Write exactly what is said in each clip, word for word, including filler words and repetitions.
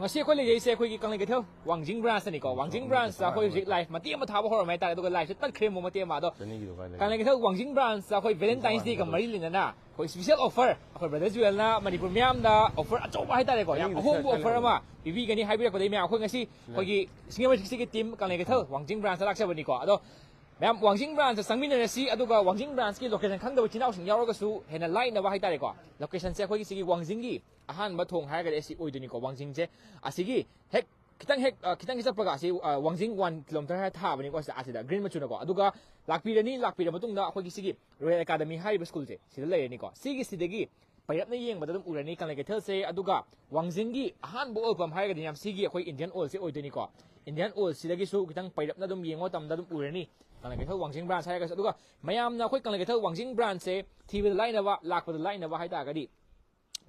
ꯉꯁꯤ ꯑꯩꯈꯣꯏ ꯂꯩꯖꯩꯁꯦ ꯑꯩꯈꯣꯏꯒꯤ ꯀꯪꯂꯩ ꯀꯩꯊꯦꯜ ꯋꯥꯡꯖꯤꯡ branch ꯇꯅꯤꯀꯣ꯫ ꯋꯥꯡꯖꯤꯡ branch ꯇ ꯑꯩꯈꯣꯏ ꯍꯧꯖꯤꯛ live ꯃꯇꯦꯛ ꯑꯃ ꯊꯥꯕ ꯍꯧꯔꯝꯃꯦ ꯍꯥꯏꯇꯥꯔꯦ, ꯑꯗꯨꯒ live ꯁꯦ ꯇꯠꯈ꯭ꯔꯦ ꯑꯃꯨꯛ ꯃꯇꯦꯛ ꯑꯃ꯫ ꯑꯗꯣ ꯀꯪꯂꯩ ꯀꯩꯊꯦꯜ ꯋꯥꯡꯖꯤꯡ branch ꯇ ꯑꯩꯈꯣꯏ Valentine's Day ꯒ ꯃꯔꯤ ꯂꯩꯅꯅ ꯑꯩꯈꯣꯏ special offer, ꯑꯩꯈꯣꯏ brother Jewel ꯅ ꯃꯅꯤꯄꯨꯔ ꯃꯤꯌꯥꯝꯗ offer ꯑꯆꯧꯕ ꯍꯥꯏꯇꯥꯔꯦꯀꯣ, ꯌꯥꯝ ꯑꯍꯣꯡꯕ offer ꯑꯃ ꯄꯤꯕꯤꯒꯅꯤ ꯍꯥꯏꯕꯤꯔꯛꯄꯗꯒꯤ ꯃꯌꯥꯝ ꯑꯩꯈꯣꯏ ꯉꯁꯤ ꯑꯩꯈꯣꯏꯒꯤ Singer Magic Six ꯀꯤ team ꯀꯪꯂꯩ ꯀꯩꯊꯦꯜ ꯋꯥꯡꯖꯤꯡ branch ꯇ ꯂꯥꯛꯆꯕꯅꯤꯀꯣ꯫ ꯑꯗꯣ ꯃꯌꯥꯝ ꯋꯥꯡꯖꯤꯡ branch ꯇ ꯆꯪꯃꯤꯟꯅꯔꯁꯤ, ꯑꯗꯨꯒ ꯋꯥꯡꯖꯤꯡ branch ꯀꯤ location ꯈꯪꯗꯕ ꯏꯆꯤꯟ ꯏꯅꯥꯎꯁꯤꯡ ꯌꯥꯎꯔꯒꯁꯨ ꯍꯦꯟꯅ ꯂꯥꯏꯅꯕ ꯍꯥꯏꯇꯥꯔꯦꯀꯣ꯫ Location ꯁꯦ ꯑꯩꯈꯣꯏꯒꯤ ꯁꯤꯒꯤ ꯋꯥꯡꯖꯤꯡꯒꯤ ꯑꯍꯥꯟꯕ ꯊꯣꯡ ꯍꯥꯏꯔꯒꯗꯤ ꯑꯁꯤ ꯑꯣꯏꯗꯣꯏꯅꯤꯀꯣ, ꯋꯥꯡꯖꯤꯡꯁꯦ꯫ ꯑꯁꯤꯒꯤ ꯍꯦꯛ ꯈꯤꯇꯪ ꯍꯦꯛ, ꯑ, ꯈꯤꯇꯪ ꯍꯦꯛ ꯆꯠꯄꯒ ꯑꯁꯤ, ꯑ, ꯋꯥꯡꯖꯤꯡ one kilometre ꯍꯥꯏꯔ ꯊꯥꯕꯅꯤꯀꯣ, ꯑꯁꯤꯗ, ꯑꯁꯤꯗ green ꯃꯆꯨꯅꯀꯣ꯫ ꯑꯗꯨꯒ ꯂꯥꯛꯄꯤꯔꯅꯤ, ꯂꯥꯛꯄꯤꯔ ꯃꯇꯨꯡꯗ ꯑꯩꯈꯣꯏꯒꯤ ꯁꯤꯒꯤ Royal Academy ꯍꯥꯏꯔꯤꯕ school ꯁꯦ ꯁꯤꯗ ꯂꯩꯔꯅꯤꯀꯣ꯫ ꯁꯤꯒꯤ ꯁꯤꯗꯒꯤ ꯄꯩꯔꯞꯅ ꯌꯦꯡꯕꯗ ꯑꯗꯨꯝ ꯎꯔꯅꯤ ꯀꯪꯂꯩ ꯀꯩꯊꯦꯜꯁꯦ꯫ ꯑꯗꯨꯒ ꯋꯥꯡꯖꯤꯡꯒꯤ ꯑꯍꯥꯟꯕ oil pump ꯍꯥꯏꯔꯒꯗꯤ ꯌꯥꯝ ꯁꯤꯒꯤ ꯑꯩꯈꯣꯏ Indian Oil ꯁꯦ ꯑꯣꯏꯗꯣꯏꯅꯤꯀꯣ꯫ Indian Oil ꯁꯤꯗꯒꯤꯁꯨ ꯈꯤꯇꯪ ꯄꯩꯔꯞꯅ ꯑꯗꯨꯝ ꯌꯦꯡꯕ ꯃꯇꯝꯗ ꯑꯗꯨꯝ ꯎꯔꯅꯤ ꯀꯪꯂꯩ ꯀꯩꯊꯦꯜ ꯋꯥꯡꯖꯤꯡ branch ꯍꯥꯏꯔꯒꯁꯨ꯫ ꯑꯗꯨꯒ ꯃꯌꯥꯝꯅ ꯑꯩꯈꯣꯏ ꯀꯪꯂꯩ ꯀꯩꯊꯦꯜ ꯋꯥꯡꯖꯤꯡ branch ꯁꯦ ꯊꯤꯕꯗ ꯂꯥꯏꯅꯕ, ꯂꯥꯛꯄꯗ ꯂꯥꯏꯅꯕ ꯍꯥꯏꯇꯥꯔꯒꯗꯤ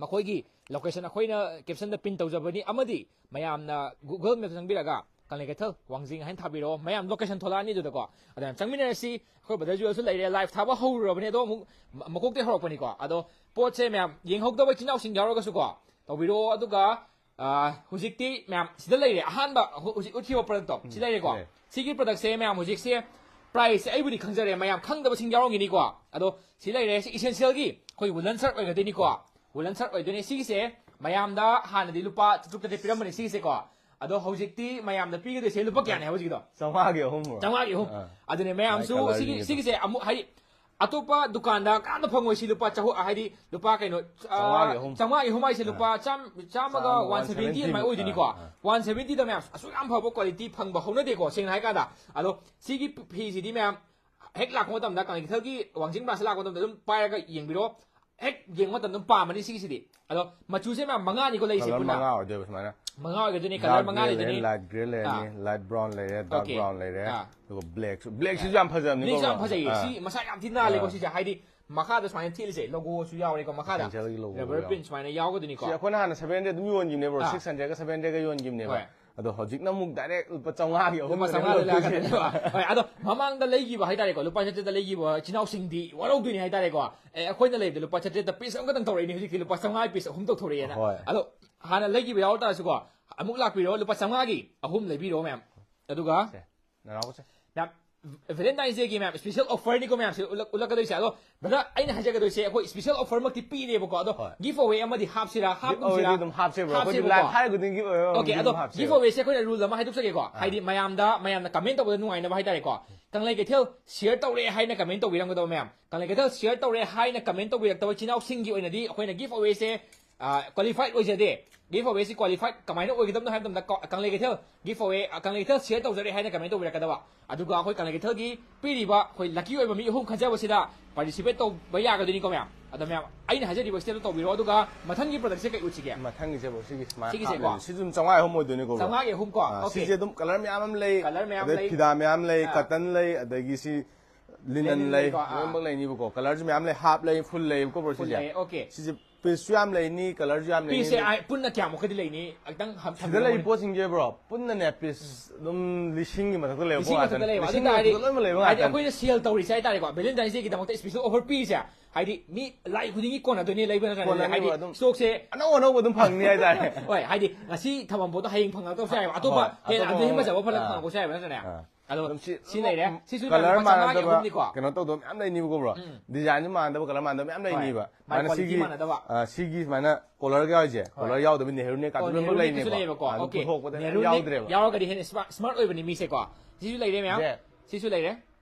ꯃꯈꯣꯏꯒꯤ location ꯑꯩꯈꯣꯏꯅ caption ꯗ pin ꯇꯧꯖꯕꯅꯤ, ꯑꯃꯗꯤ ꯃꯌꯥꯝꯅ Google Map ꯇ ꯆꯪꯕꯤꯔꯒ ꯀꯪꯂꯩ ꯀꯩꯊꯦꯜ ꯋꯥꯡꯖꯤꯡ ꯍꯥꯏꯅ ꯊꯥꯕꯤꯔꯛꯑꯣ, ꯃꯌꯥꯝ location ꯊꯣꯛꯂꯛꯑꯅꯤ ꯑꯗꯨꯗꯀꯣ꯫ ꯑꯗꯨꯅ ꯆꯪꯃꯤꯟꯅꯔꯁꯤ꯫ ꯑꯩꯈꯣꯏ brother Jewel ꯁꯨ ꯂꯩꯔꯦ, live ꯊꯥꯕ ꯍꯧꯔꯨꯔꯕꯅꯦ, ꯑꯗꯣ ꯑꯃꯨꯛ ꯃ-, ꯃꯀꯣꯛꯇꯩ ꯍꯧꯔꯛꯄꯅꯤꯀꯣ꯫ ꯑꯗꯣ ꯄꯣꯠꯁꯦ ꯃꯌꯥꯝ ꯌꯦꯡꯍꯧꯗꯕ ꯏꯆꯤꯟ ꯏꯅꯥꯎꯁꯤꯡ ꯌꯥꯎꯔꯒꯁꯨꯀꯣ, ꯇꯧꯕꯤꯔꯛꯑꯣ꯫ ꯑꯗꯨꯒ, ꯑ, ꯍꯧꯖꯤꯛꯇꯤ ꯃꯌꯥꯝ ꯁꯤꯗ ꯂꯩꯔꯦ, ꯑꯍꯥꯟꯕ ꯍꯧ-, ꯍꯧꯖꯤꯛ ꯎꯠꯈꯤꯕ product ꯇꯣ ꯁꯤ ꯂꯩꯔꯦꯀꯣ꯫ ꯁꯤꯒꯤ product ꯁꯦ ꯃꯌꯥꯝ ꯍꯧꯖꯤꯛꯁꯦ price ꯁꯦ ꯑꯩꯕꯨꯗꯤ ꯈꯪꯖꯔꯦ, ꯃꯌꯥꯝ ꯈꯪꯗꯕꯁꯤꯡ ꯌꯥꯎꯔꯝꯒꯤꯅꯤꯀꯣ꯫ ꯑꯗꯣ ꯁꯤ ꯂꯩꯔꯦ, ꯁꯤ Essential ꯒꯤ ꯑꯩꯈꯣꯏ woolen shirt ꯑꯣꯏꯒꯗꯣꯏꯅꯤꯀꯣ꯫ Woolen shirt ꯑꯣꯏꯗꯣꯏꯅꯦ꯫ ꯁꯤꯒꯤꯁꯦ ꯃꯌꯥꯝꯗ ꯍꯥꯟꯅꯗꯤ ꯂꯨꯄꯥ ꯆꯥꯇ꯭ꯔꯨꯛ ꯇꯔꯦꯠ ꯄꯤꯔꯝꯕꯅꯦ ꯁꯤꯒꯤꯁꯦꯀꯣ꯫ ꯑꯗꯣ ꯍꯧꯖꯤꯛꯇꯤ ꯃꯌꯥꯝꯗ ꯄꯤꯒꯗꯣꯏꯁꯦ ꯂꯨꯄꯥ ꯀꯌꯥꯅꯦ ꯍꯧꯖꯤꯛꯀꯤꯗꯣ? ꯆꯥꯝꯃꯉꯥꯒꯤ ꯑꯍꯨꯝ, bro꯫ ꯆꯥꯝꯃꯉꯥꯒꯤ ꯑꯍꯨꯝ꯫ ꯑꯥ꯫ ꯑꯗꯨꯅꯦ ꯃꯌꯥꯝꯁꯨ ꯃꯥꯏ colour ꯁꯤꯒꯤ, ꯌꯦꯡꯉꯁꯦ꯫ ꯁꯤꯒꯤꯁꯦ ꯑꯃꯨꯛ ꯍꯥꯏꯗꯤ ꯑꯇꯣꯞꯄ ꯗꯨꯀꯥꯟꯗ ꯀꯅꯥꯝꯇ ꯐꯪꯉꯣꯏ꯫ ꯁꯤ ꯂꯨꯄꯥ ꯆꯍꯨꯝ, ꯍꯥꯏꯗꯤ ꯂꯨꯄꯥ ꯀꯩꯅꯣ, ꯑ, ꯆꯥꯝꯃꯉꯥꯒꯤ ꯑꯍꯨꯝ꯫ ꯆꯥꯝꯃꯉꯥꯒꯤ ꯑꯍꯨꯝ ꯍꯥꯏꯁꯦ ꯑꯥ꯫ ꯂꯨꯄꯥ ꯆꯥꯝ-, ꯆꯥꯝꯃꯒ ꯆꯥꯝꯃ, one seventy one seventy ꯑꯗꯨꯃꯥꯏꯅ ꯑꯣꯏꯗꯣꯏꯅꯤꯀꯣ꯫ ꯑꯥ, ꯑꯥ꯫ One seventy ꯗ ꯃꯌꯥꯝ ꯑꯁꯨꯛ ꯌꯥꯝ ꯐꯕ quality ꯐꯪꯕ ꯍꯧꯅꯗꯦꯀꯣ, ꯁꯦꯡꯅ ꯍꯥꯏ ꯀꯥꯟꯗ꯫ ꯑꯗꯣ ꯁꯤꯒꯤ ꯐꯤꯁꯤꯗꯤ ꯃꯌꯥꯝ ꯍꯦꯛ ꯂꯥꯛꯄ ꯃꯇꯝꯗ, ꯀꯪꯂꯩ ꯀꯩꯊꯦꯜꯒꯤ ꯋꯥꯡꯖꯤꯡ branch ꯇ ꯂꯥꯛꯄ ꯃꯇꯝꯗ ꯑꯗꯨꯝ ꯄꯥꯏꯔꯒ ꯌꯦꯡꯕꯤꯔꯣ꯫ ꯍꯦꯛ ꯌꯦꯡꯕ ꯃꯇꯝꯗ ꯑꯗꯨꯝ ꯄꯥꯝꯃꯅꯤ ꯁꯤꯒꯤꯁꯤꯗꯤ꯫ ꯑꯗꯣ ꯃꯆꯨꯁꯦ ꯃꯌꯥꯝ ꯃꯉꯥꯅꯤꯀꯣ ꯂꯩꯔꯤꯁꯦ colour ꯄꯨꯟꯅ꯫ ꯃꯉꯥ ꯑꯣꯏꯗꯣꯏꯕ ꯁꯨꯃꯥꯏꯅ꯫ ꯃꯉꯥ ꯑꯣꯏꯒꯗꯣꯏꯅꯤ, colour dark ꯃꯉꯥ grey ꯂꯩꯔꯦ, ꯂꯩꯗꯣꯏꯅꯤ꯫ Light grey ꯂꯩꯔꯅꯤ, ꯑꯥ꯫ Light brown ꯂꯩꯔꯦ, dark okay꯫ Brown ꯂꯩꯔꯦ, ꯑꯥ꯫ ꯑꯗꯨꯒ black ꯁꯨ, black ꯁꯤꯁꯨ ꯌꯥꯝ ꯐꯖꯕꯅꯤꯀꯣ, black ꯁꯨ ꯌꯥꯝ bro꯫ ꯐꯖꯩꯌꯦ꯫ ꯑꯥ꯫ ꯁꯤ ꯃꯁꯥ ꯌꯥꯝ ꯊꯤ ꯅꯥꯜꯂꯦꯀꯣ, ꯑꯥ꯫ ꯁꯤꯁꯦ꯫ ꯍꯥꯏꯗꯤ ꯃꯈꯥꯗ ꯁꯨꯃꯥꯏꯅ ꯊꯦꯠꯂꯤꯁꯦ, logo ꯁꯨ ꯌꯥꯎꯔꯦꯀꯣ ꯃꯈꯥꯗ꯫ Essential ꯒꯤ logo rubber ꯌꯥꯎꯔꯦ꯫ Print ꯁꯨꯃꯥꯏꯅ ꯌꯥꯎꯒꯗꯣꯏꯅꯤꯀꯣ꯫ ꯁꯤ ꯑꯩꯈꯣꯏꯅ ꯍꯥꯟꯅ seven hundred ꯑꯗꯨꯝ ꯌꯣꯟꯈꯤꯕꯅꯦꯕ, bro꯫ ꯑꯥ꯫ Six hundred ꯒ seven hundred ꯒ ꯌꯣꯟꯈꯤꯕꯅꯦꯕ꯫ ꯍꯣꯏ꯫ ꯑꯗꯣ ꯍꯧꯖꯤꯛꯅ ꯑꯃꯨꯛ direct ꯂꯨꯄꯥ ꯆꯥꯝꯃꯉꯥꯒꯤ ꯑꯍꯨꯝ ꯂꯨꯄꯥ ꯆꯥꯝꯃꯉꯥꯗ ꯂꯧꯗꯣꯏꯁꯦ꯫ ꯂꯥꯛꯀꯗꯣꯏꯅꯦꯕ꯫ ꯍꯣꯏ, ꯑꯗꯣ ꯃꯃꯥꯡꯗ ꯂꯩꯈꯤꯕ ꯍꯥꯏꯇꯥꯔꯦꯀꯣ, ꯂꯨꯄꯥ ꯆꯥꯇ꯭ꯔꯦꯠꯇ ꯂꯩꯈꯤꯕ ꯏꯆꯤꯟ ꯏꯅꯥꯎꯁꯤꯡꯗꯤ ꯋꯥꯔꯧꯗꯣꯏꯅꯦ ꯍꯥꯏꯇꯥꯔꯦꯀꯣ꯫ ꯑꯦ, ꯑꯩꯈꯣꯏꯅ ꯂꯩꯕꯗ ꯂꯨꯄꯥ ꯆꯥꯇ꯭ꯔꯦꯠꯇ piece ꯑꯃꯈꯛꯇꯪ ꯊꯣꯔꯛꯏꯅꯦ, ꯍꯧꯖꯤꯛꯇꯤ ꯂꯨꯄꯥ ꯆꯥꯝꯃꯉꯥ piece ꯑꯍꯨꯝ ꯇꯧꯊꯣꯔꯛꯑꯦꯅ꯫ ꯍꯣꯏ꯫ ꯑꯗꯣ ꯍꯥꯟꯅ ꯂꯩꯈꯤꯕ ꯌꯥꯎ ꯇꯥꯔꯁꯨꯀꯣ, ꯑꯃꯨꯛ ꯂꯥꯛꯄꯤꯔꯣ, ꯂꯨꯄꯥ ꯆꯥꯝꯃꯉꯥꯒꯤ ꯑꯍꯨꯝ ꯂꯩꯕꯤꯔꯣ ꯃꯌꯥꯝ꯫ ꯑꯗꯨꯒ ꯁꯦ, ꯅꯅꯥꯎꯁꯦ꯫ ꯃꯌꯥꯝ, Valentine's Day ꯒꯤ ꯃꯌꯥꯝ special offer ꯅꯤꯀꯣ ꯃꯌꯥꯝꯁꯦ ꯎꯠꯂꯛ- ꯎꯠꯂꯛꯀꯗꯣꯏꯁꯦ꯫ ꯑꯗꯣ brother, ꯑꯩꯅ ꯍꯥꯏꯖꯒꯗꯣꯏꯁꯦ, ꯑꯩꯈꯣꯏ special offer ꯃꯛꯇꯤ ꯄꯤꯔꯦꯕꯀꯣ, ꯑꯗꯣ ꯍꯣꯏ꯫ Give away ꯑꯃꯗꯤ ꯍꯥꯞꯁꯤꯔꯥ, Give away ꯗꯤ ꯍꯥꯞꯀꯨꯝꯁꯤꯔꯥ? ꯑꯗꯨꯝ ꯍꯥꯞꯁꯦꯕ꯭ꯔꯣ? ꯑꯩꯈꯣꯏꯗꯤ ꯍꯥꯞꯁꯦꯕꯀꯣ꯫ Live ꯍꯥꯏꯔ ꯈꯨꯗꯤꯡꯒꯤ give away ꯑꯃ Okay, ꯑꯗꯨꯝ ꯑꯗꯣ ꯍꯥꯞꯁꯦꯕ꯫ Give away ꯁꯦ ꯑꯩꯈꯣꯏꯅ rule ꯑꯃ ꯍꯥꯏꯗꯣꯛꯆꯒꯦꯀꯣ꯫ ꯍꯥꯏꯗꯤ ꯃꯌꯥꯝꯗ, ꯃꯌꯥꯝꯅ comment ꯇꯧꯕꯗ ꯅꯨꯡꯉꯥꯏꯅꯕ ꯍꯥꯏꯇꯥꯔꯦꯀꯣ꯫ ꯀꯪꯂꯩ ꯀꯩꯊꯦꯜ share ꯇꯧꯔꯦ ꯍꯥꯏꯅ comment ꯇꯧꯕꯤꯔꯝꯒꯗꯕ ꯃꯌꯥꯝ꯫ ꯀꯪꯂꯩ ꯀꯩꯊꯦꯜ share ꯇꯧꯔꯦ ꯍꯥꯏꯅ comment ꯇꯧꯕꯤꯔꯛꯇꯕ ꯏꯆꯤꯟ ꯏꯅꯥꯎꯁꯤꯡꯒꯤ ꯑꯣꯏꯅꯗꯤ ꯑꯩꯈꯣꯏꯅ give away ꯁꯦ, ꯑ, qualified ꯑꯣꯏꯖꯗꯦ꯫ Give away ꯁꯤ qualified ꯀꯃꯥꯏꯅ ꯑꯣꯏꯒꯗꯕꯅꯣ ꯍꯥꯏꯕ ꯃꯇꯝꯗ ꯀꯣ-, ꯀꯪꯂꯩ ꯀꯩꯊꯦꯜ give away, ꯑ, ꯀꯪꯂꯩ ꯀꯩꯊꯦꯜ share ꯇꯧꯖꯔꯦ ꯍꯥꯏꯅ comment ꯇꯧꯕꯤꯔꯛꯀꯗꯕ꯫ ꯑꯗꯨꯒ ꯑꯩꯈꯣꯏ ꯀꯪꯂꯩ ꯀꯩꯊꯦꯜꯒꯤ ꯄꯤꯔꯤꯕ ꯑꯩꯈꯣꯏ lucky ꯑꯣꯏꯕ ꯃꯤ ꯑꯍꯨꯝ ꯈꯟꯖꯕꯁꯤꯗ participate ꯇꯧꯕ ꯌꯥꯒꯗꯣꯏꯅꯤꯀꯣ ꯃꯌꯥꯝ꯫ ꯑꯗꯣ ꯃꯌꯥꯝ, ꯑꯩꯅ ꯍꯥꯏꯖꯔꯤꯕ step ꯇꯣ ꯇꯧꯕꯤꯔꯣ, ꯑꯗꯨꯒ ꯃꯊꯪꯒꯤ product ꯁꯦ ꯀꯩ ꯎꯠꯁꯤꯒꯦ? ꯃꯊꯪꯒꯤꯁꯦꯕ꯭ꯔꯣ, ꯁꯤꯒꯤ ꯁꯨꯃꯥꯏꯅ ꯁꯤꯒꯤꯁꯦꯀꯣ? ꯍꯥꯞꯂꯦ꯫ ꯁꯤ ꯑꯗꯨꯝ ꯆꯥꯝꯃꯉꯥ ꯑꯍꯨꯝ ꯑꯣꯏꯗꯣꯏꯅꯤꯀꯣ, bro? ꯆꯥꯝꯃꯉꯥꯒꯤ ꯑꯍꯨꯝ ꯀꯣ? ꯑꯥ, Okay꯫ ꯁꯤꯁꯦ ꯑꯗꯨꯝ color ꯃꯌꯥꯝ ꯑꯃ ꯂꯩ, Color ꯃꯌꯥꯝ ꯑꯗꯩ ꯂꯩ꯫ ꯐꯤꯗꯥ ꯃꯌꯥꯝ ꯂꯩ, ꯑꯥ꯫ Cotton ꯂꯩ, ꯑꯗꯒꯤ ꯁꯤ linen Linen ꯂꯩ, ꯂꯩꯀꯣ, ꯑꯥ꯫ ꯂꯣꯏꯅꯃꯛ ꯂꯩꯅꯤꯕꯀꯣ꯫ Color ꯁꯨ ꯃꯌꯥꯝ ꯂꯩ, half ꯂꯩ, full ꯂꯩꯀꯣ, bro, Full ꯁꯤꯁꯦ꯫ ꯂꯩ, okay꯫ ꯁꯤꯁꯦ piece ꯁꯨ ꯌꯥꯝ ꯂꯩꯅꯤ, color ꯁꯨ ꯌꯥꯝ ꯂꯩꯅꯤ꯫ Piece ꯁꯦ, ꯑꯥ, ꯄꯨꯟꯅ ꯀꯌꯥꯃꯨꯛꯀꯗꯤ ꯂꯩꯅꯤ? ꯈꯤꯇꯪ ꯍꯝ-, ꯁꯤꯗ ꯂꯩꯔꯤꯕ ꯊꯝꯕꯤꯔꯝꯃꯣ꯫ ꯄꯣꯠꯁꯤꯡꯁꯦ, bro, ꯄꯨꯟꯅꯅꯦ piece ꯑꯗꯨꯝ ꯂꯤꯁꯤꯡꯒꯤ ꯃꯊꯛꯇ ꯂꯩꯕ ꯂꯤꯁꯤꯡ ꯄꯣꯠ ꯃꯊꯛꯇ ꯉꯥꯛꯇꯅꯤ꯫ ꯂꯩꯕ꯫ ꯑꯗꯨ ꯂꯤꯁꯤꯡꯒꯤ ꯇꯥꯔꯗꯤ, ꯃꯊꯛꯇ ꯂꯣꯏꯅꯃꯛ ꯂꯩꯕ ꯍꯥꯏꯗꯤ ꯉꯥꯛꯇꯅꯤ꯫ ꯑꯩꯈꯣꯏꯅ sale ꯇꯧꯔꯤꯁꯦ ꯍꯥꯏꯇꯥꯔꯦꯀꯣ, Valentine's Day ꯒꯤꯗꯃꯛꯇ special offer ꯄꯤꯔꯤꯁꯦ, ꯍꯥꯏꯗꯤ ꯃꯤ ꯂꯥꯏ ꯈꯨꯗꯤꯡꯒꯤ ꯀꯣꯟꯅꯗꯣꯏꯅꯤ ꯂꯩꯕ ꯅꯠꯇ꯭ꯔꯅꯦ? ꯀꯣꯟꯅꯅꯤꯕ ꯍꯥꯏꯗꯤ ꯑꯗꯨꯝ꯫ stock ꯁꯦ ꯑꯅꯧ ꯑꯅꯧꯕ ꯑꯗꯨꯝ ꯐꯪꯅꯤ ꯍꯥꯏꯇꯥꯔꯦ꯫ ꯍꯣꯏ, ꯍꯥꯏꯗꯤ ꯉꯁꯤ ꯊꯝꯃꯝꯕ ꯄꯣꯠꯇꯣ ꯍꯌꯦꯡ ꯐꯪꯉꯛꯇꯕꯁꯨ ꯌꯥꯏꯕ, ꯑꯇꯣꯞꯄ ꯍꯣꯏ, ꯍꯦꯟꯅ ꯑꯇꯣꯞꯄ ꯑꯗꯨꯗꯩ ꯍꯦꯟꯅ ꯑꯃ, ꯐꯖꯕ ꯐꯠꯂꯛ- ꯑꯥ꯫ ꯐꯪꯉꯛꯄꯁꯨ ꯌꯥꯏꯕ ꯅꯠꯇ꯭ꯔꯅꯦ? ꯑꯥ꯫ ꯑꯗꯣ ꯑꯗꯨꯝ ꯁꯤ ꯁꯤ ꯂꯩꯔꯦ, ꯁꯤꯁꯨ Color ꯂꯨꯄꯥ ꯆꯥꯝꯃꯉꯥꯒꯤ ꯃꯥꯟꯅꯗꯕ, ꯑꯍꯨꯝꯅꯤꯀꯣ꯫ ꯀꯩꯅꯣ ꯇꯧꯗꯕ ꯃꯌꯥꯝ ꯂꯩꯅꯤꯕꯀꯣ, bro꯫ ꯎꯝ꯫ Design ꯁꯨ ꯃꯥꯟꯅꯗꯕ, color ꯃꯥꯟꯅꯗꯕ ꯃꯌꯥꯝ ꯍꯣꯏ꯫ ꯂꯩꯅꯤꯕ꯫ ꯃꯥꯏ ꯁꯨꯃꯥꯏꯅ quality ꯁꯤꯒꯤ, ꯃꯥꯟꯅꯗꯕ꯫ ꯑ, ꯁꯤꯒꯤ ꯁꯨꯃꯥꯏꯅ color ꯒ ꯌꯥꯎꯔꯤꯁꯦ, ꯍꯣꯏ꯫ color ꯌꯥꯎꯗꯕ Nehru ꯅꯦ ꯀꯥꯇꯨ ꯑꯣ, ꯂꯣꯏꯅꯃꯛ Nehru ꯅꯦ ꯀꯩꯁꯨ ꯂꯩꯅꯤꯕꯀꯣ꯫ ꯂꯩꯌꯦꯕꯀꯣ꯫ ꯑꯗꯨꯝ Okay, ꯄꯨꯊꯣꯛꯄꯗ Nehru ꯌꯥꯝ ꯅꯦ ꯌꯥꯎꯗ꯭ꯔꯦꯕ꯫ ꯌꯥꯎꯔꯒꯗꯤ ꯍꯦꯟꯅ smart, smart ꯑꯣꯏꯕꯅꯤ ꯃꯤꯁꯦꯀꯣ꯫ ꯁꯤꯁꯨ ꯂꯩꯔꯦ ꯃꯌꯥꯝ꯫ ꯁꯦ꯫ ꯁꯤꯁꯨ ꯂꯩꯔꯦ꯫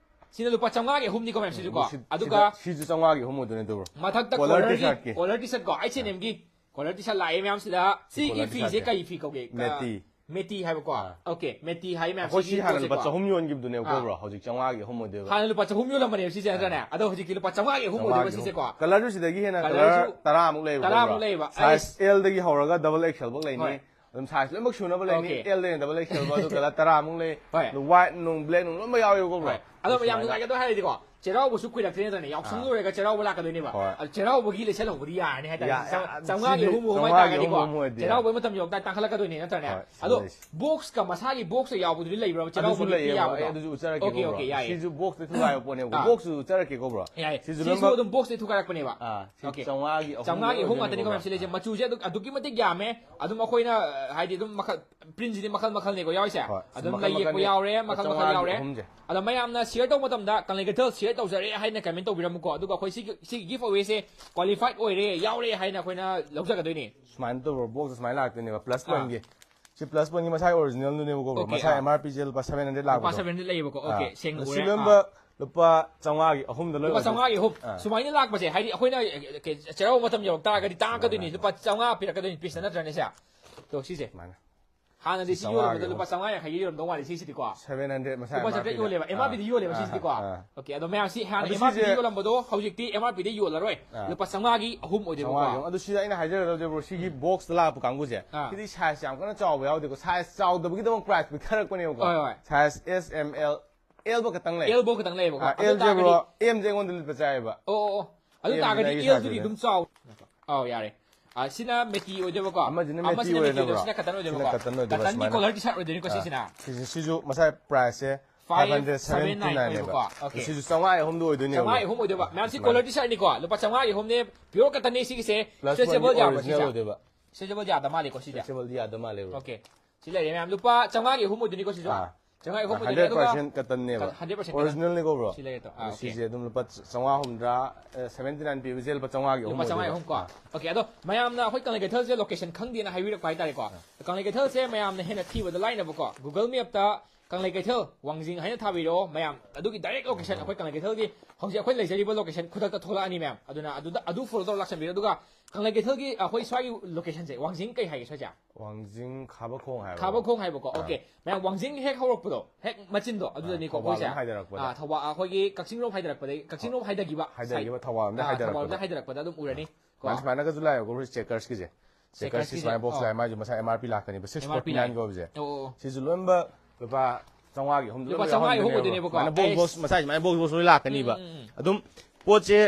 ꯁꯤꯅ ꯂꯨꯄꯥ ꯆꯥꯝꯃꯉꯥꯒꯤ ꯑꯍꯨꯝꯅꯤꯀꯣ ꯃꯌꯥꯝ, ꯁꯤꯁꯨꯀꯣ꯫ ꯁꯤ-, ꯑꯗꯨꯒ ꯁꯤꯗ, ꯁꯤꯁꯨ ꯆꯥꯝꯃꯉꯥꯒꯤ ꯑꯍꯨꯝ ꯑꯣꯏꯗꯣꯏꯅꯦ, ꯑꯗꯨꯕꯨ꯫ ꯃꯊꯛꯇ Collar collar ꯒꯤ, T-shirt ꯀꯤ꯫ Collar T-shirt ꯀꯣ, H and M ꯒꯤ collar T-shirt ꯂꯥꯛꯑꯦ ꯃꯌꯥꯝꯁꯤꯗ꯫ ꯁꯤꯒꯤ Collar ꯐꯤꯁꯦ T-shirt ꯁꯦ꯫ ꯀꯩ ꯐꯤ ꯀꯧꯒꯦ? ꯃꯦꯇꯤ꯫ ꯃꯦꯇꯤ ꯍꯥꯏꯕꯀꯣ꯫ ꯑꯥ꯫ Okay, ꯃꯦꯇꯤ ꯍꯥꯏ ꯃꯌꯥꯝ ꯑꯩꯈꯣꯏ ꯁꯤꯒꯤ ꯁꯤ ꯍꯥꯟꯅ ꯂꯨꯄꯥ ꯄꯣꯠꯁꯦꯀꯣ꯫ ꯆꯍꯨꯝ ꯌꯣꯟꯈꯤꯕꯗꯨꯅꯦꯕꯀꯣ, ꯑꯥ꯫ bro, ꯍꯧꯖꯤꯛ ꯆꯥꯝꯃꯉꯥꯒꯤ ꯑꯍꯨꯝ ꯑꯣꯏꯗꯣꯏꯕ꯫ ꯍꯥꯟꯅ ꯂꯨꯄꯥ ꯆꯍꯨꯝ ꯌꯣꯜꯂꯝꯕꯅꯦꯕ ꯁꯤꯁꯦ, ꯅꯠꯇ꯭ꯔꯅꯦ? ꯑꯗꯣ ꯍꯧꯖꯤꯛꯇꯤ ꯂꯨꯄꯥ ꯆꯥꯝꯃꯉꯥꯒꯤ ꯑꯍꯨꯝ ꯑꯣꯏꯗꯣꯏꯕ ꯆꯥꯝꯃꯉꯥꯒꯤ ꯁꯤꯁꯦꯀꯣ꯫ ꯑꯍꯨꯝ꯫ Color ꯁꯨ ꯁꯤꯗꯒꯤ ꯍꯦꯟꯅ Color color ꯁꯨ ꯇꯔꯥꯃꯨꯛ ꯂꯩꯕ, ꯇꯔꯥꯃꯨꯛ bro꯫ ꯂꯩꯕ꯫ Size ꯑꯁ꯫ L ꯗꯒꯤ ꯍꯧꯔꯒ double X L ꯐꯧ ꯂꯩꯅꯤ꯫ ꯍꯣꯏ꯫ ꯑꯗꯨꯝ size ꯂꯣꯏꯅꯃꯛ ꯁꯨꯅꯕ ꯂꯩꯅꯤ꯫ Okay꯫ L ꯗꯩꯅ double X L ꯐꯧ, ꯑꯗꯨ color ꯇꯔꯥꯃꯨꯛ ꯂꯩ꯫ ꯍꯣꯏ꯫ ꯑꯗꯨ white ꯅꯨꯡ, black ꯅꯨꯡ ꯂꯣꯏꯅꯃꯛ ꯌꯥꯎꯋꯦꯕꯀꯣ, bro꯫ ꯍꯣꯏ꯫ ꯑꯗꯣ ꯌꯥꯝ ꯁꯨꯃꯥꯏꯅ꯫ ꯅꯨꯡꯉꯥꯏꯒꯗꯧ ꯍꯥꯏꯔꯗꯤꯀꯣ, ꯆꯩꯔꯥꯎꯕꯁꯨ ꯀꯨꯏꯔꯛꯇ꯭ꯔꯦ ꯅꯠꯇ꯭ꯔꯅꯦ? ꯌꯥꯎꯁꯪ ꯑꯥ꯫ ꯂꯣꯏꯔꯒ ꯆꯩꯔꯥꯎꯕ ꯂꯥꯛꯀꯗꯣꯏꯅꯦꯕ꯫ ꯍꯣꯏ꯫ ꯑꯗꯣ ꯆꯩꯔꯥꯎꯕꯒꯤ ꯂꯩꯁꯜꯍꯧꯕꯗꯤ ꯌꯥꯔꯅꯤ ꯍꯥꯏꯇꯥꯔꯦ꯫ ꯌꯥ- ꯆꯥꯝ- ꯑꯗꯨꯗꯤ ꯆꯥꯝꯃꯉꯥꯒꯤ ꯑꯍꯨꯝ ꯑꯍꯨꯝ ꯆꯥꯝꯃꯉꯥꯒꯤ ꯍꯥꯏꯇꯥꯔꯒꯗꯤꯀꯣ, ꯑꯍꯨꯝ ꯑꯣꯏꯔꯗꯤ ꯆꯩꯔꯥꯎꯕꯒꯤ ꯌꯥꯔꯦ꯫ ꯃꯇꯝ ꯌꯧꯔꯛꯇꯥꯏ ꯇꯥꯡꯈꯠꯂꯛꯀꯗꯣꯏꯅꯦ ꯅꯠꯇ꯭ꯔꯅꯦ? ꯍꯣꯏ, ꯑꯗꯣ ꯂꯩꯁꯦ꯫ ꯕꯣꯛꯁꯀ ꯃꯁꯥꯒꯤ ꯕꯣꯛꯁꯇ ꯌꯥꯎꯕꯗꯨꯗꯤ ꯂꯩꯕ꯭ꯔꯥ? ꯑꯗꯨꯁꯨ ꯆꯩꯔꯥꯎꯕꯒꯤ ꯂꯩꯌꯦ, ꯌꯥꯕꯗꯣ? ꯑꯩ ꯑꯗꯨꯁꯨ ꯎꯠꯆꯔꯛꯀꯦ, ꯑꯣꯀꯦ, ꯕ꯭ꯔꯣ꯫ ꯑꯣꯀꯦ, ꯌꯥꯏꯌꯦ꯫ ꯁꯤꯁꯨ ꯕꯣꯛꯁꯇ ꯊꯨꯒꯥꯏꯕ ꯄꯣꯠꯅꯦꯕꯀꯣ꯫ ꯑꯥ꯫ ꯕꯣꯛꯁꯁꯨ ꯎꯠꯆꯔꯛꯀꯦꯀꯣ, ꯕ꯭ꯔꯣ꯫ ꯌꯥꯏꯌꯦ꯫ ꯁꯤꯁꯨ ꯁꯤꯁꯨ ꯂꯣꯏꯅꯃꯛ ꯑꯗꯨꯝ ꯕꯣꯛꯁꯇ ꯊꯨꯒꯥꯏꯔꯛꯄꯅꯦꯕ꯫ ꯑꯥ, ꯁꯤ ꯑꯣꯀꯦ꯫ ꯆꯥꯝꯃꯉꯥꯒꯤ ꯑꯍꯨꯝ ꯆꯥꯝꯃꯉꯥꯒꯤ ꯑꯍꯨꯝ ꯑꯣꯏꯗꯣꯏꯅꯦꯕꯀꯣ, ꯉꯥꯛꯇꯅꯤꯀꯣ, ꯕ꯭ꯔꯣ꯫ ꯃꯌꯥꯝ ꯁꯤ ꯂꯩꯁꯦ꯫ ꯃꯆꯨꯁꯦ ꯑꯗꯨ-, ꯑꯗꯨꯛꯀꯤ ꯃꯇꯤꯛ ꯌꯥꯝꯃꯦ꯫ ꯑꯗꯨꯝ ꯑꯩꯈꯣꯏꯅ, ꯍꯥꯏꯗꯤ, ꯑꯗꯨꯝ ꯃꯈꯜ, ꯄ꯭ꯔꯤꯟꯁꯤꯗꯤ ꯃꯈꯜ ꯃꯈꯜꯅꯦꯀꯣ ꯌꯥꯎꯔꯤꯁꯦ꯫ ꯍꯣꯏ, ꯑꯗꯨꯝ ꯃꯈꯜ ꯂꯩ ꯌꯦꯛꯄ ꯃꯈꯜꯅꯦ꯫ ꯌꯥꯎꯔꯦ, ꯃꯈꯜ ꯃꯈꯜ ꯆꯥꯝꯃꯉꯥꯒꯤ ꯌꯥꯎꯔꯦ꯫ ꯑꯍꯨꯝꯁꯦ꯫ ꯑꯗꯣ ꯃꯌꯥꯝꯅ ꯁꯤꯌꯔ ꯇꯧꯕ ꯃꯇꯝꯗ "ꯀꯪꯂꯩ ꯀꯩꯊꯦꯜ ꯁꯤꯌꯔ ꯇꯧꯖꯔꯦ" ꯍꯥꯏꯅ ꯀꯃꯦꯟ ꯇꯧꯕꯤꯔꯝꯃꯨꯀꯣ꯫ ꯑꯗꯨꯒ ꯑꯩꯈꯣꯏ ꯁꯤꯒꯤ, ꯁꯤꯒꯤ ꯒꯤꯐ ꯑꯋꯦꯁꯦ ꯀ꯭ꯋꯥꯂꯤꯐꯥꯏꯗ ꯑꯣꯏꯔꯦ, ꯌꯥꯎꯔꯦ ꯍꯥꯏꯅ ꯑꯩꯈꯣꯏꯅ ꯂꯧꯖꯒꯗꯣꯏꯅꯦ꯫ ꯁꯨꯃꯥꯏꯅ ꯇꯧꯕ꯭ꯔꯣ, ꯕꯣꯛꯁ ꯁꯨꯃꯥꯏꯅ ꯂꯥꯛꯇꯣꯏꯅꯦꯕ, ꯄ꯭ꯂꯁ ꯑꯥ꯫ ꯄꯣꯏꯟꯒꯤ꯫ ꯁꯤ ꯄ꯭ꯂꯁ ꯄꯣꯏꯟꯒꯤ ꯃꯁꯥꯒꯤ ꯑꯣꯔꯤꯖꯤꯅꯦꯜꯗꯨꯅꯦꯕꯀꯣ, ꯕ꯭ꯔꯣ꯫ ꯑꯣꯀꯦ, ꯃꯁꯥꯒꯤ ꯑꯥ꯫ ꯑꯦꯝ ꯑꯥꯔ ꯄꯤꯁꯦ ꯂꯨꯄꯥ ꯁꯚꯦꯟ ꯍꯟꯗ꯭ꯔꯦꯗ ꯂꯨꯄꯥ ꯂꯥꯛꯄꯗꯣ꯫ ꯁꯚꯦꯟ ꯍꯟꯗ꯭ꯔꯦꯗ ꯂꯩꯌꯦꯕꯀꯣ꯫ ꯑꯥ꯫ ꯑꯣꯀꯦ, ꯁꯦꯡꯅ ꯑꯗꯣ ꯎꯔꯦ꯫ ꯁꯤ ꯑꯥ꯫ ꯂꯣꯏꯅꯃꯛ ꯂꯨꯄꯥ ꯆꯥꯝꯃꯉꯥꯒꯤ ꯑꯍꯨꯝꯗ ꯂꯣꯏ ꯂꯨꯄꯥ ꯑꯣꯏꯗꯣꯏꯅꯦ꯫ ꯆꯥꯝꯃꯉꯥꯒꯤ ꯑꯍꯨꯝ꯫ ꯑꯥ꯫ ꯁꯨꯃꯥꯏꯅ ꯂꯥꯛꯄꯁꯦ, ꯍꯥꯏꯗꯤ, ꯑꯩꯈꯣꯏꯅ, ꯑꯦ, ꯆꯩꯔꯥꯎꯕ ꯃꯇꯝ ꯌꯧꯔꯛ ꯇꯥꯔꯒꯗꯤ ꯇꯥꯡꯉꯛꯀꯗꯣꯏꯅꯤ, ꯂꯨꯄꯥ ꯆꯥꯝꯃꯉꯥ ꯄꯤꯔꯛꯀꯗꯣꯏꯅꯤ, ꯄꯤꯁꯇ ꯅꯠꯇ꯭ꯔꯅꯦ ꯁꯦ? ꯑꯗꯣ ꯁꯤꯁꯦ꯫ ꯁꯨꯃꯥꯏꯅ꯫ ꯍꯥꯟꯅꯗꯤ ꯁꯤ ꯆꯥꯝꯃꯉꯥꯒꯤ ꯌꯣꯜꯂꯝꯕꯗ ꯑꯍꯨꯝ꯫ ꯂꯨꯄꯥ ꯆꯥꯝꯃꯉꯥ ꯌꯥꯡꯈꯩꯒꯤ ꯌꯣꯜꯂꯝꯗꯧ ꯃꯥꯜꯂꯦ ꯁꯤꯁꯤꯗꯤꯀꯣ꯫ ꯁꯚꯦꯟ ꯍꯟꯗ꯭ꯔꯦꯗ ꯃꯁꯥ ꯂꯨꯄꯥ ꯑꯦꯝ ꯑꯥꯔ ꯆꯥꯇ꯭ꯔꯦꯠ ꯄꯤꯗ꯫ ꯌꯣꯜꯂꯦꯕ, ꯑꯦꯝ ꯑꯥꯔ ꯄꯤꯗ ꯌꯣꯜꯂꯦꯕ ꯑꯥ, ꯁꯤꯁꯤꯗꯤꯀꯣ꯫ ꯑꯥ꯫ ꯑꯣꯀꯦ, ꯑꯗꯣ ꯃꯌꯥꯝ ꯁꯤ ꯍꯥꯟꯅ ꯑꯗꯨ ꯑꯦꯝ ꯑꯥꯔ ꯄꯤꯗ ꯁꯤꯁꯦ ꯌꯣꯜꯂꯝꯕꯗꯣ ꯍꯧꯖꯤꯛꯇꯤ ꯑꯦꯝ ꯑꯥꯔ ꯄꯤꯗ ꯌꯣꯜꯂꯔꯣꯏ꯫ ꯑꯥ꯫ ꯂꯨꯄꯥ ꯆꯥꯝꯃꯉꯥꯒꯤ ꯑꯍꯨꯝ ꯑꯣꯏꯗꯣꯏꯕꯀꯣ꯫ ꯆꯥꯝꯃꯉꯥꯒꯤ ꯑꯍꯨꯝ꯫ ꯑꯗꯨ ꯁꯤꯗ ꯑꯩꯅ ꯍꯥꯏꯖꯔꯒꯗꯧꯗꯤ, ꯕ꯭ꯔꯣ, ꯁꯤꯒꯤ ꯎꯝ꯫ ꯕꯣꯛꯁꯇ ꯂꯥꯛꯄ ꯀꯥꯡꯕꯨꯁꯦ, ꯑꯥ꯫ ꯁꯤꯗꯤ ꯁꯥꯏꯖ ꯌꯥꯝ ꯀꯟꯅ ꯆꯥꯎꯕ ꯌꯥꯎꯗꯦꯀꯣ꯫ Size ꯆꯥꯎꯗꯕꯒꯤꯗꯃꯛ price ꯄꯤꯊꯔꯛꯄꯅꯦꯕꯀꯣ꯫ ꯍꯣꯏ, ꯍꯣꯏ꯫ ꯁꯥꯏꯖ ꯑꯦꯁ, ꯑꯦꯝ, ꯑꯦꯜ, ꯑꯦꯜ ꯕꯧ ꯈꯛꯇꯪ ꯂꯩ꯫ ꯑꯦꯜ ꯕꯧ ꯈꯛꯇꯪ ꯂꯩꯌꯦꯕꯀꯣ꯫ ꯑꯥ, ꯑꯗꯨ ꯑꯦꯜꯁꯦ, ꯇꯥꯔꯒꯗꯤ ꯕ꯭ꯔꯣ, ꯑꯦꯝꯁꯦ ꯑꯩꯉꯣꯟꯗ ꯂꯤꯠꯄ ꯆꯥꯏꯌꯦꯕ꯫ ꯑꯣ, ꯑꯣ, ꯑꯣ꯫ ꯑꯗꯨ ꯑꯦꯝꯁꯤꯅ ꯇꯥꯔꯒꯗꯤ ꯑꯩꯒꯤ ꯑꯦꯜꯗꯨꯗꯤ ꯁꯥꯏꯖꯇꯨꯅꯦ꯫ ꯑꯗꯨꯝ ꯆꯥꯎ꯫ ꯑꯧ, ꯌꯥꯔꯦ꯫ ꯑꯥ, ꯁꯤꯅ ꯃꯦꯇꯤ ꯑꯣꯏꯗꯣꯏꯕꯀꯣ꯫ ꯑꯃꯁꯤꯅ ꯃꯦꯇꯤ ꯑꯃꯁꯤꯅ ꯑꯣꯏꯔꯦ, ꯃꯦꯇꯤꯗꯣ, ꯕ꯭ꯔꯣ꯫ ꯁꯤꯅ ꯀꯇꯟ ꯑꯣꯏꯗꯣꯏꯕꯀꯣ꯫ ꯁꯤꯅ ꯀꯇꯟ ꯑꯣꯏꯗꯣꯏꯕ, ꯀꯇꯟꯒꯤ ꯁꯨꯃꯥꯏꯅ꯫ ꯀꯣꯂꯔ ꯇꯤ ꯁꯥꯔꯠ ꯑꯣꯏꯗꯣꯏꯅꯤꯀꯣ ꯑꯥ, ꯁꯤꯁꯤꯅ꯫ ꯁꯤꯁꯦ, ꯁꯤꯁꯨ ꯃꯁꯥꯏ ꯄ꯭ꯔꯥꯏꯁꯁꯦ five five hundred seventy nine seven nine ꯍꯥꯏꯕ꯫ ꯑꯣꯏꯕꯀꯣ꯫ ꯑꯣꯀꯦ꯫ ꯁꯤꯁꯨ ꯆꯥꯝꯃꯉꯥ ꯑꯍꯨꯝꯗ ꯑꯣꯏꯗꯣꯏꯅꯦꯕ꯫ ꯆꯥꯝꯃꯉꯥ ꯑꯍꯨꯝ ꯑꯣꯏꯗꯣꯏꯕ꯫ ꯃꯌꯥꯝ ꯁꯤ ꯁꯨꯃꯥꯏꯅ꯫ ꯀꯣꯂꯔ ꯇꯤ ꯁꯥꯔꯠꯅꯤꯀꯣ꯫ ꯂꯨꯄꯥ ꯆꯥꯝꯃꯉꯥꯒꯤ ꯑꯍꯨꯝꯅꯦ꯫ ꯄꯤꯌꯣꯔ ꯀꯇꯟꯅꯦ ꯁꯤꯒꯤꯁꯦ꯫ ꯄ꯭ꯂꯁ ꯁ꯭ꯇ꯭ꯔꯦꯆꯦꯕꯜ ꯄꯣꯏꯟꯒꯤ ꯌꯥꯕ꯭ꯔꯥ ꯑꯣꯔꯤꯖꯤꯅꯦꯜ ꯁꯤꯁꯦ? ꯑꯣꯏꯗꯣꯏꯕ꯫ ꯁ꯭ꯇ꯭ꯔꯦꯆꯦꯕꯜ ꯌꯥꯗ ꯃꯥꯜꯂꯦꯀꯣ ꯁꯤꯁꯦ꯫ ꯁ꯭ꯇ꯭ꯔꯦꯆꯦꯕꯜꯗꯤ ꯌꯥꯗ ꯃꯥꯜꯂꯦꯕ꯫ ꯑꯣꯀꯦ꯫ ꯁꯤ ꯂꯩꯔꯦ ꯃꯌꯥꯝ꯫ ꯂꯨꯄꯥ ꯆꯥꯝꯃꯉꯥꯒꯤ ꯑꯍꯨꯝ ꯑꯣꯏꯗꯣꯏꯅꯤꯀꯣ ꯁꯤꯁꯨ? ꯑꯥ꯫ ꯆꯥꯝꯃꯉꯥꯒꯤ ꯑꯍꯨꯝ ꯑꯣꯏꯗꯣꯏꯅꯦ꯫ ꯍꯟꯗ꯭ꯔꯦꯗ ꯑꯗꯨꯒ ꯄꯥꯔꯁꯦꯟ ꯀꯇꯟꯅꯦꯕ꯫ ꯍꯟꯗ꯭ꯔꯦꯗ ꯄꯥꯔꯁꯦꯟ ꯑꯣꯔꯤꯖꯤꯅꯦꯜꯅꯤꯀꯣ, ꯕ꯭ꯔꯣ? ꯁꯤ ꯂꯩꯔꯦ ꯇꯣ꯫ ꯑꯥ, ꯑꯗꯣ ꯑꯣꯀꯦ꯫ ꯁꯤꯁꯦ ꯑꯗꯨꯝ ꯂꯨꯄꯥ ꯆꯥꯝꯃꯉꯥ ꯍꯨꯝꯗ꯭ꯔꯥ, ꯑꯦ, ꯁꯚꯦꯟꯇꯤ ꯅꯥꯏꯟ ꯄꯤꯕꯁꯦ ꯂꯨꯄꯥ ꯆꯥꯝꯃꯉꯥꯒꯤ ꯑꯍꯨꯝ ꯂꯨꯄꯥ ꯆꯥꯝꯃꯉꯥꯒꯤ ꯑꯣꯏꯗꯣꯏꯕ꯫ ꯑꯍꯨꯝ ꯀꯣ꯫ ꯑꯥ꯫ ꯑꯣꯀꯦ, ꯑꯗꯣ ꯃꯌꯥꯝꯅ ꯑꯩꯈꯣꯏ ꯀꯪꯂꯩ ꯀꯩꯊꯦꯜꯁꯦ ꯂꯣꯀꯦꯁꯟ ꯈꯪꯗꯦꯅ ꯍꯥꯏꯕꯤꯔꯛꯄ ꯍꯥꯏꯇꯥꯔꯦꯀꯣ꯫ ꯀꯪꯂꯩ ꯀꯩꯊꯦꯜꯁꯦ ꯃꯌꯥꯝꯅ ꯍꯦꯟꯅ ꯊꯤꯕꯗ ꯂꯥꯏꯅꯕꯀꯣ꯫ ꯒꯨꯒꯜ ꯃꯦꯞꯇ ꯀꯪꯂꯩ ꯀꯩꯊꯦꯜ ꯋꯥꯡꯖꯤꯡ ꯍꯥꯏꯅ ꯊꯥꯕꯤꯔꯛꯑꯣ ꯃꯌꯥꯝ꯫ ꯑꯗꯨꯒꯤ ꯗꯥꯏꯔꯦꯛ ꯂꯣꯀꯦꯁꯟ, ꯑꯩꯈꯣꯏ ꯀꯪꯂꯩ ꯀꯩꯊꯦꯜꯒꯤ ꯍꯧꯖꯤꯛ ꯑꯩꯈꯣꯏ ꯂꯩꯖꯔꯤꯕ ꯂꯣꯀꯦꯁꯟ ꯈꯨꯗꯛꯇ ꯊꯣꯛꯂꯛꯑꯅꯤ ꯃꯌꯥꯝ꯫ ꯑꯗꯨꯅ ꯑꯗꯨꯗ, ꯑꯗꯨ ꯐꯣꯂꯣ ꯇꯧꯔ ꯂꯥꯛꯁꯟꯕꯤꯔꯣ꯫ ꯑꯗꯨꯒ ꯀꯪꯂꯩ ꯀꯩꯊꯦꯜꯒꯤ ꯑꯩꯈꯣꯏ ꯁ꯭ꯋꯥꯏꯒꯤ ꯂꯣꯀꯦꯁꯟꯁꯦ, ꯋꯥꯡꯖꯤꯡ ꯀꯩ ꯍꯥꯏꯒꯦ ꯁ꯭ꯋꯥꯏꯁꯦ? ꯋꯥꯡꯖꯤꯡ ꯈꯥꯕꯈꯣꯡ ꯍꯥꯏꯕ꯫ ꯈꯥꯕꯈꯣꯡ ꯍꯥꯏꯕꯀꯣ꯫ ꯑꯥ꯫ ꯑꯣꯀꯦ꯫ ꯃꯌꯥꯝ ꯋꯥꯡꯖꯤꯡ ꯍꯦꯛ ꯍꯧꯔꯛꯄꯗꯣ, ꯍꯦꯛ ꯃꯆꯤꯟꯗꯣ, ꯑꯗꯨꯗꯅꯤꯀꯣ ꯊꯧꯕꯥꯜ ꯑꯩꯈꯣꯏꯁꯦ꯫ ꯂꯣꯝ ꯍꯥꯏꯊꯔꯛꯄꯗ꯫ ꯑꯥ, ꯊꯧꯕꯥꯜ, ꯑꯩꯈꯣꯏꯒꯤ ꯀꯛꯆꯤꯡꯔꯣꯝ ꯍꯥꯏꯊꯔꯛꯄꯗꯒꯤ, ꯀꯛꯆꯤꯡꯔꯣꯝ ꯍꯥꯏꯊꯈꯤꯕ ꯁꯥꯏꯠ꯫ ꯍꯥꯏꯊꯈꯤꯕ ꯊꯧꯕꯥꯜ ꯂꯣꯝꯗ ꯑꯥ, ꯊꯧꯕꯥꯜ ꯂꯣꯝꯗ ꯍꯥꯏꯊꯔꯛꯄꯗ꯫ ꯍꯥꯏꯊꯔꯛꯄꯗ ꯑꯗꯨꯝ ꯎꯔꯅꯤ꯫ ꯀꯣ꯫ ꯁꯨꯃꯥꯏꯅ, ꯁꯨꯃꯥꯏꯅꯒꯁꯨ ꯂꯥꯛꯑꯦꯕꯀꯣ, ꯍꯧꯖꯤꯛ ꯆꯦꯀꯔꯁꯀꯤꯁꯦ꯫ ꯆꯦꯀꯔꯁꯀꯤ ꯆꯦꯀꯔꯁꯀꯤꯁꯦ, ꯁꯨꯃꯥꯏꯅ ꯕꯣꯛꯁ ꯑꯣ꯫ ꯂꯥꯛꯑꯦ, ꯃꯥꯏꯁꯨ ꯃꯁꯥ ꯑꯦꯝ ꯑꯥꯔ ꯄꯤ ꯂꯥꯛꯀꯅꯦꯕ, six M R P forty ꯅꯥꯏꯟꯒ ꯑꯣꯏꯕꯁꯦ꯫ ꯑꯣ, ꯑꯣ, ꯑꯣ꯫ ꯁꯤꯁꯨ ꯂꯣꯏꯅꯃꯛ ꯂꯨꯄꯥ ꯆꯥꯝꯃꯉꯥꯒꯤ ꯑꯍꯨꯝꯗꯨ ꯂꯨꯄꯥ ꯂꯣꯏ ꯆꯥꯝꯃꯉꯥꯒꯤ ꯑꯍꯨꯝ ꯌꯥꯎꯍꯟꯗꯣꯏꯅꯦꯕ꯫ ꯑꯣꯏꯗꯣꯏꯅꯦꯕꯀꯣ꯫ ꯁꯨꯃꯥꯏꯅ ꯕꯣꯛꯁ ꯑꯩꯁ꯫ ꯕꯣꯛꯁ ꯃꯁꯥꯏ ꯁꯨꯃꯥꯏꯅ ꯕꯣꯛꯁ ꯕꯣꯛꯁ ꯂꯣꯏ ꯂꯥꯛꯀꯅꯤꯕ꯫ ꯎꯝ, ꯎꯝ, ꯎꯝ꯫ ꯑꯗꯨꯝ ꯄꯣꯠꯁꯦ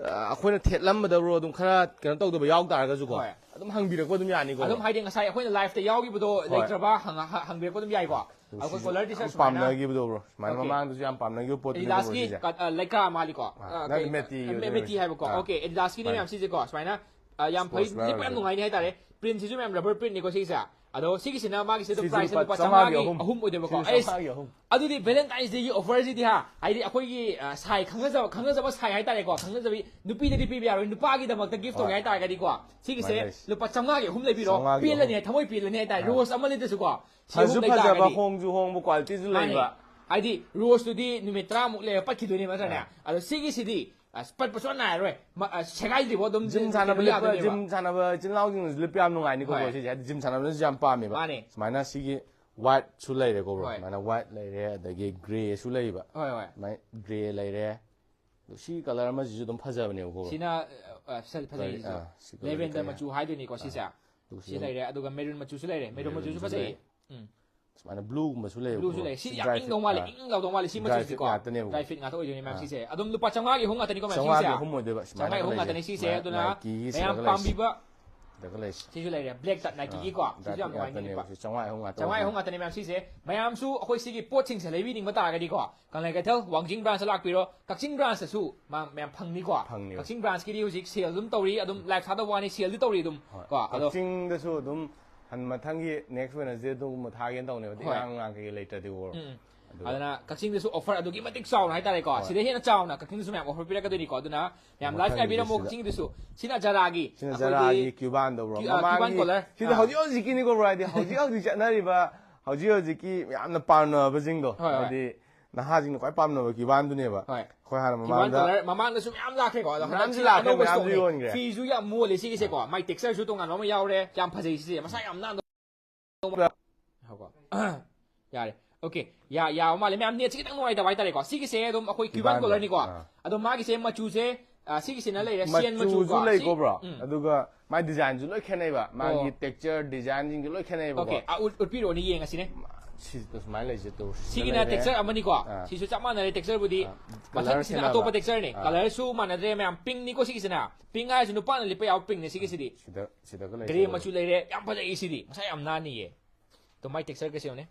ꯑ, ꯑꯩꯈꯣꯏꯅ ꯊꯦꯠꯂꯝꯕꯗ ꯕ꯭ꯔꯣ ꯑꯗꯨꯝ ꯈꯔ ꯀꯩꯅꯣ ꯇꯧꯗꯕ ꯌꯥꯎ ꯇꯥꯔꯒꯁꯨꯀꯣ, ꯍꯣꯏ꯫ ꯑꯗꯨꯝ ꯍꯪꯕꯤꯔꯛꯄ ꯑꯗꯨꯝ ꯌꯥꯅꯤꯀꯣ꯫ ꯑꯗꯨꯝ ꯍꯥꯏꯗꯤ ꯉꯁꯥꯏ ꯑꯩꯈꯣꯏꯅ ꯂꯥꯏꯐꯇ ꯌꯥꯎꯈꯤꯕꯗꯣ ꯍꯣꯏ꯫ ꯂꯩꯇ꯭ꯔꯕ ꯍꯪ- ꯍ- ꯍꯪꯕꯤꯔꯛꯄ ꯑꯗꯨꯝ ꯌꯥꯏꯀꯣ꯫ ꯑꯩꯈꯣꯏ ꯁꯤꯁꯨ ꯀꯣꯂꯔ ꯇꯤ ꯌꯥꯝ ꯁꯥꯔꯠ ꯁꯨꯃꯥꯏꯅ ꯄꯥꯝꯅꯈꯤꯕꯗꯣ ꯕ꯭ꯔꯣ, ꯁꯨꯃꯥꯏꯅ ꯑꯣꯀꯦ꯫ ꯃꯃꯥꯡꯗꯁꯨ ꯌꯥꯝ ꯄꯥꯝꯅꯈꯤꯕ ꯄꯣꯠꯇꯨꯅꯦꯕ ꯕ꯭ꯔꯣ ꯑꯦꯗꯤꯗꯥꯁꯀꯤ ꯁꯤꯁꯦ꯫ ꯀꯠ- ꯑ, ꯂꯩꯀꯥ ꯃꯥꯜꯂꯤꯀꯣ꯫ ꯑ, ꯑ, ꯅꯠꯇꯦ, ꯀꯩ- ꯃꯦꯇꯤꯒꯤ ꯑ, ꯑꯣꯏꯗꯣꯏꯅꯦ꯫ ꯃꯦꯇꯤ ꯍꯥꯏꯕꯀꯣ꯫ ꯑ, ꯑꯣꯀꯦ, ꯑꯦꯗꯤꯗꯥꯁꯀꯤꯅꯦ ꯃꯥꯅꯦ꯫ ꯃꯌꯥꯝ ꯁꯤꯁꯦꯀꯣ꯫ ꯁꯨꯃꯥꯏꯅ ꯑ, ꯌꯥꯝ ꯐꯩ, Sports wear ꯂꯤꯠꯄ ꯌꯥꯝ ꯑꯣꯏꯗꯣꯏꯅꯦ꯫ ꯅꯨꯡꯉꯥꯏꯅꯤ ꯍꯥꯏꯇꯥꯔꯦ꯫ ꯄ꯭ꯔꯤꯟꯁꯤꯁꯨ ꯃꯌꯥꯝ ꯔꯕꯔ ꯄ꯭ꯔꯤꯟꯅꯤꯀꯣ ꯁꯤꯁꯦ꯫ ꯑꯗꯣ ꯁꯤꯒꯤꯁꯤꯅ ꯃꯥꯒꯤꯁꯦ ꯑꯗꯨꯝ ꯁꯤꯁꯨ ꯄ꯭ꯔꯥꯏꯁꯁꯦ ꯂꯨꯄꯥ ꯂꯨꯄꯥ ꯆꯥꯝꯃꯉꯥꯒꯤ ꯆꯥꯝꯃꯉꯥꯒꯤ ꯑꯍꯨꯝ ꯑꯍꯨꯝ ꯁꯤꯁꯨ ꯑꯣꯏꯗꯣꯏꯅꯦꯕ꯫ ꯆꯥꯝꯃꯉꯥꯒꯤ ꯑꯍꯨꯝ꯫ ꯑꯗꯨꯗꯤ ꯚꯦꯂꯦꯟꯇꯥꯏꯟꯁ ꯗꯦꯒꯤ ꯑꯣꯐꯔꯁꯤꯗꯤ ꯍꯥ, ꯍꯥꯏꯗꯤ ꯑꯩꯈꯣꯏꯒꯤ ꯑ, ꯁꯥꯏ ꯈꯪꯅꯖꯕ ꯈꯪꯅꯖꯕ ꯁꯥꯏ ꯍꯥꯏꯇꯥꯔꯦꯀꯣ, ꯈꯪꯅꯖꯕꯤ ꯅꯨꯄꯤꯗꯗꯤ ꯄꯤꯕ ꯌꯥꯔꯣꯏ, ꯅꯨꯄꯥꯒꯤꯗꯃꯛꯇ ꯒꯤꯐ ꯇꯧꯒꯦ ꯍꯣꯏ꯫ ꯍꯥꯏꯇꯥꯔꯒꯗꯤꯀꯣ ꯁꯤꯒꯤꯁꯦ ꯃꯥꯅꯦ꯫ ꯂꯨꯄꯥ ꯆꯥꯝꯃꯉꯥꯒꯤ ꯑꯍꯨꯝ ꯂꯩꯕꯤꯔꯣ꯫ ꯆꯥꯝꯃꯉꯥꯒꯤ ꯄꯦꯜꯂꯅꯤ, ꯑꯍꯨꯝ꯫ ꯊꯃꯣꯏ ꯄꯦꯜꯂꯅꯤ ꯍꯥꯏꯇꯥꯔꯦ꯫ ꯍꯣꯏ꯫ ꯔꯣꯁ ꯑꯃ ꯂꯤꯠꯇ꯭ꯔꯁꯨꯀꯣ ꯁꯤ ꯐꯁꯨ ꯑꯍꯨꯝ ꯂꯩ ꯐꯖꯕ, ꯇꯥꯔꯒꯗꯤ꯫ ꯍꯣꯡꯁꯨ ꯍꯣꯡꯕ, ꯀ꯭ꯋꯥꯂꯤꯇꯤꯁꯨ ꯃꯥꯅꯦ꯫ ꯂꯩꯕ꯫ ꯍꯥꯏꯗꯤ ꯔꯣꯁꯇꯨꯗꯤ ꯅꯨꯃꯤꯠ ꯇꯔꯥꯃꯨꯛ ꯂꯩꯔ ꯄꯠꯈꯤꯗꯣꯏꯅꯦꯕ ꯅꯠꯇ꯭ꯔꯅꯦ? ꯑꯥ꯫ ꯑꯗꯣ ꯁꯤꯒꯤꯁꯤꯗꯤ ꯑꯁ, ꯄꯠꯄ ꯁꯨꯡꯌꯥ ꯅꯥꯏꯔꯔꯣꯏ꯫ ꯃ-, ꯑ, ꯁꯦꯒꯥꯏꯗ꯭ꯔꯤꯕꯣ ꯑꯗꯨꯝ ꯖꯤꯝ ꯁꯤ- ꯁꯥꯟꯅꯕ ꯀꯩꯅꯣ ꯂꯤꯠꯄ, ꯌꯥꯗꯣꯏꯅꯦꯕ꯫ ꯖꯤꯝ ꯁꯥꯟꯅꯕ ꯏꯆꯤꯜ ꯏꯅꯥꯎꯁꯤꯡꯅꯁꯨ ꯂꯤꯠꯄ ꯌꯥꯝ ꯅꯨꯡꯉꯥꯏꯅꯤꯀꯣ ꯍꯣꯏ꯫ ꯕ꯭ꯔꯣ ꯁꯤꯁꯦ, ꯍꯥꯏꯗꯤ ꯖꯤꯝ ꯁꯥꯟꯅꯕꯅꯁꯨ ꯌꯥꯝ ꯄꯥꯝꯃꯦꯕ꯫ ꯃꯥꯅꯦ꯫ ꯁꯨꯃꯥꯏꯅ ꯁꯤꯒꯤ ꯋꯥꯏꯠꯁꯨ ꯂꯩꯔꯦꯀꯣ ꯕ꯭ꯔꯣ꯫ ꯍꯣꯏ꯫ ꯁꯨꯃꯥꯏꯅ ꯋꯥꯏꯠ ꯂꯩꯔꯦ, ꯑꯗꯒꯤ ꯒ꯭ꯔꯦꯁꯨ ꯂꯩꯕ꯫ ꯍꯣꯏ, ꯍꯣꯏ꯫ ꯁꯨꯃꯥꯏꯅ ꯒ꯭ꯔꯦ ꯂꯩꯔꯦ꯫ ꯑꯗꯣ ꯁꯤ ꯀꯂꯔ ꯑꯃꯁꯤꯁꯨ ꯑꯗꯨꯝ ꯐꯖꯕꯅꯦꯕꯀꯣ ꯕ꯭ꯔꯣ꯫ ꯁꯤꯅ, ꯑ, ꯑ, ꯁꯦꯜ ꯐꯖꯩꯁꯤꯁꯨ꯫ ꯑꯥ, ꯁꯤ ꯀꯂꯔꯁꯦ ꯂꯦꯚꯦꯟꯗꯔ ꯀꯔꯤ? ꯃꯆꯨ ꯍꯥꯏꯗꯣꯏꯅꯤꯀꯣ ꯁꯤꯁꯦ꯫ ꯑꯥ, ꯑꯗꯨꯒ ꯁꯤ ꯁꯤꯗ ꯂꯩꯔꯦ, ꯑꯗꯨꯒ ꯃꯦꯔꯨꯟ ꯃꯆꯨꯁꯨ ꯂꯩꯔꯦ꯫ ꯃꯦꯔꯨꯟ ꯃꯦꯔꯨꯟ ꯃꯆꯨꯁꯨ ꯃꯆꯨ ꯐꯖꯩ꯫ ꯂꯩ꯫ ꯎꯝ꯫ ꯁꯨꯃꯥꯏꯅ ꯕ꯭ꯂꯨꯒꯨꯝꯕꯁꯨ ꯂꯩꯌꯦꯕꯀꯣ ꯕ꯭ꯂꯨꯁꯨ ꯕ꯭ꯔꯣ꯫ ꯂꯩ꯫ ꯁꯤ ꯁꯤ ꯌꯥꯝ ꯗ꯭ꯔꯥꯏ ꯏꯪꯗꯧ ꯐꯤꯠ ꯃꯥꯜꯂꯦ, ꯉꯥꯛꯇ-, ꯏꯪ ꯂꯥꯎꯗꯧ ꯃꯥꯜꯂꯦ꯫ ꯁꯤ ꯗ꯭ꯔꯥꯏ ꯃꯆꯨꯁꯤꯀꯣ꯫ ꯐꯤꯠ ꯉꯥꯛꯇꯅꯦꯕꯀꯣ꯫ ꯗ꯭ꯔꯥꯏ ꯐꯤꯠ ꯉꯥꯛꯇ ꯑꯣꯏꯗꯣꯏꯅꯦ ꯃꯌꯥꯝ ꯑꯥ꯫ ꯁꯤꯁꯦ꯫ ꯑꯗꯨꯝ ꯂꯨꯄꯥ ꯆꯥꯝꯃꯉꯥꯒꯤ ꯑꯍꯨꯝ ꯉꯥꯛꯇꯅꯤꯀꯣ ꯃꯌꯥꯝ ꯆꯥꯝꯃꯉꯥꯒꯤ ꯁꯤꯁꯦ꯫ ꯑꯍꯨꯝ ꯑꯣꯏꯗꯣꯏꯕ꯫ ꯁꯨꯃꯥꯏꯅ ꯆꯥꯝꯃꯉꯥꯒꯤ ꯑꯍꯨꯝ ꯂꯩꯁꯦ꯫ ꯉꯥꯛꯇꯅꯤ ꯁꯤꯁꯦ꯫ ꯃꯌꯥꯝ ꯑꯗꯨꯅ ꯅꯥꯏꯀꯤꯒꯤ ꯃꯌꯥꯝ ꯁꯤꯗꯒ ꯂꯩꯁꯦ꯫ ꯄꯥꯝꯕꯤꯕ ꯁꯤꯗꯒ ꯂꯩꯁꯦ꯫ ꯁꯤꯁꯨ ꯂꯩꯔꯦ꯫ ꯕ꯭ꯂꯦꯛ ꯇꯠ ꯅꯥꯏꯀꯤꯒꯤꯀꯣ꯫ ꯑꯥ, ꯁꯤꯁꯨ ꯗ꯭ꯔꯥꯏ ꯌꯥꯝ ꯐꯤꯠ ꯅꯨꯡꯉꯥꯏꯅꯦꯕ꯫ ꯉꯥꯛꯇꯅꯦꯕ꯫ ꯁꯤ ꯆꯥꯝꯃꯉꯥꯒꯤ ꯑꯍꯨꯝ ꯉꯥꯛꯇ ꯆꯥꯝꯃꯉꯥꯒꯤ ꯑꯍꯨꯝ ꯑꯣꯏꯗꯣꯏꯕ꯫ ꯉꯥꯛꯇꯅꯦ ꯃꯌꯥꯝ ꯁꯤꯁꯦ꯫ ꯃꯌꯥꯝꯁꯨ ꯑꯩꯈꯣꯏ ꯁꯤꯒꯤ ꯄꯣꯠꯁꯤꯡꯁꯦ ꯂꯩꯕꯤꯅꯤꯡꯕ ꯇꯥꯔꯒꯗꯤꯀꯣ, ꯀꯪꯂꯩ ꯀꯩꯊꯦꯜ ꯋꯥꯡꯖꯤꯡ ꯕ꯭ꯔꯥꯟꯁꯇ ꯂꯥꯛꯄꯤꯔꯣ꯫ ꯀꯛꯆꯤꯡ ꯕ꯭ꯔꯥꯟꯁꯇꯁꯨ ꯃꯥ-, ꯃꯌꯥꯝ ꯐꯪꯅꯤꯀꯣ꯫ ꯐꯪꯅꯤ꯫ ꯀꯛꯆꯤꯡ ꯕ꯭ꯔꯥꯟꯁꯀꯤꯗꯤ ꯍꯧꯖꯤꯛ ꯁꯦꯜ ꯑꯗꯨꯝ ꯇꯧꯔꯤ, ꯑꯗꯨꯝ ꯂꯥꯏꯐ ꯊꯥꯗꯕ ꯋꯥꯅꯤ, ꯁꯦꯜꯗꯤ ꯇꯧꯔꯤ ꯑꯗꯨꯝ ꯍꯣꯏ꯫ ꯀꯣ꯫ ꯑꯗꯣ ꯀꯛꯆꯤꯡꯗꯁꯨ ꯑꯗꯨꯝ ꯍꯟ-, ꯃꯊꯪꯒꯤ ꯅꯦꯛꯁ ꯋꯦꯅꯁꯗꯦ ꯑꯗꯨꯒꯨꯝꯕ ꯊꯥꯒꯦꯅ ꯇꯧꯅꯦꯕ, ꯑꯗꯩ ꯍꯣꯏ꯫ ꯑꯉꯥꯡ ꯑꯉꯥꯡ ꯀꯩꯀꯩ ꯂꯩꯇ꯭ꯔꯗꯤꯀꯣ꯫ ꯎꯝ꯫ ꯑꯗꯨꯒ ꯑꯗꯨꯅ ꯀꯛꯆꯤꯡꯗꯁꯨ ꯑꯣꯐꯔ ꯑꯗꯨꯛꯀꯤ ꯃꯇꯤꯛ ꯆꯥꯎꯅ ꯍꯥꯏꯇꯥꯔꯦꯀꯣ꯫ ꯍꯣꯏ꯫ ꯁꯤꯗꯩ ꯍꯦꯟꯅ ꯆꯥꯎꯅ ꯀꯛꯆꯤꯡꯗꯁꯨ ꯃꯌꯥꯝ ꯑꯣꯐꯔ ꯄꯤꯔꯛꯀꯗꯣꯏꯅꯤꯀꯣ꯫ ꯑꯗꯨꯅ ꯃꯌꯥꯝ ꯂꯥꯏꯐ ꯃꯊꯪꯒꯤꯗꯤ ꯉꯥꯏꯕꯤꯔꯝꯃꯣ ꯁꯤꯗ꯫ ꯀꯛꯆꯤꯡꯗꯁꯨ꯫ ꯁꯤꯅ ꯖꯔꯥꯒꯤ꯫ ꯁꯤꯅ ꯑꯩꯈꯣꯏꯒꯤ ꯖꯔꯥꯒꯤ ꯀ꯭ꯌꯨꯕꯥꯟꯗꯣ ꯕ꯭ꯔꯣ꯫ ꯀ꯭ꯌꯨ-, ꯑ, ꯀ꯭ꯌꯨꯕꯥꯟ ꯃꯃꯥꯡꯒꯤ ꯀꯣꯂꯔ꯫ ꯁꯤꯗꯤ ꯑꯥ꯫ ꯍꯧꯖꯤꯛ ꯍꯧꯖꯤꯛꯀꯤꯅꯤꯀꯣ ꯕ꯭ꯔꯣ, ꯍꯥꯏꯗꯤ ꯍꯧꯖꯤꯛ ꯍꯧꯖꯤꯛꯀꯤ ꯆꯠꯅꯔꯤꯕ, ꯍꯧꯖꯤꯛ ꯍꯧꯖꯤꯛꯀꯤ ꯌꯥꯝꯅ ꯄꯥꯝꯅꯕꯁꯤꯡꯗꯣ, ꯍꯣꯏ, ꯍꯣꯏ꯫ ꯍꯥꯏꯗꯤ ꯅꯍꯥꯁꯤꯡꯅ ꯈ꯭ꯋꯥꯏ ꯄꯥꯝꯅꯕ ꯀ꯭ꯌꯨꯕꯥꯟꯗꯨꯅꯦꯕ꯫ ꯍꯣꯏ꯫ ꯑꯩꯈꯣꯏ ꯍꯥꯟꯅ ꯀ꯭ꯌꯨꯕꯥꯟ ꯃꯃꯥꯡꯗ ꯀꯣꯂꯔ ꯃꯃꯥꯡꯗꯁꯨ ꯃꯌꯥꯝ ꯂꯥꯛꯈ꯭ꯔꯦꯀꯣ꯫ ꯑꯗꯣ ꯃꯌꯥꯝꯁꯨ ꯍꯟꯗꯛꯁꯤ ꯂꯥꯛꯈ꯭ꯔꯦ, ꯑꯅꯧꯕ ꯃꯌꯥꯝꯁꯨ ꯁ꯭ꯇꯣꯛꯅꯦ꯫ ꯌꯣꯟꯈ꯭ꯔꯦ꯫ ꯐꯤꯁꯨ ꯌꯥꯝ ꯃꯣꯜꯂꯦ ꯁꯤꯒꯤꯁꯦꯀꯣ꯫ ꯃꯥꯏ ꯇꯦꯛꯁꯆꯔꯁꯨ ꯇꯣꯉꯥꯟꯕ ꯑꯃ ꯌꯥꯎꯔꯦ꯫ ꯌꯥꯝ ꯐꯖꯩ ꯁꯤꯁꯦ꯫ ꯃꯁꯥ ꯌꯌꯥꯝ ꯅꯥꯟꯗꯧ ꯉꯥꯏꯈꯣꯀꯣ꯫ ꯌꯥꯔꯦ꯫ ꯑꯣꯀꯦ꯫ ꯌꯥ-, ꯌꯥꯕ ꯃꯥꯜꯂꯦ꯫ ꯃꯌꯥꯝ ꯅꯦꯠꯁꯦ ꯈꯤꯇꯪ ꯅꯨꯡꯉꯥꯏꯇꯕ ꯍꯥꯏꯇꯥꯔꯦꯀꯣ꯫ ꯁꯤꯒꯤꯁꯦ ꯑꯗꯨꯝ ꯑꯩꯈꯣꯏ ꯀ꯭ꯌꯨꯕꯥꯟ ꯀ꯭ꯌꯨꯕꯥꯟꯗꯣ꯫ ꯀꯣꯂꯔꯅꯤꯀꯣ꯫ ꯑꯥ꯫ ꯑꯗꯣ ꯃꯥꯒꯤꯁꯦ ꯃꯆꯨꯁꯦ, ꯑ, ꯁꯤꯒꯤꯁꯤꯅ ꯂꯩꯔꯦ, ꯁꯤꯌꯦꯟ ꯃꯆꯨ ꯃꯆꯨꯁꯨ ꯀꯣ꯫ ꯂꯩꯀꯣ ꯁꯤ-, ꯕ꯭ꯔꯣ꯫ ꯎꯝ꯫ ꯑꯗꯨꯒ ꯃꯥꯏ ꯗꯤꯖꯥꯏꯟꯁꯨ ꯂꯣꯏ ꯈꯦꯠꯅꯩꯕ꯫ ꯃꯥꯒꯤ ꯑꯣ꯫ ꯇꯦꯛꯁꯆꯔ, ꯗꯤꯖꯥꯏꯟꯁꯤꯡꯁꯨ ꯂꯣꯏ ꯈꯦꯠꯅꯩꯕꯀꯣ꯫ ꯑꯣꯀꯦ꯫ ꯑ, ꯎꯠ-, ꯎꯠꯄꯤꯔꯛꯑꯣꯅꯦ, ꯌꯦꯡꯉꯁꯤꯅꯦ꯫ ꯁꯤꯗ ꯁꯨꯃꯥꯏꯅ ꯂꯩꯁꯦ ꯇꯧ꯫ ꯁꯤꯒꯤꯅ texture ꯑꯃꯅꯤꯀꯣ꯫ ꯑꯥ꯫ ꯁꯤꯁꯨ ꯆꯞ ꯃꯥꯟꯅꯔꯦ, texture ꯕꯨꯗꯤ꯫ ꯑꯥ꯫ ꯃꯊꯪꯁꯤꯅ Colour ꯈꯦꯠꯅꯕ꯫ ꯑꯇꯣꯞꯄ texture ꯅꯤ꯫ ꯑꯥ꯫ Colour ꯁꯨ ꯃꯥꯟꯅꯗ꯭ꯔꯦ ꯃꯌꯥꯝ, pink ꯅꯤꯀꯣ ꯁꯤꯒꯤꯁꯤꯅ꯫ Pink ꯍꯥꯏꯔꯁꯨ ꯅꯨꯄꯥꯅ ꯂꯤꯠꯄ ꯌꯥꯕ pink ꯅꯤ ꯁꯤꯒꯤꯁꯤꯗꯤ꯫ ꯁꯤꯗ ꯁꯤꯗꯒ ꯂꯩ꯫ Grey ꯃꯆꯨ ꯂꯩꯔꯦ, ꯌꯥꯝ ꯐꯖꯩ ꯁꯤꯗꯤ꯫ ꯃꯁꯥ ꯌꯥꯝ ꯅꯥꯟꯅꯤꯌꯦ꯫ ꯑꯗꯣ ꯃꯥꯏ texture ꯒꯁꯦ ꯌꯦꯡꯉꯨꯅꯦ꯫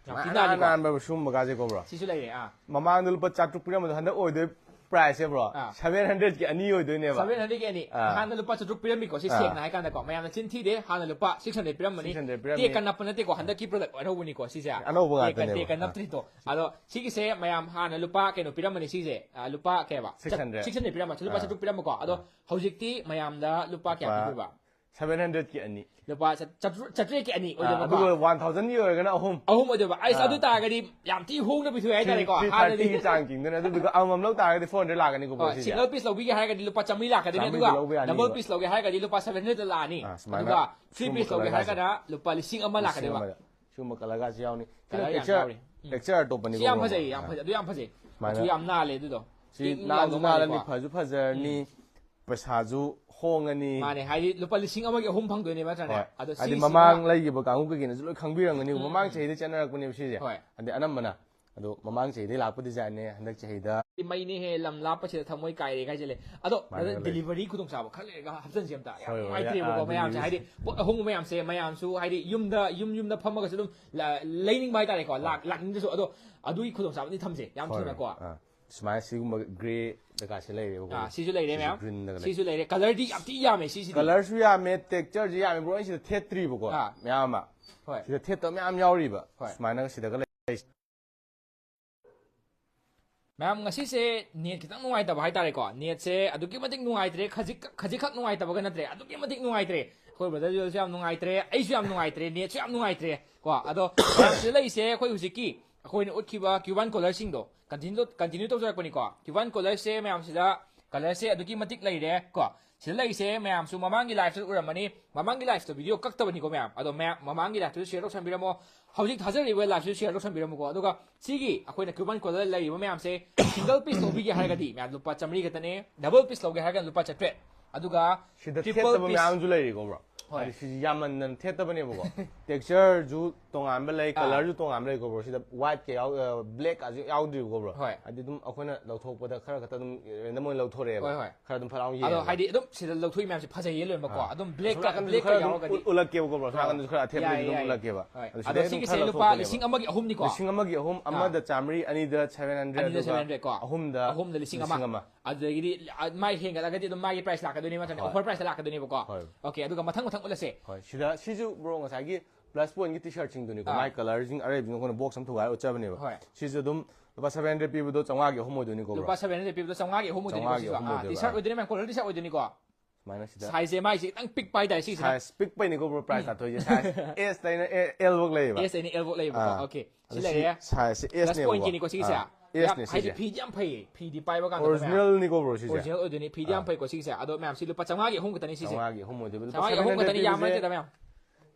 ꯌꯥꯝ ꯊꯤ ꯅꯥꯟ ꯅꯥꯜꯂꯤꯀꯣ꯫ ꯅꯥꯟꯕ ꯁꯤꯒꯨꯝꯕꯒꯁꯦꯀꯣ bro꯫ ꯁꯤꯁꯨ ꯂꯩꯔꯦ꯫ ꯑꯥ꯫ ꯃꯃꯥꯡꯗ ꯂꯨꯄꯥ ꯆꯥꯇ꯭ꯔꯨꯛ ꯄꯤꯔꯝꯕꯗꯣ ꯍꯟꯗꯛ ꯑꯣꯏꯗꯣꯏ price ꯁꯦ bro꯫ ꯑꯥ꯫ Seven hundred ꯀꯤ ꯑꯅꯤ ꯑꯣꯏꯗꯣꯏꯅꯦꯕ꯫ Seven hundred ꯀꯤ ꯑꯅꯤ꯫ ꯑꯥ꯫ ꯍꯥꯟꯅ ꯂꯨꯄꯥ ꯆꯥꯇ꯭ꯔꯨꯛ ꯄꯤꯔꯝꯃꯤꯀꯣ꯫ ꯁꯤ ꯑꯥ꯫ ꯁꯦꯡꯅ ꯍꯥꯏ ꯀꯥꯟꯗꯀꯣ, ꯃꯌꯥꯝꯅ ꯆꯤꯟ ꯊꯤꯗꯦ꯫ ꯍꯥꯟꯅ ꯂꯨꯄꯥ six hundred ꯄꯤꯔꯝꯕꯅꯤ꯫ Six hundred ꯄꯤꯔꯝꯃꯤ꯫ Tag ꯀ ꯅꯞꯄ ꯅꯠꯇꯦꯀꯣ, ꯍꯟꯗꯛꯀꯤ product ꯑꯅꯧꯕꯅꯤꯀꯣ ꯁꯤꯁꯦ꯫ ꯑꯅꯧꯕ Tag ꯀ- ꯉꯥꯛꯇꯅꯦꯕ꯫ Tag ꯀ ꯅꯞꯇ꯭ꯔꯤꯗꯣ꯫ ꯑꯗꯣ ꯁꯤꯒꯤꯁꯦ ꯃꯌꯥꯝ ꯍꯥꯟꯅ ꯂꯨꯄꯥ ꯀꯩꯅꯣ ꯄꯤꯔꯝꯕꯅꯤ ꯁꯤꯁꯦ꯫ ꯑꯥ, ꯂꯨꯄꯥ ꯀꯩ ꯍꯥꯏꯕ? Six hundred꯫ Six hundred ꯄꯤꯔꯝꯕ, ꯂꯨꯄꯥ ꯑꯥ꯫ ꯆꯥꯇ꯭ꯔꯨꯛ ꯄꯤꯔꯝꯕꯀꯣ꯫ ꯑꯗꯣ ꯑꯥ꯫ ꯍꯧꯖꯤꯛꯇꯤ ꯃꯌꯥꯝꯗ ꯂꯨꯄꯥ ꯀꯌꯥ ꯂꯨꯄꯥ ꯄꯤꯗꯣꯏꯕ? Seven hundred ꯀꯤ ꯑꯅꯤ꯫ ꯂꯨꯄꯥ ꯆꯥꯇ꯭ꯔꯨꯛ, ꯆꯥꯇ꯭ꯔꯦꯠꯀꯤ ꯑꯅꯤ ꯑꯥ, ꯑꯣꯏꯗꯣꯏꯕꯀꯣ꯫ ꯑꯗꯨꯒ one thousand ꯒꯤ ꯑꯣꯏꯔꯒꯅ ꯑꯍꯨꯝ꯫ ꯑꯍꯨꯝ ꯑꯣꯏꯗꯣꯏꯕ꯫ ꯑꯩꯁ, ꯑꯥ꯫ ꯑꯗꯨ ꯇꯥꯔꯒꯗꯤ ꯌꯥꯝ ꯊꯤ ꯍꯣꯡꯅ ꯄꯤꯊꯣꯛꯑꯦ ꯍꯥꯏꯇꯥꯔꯦꯀꯣ꯫ Three ꯍꯥꯟꯅꯗꯤ thirty ꯒꯤ ꯆꯥꯡ ꯆꯤꯡꯗꯣꯏꯅꯦ꯫ ꯑꯗꯨꯗꯨꯒ ꯑꯃꯃꯝ ꯂꯧ ꯇꯥꯔꯒꯗꯤ four hundred ꯂꯥꯛꯀꯅꯤꯀꯣ bro ꯍꯣꯏ, ꯁꯤꯁꯦ꯫ Single piece ꯂꯧꯕꯤꯒꯦ ꯍꯥꯏꯔꯒꯗꯤ ꯂꯨꯄꯥ ꯆꯥꯝꯃꯔꯤ ꯂꯥꯛꯀꯗꯣꯏꯅꯤ꯫ ꯆꯥꯝꯃꯔꯤꯗ ꯑꯗꯨꯒ ꯂꯧꯕ ꯌꯥꯅꯤꯕ꯫ Double piece ꯂꯧꯒꯦ ꯍꯥꯏꯔꯒꯗꯤ ꯂꯨꯄꯥ seven hundred ꯂꯥꯛꯑꯅꯤ꯫ ꯑꯥ, ꯁꯨꯃꯥꯏꯅ ꯑꯗꯨꯒ three ꯁꯤꯒꯨꯝꯕ piece ꯂꯧꯒꯦ colour ꯍꯥꯏꯔꯒꯅ ꯂꯨꯄꯥ ꯂꯤꯁꯤꯡ ꯑꯃ ꯂꯥꯛꯀꯗꯣꯏꯕ꯫ ꯁꯤꯒꯨꯝꯕ꯫ ꯁꯤꯒꯨꯝꯕ colour ꯒꯁꯨ ꯌꯥꯎꯅꯤ꯫ ꯁꯤꯅ Colour ꯌꯥꯝ texture, ꯌꯥꯎꯔꯤ꯫ ꯎꯝ꯫ texture ꯑꯇꯣꯞꯄꯅꯤ ꯁꯤ ꯌꯥꯝ ꯀꯣ, ꯐꯖꯩ, bro꯫ ꯌꯥꯝ ꯑꯥ꯫ ꯐꯖꯩ, ꯑꯗꯨ ꯌꯥꯝ ꯐꯖꯩ꯫ ꯁꯨꯃꯥꯏꯅ꯫ ꯃꯆꯨ ꯌꯥꯝ ꯅꯥꯜꯂꯦ ꯑꯗꯨꯗꯣ꯫ ꯁꯤ ꯏꯪ ꯏꯪ ꯅꯥꯟꯁꯨ ꯂꯥꯎꯕ ꯅꯥꯜꯂꯅꯤ, ꯃꯥꯜꯂꯦꯀꯣ꯫ ꯐꯁꯨ ꯐꯖꯔꯅꯤ꯫ ꯎꯝ꯫ ꯄꯩꯁꯥꯁꯨ ꯍꯣꯡꯉꯅꯤ꯫ ꯃꯥꯅꯦ, ꯍꯥꯏꯗꯤ ꯂꯨꯄꯥ ꯂꯤꯁꯤꯡ ꯑꯃꯒꯤ ꯑꯍꯨꯝ ꯐꯪꯗꯣꯏꯅꯦꯕ ꯅꯠꯇ꯭ꯔꯅꯦ? ꯍꯣꯏ꯫ ꯑꯗꯣ ꯍꯥꯏꯗꯤ ꯁꯤꯁꯤꯅ ꯃꯃꯥꯡ ꯂꯩꯈꯤꯕ ꯀꯥꯡꯕꯨ ꯀꯩꯒꯤꯅꯁꯨ ꯂꯣꯏ ꯈꯪꯕꯤꯔꯝꯒꯅꯤ꯫ ꯎꯝ, ꯃꯃꯥꯡ ꯎꯝ꯫ ꯆꯍꯤꯗ ꯆꯠꯅꯔꯛꯄꯅꯦꯕ ꯁꯤꯁꯦ꯫ ꯍꯣꯏ꯫ ꯍꯥꯏꯗꯤ ꯑꯅꯝꯕꯅ꯫ ꯑꯗꯣ ꯃꯃꯥꯡ ꯆꯍꯤꯗꯩ ꯂꯥꯛꯄ design ꯅꯦ ꯍꯟꯗꯛ ꯆꯍꯤꯗ꯫ ꯃꯩꯅꯦꯍꯦ, ꯂꯝ ꯂꯥꯞꯄꯁꯤꯗ ꯊꯃꯣꯏ ꯀꯥꯏꯔꯦ ꯍꯥꯏꯁꯤꯜꯂꯦ꯫ ꯑꯗꯣ ꯃꯥꯅꯦ, ꯂꯩ꯫ Delivery ꯈꯨꯗꯣꯡꯆꯥꯕ ꯈꯔ ꯂꯩꯔꯒ ꯍꯥꯞꯆꯤꯟꯁꯦ ꯑꯝꯇ꯫ ꯌꯥꯝ ꯍꯣꯏ, ꯍꯣꯏ, ꯅꯨꯡꯉꯥꯏꯇ꯭ꯔꯦꯕꯀꯣ ꯑꯥ, ꯃꯌꯥꯝꯁꯦ꯫ delivery꯫ ꯍꯥꯏꯗꯤ ꯄꯣꯠ ꯑꯍꯣꯡꯕ ꯃꯌꯥꯝꯁꯦ ꯃꯌꯥꯝꯁꯨ ꯍꯥꯏꯗꯤ ꯌꯨꯝꯗ, ꯌꯨꯝ ꯌꯨꯝꯗ ꯐꯝꯃꯒꯁꯨ ꯑꯗꯨꯝ ꯂ- ꯂꯩꯅꯤꯡꯕ ꯍꯥꯏꯇꯥꯔꯦꯀꯣ꯫ ꯂꯥꯛ- ꯂꯥꯛꯅꯤꯡꯗ꯭ꯔꯁꯨ꯫ ꯑꯗꯣ ꯑꯗꯨꯒꯤ ꯈꯨꯗꯣꯡꯆꯥꯕꯗꯤ ꯊꯝꯁꯦ ꯌꯥꯝ ꯍꯣꯏ, ꯊꯨꯅꯀꯣ꯫ ꯑꯥ꯫ ꯁꯨꯃꯥꯏꯅ ꯁꯤꯒꯨꯝꯕ grey ꯗꯀꯥꯁꯦ ꯂꯩꯔꯦꯕꯀꯣ꯫ ꯑꯥ, ꯁꯤꯁꯨ ꯂꯩꯔꯦ ꯁꯤꯁꯨ ꯃꯌꯥꯝ꯫ green ꯗꯒ ꯂꯩ꯫ ꯁꯤꯁꯨ ꯂꯩꯔꯦ꯫ Colour ꯗꯤ ꯌꯥꯝ ꯊꯤ ꯌꯥꯝꯃꯦ ꯁꯤꯁꯤꯗꯤ꯫ Colour ꯁꯨ ꯌꯥꯝꯃꯦ, texture ꯁꯨ ꯌꯥꯝꯃꯦ bro꯫ ꯑꯩ ꯁꯤꯗ ꯊꯦꯠꯇ꯭ꯔꯤꯕꯀꯣ꯫ ꯑꯥ꯫ ꯃꯌꯥꯝ ꯑꯃ꯫ ꯍꯣꯏ꯫ ꯁꯤꯗ ꯊꯦꯠꯇꯕ ꯃꯌꯥꯝ ꯌꯥꯎꯔꯤꯕ꯫ ꯍꯣꯏ꯫ ꯁꯨꯃꯥꯏꯅ ꯁꯤꯗꯒ ꯂꯩ꯫ ꯃꯌꯥꯝ, ꯉꯁꯤꯁꯦ net ꯈꯤꯇꯪ ꯅꯨꯡꯉꯥꯏꯇꯕ ꯍꯥꯏꯇꯥꯔꯦꯀꯣ꯫ Net ꯁꯦ ꯑꯗꯨꯛꯀꯤ ꯃꯇꯤꯛ ꯅꯨꯡꯉꯥꯏꯇ꯭ꯔꯦ, ꯈꯖꯤꯛ ꯈꯖꯤꯛꯈꯛ ꯅꯨꯡꯉꯥꯏꯇꯕꯒ ꯅꯠꯇ꯭ꯔꯦ, ꯑꯗꯨꯛꯀꯤ ꯃꯇꯤꯛ ꯅꯨꯡꯉꯥꯏꯇ꯭ꯔꯦ꯫ ꯑꯩꯈꯣꯏ brother ꯖꯣꯏꯜꯁꯨ ꯌꯥꯝ ꯅꯨꯡꯉꯥꯏꯇ꯭ꯔꯦ, ꯑꯩꯁꯨ ꯌꯥꯝ ꯅꯨꯡꯉꯥꯏꯇ꯭ꯔꯦ, net ꯁꯨ ꯌꯥꯝ ꯅꯨꯡꯉꯥꯏꯇ꯭ꯔꯦ ꯀꯣ꯫ ꯑꯗꯣ ꯃꯌꯥꯝ, ꯁꯤꯗ ꯂꯩꯔꯤꯁꯦ ꯑꯩꯈꯣꯏ ꯍꯧꯖꯤꯛꯀꯤ ꯑꯩꯈꯣꯏꯅ ꯎꯠꯈꯤꯕ Cuban colour ꯁꯤꯡꯗꯣ continue continue ꯇꯧꯖꯔꯛꯄꯅꯤꯀꯣ꯫ Cuban colour ꯁꯦ ꯃꯌꯥꯝꯁꯤꯗ colour ꯁꯦ ꯑꯗꯨꯛꯀꯤ ꯃꯇꯤꯛ ꯂꯩꯔꯦ ꯀꯣ꯫ ꯁꯤꯗ ꯂꯩꯔꯤꯁꯦ ꯃꯌꯥꯝꯁꯨ ꯃꯃꯥꯡꯒꯤ live ꯇ ꯎꯔꯝꯃꯅꯤ꯫ ꯃꯃꯥꯡꯒꯤ live ꯇ video ꯀꯛꯇꯕꯅꯤꯀꯣ ꯃꯌꯥꯝ꯫ ꯑꯗꯣ ꯃꯌꯥꯝ ꯃꯃꯥꯡꯒꯤ live ꯇꯨꯁꯨ share ꯇꯧꯁꯟꯕꯤꯔꯝꯃꯣ꯫ ꯍꯧꯖꯤꯛ ꯊꯥꯖꯔꯤꯕ live ꯁꯨ share ꯇꯧꯁꯟꯕꯤꯔꯝꯃꯨꯀꯣ꯫ ꯑꯗꯨꯒ ꯁꯤꯒꯤ ꯑꯩꯈꯣꯏꯅ Cuban colour ꯂꯩꯔꯤꯕ ꯃꯌꯥꯝꯁꯦ single piece ꯂꯧꯕꯤꯒꯦ ꯍꯥꯏꯔꯒꯗꯤ ꯃꯌꯥꯝ ꯂꯨꯄꯥ ꯆꯥꯝꯃꯔꯤ ꯈꯛꯇꯅꯦ꯫ Double piece ꯂꯧꯒꯦ ꯍꯥꯏꯔꯒꯅ ꯂꯨꯄꯥ ꯆꯥꯇ꯭ꯔꯦꯠ꯫ ꯑꯗꯨꯒ ꯁꯤꯗ triple ꯊꯦꯠꯇꯕ piece ꯃꯌꯥꯝꯁꯨ ꯂꯩꯔꯤꯀꯣ bro꯫ ꯍꯣꯏ꯫ ꯍꯥꯏꯗꯤ ꯁꯤꯁꯤ ꯌꯥꯝꯃꯟꯗꯅ ꯊꯦꯠꯇꯕꯅꯦꯕꯀꯣ꯫ ꯇꯦꯛꯁꯆꯔꯁꯨ ꯇꯣꯉꯥꯟꯕ ꯂꯩ, ꯑꯥ꯫ ꯀꯂꯔꯁꯨ ꯇꯣꯉꯥꯟꯕ ꯂꯩꯀꯣ ꯕ꯭ꯔꯣ꯫ ꯁꯤꯗ ꯋꯥꯏꯠꯀ ꯌꯥꯎ, ꯕ꯭ꯂꯦꯛꯀꯁꯨ ꯌꯥꯎꯗ꯭ꯔꯤꯕꯀꯣ ꯕ꯭ꯔꯣ꯫ ꯍꯣꯏ꯫ ꯍꯥꯏꯗꯤ ꯑꯗꯨꯝ ꯑꯩꯈꯣꯏꯅ ꯂꯧꯊꯣꯛꯄꯗ ꯈꯔ ꯈꯛꯇ ꯑꯗꯨꯝ ꯔꯦꯟꯗꯝ ꯑꯣꯏꯅ ꯂꯧꯊꯣꯔꯛꯑꯦꯕ꯫ ꯍꯣꯏ, ꯍꯣꯏ꯫ ꯈꯔ ꯑꯗꯨꯝ ꯐꯠ ꯂꯥꯎꯅ ꯑꯗꯣ ꯌꯦꯡꯉꯦꯕ꯫ ꯍꯥꯏꯗꯤ ꯑꯗꯨꯝ ꯁꯤꯗ ꯂꯧꯊꯣꯛꯏ ꯃꯌꯥꯝꯁꯦ ꯐꯖꯩꯌꯦ ꯂꯣꯏꯅꯃꯛꯀꯣ꯫ ꯑꯥ꯫ ꯑꯗꯨꯝ ꯕ꯭ꯂꯦꯛꯀ, ꯑꯁꯣꯝ ꯅꯥꯀꯟꯗꯁꯨ ꯕ꯭ꯂꯦꯛꯀ ꯈꯔ ꯑꯗꯨꯝ ꯌꯥꯎꯔꯒꯗꯤ꯫ ꯎꯠ-, ꯎꯠꯂꯛꯀꯦꯕꯀꯣ ꯕ꯭ꯔꯣ꯫ ꯑꯁꯣꯝ ꯌꯥꯏꯌꯦ, ꯅꯥꯀꯟꯗꯁꯨ ꯈꯔ ꯑꯊꯦꯠꯄꯗꯨꯁꯨ ꯌꯥꯏꯌꯦ꯫ ꯑꯗꯨꯝ ꯍꯣꯏ꯫ ꯎꯠꯂꯛꯀꯦꯕ꯫ ꯑꯗꯣ ꯑꯗꯣ ꯁꯤꯗꯩ ꯁꯤꯒꯤꯁꯦ ꯑꯗꯨꯝ ꯈꯔ ꯂꯨꯄꯥ ꯂꯧꯊꯣꯛꯄꯅꯦꯕ꯫ ꯂꯤꯁꯤꯡ ꯑꯃꯒꯤ ꯑꯍꯨꯝꯅꯤꯀꯣ꯫ ꯂꯤꯁꯤꯡ ꯑꯃꯒꯤ ꯑꯍꯨꯝ, ꯑꯥ꯫ ꯑꯃꯗ ꯆꯥꯝꯃꯔꯤ, ꯑꯅꯤꯗ seven hundred, ꯑꯅꯤꯗ ꯑꯗꯨꯒ seven hundred ꯀꯣ꯫ ꯑꯍꯨꯝꯗ ꯑꯍꯨꯝꯗ ꯂꯤꯁꯤꯡ ꯑꯃ꯫ ꯂꯤꯁꯤꯡ ꯑꯃ꯫ ꯑꯗꯨꯗꯒꯤꯗꯤ, ꯑ, ꯃꯥꯏ ꯍꯦꯟꯒꯠꯂꯒꯗꯤ ꯑꯗꯨꯝ ꯃꯥꯒꯤ price ꯂꯥꯛꯀꯗꯣꯏꯅꯦ ꯅꯠꯇ꯭ꯔꯅꯦ? ꯍꯣꯏ꯫ Offer price ꯂꯥꯛꯀꯗꯣꯏꯅꯦꯕꯀꯣ꯫ ꯍꯣꯏ꯫ Okay, ꯑꯗꯨꯒ ꯃꯊꯪ ꯃꯊꯪ ꯎꯠꯂꯁꯦ꯫ ꯍꯣꯏ, ꯁꯤꯗ, ꯁꯤꯁꯨ ꯕ꯭ꯔꯣ ꯉꯁꯥꯏꯒꯤ plus pointꯀꯤ T-shirtꯁꯤꯡꯗꯨꯅꯤꯀꯣ꯫ ꯑꯥ꯫ ꯃꯥꯏ ꯀꯂꯔꯁꯤꯡ ꯑꯔꯩꯕꯁꯤꯡ ꯑꯩꯈꯣꯏꯅ box ꯑꯃ ꯊꯨꯒꯥꯏꯔ ꯎꯠꯆꯕꯅꯦꯕ꯫ ꯍꯣꯏ꯫ ꯁꯤꯁꯨ ꯑꯗꯨꯝ ꯂꯨꯄꯥ seven hundred ꯄꯤꯕꯗꯣ ꯆꯥꯝꯃꯉꯥꯒꯤ ꯑꯍꯨꯝ ꯑꯣꯏꯗꯣꯏꯅꯤꯀꯣ ꯕ꯭ꯔꯣ꯫ ꯂꯨꯄꯥ seven hundred ꯄꯤꯕꯗꯣ ꯆꯥꯝꯃꯉꯥꯒꯤ ꯑꯍꯨꯝ ꯑꯣꯏꯗꯣꯏꯅꯤꯀꯣ ꯆꯥꯝꯃꯉꯥꯒꯤ ꯁꯤꯁꯦ? ꯑꯍꯨꯝ ꯑꯥ, ꯑꯣꯏꯗꯣꯏꯕ꯫ T-shirt ꯑꯥ꯫ ꯑꯣꯏꯗꯣꯏꯅꯦ ꯃꯌꯥꯝ, collar T-shirt ꯑꯣꯏꯗꯣꯏꯅꯤꯀꯣ? ꯁꯨꯃꯥꯏꯅ ꯁꯤꯗ sizeꯁꯦ ꯃꯥꯏꯁꯦ ꯈꯤꯇꯪ ꯄꯤꯛꯄ ꯍꯥꯏꯇꯥꯔꯦ ꯁꯤꯁꯤꯅ꯫ Size ꯄꯤꯛꯄꯩꯅꯤꯀꯣ ꯕ꯭ꯔꯣ price ꯎꯝ꯫ ꯇꯥꯊꯣꯛꯏꯁꯦ꯫ Size S ꯇꯩꯅ A-, L ꯐꯧ ꯂꯩꯌꯦꯕ꯫ ꯑꯥ, okay꯫ ꯁꯤ ꯑꯗꯨꯝ ꯂꯩꯔꯦ꯫ Sizeꯁꯦ Sꯅꯦꯕꯀꯣ꯫ Plus pointꯀꯤꯅꯤꯀꯣ ꯁꯤꯒꯤꯁꯦ꯫ ꯑꯥ, ꯌꯥꯝ, Sꯅꯦ ꯍꯥꯏꯗꯤ ꯁꯤꯁꯦ꯫ ꯐꯤꯗꯤ ꯌꯥꯝ ꯐꯩꯌꯦ꯫ ꯐꯤꯗꯤ ꯄꯥꯏꯕ ꯀꯥꯟꯗ ꯃꯌꯥꯝ꯫ Originalꯅꯤꯀꯣ ꯕ꯭ꯔꯣ ꯁꯤꯁꯦ꯫ Original ꯑꯣꯏꯗꯣꯏꯅꯤ꯫ ꯐꯤꯗꯤ ꯌꯥꯝ ꯑꯥ꯫ ꯐꯩꯀꯣ ꯁꯤꯒꯤꯁꯦ꯫ ꯑꯗꯣ ꯃꯌꯥꯝꯁꯤ ꯂꯨꯄꯥ ꯆꯥꯝꯃꯉꯥꯒꯤ ꯑꯍꯨꯝ ꯈꯛꯇꯅꯤ ꯁꯤꯁꯦ꯫ ꯆꯥꯝꯃꯉꯥꯒꯤ ꯑꯍꯨꯝ ꯑꯣꯏꯗꯣꯏꯕ꯫ ꯂꯨꯄꯥ ꯆꯥꯝꯃꯉꯥꯒꯤ ꯑꯍꯨꯝ ꯈꯛꯇꯅꯤ seven hundred ꯌꯥꯝꯕ ꯄꯤꯕꯁꯦ ꯅꯠꯇꯦꯗ ꯃꯌꯥꯝ꯫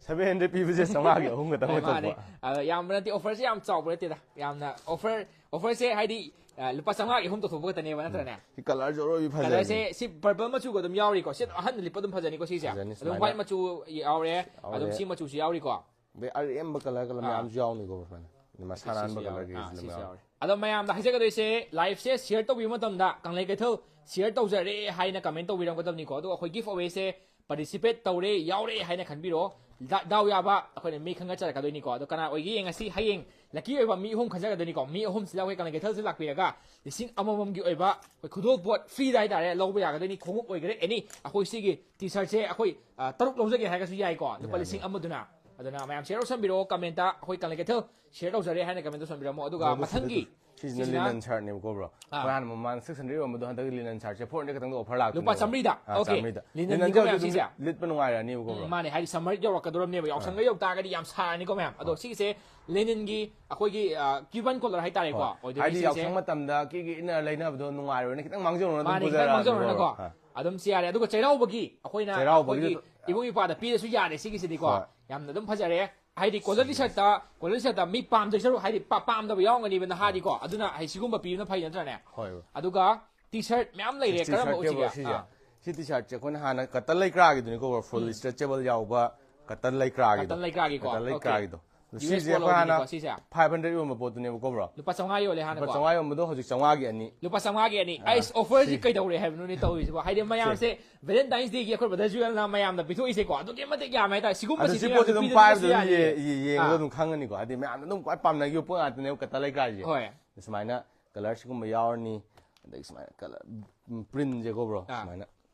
Seven hundred ꯄꯤꯕꯁꯦ ꯆꯥꯝꯃꯉꯥꯒꯤ ꯑꯍꯨꯝ ꯈꯛꯇꯪ ꯃꯥꯅꯦ꯫ ꯑꯣꯏꯊꯣꯛꯄ꯫ ꯑꯗ ꯌꯥꯝꯕ ꯅꯠꯇꯦ, offerꯁꯦ ꯌꯥꯝ ꯆꯥꯎꯕ ꯅꯠꯇꯦꯗ꯫ ꯌꯥꯝꯅ offer, offerꯁꯦ ꯍꯥꯏꯗꯤ, ꯑ, ꯂꯨꯄꯥ ꯆꯥꯝꯃꯉꯥꯒꯤ ꯑꯍꯨꯝ ꯇꯧꯊꯣꯛꯄ ꯈꯛꯇꯅꯦꯕ ꯅꯠꯇ꯭ꯔꯅꯦ? ꯁꯤ colorꯁꯨ ꯑꯔꯣꯏꯕꯤ ꯐꯖꯕꯅꯤ꯫ Colorꯁꯦ ꯁꯤ purple ꯃꯆꯨꯒ ꯑꯗꯨꯝ ꯌꯥꯎꯔꯤꯀꯣ꯫ ꯁꯤ ꯑꯗꯨꯝ ꯑꯍꯟꯅ ꯂꯤꯠꯄ ꯑꯗꯨꯝ ꯐꯖꯅꯤꯀꯣ ꯁꯤꯁꯦ꯫ ꯐꯖꯅꯤ ꯑꯗꯨꯝ ꯁꯨꯃꯥꯏꯅ꯫ White ꯃꯆꯨ ꯌꯥꯎꯔꯦ, ꯌꯥꯎꯔꯦ꯫ ꯑꯗꯨꯝ ꯁꯤ ꯃꯆꯨꯁꯨ ꯌꯥꯎꯔꯤꯀꯣ꯫ ꯑꯗꯩ ꯑꯔꯦꯝꯕ color color ꯑꯥ꯫ ꯃꯌꯥꯝꯁꯨ ꯌꯥꯎꯅꯤꯀꯣ ꯁꯨꯃꯥꯏꯅ꯫ ꯃꯁꯥ ꯁꯤꯁꯨ ꯅꯥꯟꯕ ꯌꯥꯎꯔꯦ꯫ Colorꯒꯤ ꯑꯥ, ꯁꯤꯗ ꯁꯤꯁꯨ ꯃꯌꯥꯝ꯫ ꯌꯥꯎꯔꯦ꯫ ꯑꯗꯣ ꯃꯌꯥꯝꯗ ꯍꯥꯏꯖꯒꯗꯣꯏꯁꯦ, liveꯁꯦ share ꯇꯧꯕꯤꯕ ꯃꯇꯝꯗ ꯀꯪꯂꯩ ꯀꯩꯊꯦꯜ share ꯇꯧꯖꯔꯦ ꯍꯥꯏꯅ comment ꯇꯧꯕꯤꯔꯝꯒꯗꯕꯅꯤꯀꯣ꯫ ꯑꯗꯨꯒ ꯑꯩꯈꯣꯏ giveawayꯁꯦ participate ꯇꯧꯔꯦ, ꯌꯥꯎꯔꯦ ꯍꯥꯏꯅ ꯈꯟꯕꯤꯔꯣ꯫ ꯗꯥ-, ꯗꯥꯎ ꯌꯥꯕ ꯑꯩꯈꯣꯏꯅ ꯃꯤ ꯈꯟꯒꯠꯆꯔꯛꯀꯗꯣꯏꯅꯤꯀꯣ꯫ ꯑꯗꯣ ꯀꯅꯥ ꯑꯣꯏꯒꯦ ꯌꯦꯡꯉꯁꯤ꯫ ꯍꯌꯦꯡ lucky ꯑꯣꯏꯕ ꯃꯤ ꯑꯍꯨꯝ ꯈꯟꯖꯒꯗꯣꯏꯅꯤꯀꯣ꯫ ꯃꯤ ꯑꯍꯨꯝꯁꯤꯗ ꯑꯩꯈꯣꯏ ꯀꯪꯂꯩ ꯀꯩꯊꯦꯜꯁꯤꯗ ꯂꯥꯛꯄꯤꯔꯒ ꯂꯤꯁꯤꯡ ꯑꯃꯃꯝꯒꯤ ꯑꯣꯏꯕ ꯑꯩꯈꯣꯏ ꯈꯨꯗꯣꯜꯄꯣꯠ freeꯗ ꯍꯥꯏꯇꯥꯔꯦ ꯂꯧꯕ ꯌꯥꯒꯗꯣꯏꯅꯤ꯫ ꯈꯣꯡꯎꯞ ꯑꯣꯏꯒꯦꯔꯥ any꯫ ꯑꯩꯈꯣꯏ ꯁꯤꯒꯤ T-shirtꯁꯦ ꯑꯩꯈꯣꯏ, ꯑ, ꯇꯔꯨꯛ ꯂꯧꯖꯒꯦ ꯍꯥꯏꯔꯒꯁꯨ ꯌꯥꯏꯀꯣ꯫ ꯂꯨꯄꯥ ꯌꯥꯅꯤ꯫ ꯂꯤꯁꯤꯡ ꯑꯃꯗꯨꯅ꯫ ꯑꯗꯨꯅ ꯃꯌꯥꯝ share ꯇꯧꯁꯟꯕꯤꯔꯛꯑꯣ commentꯇ꯫ ꯑꯩꯈꯣꯏ ꯀꯪꯂꯩ ꯀꯩꯊꯦꯜ share ꯇꯧꯖꯔꯦ ꯍꯥꯏꯅ comment ꯇꯧꯁꯟꯕꯤꯔꯝꯃꯣ꯫ ꯑꯗꯨꯒ ꯑꯗꯣ ꯃꯊꯪꯒꯤ ꯁꯤꯗ, ꯁꯤꯁꯤꯅ ꯁꯤꯁꯤꯅ linen shirtꯅꯦꯕꯀꯣ ꯕ꯭ꯔꯣ꯫ ꯑꯥ꯫ ꯑꯩꯈꯣꯏ ꯍꯥꯟꯅ ꯃꯃꯥꯡ six hundred ꯌꯣꯟꯕꯗꯣ ꯍꯟꯗꯛ linen shirtꯁꯦ four hundred ꯈꯛꯇꯪꯗ offer ꯂꯥꯛꯇꯣꯏꯅꯦꯕ꯫ ꯂꯨꯄꯥ ꯆꯥꯝꯃꯔꯤꯗ? ꯑꯥ, Okay꯫ ꯆꯥꯝꯃꯔꯤꯗ꯫ Linenꯒꯤꯀꯣ Linenꯁꯦ ꯃꯌꯥꯝ ꯍꯧꯖꯤꯛ ꯁꯤꯁꯦ? ꯑꯗꯨꯝ ꯂꯤꯠꯄ ꯅꯨꯡꯉꯥꯏꯔꯅꯤꯕꯀꯣ ꯎꯝ, ꯕ꯭ꯔꯣ꯫ ꯃꯥꯅꯦ, ꯍꯥꯏꯗꯤ summer ꯌꯧꯔꯛꯀꯗꯧꯔꯕꯅꯦꯕ, ꯌꯥꯎꯁꯪꯒ ꯑꯥ꯫ ꯌꯧ ꯇꯥꯔꯒꯗꯤ ꯌꯥꯝ ꯁꯥꯔꯅꯤꯀꯣ ꯃꯌꯥꯝ꯫ ꯑꯗꯣ ꯍꯣꯏ꯫ ꯁꯤꯒꯤꯁꯦ linenꯒꯤ ꯑꯩꯈꯣꯏꯒꯤ, ꯑ, Cuban collar ꯍꯥꯏꯇꯥꯔꯦꯀꯣ, ꯍꯣꯏ꯫ ꯑꯣꯏꯗꯣꯏꯅꯦ ꯍꯥꯏꯗꯤ ꯁꯤꯁꯦ꯫ ꯌꯥꯎꯁꯪ ꯃꯇꯝꯗ ꯀꯦꯒꯦ inner ꯂꯩꯅꯕꯗꯣ ꯅꯨꯡꯉꯥꯏꯔꯣꯏꯅ ꯈꯤꯇꯪ ꯃꯥꯡꯖꯧꯅꯅ ꯑꯗꯨꯝ ꯃꯥꯅꯦ, ꯈꯤꯇꯪ ꯄꯨꯖꯔꯛꯑꯕꯅꯦꯕ, ꯃꯥꯡꯖꯧꯅꯅꯀꯣ꯫ ꯕ꯭ꯔꯣ꯫ ꯑꯥ꯫ ꯑꯗꯨꯝ ꯁꯤ ꯌꯥꯔꯦ꯫ ꯑꯗꯨꯒ ꯆꯩꯔꯥꯎꯕꯒꯤ ꯑꯩꯈꯣꯏꯅ ꯆꯩꯔꯥꯎꯕꯒꯤ ꯑꯩꯈꯣꯏꯒꯤ ꯏꯕꯨꯡ ꯏꯄ꯭ꯋꯥꯗ ꯄꯤꯔꯁꯨ ꯌꯥꯔꯦ ꯁꯤꯒꯤꯁꯤꯗꯤꯀꯣ꯫ ꯍꯣꯏ꯫ ꯌꯥꯝꯅ ꯑꯗꯨꯝ ꯐꯖꯔꯦ꯫ ꯍꯥꯏꯗꯤ collar T-shirtꯇ, collar T-shirtꯇ ꯃꯤ ꯄꯥꯝꯗꯣꯏ ꯁꯔꯨꯛ, ꯍꯥꯏꯗꯤ ꯄꯥ-, ꯄꯥꯝꯗꯕ ꯌꯥꯎꯔꯝꯒꯅꯤꯕ ꯅꯍꯥꯗꯤꯀꯣ꯫ ꯑꯗꯨꯅ ꯍꯥꯏꯗꯤ ꯁꯤꯒꯨꯝꯕ ꯄꯤꯕꯅ ꯐꯩ ꯅꯠꯇ꯭ꯔꯅꯦ? ꯍꯣꯏ, ꯕ꯭ꯔꯣ꯫ ꯑꯗꯨꯒ T-shirt ꯃꯌꯥꯝ ꯂꯩꯔꯦ꯫ T-shirtꯀꯤ ꯀꯔꯝꯕ ꯎꯠꯁꯤꯒꯦ? ꯕ꯭ꯔꯣ ꯁꯤꯁꯦ꯫ ꯑꯥ꯫ ꯁꯤ ꯇꯤ ꯁꯥꯔꯠꯁꯦ ꯑꯩꯈꯣꯏꯅ ꯍꯥꯟꯅ ꯀꯇꯟ ꯂꯩꯀ꯭ꯔꯥꯒꯤꯗꯨꯅꯤꯀꯣ ꯕ꯭ꯔꯣ, ꯐꯨꯜ ꯎꯝ꯫ ꯁ꯭ꯇ꯭ꯔꯦꯆꯦꯕꯜ ꯌꯥꯎꯕ ꯀꯇꯟ ꯂꯩꯀ꯭ꯔꯥꯒꯤꯗꯣ꯫ ꯀꯇꯟ ꯂꯩꯀ꯭ꯔꯥꯒꯤꯀꯣ, ꯀꯇꯟ ꯑꯣꯀꯦ꯫ ꯂꯩꯀ꯭ꯔꯥꯒꯤꯗꯣ꯫ ꯑꯗꯣ ꯌꯨ ꯑꯦꯁ ꯁꯤꯁꯦ ꯑꯩꯈꯣꯏ ꯍꯥꯟꯅ ꯄꯣꯂꯣꯒꯤꯅꯤꯀꯣ ꯁꯤꯁꯦ꯫ ꯐꯥꯏꯚ ꯍꯟꯗ꯭ꯔꯦꯗ ꯌꯣꯟꯕ ꯄꯣꯠꯇꯨꯅꯦꯕꯀꯣ ꯕ꯭ꯔꯣ꯫ ꯂꯨꯄꯥ ꯆꯥꯝꯃꯉꯥ ꯌꯣꯜꯂꯦ ꯂꯨꯄꯥ ꯍꯥꯟꯅꯀꯣ꯫ ꯆꯥꯝꯃꯉꯥ ꯌꯣꯟꯕꯗꯣ ꯍꯧꯖꯤꯛ ꯆꯥꯝꯃꯉꯥꯒꯤ ꯑꯅꯤ꯫ ꯂꯨꯄꯥ ꯆꯥꯝꯃꯉꯥꯒꯤ ꯑꯅꯤ꯫ ꯑꯥ, ꯑꯩꯁ, ꯑꯣꯐꯔꯁꯤ ꯁꯤ꯫ ꯀꯩꯗꯧꯔꯦ ꯍꯥꯏꯕꯅꯣꯅꯦ ꯇꯧꯔꯤꯁꯤꯕꯣ? ꯍꯥꯏꯗꯤ ꯃꯌꯥꯝꯁꯦ ꯚꯦꯂꯦꯟꯇꯥꯏꯟꯁ ꯗꯦꯒꯤ ꯑꯩꯈꯣꯏ ꯕ꯭ꯔꯗꯔ ꯖꯨꯋꯦꯜꯅ ꯃꯌꯥꯝꯗ ꯄꯤꯊꯣꯛꯏꯁꯦꯀꯣ, ꯑꯗꯨꯛꯀꯤ ꯃꯇꯤꯛ ꯌꯥꯝꯃꯦ ꯍꯥꯏꯇꯥꯔꯦ꯫ ꯁꯤꯒꯨꯝꯕ ꯑꯗꯣ ꯁꯤ ꯁꯤꯗꯤ ꯄꯣꯠꯁꯦ ꯌꯥꯝ ꯑꯗꯨꯝ ꯅꯨꯄꯤꯗꯁꯨ ꯄꯥꯏꯕꯗ ꯅꯨꯄꯤꯗ ꯑꯗꯨꯝ ꯌꯦ-, ꯌꯦ-, ꯌꯦꯡꯕꯗ ꯑꯥ꯫ ꯑꯗꯨꯝ ꯈꯪꯒꯅꯤꯀꯣ꯫ ꯍꯥꯏꯗꯤ ꯃꯌꯥꯝꯅ ꯑꯗꯨꯝ ꯈ꯭ꯋꯥꯏ ꯄꯥꯝꯅꯈꯤꯕ ꯄꯣꯠ ꯉꯥꯛꯇꯅꯦꯕ ꯀꯇꯟ ꯂꯩꯀ꯭ꯔꯥꯁꯦ꯫ ꯍꯣꯏ꯫ ꯁꯨꯃꯥꯏꯅ ꯀꯂꯔ ꯁꯤꯒꯨꯝꯕ ꯌꯥꯎꯔꯅꯤ, ꯑꯗꯒꯤ ꯁꯨꯃꯥꯏꯅ ꯀꯂꯔ, ꯎꯝ, ꯄ꯭ꯔꯤꯟꯁꯦꯀꯣ ꯕ꯭ꯔꯣ, ꯑꯥ꯫ ꯁꯨꯃꯥꯏꯅ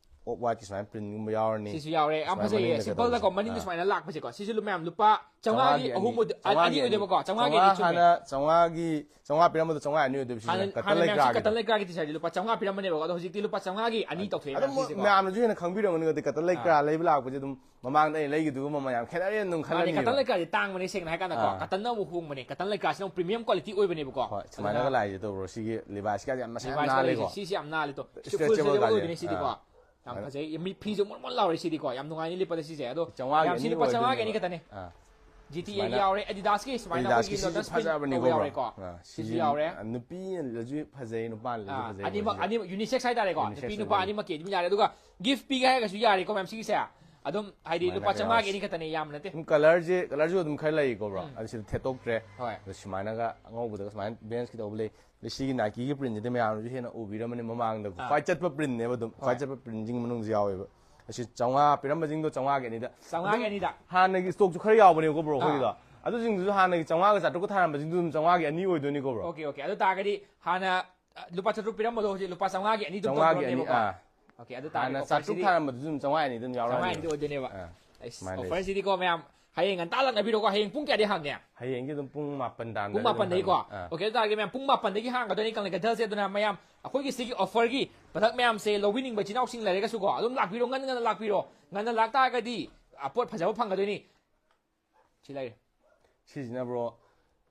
ꯑꯣꯐ ꯋꯥꯏꯠꯀꯤ ꯁꯨꯃꯥꯏꯅ ꯄ꯭ꯔꯤꯟꯒꯨꯝꯕ ꯌꯥꯎꯔꯅꯤ꯫ ꯁꯤꯁꯨ ꯌꯥꯎꯔꯦ, ꯌꯥꯝ ꯁꯨꯃꯥꯏꯅ ꯐꯖꯩꯌꯦ꯫ ꯃꯅꯤꯡꯗ ꯁꯤꯝꯄꯜꯗꯀꯣ ꯀꯩꯗꯧꯕꯁꯦ꯫ ꯃꯅꯤꯡꯗ ꯑꯥ꯫ ꯁꯨꯃꯥꯏꯅ ꯂꯥꯛꯄꯁꯦꯀꯣ, ꯁꯤꯁꯨ ꯃꯌꯥꯝ ꯂꯨꯄꯥ ꯆꯥꯝꯃꯉꯥꯒꯤ ꯆꯥꯝꯃꯉꯥꯒꯤ ꯑꯅꯤ, ꯑꯍꯨꯝ ꯑꯣꯏꯗꯣ-, ꯑ-, ꯑꯅꯤ ꯆꯥꯝꯃꯉꯥ ꯑꯣꯏꯗꯣꯏꯕꯀꯣ, ꯆꯥꯝꯃꯉꯥꯒꯤ ꯍꯥꯟꯅ, ꯆꯥꯝꯃꯉꯥꯒꯤ, ꯆꯥꯝꯃꯉꯥ ꯄꯤꯔꯝꯕꯗꯣ ꯆꯥꯝꯃꯉꯥ ꯑꯅꯤ ꯑꯣꯏꯗꯣꯏꯕ ꯁꯤꯁꯤꯅ ꯍꯥꯟꯅ, ꯀꯇꯟ ꯍꯥꯟꯅ ꯃꯌꯥꯝꯁꯤ ꯂꯩꯀ꯭ꯔꯥꯒꯤꯗꯣ꯫ ꯀꯇꯟ ꯂꯩꯀ꯭ꯔꯥꯒꯤ ꯇꯤ ꯁꯥꯔꯠꯁꯦ ꯂꯨꯄꯥ ꯆꯥꯝꯃꯉꯥ ꯄꯤꯔꯝꯕꯅꯦꯕꯀꯣ, ꯑꯗꯣ ꯍꯧꯖꯤꯛꯇꯤ ꯂꯨꯄꯥ ꯆꯥꯝꯃꯉꯥꯒꯤ ꯑꯅꯤ ꯇꯧꯊꯣꯛꯑꯦ ꯑꯗꯨꯝ ꯃꯌꯥꯝꯁꯤꯁꯦꯀꯣ꯫ ꯃꯌꯥꯝꯅꯁꯨ ꯍꯦꯟꯅ ꯈꯪꯕꯤꯔꯝꯒꯅꯤ, ꯀꯇꯟ ꯂꯩꯀ꯭ꯔꯥ ꯑꯥ꯫ ꯂꯩꯕ ꯂꯥꯛꯄꯁꯦ ꯑꯗꯨꯝ ꯃꯃꯥꯡꯗ ꯑꯩꯅ ꯂꯩꯈꯤꯗꯨꯒ ꯃꯃꯜ ꯌꯥꯝ ꯈꯦꯠꯅꯔꯦꯅ ꯑꯗꯨꯝ ꯃꯥꯅꯦ, ꯈꯜꯂꯅꯤꯕ꯫ ꯀꯇꯟ ꯂꯩꯀ꯭ꯔꯥꯁꯦ ꯇꯥꯡꯕꯅꯦ, ꯁꯦꯡꯅ ꯍꯥꯏ ꯀꯥꯟꯗꯀꯣ꯫ ꯑꯥ꯫ ꯀꯇꯟꯅ ꯑꯃꯨꯛ ꯍꯣꯡꯕꯅꯦ, ꯀꯇꯟ ꯂꯩꯀ꯭ꯔꯥꯁꯤꯅ ꯑꯃꯨꯛ ꯄ꯭ꯔꯤꯃꯤꯌꯝ ꯀ꯭ꯋꯥꯂꯤꯇꯤ ꯑꯣꯏꯕꯅꯦꯕꯀꯣ꯫ ꯍꯣꯏ, ꯁꯨꯃꯥꯏꯅꯒ ꯑꯗꯨꯅ ꯂꯥꯛꯏꯁꯦ ꯇꯧꯕ꯭ꯔꯣ? ꯁꯤꯒꯤ ꯂꯤꯚꯥꯏꯁꯀꯁꯦ ꯌꯥꯝ ꯃꯁꯥ ꯌꯥꯝ ꯂꯤꯚꯥꯏꯁ ꯅꯥꯜꯂꯦꯀꯣ꯫ ꯀꯣꯂꯦꯖꯁꯦ ꯁꯤꯁꯦ ꯌꯥꯝ ꯅꯥꯜꯂꯦ ꯇꯣ꯫ ꯁꯤ ꯐꯨꯜ ꯁ꯭ꯇ꯭ꯔꯦꯆꯦꯕꯜ ꯁ꯭ꯇ꯭ꯔꯦꯆꯦꯕꯜ ꯀꯥꯁꯦ꯫ ꯑꯣꯏꯗꯣꯏꯅꯦ ꯁꯤꯗꯤꯀꯣ꯫ ꯑꯥ꯫ ꯌꯥꯝ ꯁꯨꯃꯥꯏꯅ꯫ ꯐꯖꯩ꯫ ꯃꯤ ꯐꯤꯁꯨ ꯃꯣꯟ ꯃꯣꯟ ꯂꯥꯎꯔꯦ ꯁꯤꯗꯤꯀꯣ꯫ ꯌꯥꯝ ꯅꯨꯡꯉꯥꯏꯅꯤ ꯂꯤꯠꯄꯗ ꯁꯤꯁꯦ꯫ ꯑꯗꯣ ꯆꯥꯝꯃꯉꯥꯒꯤ ꯃꯌꯥꯝꯁꯤ ꯑꯅꯤ ꯂꯨꯄꯥ ꯆꯥꯝꯃꯉꯥꯒꯤ ꯑꯅꯤ ꯑꯣꯏꯗꯣꯏꯅꯦꯕ꯫ ꯈꯛꯇꯅꯦ꯫ ꯑꯥ꯫ ꯖꯤ ꯇꯤ ꯑꯦꯒꯤ ꯁꯨꯃꯥꯏꯅ ꯌꯥꯎꯔꯦ, ꯑꯦꯗꯤꯗꯥꯁꯀꯤ ꯁꯨꯃꯥꯏꯅ ꯑꯦꯗꯤꯗꯥꯁꯀꯤ ꯑꯩꯈꯣꯏꯒꯤ ꯁꯤꯁꯨ ꯂꯣꯇꯁ ꯄ꯭ꯔꯤꯟ ꯐꯖꯕꯅꯤꯀꯣ ꯇꯧꯕ ꯕ꯭ꯔꯣ꯫ ꯌꯥꯎꯔꯦꯀꯣ꯫ ꯑꯥ, ꯁꯤꯁꯨ ꯁꯤꯁꯨ ꯌꯥꯎꯔꯦ꯫ ꯅꯨꯄꯤꯅꯁꯨ ꯐꯖꯩ, ꯅꯨꯄꯥꯅꯁꯨ ꯑꯥ, ꯐꯖꯩ ꯑꯅꯤꯃꯛ, ꯃꯣꯏꯁꯦ꯫ ꯑꯅꯤꯃꯛ ꯌꯨꯅꯤꯁꯦꯛꯁ ꯍꯥꯏꯇꯥꯔꯦꯀꯣ꯫ ꯁꯨꯃꯥꯏꯅ ꯅꯨꯄꯤ ꯅꯨꯄꯥ ꯌꯥꯎꯔꯦ꯫ ꯑꯅꯤꯃꯛꯀꯤ ꯑꯗꯨꯝ ꯌꯥꯔꯦ꯫ ꯑꯗꯨꯒ ꯒꯤꯐ ꯄꯤꯒꯦ ꯍꯥꯏꯔꯒꯁꯨ ꯌꯥꯔꯦꯀꯣ ꯃꯌꯥꯝ ꯁꯤꯒꯤꯁꯦ꯫ ꯑꯗꯨꯝ ꯍꯥꯏꯗꯤ ꯁꯨꯃꯥꯏꯅ ꯂꯨꯄꯥ ꯀꯩꯅꯣ ꯆꯥꯝꯃꯉꯥꯒꯤ ꯑꯅꯤ ꯈꯛꯇꯅꯦ, ꯌꯥꯝꯕ ꯅꯠꯇꯦ꯫ ꯁꯨꯝ ꯀꯂꯔꯁꯦ, ꯀꯂꯔꯁꯨ ꯑꯗꯨꯝ ꯈꯔ ꯂꯩꯀꯣ ꯕ꯭ꯔꯣ꯫ ꯎꯝ꯫ ꯑꯗꯨ ꯁꯤꯗ ꯊꯦꯠꯇꯣꯛꯇ꯭ꯔꯦ꯫ ꯍꯣꯏ꯫ ꯑꯗꯣ ꯁꯨꯃꯥꯏꯅꯒ ꯑꯉꯧꯕꯗꯒ ꯁꯨꯃꯥꯏꯅ ꯕꯦꯟꯁꯀꯤ ꯇꯧꯕ ꯂꯩ꯫ ꯑꯗꯩ ꯁꯤꯒꯤ ꯅꯥꯏꯀꯤꯒꯤ ꯄ꯭ꯔꯤꯟꯁꯤꯗꯤ ꯃꯌꯥꯝꯅꯁꯨ ꯍꯦꯟꯅ ꯎꯕꯤꯔꯝꯃꯅꯤ ꯃꯃꯥꯡꯗꯀꯣ꯫ ꯑꯥ꯫ ꯈ꯭ꯋꯥꯏ ꯆꯠꯄ ꯄ꯭ꯔꯤꯟꯅꯦꯕ ꯑꯗꯨꯝ꯫ ꯍꯣꯏ꯫ ꯈ꯭ꯋꯥꯏ ꯆꯠꯄ ꯄ꯭ꯔꯤꯟꯁꯤꯡ ꯃꯅꯨꯡꯁꯨ ꯌꯥꯎꯋꯦꯕ꯫ ꯑꯁꯤ ꯆꯥꯝꯃꯉꯥ ꯄꯤꯔꯝꯕꯁꯤꯡꯗꯣ ꯆꯥꯝꯃꯉꯥꯒꯤ ꯑꯅꯤꯗ꯫ ꯆꯥꯝꯃꯉꯥꯒꯤ ꯑꯗꯨꯝ ꯑꯅꯤꯗ꯫ ꯍꯥꯟꯅꯒꯤ ꯁ꯭ꯇꯣꯛꯁꯨ ꯈꯔ ꯌꯥꯎꯕꯅꯦꯕꯀꯣ ꯕ꯭ꯔꯣ ꯑꯥ꯫ ꯑꯩꯈꯣꯏꯒꯤꯗꯣ꯫ ꯑꯗꯨꯁꯤꯡꯗꯨꯁꯨ ꯍꯥꯟꯅꯒꯤ ꯆꯥꯝꯃꯉꯥꯒ ꯆꯥꯇ꯭ꯔꯨꯛꯀ ꯊꯥꯔꯝꯕꯁꯤꯡꯗꯨ ꯑꯗꯨꯝ ꯆꯥꯝꯃꯉꯥꯒꯤ ꯑꯅꯤ ꯑꯣꯏꯗꯣꯏꯅꯤꯀꯣ ꯕ꯭ꯔꯣ꯫ Okay, okay. ꯑꯗꯨ ꯇꯥꯔꯒꯗꯤ ꯍꯥꯟꯅ, ꯑ, ꯂꯨꯄꯥ ꯆꯥꯇ꯭ꯔꯨꯛ ꯄꯤꯔꯝꯕꯗꯣ ꯍꯧꯖꯤꯛ ꯂꯨꯄꯥ ꯆꯥꯝꯃꯉꯥꯒꯤ ꯑꯅꯤ ꯑꯗꯨꯝ ꯆꯥꯝꯃꯉꯥꯒꯤ ꯑꯅꯤ, ꯇꯧꯈ꯭ꯔꯕꯅꯦꯕꯀꯣ꯫ ꯑꯥ꯫ ꯑꯣꯀꯦ, ꯑꯗꯨ ꯇꯥꯔꯗꯤ ꯍꯥꯟꯅ ꯆꯥꯇ꯭ꯔꯨꯛ ꯑꯣꯐꯔꯁꯤꯗꯤ ꯊꯥꯔꯝꯕꯗꯨꯁꯨ ꯑꯗꯨꯝ ꯆꯥꯝꯃꯉꯥ ꯑꯅꯤ ꯑꯗꯨꯝ ꯆꯥꯝꯃꯉꯥ ꯌꯥꯎꯔꯛꯑꯅꯤ꯫ ꯑꯅꯤꯗꯤ ꯑꯣꯏꯗꯣꯏꯅꯦꯕ꯫ ꯑꯥ꯫ ꯑꯩꯁ, ꯁꯨꯃꯥꯏꯅ ꯂꯩ꯫ ꯑꯣꯐꯔꯁꯤꯗꯤꯀꯣ ꯃꯌꯥꯝ, ꯍꯌꯦꯡ ꯉꯟꯇꯥ ꯂꯥꯛꯅꯕꯤꯔꯣꯀꯣ꯫ ꯍꯌꯦꯡ ꯄꯨꯡ ꯀꯌꯥꯗꯩ ꯍꯥꯡꯒꯦ? ꯍꯌꯦꯡꯒꯤ ꯑꯗꯨꯝ ꯄꯨꯡ ꯃꯥꯄꯟ ꯇꯥꯟꯗ ꯄꯨꯡ ꯑꯗꯨꯝ ꯃꯥꯄꯟꯗꯒꯤꯀꯣ? ꯍꯥꯡꯉꯦ꯫ ꯑꯥ꯫ ꯑꯣꯀꯦ, ꯑꯗꯨ ꯇꯥꯔꯗꯤ ꯃꯌꯥꯝ ꯄꯨꯡ ꯃꯥꯄꯟꯗꯒꯤ ꯍꯥꯡꯒꯗꯣꯏꯅꯤ ꯀꯪꯂꯩ ꯀꯩꯊꯦꯜꯁꯦ꯫ ꯑꯗꯨꯅ ꯃꯌꯥꯝ ꯑꯩꯈꯣꯏꯒꯤ ꯁꯤꯒꯤ ꯑꯣꯐꯔꯒꯤ ꯄ꯭ꯔꯗꯛ ꯃꯌꯥꯝꯁꯦ ꯂꯧꯕꯤꯅꯤꯡꯕ ꯏꯆꯤꯟ ꯏꯅꯥꯎꯁꯤꯡ ꯂꯩꯔꯒꯁꯨꯀꯣ, ꯑꯗꯨꯝ ꯂꯥꯛꯄꯤꯔꯣ, ꯉꯟꯅ ꯉꯟꯅ ꯂꯥꯛꯄꯤꯔꯣ꯫ ꯉꯟꯅ ꯂꯥꯛꯇꯥꯔꯒꯗꯤ, ꯑ, ꯄꯣꯠ ꯐꯖꯕ ꯐꯪꯒꯗꯣꯏꯅꯤ꯫ ꯁꯤ ꯂꯩꯔꯦ꯫ ꯁꯤꯁꯤꯅ ꯕ꯭ꯔꯣ,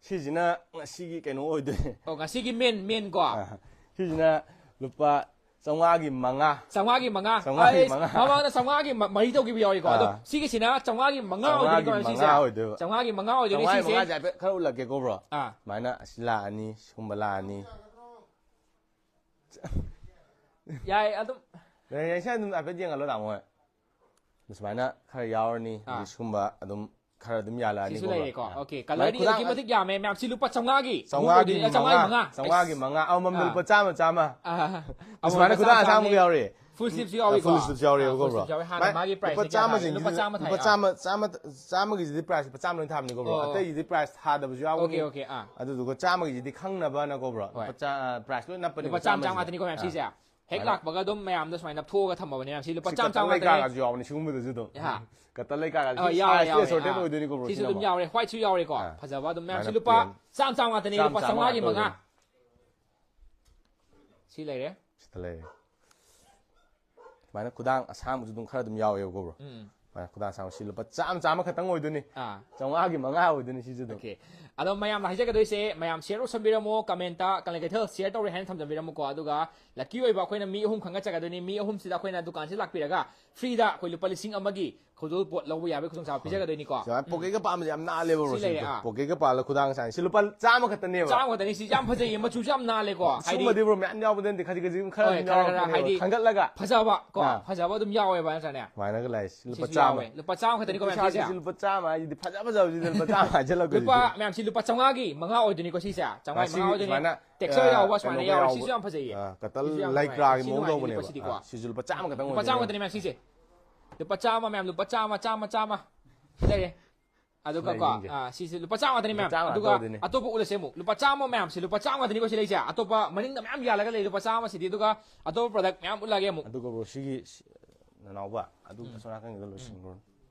ꯁꯤꯁꯤꯅ ꯉꯁꯤꯒꯤ ꯀꯩꯅꯣ ꯑꯣꯏꯗꯣꯏꯅꯦ꯫ ꯑꯣ, ꯉꯁꯤꯒꯤ ꯃꯦꯟ, ꯃꯦꯟ ꯀꯣ? ꯑꯥ, ꯁꯤꯁꯤꯅ ꯂꯨꯄꯥ ꯆꯥꯝꯃꯉꯥꯒꯤ ꯃꯉꯥ꯫ ꯆꯥꯝꯃꯉꯥꯒꯤ ꯃꯉꯥ꯫ ꯆꯥꯝꯃꯉꯥꯒꯤ ꯑꯩꯁ, ꯃꯉꯥ꯫ ꯃꯃꯥꯡꯗ ꯆꯥꯝꯃꯉꯥꯒꯤ ꯃ-, ꯃꯔꯤ ꯇꯧꯈꯤꯕ ꯌꯥꯎꯏꯀꯣ꯫ ꯑꯗꯣ ꯑꯥ꯫ ꯁꯤꯒꯤꯁꯤꯅ ꯆꯥꯝꯃꯉꯥꯒꯤ ꯃꯉꯥ ꯑꯣꯏꯗꯣꯏꯅꯤꯀꯣ, ꯆꯥꯝꯃꯉꯥꯒꯤ ꯁꯤꯁꯦ? ꯃꯉꯥ ꯑꯣꯏꯗꯣꯏꯕ꯫ ꯆꯥꯝꯃꯉꯥꯒꯤ ꯃꯉꯥ ꯑꯣꯏꯗꯣꯏꯅꯤ ꯆꯥꯝꯃꯉꯥꯒꯤ ꯁꯤꯁꯦ꯫ ꯃꯉꯥꯁꯦ ꯍꯥꯏꯐꯦꯠ ꯈꯔ ꯎꯠꯂꯛꯀꯦꯀꯣ ꯕ꯭ꯔꯣ꯫ ꯑꯥ꯫ ꯁꯨꯃꯥꯏꯅ ꯑꯁꯤ ꯂꯥꯛꯑꯅꯤ, ꯁꯤꯒꯨꯝꯕ ꯂꯥꯛꯑꯅꯤ꯫ ꯌꯥꯏ, ꯑꯗꯨꯝ꯫ ꯔꯦꯟꯁꯦ ꯑꯗꯨꯝ ꯍꯥꯏꯐꯦꯠ ꯌꯦꯡꯍꯜꯂꯣ ꯇꯥꯃꯣ ꯍꯣꯏ꯫ ꯁꯨꯃꯥꯏꯅ ꯈꯔ ꯌꯥꯎꯔꯅꯤ꯫ ꯑꯥ꯫ ꯑꯗꯩ ꯁꯤꯒꯨꯝꯕ ꯑꯗꯨꯝ ꯈꯔ ꯑꯗꯨꯝ ꯌꯥꯜꯂꯛꯑꯅꯤ꯫ ꯁꯤꯁꯨ ꯀꯣꯕ꯭ꯔꯣ꯫ ꯂꯩꯔꯦꯀꯣ꯫ ꯑꯥ꯫ ꯑꯣꯀꯦ, ꯃꯥꯏ ꯀꯂꯔꯗꯤ ꯈꯨꯗꯥꯡ ꯑꯗꯨꯛꯀꯤ ꯃꯇꯤꯛ ꯌꯥꯝꯃꯦ ꯃꯌꯥꯝ꯫ ꯁꯤ ꯂꯨꯄꯥ ꯆꯥꯝꯃꯉꯥꯒꯤ ꯆꯥꯝꯃꯉꯥꯒꯤ ꯃꯉꯥ ꯑꯣꯏꯗꯣꯏꯅꯦ꯫ ꯃꯉꯥ, ꯆꯥꯝꯃꯉꯥꯒꯤ ꯃꯉꯥ, ꯑꯃꯃꯝꯗ ꯑꯥ꯫ ꯂꯨꯄꯥ ꯆꯥꯝꯃ ꯆꯥꯝꯃ꯫ ꯑꯥ, ꯁꯨꯃꯥꯏꯅ ꯈꯨꯗꯥꯡ ꯑꯁꯥꯡꯕꯒ ꯌꯥꯎꯔꯤ꯫ ꯐꯨꯜ ꯁ꯭ꯂꯤꯞꯁꯨ ꯌꯥꯎꯔꯤꯀꯣ꯫ ꯐꯨꯜ ꯁ꯭ꯂꯤꯞꯁꯨ ꯌꯥꯎꯔꯤꯕꯀꯣ, ꯐꯨꯜ ꯕ꯭ꯔꯣ꯫ ꯁ꯭ꯂꯤꯞꯁꯨ ꯌꯥꯎꯔꯤ꯫ ꯍꯥꯟꯅ ꯃꯥꯏ ꯃꯥꯒꯤ ꯂꯨꯄꯥ ꯄ꯭ꯔꯥꯏꯁꯁꯦ ꯆꯥꯝꯃ ꯀꯌꯥ ꯁꯥꯏ? ꯂꯨꯄꯥ ꯆꯥꯝꯃ ꯊꯥꯏ꯫ ꯂꯨꯄꯥ ꯑꯥ꯫ ꯆꯥꯝꯃ, ꯆꯥꯝꯃ, ꯆꯥꯝꯃ, ꯆꯥꯝꯃꯒꯤꯁꯤꯗꯤ ꯄ꯭ꯔꯥꯏꯁ ꯂꯨꯄꯥ ꯆꯥꯝꯃ ꯂꯣꯏ ꯊꯥꯕꯅꯤꯀꯣ, ꯕ꯭ꯔꯣ꯫ ꯑꯣ, ꯑꯣ꯫ ꯑꯇꯩꯒꯤꯗꯤ ꯄ꯭ꯔꯥꯏꯁ ꯊꯥꯗꯕꯁꯨ ꯌꯥꯎꯒꯅꯤ꯫ ꯑꯣꯀꯦ, ꯑꯣꯀꯦ, ꯑꯥ꯫ ꯑꯗꯨꯗꯨꯒ ꯆꯥꯝꯃꯒꯤꯁꯤꯗꯤ ꯈꯪꯅꯕꯅꯀꯣ, ꯕ꯭ꯔꯣ꯫ ꯍꯣꯏ꯫ ꯂꯨꯄꯥ ꯆꯥ-, ꯑ, ꯄ꯭ꯔꯥꯏꯁ ꯂꯣꯏ ꯅꯞꯄꯅꯤꯀꯣ ꯂꯨꯄꯥ ꯆꯥꯝꯃ ꯆꯥꯝꯃ ꯆꯥꯝꯃꯒꯤꯁꯤꯗꯤ꯫ ꯉꯥꯛꯇꯅꯤꯀꯣ ꯃꯌꯥꯝ ꯑꯥ꯫ ꯁꯤꯁꯦ꯫ ꯍꯦꯛ ꯃꯥꯅ- ꯂꯥꯛꯄꯒ ꯑꯗꯨꯝ ꯃꯌꯥꯝꯗ ꯁꯨꯃꯥꯏꯅ ꯊꯣꯛꯑꯒ ꯊꯝꯃꯕꯅꯦ ꯃꯌꯥꯝ꯫ ꯁꯤ ꯂꯨꯄꯥ ꯁꯤ ꯆꯥꯝꯃ ꯀꯇꯟ ꯆꯥꯝꯃ ꯂꯩ ꯉꯥꯛꯇꯅꯦ꯫ ꯑꯥ꯫ ꯀꯇꯟ ꯂꯩ ꯀꯥꯒꯁꯨ ꯑ, ꯌꯥꯎꯔꯦ, ꯌꯥꯎꯔꯦ, ꯁꯥꯏꯖꯇꯤ ꯑꯥ꯫ ꯑꯁꯣꯔꯇꯦꯠ ꯑꯣꯏꯗꯣꯏꯅꯤꯀꯣ, ꯕ꯭ꯔꯣ, ꯁꯤꯁꯨ ꯁꯤꯅ ꯑꯗꯨꯝ ꯑꯃꯨꯛ꯫ ꯌꯥꯎꯔꯦ, ꯍ꯭ꯋꯥꯏꯠꯁꯨ ꯌꯥꯎꯔꯦꯀꯣ꯫ ꯑꯥ꯫ ꯐꯖꯕ ꯑꯗꯨꯝ ꯃꯌꯥꯝꯁꯤ ꯃꯥꯅ ꯂꯨꯄꯥ ꯄ꯭ꯂꯦꯟ꯫ ꯆꯥꯝꯃ ꯆꯥꯝꯃ ꯉꯥꯛꯇꯅꯤ꯫ ꯂꯨꯄꯥ ꯆꯥꯝꯃ ꯆꯥꯝꯃ ꯆꯥꯝꯃꯉꯥꯒꯤ ꯃꯉꯥ꯫ ꯉꯥꯛꯇꯅꯤ꯫ ꯁꯤ ꯂꯩꯔꯦ꯫ ꯁꯤꯗ ꯂꯩꯔꯦ꯫ ꯁꯨꯃꯥꯏꯅ ꯈꯨꯗꯥꯡ ꯑꯁꯥꯡꯕꯁꯨ ꯑꯗꯨꯝ ꯈꯔ ꯑꯗꯨꯝ ꯌꯥꯎꯋꯦꯕꯀꯣ, ꯕ꯭ꯔꯣ꯫ ꯎꯝ꯫ ꯁꯨꯃꯥꯏꯅ ꯈꯨꯗꯥꯡ ꯑꯁꯥꯡꯕ ꯁꯤ ꯂꯨꯄꯥ ꯆꯥꯝꯃ, ꯆꯥꯝꯃ ꯈꯛꯇꯪ ꯑꯣꯏꯗꯣꯏꯅꯤ꯫ ꯑꯥ꯫ ꯆꯥꯝꯃꯉꯥꯒꯤ ꯃꯉꯥ ꯑꯣꯏꯗꯣꯏꯅꯤ ꯁꯤꯁꯨ ꯑꯗꯨꯝ꯫ ꯑꯣꯀꯦ꯫ ꯑꯗꯣ ꯃꯌꯥꯝꯅ ꯍꯥꯏꯖꯒꯗꯣꯏꯁꯦ, ꯃꯌꯥꯝ ꯁꯤꯌꯔ ꯇꯧꯁꯟꯕꯤꯔꯝꯃꯣ, ꯀꯃꯦꯟꯇ ꯀꯪꯂꯩ ꯀꯩꯊꯦꯜ ꯁꯤꯌꯔ ꯇꯧꯔꯦ ꯍꯥꯏꯅ ꯊꯝꯖꯟꯕꯤꯔꯝꯃꯨꯀꯣ꯫ ꯑꯗꯨꯒ ꯂꯛꯀꯤ ꯑꯣꯏꯕ ꯑꯩꯈꯣꯏꯅ ꯃꯤ ꯑꯍꯨꯝ ꯈꯟꯒꯠꯆꯒꯗꯣꯏꯅꯤ꯫ ꯃꯤ ꯑꯍꯨꯝꯁꯤꯗ ꯑꯩꯈꯣꯏꯅ ꯗꯨꯀꯥꯟꯁꯤꯗ ꯂꯥꯛꯄꯤꯔꯒ ꯐ꯭ꯔꯤꯗ ꯑꯩꯈꯣꯏ ꯂꯨꯄꯥ ꯂꯤꯁꯤꯡ ꯑꯃꯒꯤ ꯈꯨꯗꯣꯜ ꯄꯣꯠ ꯂꯧꯕ ꯌꯥꯕꯒꯤ ꯈꯨꯗꯣꯡꯆꯥꯕ ꯄꯤꯖꯒꯗꯣꯏꯅꯤꯀꯣ꯫ ꯁꯨꯃꯥꯏꯅ ꯄꯣꯀꯦꯠꯀ ꯄꯥꯝꯕꯁꯦ ꯌꯥꯝ ꯅꯥꯜꯂꯦꯕ, ꯕ꯭ꯔꯣ, ꯁꯤ ꯂꯩꯔꯦ, ꯁꯤꯁꯦ꯫ ꯑꯥ꯫ ꯄꯣꯀꯦꯠꯀ ꯄꯥꯜꯂ ꯈꯨꯗꯥꯡ ꯑꯁꯥꯡ꯫ ꯁꯤ ꯂꯨꯄꯥ ꯆꯥꯝꯃ ꯈꯛꯇꯅꯦꯕ꯫ ꯆꯥꯝꯃ ꯈꯛꯇꯅꯤ꯫ ꯁꯤ ꯌꯥꯝ ꯐꯖꯩꯌꯦ, ꯃꯆꯨꯁꯨ ꯌꯥꯝ ꯅꯥꯜꯂꯦꯀꯣ꯫ ꯍꯥꯏꯗꯤ ꯁꯤꯒꯨꯝꯕꯗꯤ, ꯕ꯭ꯔꯣ, ꯃꯌꯥꯝ ꯌꯥꯎꯕꯗ ꯅꯠꯇꯦ, ꯈꯖꯤꯛ ꯈꯖꯤꯛ ꯈꯔ ꯍꯣꯏ, ꯑꯗꯨꯝ ꯈꯔ, ꯈꯔ, ꯌꯥꯎꯔꯛꯄꯅꯦꯕ꯫ ꯍꯥꯏꯗꯤ ꯈꯟꯒꯠꯂꯒ꯫ ꯐꯖꯕ ꯀꯣ, ꯑꯥ꯫ ꯐꯖꯕ ꯑꯗꯨꯝ ꯌꯥꯎꯋꯦꯕ ꯅꯠꯇ꯭ꯔꯅꯦ? ꯁꯨꯃꯥꯏꯅꯒ ꯂꯥꯛꯏꯁꯦ꯫ ꯂꯨꯄꯥ ꯁꯤꯁꯨ ꯆꯥꯝꯃ꯫ ꯌꯥꯎꯋꯦ꯫ ꯂꯨꯄꯥ ꯆꯥꯝꯃ ꯈꯛꯇꯅꯤꯀꯣ ꯃꯌꯥꯝ ꯏꯁꯥꯁꯤ ꯁꯤꯁꯦ꯫ ꯂꯨꯄꯥ ꯆꯥꯝꯃ ꯍꯥꯏꯁꯤꯗꯤ ꯐꯖ ꯐꯖꯕꯁꯤꯗ ꯂꯨꯄꯥ ꯆꯥꯝꯃ ꯍꯥꯏꯖꯜꯂꯛꯄꯁꯤꯗꯤ꯫ ꯂꯨꯄꯥ ꯃꯌꯥꯝꯁꯤ ꯂꯨꯄꯥ ꯆꯥꯝꯃꯉꯥꯒꯤ ꯃꯉꯥ ꯑꯣꯏꯗꯣꯏꯅꯤꯀꯣ ꯁꯤꯁꯦ꯫ ꯆꯥꯝꯃꯉꯥꯒꯤ ꯁꯤ ꯃꯉꯥ ꯑꯣꯏꯗꯣꯏꯅꯤ꯫ ꯁꯨꯃꯥꯏꯅ, ꯇꯦꯛꯁ ꯑꯣꯏꯅ ꯑ, ꯌꯥꯎꯕ ꯁꯨꯃꯥꯏꯅ ꯀꯩꯅꯣꯒ ꯌꯥꯎꯔ, ꯌꯥꯎꯕ, ꯁꯤꯁꯨ ꯌꯥꯝ ꯐꯖꯩꯌꯦ꯫ ꯑ, ꯀꯇꯟ ꯁꯤꯁꯨ ꯌꯥꯝ ꯂꯥꯏꯀ꯭ꯔꯥꯒꯤ ꯅꯨꯡꯉꯥꯏ꯫ ꯁꯤ ꯃꯑꯣꯡ ꯅꯨꯡꯉꯥꯏꯅꯤ ꯇꯧꯕꯅꯦꯕ꯫ ꯂꯨꯄꯥꯁꯤꯗꯤꯀꯣ꯫ ꯑ, ꯁꯤꯁꯨ ꯂꯨꯄꯥ ꯁꯤꯁꯨ ꯌꯥꯝ ꯆꯥꯝꯃ ꯈꯛꯇꯪ ꯅꯨꯡꯉꯥꯏꯅꯤ ꯑꯣꯏꯗꯣꯏꯅꯦꯕ꯫ ꯃꯌꯥꯝ ꯁꯤꯁꯦ꯫ ꯂꯨꯄꯥ ꯆꯥꯝꯃ ꯈꯛꯇꯅꯤ ꯃꯌꯥꯝ ꯁꯤꯁꯦ꯫ ꯂꯨꯄ ꯆꯥꯝꯃ ꯃꯌꯥꯝ, ꯂꯨꯄ ꯆꯥꯝꯃ, ꯆꯥꯝꯃ, ꯆꯥꯝꯃ꯫ ꯁꯤ ꯂꯩꯔꯦ꯫ ꯑꯗꯨꯒ ꯀꯣ, ꯂꯩꯁꯤꯡꯁꯦ꯫ ꯑꯥ, ꯁꯤꯁꯦ ꯂꯨꯄꯥ ꯆꯥꯝꯃ ꯉꯥꯛꯇꯅꯤ ꯃꯌꯥꯝ꯫ ꯂꯨꯄꯥ ꯆꯥꯝꯃ ꯑꯗꯨꯒ ꯉꯥꯛꯇ ꯑꯣꯏꯗꯣꯏꯅꯦ꯫ ꯑꯇꯣꯞꯄ ꯎꯠꯂꯁꯦ ꯑꯃꯨꯛ꯫ ꯂꯨꯄꯥ ꯆꯥꯝꯃ ꯃꯌꯥꯝꯁꯦ ꯂꯨꯄꯥ ꯆꯥꯝꯃ ꯉꯥꯛꯇꯅꯤꯀꯣ ꯁꯤ ꯂꯩꯁꯦ꯫ ꯑꯇꯣꯞꯄ ꯃꯅꯤꯡꯗ ꯃꯌꯥꯝ ꯌꯥꯜꯂꯒ ꯂꯩ ꯂꯨꯄꯥ ꯆꯥꯝꯃꯁꯤꯗꯤ꯫ ꯑꯗꯨꯒ ꯑꯇꯣꯞꯄ ꯄ꯭ꯔꯗꯛ ꯃꯌꯥꯝ ꯎꯠꯂꯛꯑꯒꯦ ꯑꯃꯨꯛ꯫ ꯑꯗꯨꯒ, ꯕ꯭ꯔꯣ, ꯁꯤꯒꯤ ꯁꯤ-, ꯅꯅꯥꯎꯕ, ꯑꯗꯨ ꯑꯁꯣꯝ ꯅꯥꯀꯟꯒꯤꯗ ꯂꯣꯏꯁꯤꯟꯈ꯭ꯔꯣ꯫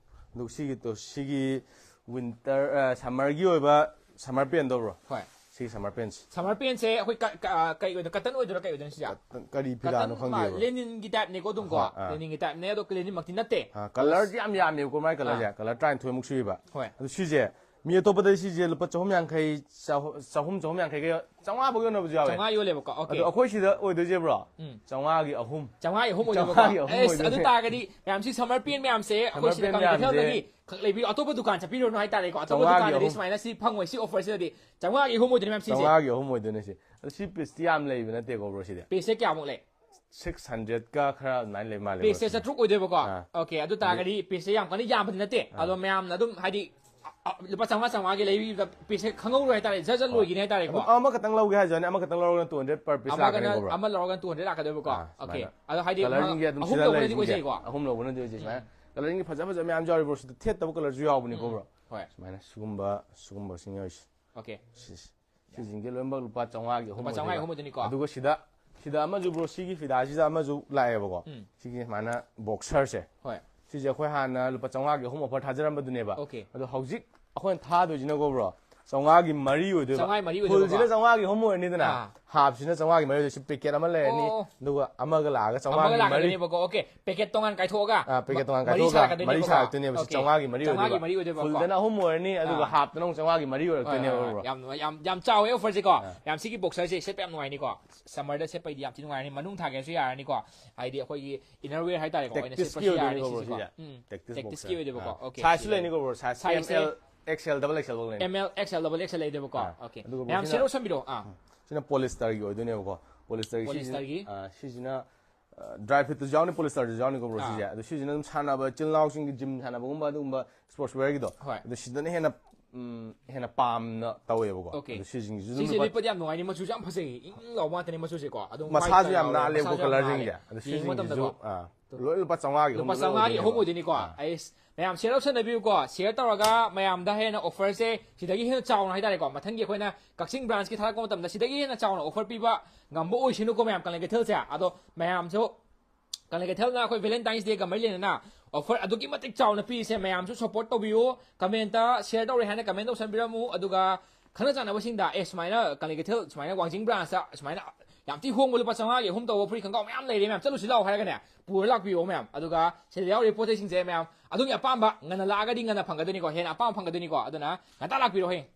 ꯑꯗꯨꯒ ꯁꯤꯒꯤ ꯇꯣ-, ꯁꯤꯒꯤ ꯋꯤꯟꯇꯔ, ꯑ, ꯁꯝꯃꯔꯒꯤ ꯑꯣꯏꯕ ꯁꯝꯃꯔ ꯄꯦꯟꯗꯣ, ꯕ꯭ꯔꯣ? ꯍꯣꯏ꯫ ꯁꯤꯒꯤ ꯁꯝꯃꯔ ꯄꯦꯟꯁꯦ꯫ ꯁꯝꯃꯔ ꯄꯦꯟꯁꯦ ꯑꯩꯈꯣꯏ ꯀ-, ꯀ-, ꯀꯩ ꯑꯣꯏꯗꯣꯏꯅꯣ? ꯀꯇꯟ ꯑꯣꯏꯗꯣꯏꯔꯥ ꯀꯩ ꯑꯣꯏꯗꯣꯏꯅꯣ ꯁꯤꯁꯦ? ꯀꯔꯤ ꯐꯤꯗꯥꯅꯣ ꯀꯇꯟ ꯈꯪꯗꯦ, ꯃꯥ-, ꯕ꯭ꯔꯣ꯫ ꯂꯦꯅꯤꯟꯒꯤ ꯇꯥꯏꯞꯅꯦꯀꯣ ꯑꯗꯨꯝ ꯀꯣ꯫ ꯍꯣꯏ, ꯑꯥ꯫ ꯂꯦꯅꯤꯟꯒꯤ ꯇꯥꯏꯞꯅꯦ ꯑꯗꯣ ꯂꯦꯅꯤꯟꯃꯛꯇꯤ ꯅꯠꯇꯦ꯫ ꯑ, ꯀꯂꯔꯁꯤ ꯌꯥꯝ ꯌꯥꯝꯃꯦꯕꯀꯣ, ꯃꯥꯏ ꯀꯂꯔꯁꯦ꯫ ꯑꯥ꯫ ꯀꯂꯔ ꯇꯔꯥꯅꯤꯊꯣꯏꯃꯨꯛ ꯁꯨꯏꯕ꯫ ꯍꯣꯏ꯫ ꯑꯗꯨ ꯁꯤꯁꯦ ꯃꯤ ꯑꯇꯣꯞꯄꯗ ꯁꯤꯁꯦ ꯂꯨꯄꯥ ꯆꯍꯨꯝ ꯌꯥꯡꯈꯩ, ꯆꯍꯨ-, ꯆꯍꯨꯝ, ꯆꯍꯨꯝ ꯌꯥꯡꯈꯩꯒ ꯆꯥꯝꯃꯉꯥ ꯐꯥꯎ ꯌꯣꯟꯅꯕꯁꯨ ꯌꯥꯎꯋꯦ꯫ ꯆꯥꯝꯃꯉꯥ ꯌꯣꯜꯂꯦꯕꯀꯣ꯫ ꯑꯣꯀꯦ꯫ ꯑꯗꯣ ꯑꯩꯈꯣꯏ ꯁꯤꯗ ꯑꯣꯏꯗꯣꯏꯁꯦ, ꯕ꯭ꯔꯣ? ꯎꯝ꯫ ꯆꯥꯝꯃꯉꯥꯒꯤ ꯑꯍꯨꯝ꯫ ꯆꯥꯝꯃꯉꯥꯒꯤ ꯑꯍꯨꯝ ꯑꯣꯏꯗꯣꯏꯕꯀꯣ꯫ ꯆꯥꯝꯃꯉꯥꯒꯤ ꯑꯍꯨꯝ ꯑꯦꯁ, ꯑꯗꯨ ꯑꯣꯏꯗꯣꯏꯅꯦ꯫ ꯇꯥꯔꯒꯗꯤ ꯃꯌꯥꯝꯁꯤ ꯁꯝꯃꯔ ꯄꯦꯟ ꯃꯌꯥꯝꯁꯦ ꯑꯩꯈꯣꯏ ꯁꯝꯃꯔ ꯁꯤꯗ ꯄꯦꯟ ꯀꯪꯂꯩ ꯃꯌꯥꯝꯁꯦ꯫ ꯀꯩꯊꯦꯜꯗꯒꯤ ꯈꯛ ꯂꯩꯕꯤꯌꯨ꯫ ꯑꯇꯣꯞꯄ ꯗꯨꯀꯥꯟ ꯆꯠꯄꯤꯔꯨꯔꯅꯨ ꯍꯥꯏꯇꯥꯔꯦꯀꯣ꯫ ꯑꯇꯣꯞꯄ ꯆꯥꯝꯃꯉꯥꯒꯤ ꯗꯨꯀꯥꯟꯗꯗꯤ ꯑꯍꯨꯝ꯫ ꯁꯨꯃꯥꯏꯅ ꯁꯤ ꯐꯪꯉꯣꯏ꯫ ꯁꯤ ꯑꯣꯐꯔꯁꯤꯗꯗꯤ ꯆꯥꯝꯃꯉꯥꯒꯤ ꯑꯍꯨꯝ ꯑꯣꯏꯗꯣꯏꯅꯦ ꯃꯌꯥꯝ ꯁꯤꯁꯦ꯫ ꯆꯥꯝꯃꯉꯥꯒꯤ ꯑꯍꯨꯝ ꯑꯣꯏꯗꯣꯏꯅꯦ ꯁꯤ꯫ ꯑꯗꯣ ꯁꯤ ꯄꯤꯁꯇꯤ ꯌꯥꯝ ꯂꯩꯕ ꯅꯠꯇꯦꯀꯣ, ꯕ꯭ꯔꯣ, ꯁꯤꯗꯤ꯫ ꯄꯤꯁꯁꯦ ꯀꯌꯥꯃꯨꯛ ꯂꯩ? ꯁꯤꯛꯁ ꯍꯟꯗ꯭ꯔꯦꯗꯀ ꯈꯔ ꯑꯗꯨꯃꯥꯏꯅ ꯂꯩ ꯃꯥꯜꯂꯦ, ꯄꯤꯁꯁꯦ ꯕ꯭ꯔꯣ꯫ ꯆꯥꯇ꯭ꯔꯨꯛ ꯑꯣꯏꯗꯣꯏꯕꯀꯣ꯫ ꯑꯥ꯫ ꯑꯣꯀꯦ, ꯑꯗꯨ ꯇꯥꯔꯒꯗꯤ ꯄꯤꯁꯁꯦ ꯌꯥꯝ ꯀꯟꯅ ꯌꯥꯝꯕꯗꯤ ꯅꯠꯇꯦ꯫ ꯑꯗꯣ ꯃꯌꯥꯝꯅ ꯑꯗꯨꯝ ꯍꯥꯏꯗꯤ ꯑ, ꯑ, ꯂꯨꯄꯥ ꯆꯥꯝꯃꯉꯥ ꯆꯥꯝꯃꯉꯥꯒꯤ ꯂꯩꯕꯤꯕꯗ ꯄꯤꯁꯁꯦ ꯈꯪꯍꯧꯔꯣꯏ ꯍꯥꯏꯇꯥꯔꯦ, ꯖꯠ ꯖꯠ ꯂꯣꯏꯈꯤꯅꯤ ꯍꯥꯏꯇꯥꯔꯦꯀꯣ꯫ ꯑꯗꯨꯝ ꯑꯃꯈꯛꯇꯪ ꯂꯧꯒꯦ ꯍꯥꯏꯁꯨ ꯌꯥꯅꯤ, ꯑꯃꯈꯛꯇꯪ ꯂꯧꯔꯒꯅ ꯇꯨ ꯍꯟꯗ꯭ꯔꯦꯗ ꯄꯔ ꯄꯤꯁ ꯑꯃꯒꯅ ꯂꯥꯛꯀꯅꯤꯀꯣ, ꯕ꯭ꯔꯣ꯫ ꯑꯃ ꯂꯧꯔꯒꯅ ꯇꯨ ꯍꯟꯗ꯭ꯔꯦꯗ ꯂꯥꯛꯀꯗꯣꯏꯕꯀꯣ꯫ ꯑꯥ, ꯑꯣꯀꯦ꯫ ꯁꯨꯃꯥꯏꯅ꯫ ꯑꯗꯣ ꯍꯥꯏꯗꯤ ꯀꯂꯔꯁꯤꯡꯁꯦ ꯑꯗꯨꯝ ꯑꯍꯨꯝ ꯁꯤꯗ ꯂꯧꯕꯅꯗꯤ ꯂꯩꯔꯤꯁꯤꯡꯁꯦ ꯑꯣꯏꯖꯩꯀꯣ꯫ ꯑꯍꯨꯝ ꯂꯧꯕꯅꯗꯤ ꯑꯣꯏꯖꯩ꯫ ꯁꯨꯃꯥꯏꯅ ꯀꯂꯔꯁꯤꯡꯁꯦ ꯐꯖ ꯐꯖꯕ ꯃꯌꯥꯝꯁꯨ ꯌꯥꯎꯔꯤ, ꯕ꯭ꯔꯣ꯫ ꯁꯤꯗ ꯊꯦꯠꯇꯕ ꯀꯂꯔꯁꯨ ꯌꯥꯎꯕꯅꯤꯀꯣ, ꯕ꯭ꯔꯣ꯫ ꯍꯣꯏ꯫ ꯁꯨꯃꯥꯏꯅ ꯁꯤꯒꯨꯝꯕ, ꯁꯤꯒꯨꯝꯕꯁꯤꯡ ꯌꯥꯎꯔꯤꯁꯦ꯫ ꯑꯣꯀꯦ꯫ ꯁꯤ-, ꯁꯤꯁꯤꯡꯁꯦ ꯂꯣꯏꯅꯃꯛ ꯂꯨꯄꯥ ꯆꯥꯝꯃꯉꯥꯒꯤ ꯑꯍꯨꯝ ꯂꯨꯄꯥ ꯆꯥꯝꯃꯉꯥꯒꯤ ꯑꯣꯏꯗꯣꯏꯕ꯫ ꯑꯍꯨꯝ ꯑꯣꯏꯗꯣꯏꯅꯤꯀꯣ꯫ ꯑꯗꯨꯒ ꯁꯤꯗ, ꯁꯤꯗ ꯑꯃꯁꯨ, ꯕ꯭ꯔꯣ, ꯁꯤꯒꯤ ꯐꯤꯗꯥꯁꯤꯗ ꯑꯃꯁꯨ ꯂꯥꯛꯑꯦꯕꯀꯣ꯫ ꯎꯝ꯫ ꯁꯤꯒꯤ ꯁꯨꯃꯥꯏꯅ ꯕꯣꯛꯁꯔꯁꯦ꯫ ꯍꯣꯏ꯫ ꯁꯤꯁꯦ ꯑꯩꯈꯣꯏ ꯍꯥꯟꯅ ꯂꯨꯄꯥ ꯆꯥꯝꯃꯉꯥꯒꯤ ꯑꯍꯨꯝ ꯑꯣꯐꯔ ꯊꯥꯖꯔꯝꯕꯗꯨꯅꯦꯕ꯫ ꯑꯣꯀꯦ꯫ ꯑꯗꯣ ꯍꯧꯖꯤꯛ ꯑꯩꯈꯣꯏꯅ ꯊꯥꯗꯣꯏꯁꯤꯅꯀꯣ, ꯕ꯭ꯔꯣ, ꯆꯥꯝꯃꯉꯥꯒꯤ ꯃꯔꯤ ꯑꯣꯏꯗꯣꯏꯕ꯫ ꯆꯥꯝꯃꯉꯥꯒꯤ ꯃꯔꯤ ꯑꯣꯏꯗꯣꯏꯕꯀꯣ꯫ ꯐꯨꯜꯁꯤꯅ ꯆꯥꯝꯃꯉꯥꯒꯤ ꯑꯍꯨꯝ ꯑꯣꯏꯔꯅꯤꯗꯅ꯫ ꯑꯥ꯫ ꯍꯥꯞꯁꯤꯅ ꯆꯥꯝꯃꯉꯥꯒꯤ ꯃꯔꯤ ꯑꯣꯏꯗꯣꯏ, ꯁꯤ ꯄꯦꯀꯦꯠ ꯑꯃ ꯂꯩꯔꯅꯤ꯫ ꯑꯣ꯫ ꯑꯗꯨꯒ ꯑꯃꯒ ꯂꯥꯛꯑꯒ ꯑꯃꯒ ꯆꯥꯝꯃꯉꯥꯒꯤ ꯃꯔꯤ꯫ ꯂꯥꯛꯀꯗꯣꯏꯅꯦꯕꯀꯣ꯫ ꯑꯣꯀꯦ, ꯄꯦꯀꯦꯠ ꯇꯣꯉꯥꯟ ꯀꯥꯏꯊꯣꯛꯑꯒ ꯑꯥ, ꯄꯦꯀꯦꯠ ꯇꯣꯉꯥꯟ ꯃꯔꯤ ꯀꯥꯏꯊꯣꯛꯑꯒ ꯃꯔꯤ ꯁꯥꯔꯛꯀꯗꯣꯏꯅꯦꯕꯀꯣ꯫ ꯁꯥꯔꯛꯇꯣꯏꯅꯦꯕ꯫ ꯁꯤ ꯑꯣꯀꯦ꯫ ꯆꯥꯝꯃꯉꯥꯒꯤ ꯃꯔꯤ ꯆꯥꯝꯃꯉꯥꯒꯤ ꯑꯣꯏꯗꯣꯏꯕ꯫ ꯃꯔꯤ ꯑꯣꯏꯗꯣꯏꯕꯀꯣ꯫ ꯐꯨꯜꯗꯅ ꯑꯍꯨꯝ ꯑꯣꯏꯔꯅꯤ, ꯑꯗꯨꯒ ꯑꯥ꯫ ꯍꯥꯞꯇꯅ ꯑꯃꯨꯛ ꯆꯥꯝꯃꯉꯥꯒꯤ ꯃꯔꯤ ꯍꯣꯏ, ꯑꯣꯏꯔꯛꯇꯣꯏꯅꯦꯕ, ꯍꯣꯏ, ꯍꯣꯏ꯫ ꯕ꯭ꯔꯣ꯫ ꯌꯥꯝ, ꯌꯥꯝ, ꯌꯥꯝ ꯆꯥꯎꯋꯦ ꯑꯣꯐꯔꯁꯦꯀꯣ꯫ ꯌꯥꯝ ꯁꯤꯒꯤ ꯕꯣꯛꯁꯔꯁꯦ ꯁꯦꯠꯄ ꯌꯥꯝ ꯅꯨꯡꯉꯥꯏꯅꯤꯀꯣ꯫ ꯁꯝꯃꯔꯗ ꯁꯦꯠꯄꯩꯗꯤ ꯌꯥꯝ ꯊꯤ ꯅꯨꯡꯉꯥꯏꯔꯅꯤ꯫ ꯃꯅꯨꯡ ꯊꯥꯒꯦꯁꯨ ꯌꯥꯔꯅꯤꯀꯣ꯫ ꯍꯥꯏꯗꯤ ꯑꯩꯈꯣꯏꯒꯤ ꯏꯅꯔ ꯋꯦꯌꯔ ꯍꯥꯏꯇꯥꯔꯦꯀꯣ, ꯑꯣꯏꯅ ꯇꯦꯛꯇꯤꯁꯀꯤ ꯁꯦꯠꯄꯁꯨ ꯌꯥꯔꯅꯤ ꯑꯣꯏꯗꯣꯏꯅꯤꯀꯣ, ꯕ꯭ꯔꯣ, ꯁꯤꯁꯦꯀꯣ꯫ ꯁꯤꯁꯦ꯫ ꯎꯝ꯫ ꯇꯦꯛꯇꯤꯁ ꯇꯦꯛꯇꯤꯁꯀꯤ ꯕꯣꯛꯁꯔ꯫ ꯑꯣꯏꯗꯣꯏꯕꯀꯣ꯫ ꯑꯥ꯫ ꯑꯣꯀꯦ, ꯁꯥꯏꯖꯁꯨ ꯁꯤꯗ ꯂꯩꯅꯤꯀꯣ, ꯕ꯭ꯔꯣ? ꯁꯥꯏꯖ ꯁꯥꯏꯖꯁꯦ M L, X L, double X L ꯂꯣꯏ ꯂꯩꯅꯤ꯫ M L, X L, double X L ꯂꯩꯗꯣꯏꯕꯀꯣ꯫ ꯑꯥ꯫ ꯑꯣꯀꯦ꯫ ꯑꯗꯨꯒ, ꯕ꯭ꯔꯣ, ꯃꯌꯥꯝ ꯁꯤꯅ ꯁꯦꯠ ꯂꯧꯁꯟꯕꯤꯔꯣ꯫ ꯑꯥ꯫ ꯁꯤꯅ ꯄꯣꯂꯤꯁꯇꯔꯒꯤ ꯑꯣꯏꯗꯣꯏꯅꯦꯕꯀꯣ꯫ ꯄꯣꯂꯤꯁꯇꯔꯒꯤ ꯁꯤꯁꯤꯅ, ꯄꯣꯂꯤꯁꯇꯔꯒꯤ? ꯑꯥ, ꯁꯤꯁꯤꯅ, ꯑꯥ, ꯗ꯭ꯔꯥꯏ ꯐꯤꯠꯇꯁꯨ ꯌꯥꯎꯅꯤ, ꯄꯣꯂꯤꯁꯇꯔꯗꯁꯨ ꯌꯥꯎꯅꯤꯀꯣ, ꯕ꯭ꯔꯣ, ꯑꯥ꯫ ꯁꯤꯁꯦ꯫ ꯑꯗꯣ ꯁꯤꯁꯤꯅ ꯑꯗꯨꯝ ꯁꯥꯟꯅꯕ, ꯏꯆꯤꯜ ꯏꯅꯥꯎꯁꯤꯡꯒꯤ ꯖꯤꯝ ꯁꯥꯟꯅꯕꯒꯨꯝꯕ ꯑꯗꯨꯒꯨꯝꯕ ꯏꯁꯄꯣꯔꯠꯁ ꯋꯦꯌꯔꯒꯤꯗꯣ꯫ ꯍꯣꯏ꯫ ꯑꯗꯣ ꯁꯤꯗꯅ ꯍꯦꯟꯅ, ꯎꯝ, ꯍꯦꯟꯅ ꯄꯥꯝꯅ ꯇꯧꯋꯦꯕꯀꯣ꯫ ꯑꯣꯀꯦ꯫ ꯁꯤꯁꯦ ꯂꯨꯄꯥ ꯂꯤꯠꯄꯗꯤ ꯌꯥꯝ ꯅꯨꯡꯉꯥꯏꯅꯤ, ꯃꯆꯨꯁꯨ ꯌꯥꯝ ꯐꯖꯩ, ꯏꯪ ꯏꯪ ꯂꯥꯎꯕ ꯉꯥꯛꯇꯅꯦ ꯃꯆꯨꯁꯦꯀꯣ꯫ ꯑꯗꯨꯝ ꯃꯁꯥꯁꯨ white ꯌꯥꯝ ꯇꯧꯔꯒ ꯅꯥꯜꯂꯦꯕꯀꯣ, ꯃꯁꯥꯁꯨ ꯌꯥꯝ ꯀꯂꯔꯁꯤꯡꯁꯦ꯫ ꯅꯥꯜꯂꯦ꯫ ꯑꯗꯣ ꯌꯦꯡꯕ ꯃꯇꯝꯗꯀꯣ꯫ ꯁꯤꯁꯤꯡꯁꯤꯁꯨ, ꯑꯥ, ꯂꯣꯏ ꯂꯨꯄꯥ ꯆꯥꯝꯃꯉꯥꯒꯤ ꯂꯨꯄꯥ ꯑꯍꯨꯝ ꯂꯣꯏ ꯆꯥꯝꯃꯉꯥꯒꯤ ꯑꯍꯨꯝ ꯑꯣꯏꯗꯣꯏꯅꯦꯕ꯫ ꯑꯣꯏꯗꯣꯏꯅꯤꯀꯣ꯫ ꯑꯥ꯫ ꯑꯩꯁ, ꯃꯌꯥꯝ ꯁꯤꯌꯔ ꯇꯧꯁꯟꯅꯕꯤꯌꯨꯀꯣ꯫ ꯁꯤꯌꯔ ꯇꯧꯔꯒ ꯃꯌꯥꯝꯗ ꯍꯦꯟꯅ ꯑꯣꯐꯔꯁꯦ ꯁꯤꯗꯒꯤ ꯍꯦꯟꯅ ꯆꯥꯎꯅ ꯍꯥꯏꯇꯥꯔꯦꯀꯣ, ꯃꯊꯪꯒꯤ ꯑꯩꯈꯣꯏꯅ ꯀꯛꯆꯤꯡ ꯕ꯭ꯔꯥꯟꯁꯀꯤ ꯊꯥꯔꯛꯄ ꯃꯇꯝꯗ ꯁꯤꯗꯒꯤ ꯍꯦꯟꯅ ꯆꯥꯎꯅ ꯑꯣꯐꯔ ꯄꯤꯕ ꯉꯝꯕ ꯑꯣꯏꯁꯅꯨꯀꯣ ꯃꯌꯥꯝ, ꯀꯪꯂꯩ ꯀꯩꯊꯦꯜꯁꯦ꯫ ꯑꯗꯣ ꯃꯌꯥꯝꯁꯨ ꯀꯪꯂꯩ ꯀꯩꯊꯦꯜꯅ ꯑꯩꯈꯣꯏ ꯚꯦꯂꯦꯟꯇꯥꯏꯟꯁ ꯗꯦꯒ ꯃꯔꯤ ꯂꯩꯅꯅ ꯑꯣꯐꯔ ꯑꯗꯨꯛꯀꯤ ꯃꯇꯤꯛ ꯆꯥꯎꯅ ꯄꯤꯔꯤꯁꯦ ꯃꯌꯥꯝꯁꯨ ꯁꯞꯄꯣꯔꯠ ꯇꯧꯕꯤꯌꯨ꯫ ꯀꯃꯦꯟꯇ ꯁꯤꯌꯔ ꯇꯧꯔꯦ ꯍꯥꯏꯅ ꯀꯃꯦꯟ ꯇꯧꯁꯟꯕꯤꯔꯝꯃꯨ꯫ ꯑꯗꯨꯒ ꯈꯪꯅ ꯆꯥꯟꯅꯕꯁꯤꯡꯗ, "ꯑꯦ, ꯁꯨꯃꯥꯏꯅ ꯀꯪꯂꯩ ꯀꯩꯊꯦꯜ ꯁꯨꯃꯥꯏꯅ ꯋꯥꯡꯖꯤꯡ ꯕ꯭ꯔꯥꯟꯁꯇ ꯁꯨꯃꯥꯏꯅ ꯌꯥꯝ ꯊꯤ ꯍꯣꯡꯕ ꯂꯨꯄꯥ ꯆꯥꯝꯃꯉꯥꯒꯤ ꯑꯍꯨꯝ ꯇꯧꯕ ꯐꯨꯔꯤꯠ ꯈꯣꯡꯒ꯭ꯔꯥꯎ ꯃꯌꯥꯝ ꯂꯩꯔꯦ ꯃꯌꯥꯝ, ꯆꯠꯂꯨꯁꯤ ꯂꯥꯛꯑꯣ" ꯍꯥꯏꯔꯒꯅꯦ, ꯄꯨꯔ ꯂꯥꯛꯄꯤꯌꯣ ꯃꯌꯥꯝ꯫ ꯑꯗꯨꯒ ꯁꯤꯗ ꯌꯥꯎꯔꯤꯕ ꯄꯣꯠ ꯆꯩꯁꯤꯡꯁꯦ ꯃꯌꯥꯝ ꯑꯗꯣꯝꯒꯤ ꯑꯄꯥꯝꯕ ꯉꯟꯅ ꯂꯥꯛꯑꯒꯗꯤ ꯉꯟꯅ ꯐꯪꯒꯗꯣꯏꯅꯤꯀꯣ, ꯍꯦꯟꯅ ꯑꯄꯥꯝꯕ ꯐꯪꯒꯗꯣꯏꯅꯤꯀꯣ꯫ ꯑꯗꯨꯅ ꯉꯟꯇꯥ ꯂꯥꯛꯄꯤꯔꯣ ꯍꯌꯦꯡ꯫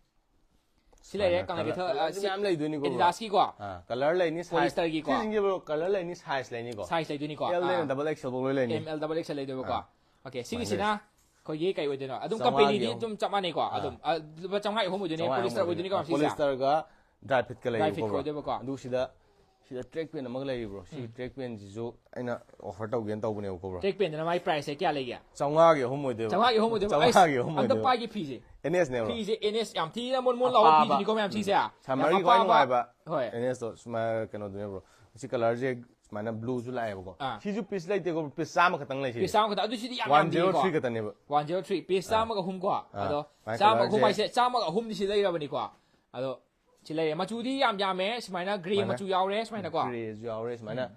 ꯁꯤ ꯂꯩꯔꯦ, ꯁꯨꯃꯥꯏꯅ ꯀꯪꯂꯩ ꯀꯂꯔ, ꯀꯩꯊꯦꯜ, ꯑ, ꯀꯂꯔꯁꯨ ꯁꯤ ꯃꯌꯥꯝ ꯂꯩꯗꯣꯏꯅꯤꯀꯣ, ꯕ꯭ꯔꯣ꯫ ꯑꯦꯗꯤꯗꯥꯁꯀꯤꯀꯣ꯫ ꯑꯥ, ꯀꯂꯔ ꯂꯩꯅꯤ, ꯁꯥꯏꯖ, ꯄꯣꯂꯤꯁꯇꯔꯒꯤꯀꯣ꯫ ꯁꯤꯁꯤꯡꯁꯦ, ꯕ꯭ꯔꯣ, ꯀꯂꯔ ꯂꯩꯅꯤ, ꯁꯥꯏꯖ ꯂꯩꯅꯤꯀꯣ꯫ ꯁꯥꯏꯖ ꯂꯩꯗꯣꯏꯅꯤꯀꯣ꯫ ꯑꯦꯜꯗꯩꯅ ꯑꯥ꯫ ꯗꯕꯜ ꯑꯦꯛꯁꯦꯜ ꯐꯥꯎ ꯂꯣꯏ ꯂꯩꯅꯤ꯫ ꯑꯦꯝ ꯑꯦꯜ, ꯗꯕꯜ ꯑꯦꯛꯁꯦꯜ ꯂꯩꯗꯣꯏꯕꯀꯣ꯫ ꯑꯥ꯫ ꯑꯣꯀꯦ, ꯁꯨꯃꯥꯏꯅ ꯁꯤꯒꯤꯁꯤꯅ ꯂꯩ꯫ ꯑꯩꯈꯣꯏꯒꯤ ꯀꯩ ꯑꯣꯏꯗꯣꯏꯅꯣ? ꯑꯗꯨꯝ ꯆꯥꯝꯃꯉꯥꯒꯤ ꯀꯝꯄꯦꯅꯤꯗꯤ ꯑꯍꯨꯝ꯫ ꯑꯗꯨꯝ ꯆꯞ ꯃꯥꯟꯅꯩꯀꯣ꯫ ꯑꯥ꯫ ꯑꯗꯨꯝ, ꯑ, ꯂꯨꯄꯥ ꯆꯥꯝꯃꯉꯥꯒꯤ ꯑꯍꯨꯝ ꯑꯣꯏꯗꯣꯏꯅꯦ, ꯆꯥꯝꯃꯉꯥ ꯄꯣꯂꯤꯁꯇꯔ ꯑꯍꯨꯝ ꯑꯣꯏꯗꯣꯏꯅꯤꯀꯣ ꯑꯣꯏꯗꯣꯏꯅꯤ꯫ ꯁꯤꯁꯦ꯫ ꯄꯣꯂꯤꯁꯇꯔꯒ ꯗ꯭ꯔꯥꯏ ꯐꯤꯠꯀ ꯗ꯭ꯔꯥꯏ ꯂꯩꯌꯦꯕꯀꯣ, ꯐꯤꯠꯀ ꯕ꯭ꯔꯣ꯫ ꯑꯣꯏꯗꯣꯏꯕꯀꯣ꯫ ꯑꯗꯨ ꯁꯤꯗ ꯁꯤꯗ ꯇ꯭ꯔꯦꯛ ꯄꯦꯟ ꯑꯃꯒ ꯂꯩꯔꯤꯕ꯭ꯔꯣ? ꯁꯤ ꯇ꯭ꯔꯦꯛ ꯄꯦꯟꯁꯤꯁꯨ ꯑꯩꯅ ꯑꯣꯐꯔ ꯇꯧꯒꯦꯅ ꯇꯧꯕꯅꯦꯕꯀꯣ, ꯕ꯭ꯔꯣ. ꯇ꯭ꯔꯦꯛ ꯄꯦꯟꯗꯅ ꯃꯥꯏ ꯄ꯭ꯔꯥꯏꯁꯁꯦ ꯀꯌꯥ ꯂꯩꯒꯦ? ꯆꯥꯝꯃꯉꯥꯒꯤ ꯑꯍꯨꯝ ꯑꯣꯏꯗꯣꯏꯕ. ꯆꯥꯝꯃꯉꯥꯒꯤ ꯑꯍꯨꯝ ꯑꯣꯏꯗꯣꯏꯕ. ꯆꯥꯝꯃꯉꯥꯒꯤ ꯑꯩꯁ, ꯑꯍꯨꯝ ꯑꯝꯇ ꯑꯣꯏꯗꯣꯏꯕ. ꯄꯥꯏꯒꯦ ꯐꯤꯁꯦ. ꯑꯦꯟ ꯑꯦꯁꯅꯦꯕ. ꯐꯤꯁꯦ ꯑꯦꯟ ꯑꯦꯁ ꯌꯥꯝ ꯊꯤꯅ ꯃꯣꯟ ꯃꯣꯟ ꯂꯥꯎꯕ ꯑꯄꯥꯕ. ꯐꯤꯗꯨꯅꯤꯀꯣ ꯃꯌꯥꯝ ꯁꯤꯁꯦ. ꯁꯝꯃꯔꯒꯤ ꯌꯥꯝ ꯈ꯭ꯋꯥꯏ ꯑꯄꯥꯕ. ꯅꯨꯡꯉꯥꯏꯕ ꯍꯣꯏ. ꯑꯦꯟ ꯑꯦꯁꯇꯣ ꯁꯨꯃꯥꯏꯅ ꯀꯩꯅꯣꯗꯨꯅꯦ, ꯕ꯭ꯔꯣ. ꯁꯤ ꯀꯂꯔꯁꯦ ꯁꯨꯃꯥꯏꯅ ꯕ꯭ꯂꯨꯁꯨ ꯂꯥꯛꯑꯦꯕꯀꯣ. ꯑꯥ. ꯁꯤꯁꯨ ꯄꯤꯁ ꯂꯩꯇꯦꯀꯣ, ꯄꯤꯁ ꯆꯥꯝꯃ ꯈꯛꯇꯪ ꯂꯩ ꯁꯤꯁꯦ. ꯄꯤꯁ ꯆꯥꯝꯃ ꯈꯛꯇ, ꯑꯗꯨ ꯁꯤꯗꯤ ꯌꯥꯝ ꯋꯥꯟ ꯌꯥꯝꯗꯦꯀꯣ. ꯖꯦꯔꯣ ꯊ꯭ꯔꯤ ꯈꯛꯇꯅꯦꯕ. ꯋꯥꯟ ꯖꯦꯔꯣ ꯊ꯭ꯔꯤ, ꯄꯤꯁ ꯑꯥ. ꯆꯥꯝꯃꯒ ꯑꯍꯨꯝ ꯀꯣ. ꯑꯥ. ꯑꯗꯣ ꯃꯥꯏ ꯆꯥꯝꯃꯒ ꯑꯍꯨꯝ ꯀꯂꯔꯁꯦ. ꯍꯥꯏꯁꯦ ꯆꯥꯝꯃꯒ ꯑꯍꯨꯝꯗꯤ ꯁꯤ ꯂꯩꯔꯕꯅꯤꯀꯣ. ꯑꯗꯣ ꯁꯤ ꯂꯩꯔꯦ. ꯃꯆꯨꯗꯤ ꯌꯥꯝ ꯌꯥꯝꯃꯦ. ꯁꯨꯃꯥꯏꯅ ꯒ꯭ꯔꯦ ꯁꯨꯃꯥꯏꯅ. ꯃꯆꯨ ꯌꯥꯎꯔꯦ ꯁꯨꯃꯥꯏꯅꯀꯣ. ꯒ꯭ꯔꯦꯁꯨ ꯌꯥꯎꯔꯦ ꯁꯨꯃꯥꯏꯅ.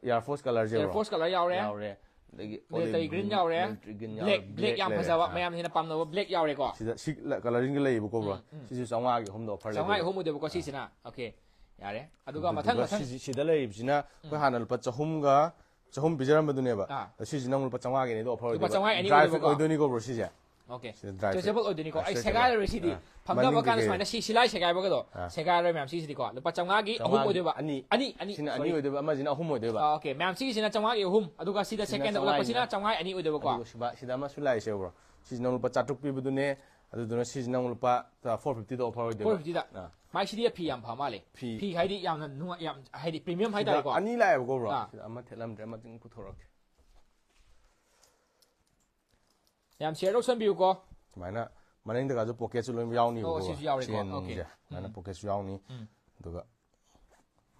ꯑꯦꯌꯥꯔ ꯐꯣꯔꯁ ꯀꯂꯔꯁꯦ, ꯑꯦꯌꯥꯔ ꯕ꯭ꯔꯣ. ꯐꯣꯔꯁ ꯀꯂꯔ ꯌꯥꯎꯔꯦ. ꯌꯥꯎꯔꯦ. ꯑꯗꯒꯤ ꯃꯤꯂꯤꯇꯔꯤ olive ꯒ꯭ꯔꯤꯟ blue, ꯌꯥꯎꯔꯦ. military green ꯕ꯭ꯂꯦꯛ, ꯌꯥꯎꯔꯦ, ꯕ꯭ꯂꯦꯛ ꯌꯥꯝ ꯂꯩꯔꯦ. ꯐꯖꯕ. ꯑꯥ. ꯃꯌꯥꯝꯁꯤꯅ ꯄꯥꯝꯅꯕ ꯕ꯭ꯂꯦꯛ ꯌꯥꯎꯔꯦꯀꯣ. ꯁꯤꯗ ꯁꯤ ꯀꯂꯔꯁꯤꯡꯒ ꯂꯩꯌꯦꯕꯀꯣ, ꯕ꯭ꯔꯣ. ꯎꯝ, ꯎꯝ. ꯁꯤꯁꯨ ꯆꯥꯝꯃꯉꯥꯒꯤ ꯑꯍꯨꯝꯗ ꯑꯣꯐꯔ ꯆꯥꯝꯃꯉꯥꯒꯤ ꯂꯩꯌꯦꯕ. ꯑꯍꯨꯝ ꯑꯣꯏꯗꯣꯏꯕꯀꯣ ꯁꯤꯁꯤꯅ. ꯑꯣꯀꯦ. ꯌꯥꯔꯦ. ꯑꯗꯨꯒ ꯑꯗꯨꯗꯨꯒ ꯃꯊꯪ ꯃꯊꯪ. ꯁꯤꯁꯤ-, ꯁꯤꯗ ꯂꯩꯔꯤꯕꯁꯤꯅ ꯑꯩꯈꯣꯏ ꯍꯥꯟꯅ ꯂꯨꯄꯥ ꯆꯍꯨꯝꯒ, ꯆꯍꯨꯝ ꯄꯤꯖꯔꯝꯕꯗꯨꯅꯦꯕ. ꯑꯥ. ꯑꯗꯣ ꯁꯤꯁꯤꯅ ꯑꯃꯨꯛ ꯂꯨꯄꯥ ꯆꯥꯝꯃꯉꯥꯒꯤꯅꯦ, ꯑꯗꯣ ꯑꯣꯐꯔ ꯂꯨꯄꯥ ꯑꯣꯏꯗꯣꯏꯕ. ꯆꯥꯝꯃꯉꯥꯒꯤ ꯑꯅꯤ ꯗ꯭ꯔꯥꯏ ꯐ꯭ꯔꯨꯠ ꯑꯣꯏꯗꯣꯏꯕꯀꯣ. ꯑꯣꯏꯗꯣꯏꯅꯤꯀꯣ, ꯕ꯭ꯔꯣ, ꯁꯤꯁꯦ. ꯑꯣꯀꯦ. ꯁꯤꯗ ꯗ꯭ꯔꯥꯏ ꯐ꯭ꯔꯨꯠ. ꯇ꯭ꯔꯦꯁꯦꯕꯜ ꯑꯣꯏꯗꯣꯏꯅꯤꯀꯣ. ꯑꯥ, ꯑꯩ ꯁꯤꯗ ꯁꯦꯒꯥꯏꯔꯔꯣꯏ ꯂꯩꯕ. ꯁꯤꯗꯤ. ꯑꯥ. ꯐꯪꯅꯕ ꯃꯅꯤꯡꯒꯤ ꯀꯥꯟꯗ ꯀꯩ-, ꯁꯨꯃꯥꯏꯅ ꯁꯤ, ꯁꯤ ꯂꯥꯏ ꯁꯦꯒꯥꯏꯕꯒꯗꯣ. ꯑꯥ. ꯁꯦꯒꯥꯏꯔꯔꯣꯏ ꯃꯌꯥꯝ ꯁꯤꯁꯤꯗꯤꯀꯣ. ꯂꯨꯄꯥ ꯆꯥꯝꯃꯉꯥꯒꯤ ꯑꯍꯨꯝ ꯆꯥꯝꯃꯉꯥ ꯑꯣꯏꯗꯣꯏꯕ. ꯑꯅꯤ. ꯑꯅꯤ, ꯁꯤꯅ ꯑꯅꯤ sorry. ꯑꯣꯏꯗꯣꯏꯕ, ꯑꯃꯁꯤꯅ ꯑꯍꯨꯝ ꯑꯣꯏꯗꯣꯏꯕ. ꯑꯥ, ꯑꯣꯀꯦ. ꯃꯌꯥꯝ ꯁꯤꯒꯤꯁꯤꯅ ꯆꯥꯝꯃꯉꯥꯒꯤ ꯑꯍꯨꯝ, ꯑꯗꯨꯒ ꯁꯤꯗ ꯁꯤꯅ ꯁꯦꯀꯦꯟꯗ ꯑꯣꯜꯂꯛꯄꯁꯤꯅ ꯆꯥꯝꯃꯉꯥꯒꯤꯅ. ꯆꯥꯝꯃꯉꯥꯒꯤ ꯑꯅꯤ ꯑꯣꯏꯗꯣꯏꯕꯀꯣ. ꯑꯗꯨꯒ ꯁꯤꯗ, ꯁꯤꯗ ꯑꯃꯁꯨ ꯂꯥꯛꯏꯁꯦ, ꯕ꯭ꯔꯣ. ꯁꯤꯁꯤꯅ ꯑꯃꯨꯛ ꯂꯨꯄꯥ ꯆꯥꯇ꯭ꯔꯨꯛ ꯄꯤꯕꯗꯨꯅꯦ. ꯑꯗꯨꯗꯨꯅ ꯁꯤꯁꯤꯅ ꯑꯃꯨꯛ ꯂꯨꯄꯥ ꯐꯣꯔ ꯐꯤꯐꯇꯤꯗ ꯑꯣꯐꯔ ꯑꯣꯏꯗꯣꯏꯕ. ꯐꯣꯔ ꯐꯤꯐꯇꯤꯗ. ꯑꯥ. ꯃꯥꯏꯁꯤꯗꯤ ꯐꯤ ꯌꯥꯝ ꯐ ꯃꯥꯜꯂꯦ. ꯐꯤ. ꯐꯤ ꯍꯥꯏꯗꯤ ꯌꯥꯝꯅ ꯅꯨꯡꯉꯥꯏ, ꯌꯥꯝ ꯍꯥꯏꯗꯤ ꯄ꯭ꯔꯤꯃꯤꯌꯝ ꯁꯤꯗ ꯍꯥꯏꯇꯥꯔꯦꯀꯣ. ꯑꯅꯤ ꯂꯥꯛꯑꯦꯕꯀꯣ, ꯕ꯭ꯔꯣ. ꯑꯥ. ꯁꯤꯗ ꯑꯃ ꯊꯦꯠꯂꯝꯗ꯭ꯔꯦ, ꯑꯃ ꯄꯨꯊꯣꯔꯛꯀꯦ. ꯌꯥꯝ ꯁꯤꯌꯔ ꯇꯧꯁꯟꯕꯤꯌꯨꯀꯣ. ꯁꯨꯃꯥꯏꯅ ꯃꯅꯤꯡꯗꯒꯁꯨ ꯄꯣꯀꯦꯠꯁꯨ ꯂꯣꯏ ꯌꯥꯎꯅꯤꯕꯀꯣ, ꯑꯣ, ꯕ꯭ꯔꯣ. ꯁꯤꯁꯨ ꯌꯥꯎꯔꯦꯀꯣ. ꯆꯦꯟꯁꯦ. ꯑꯣꯀꯦ. ꯁꯨꯃꯥꯏꯅ ꯎꯝ. ꯄꯣꯀꯦꯠꯁꯨ ꯌꯥꯎꯅꯤ. ꯎꯝ. ꯑꯗꯨꯒ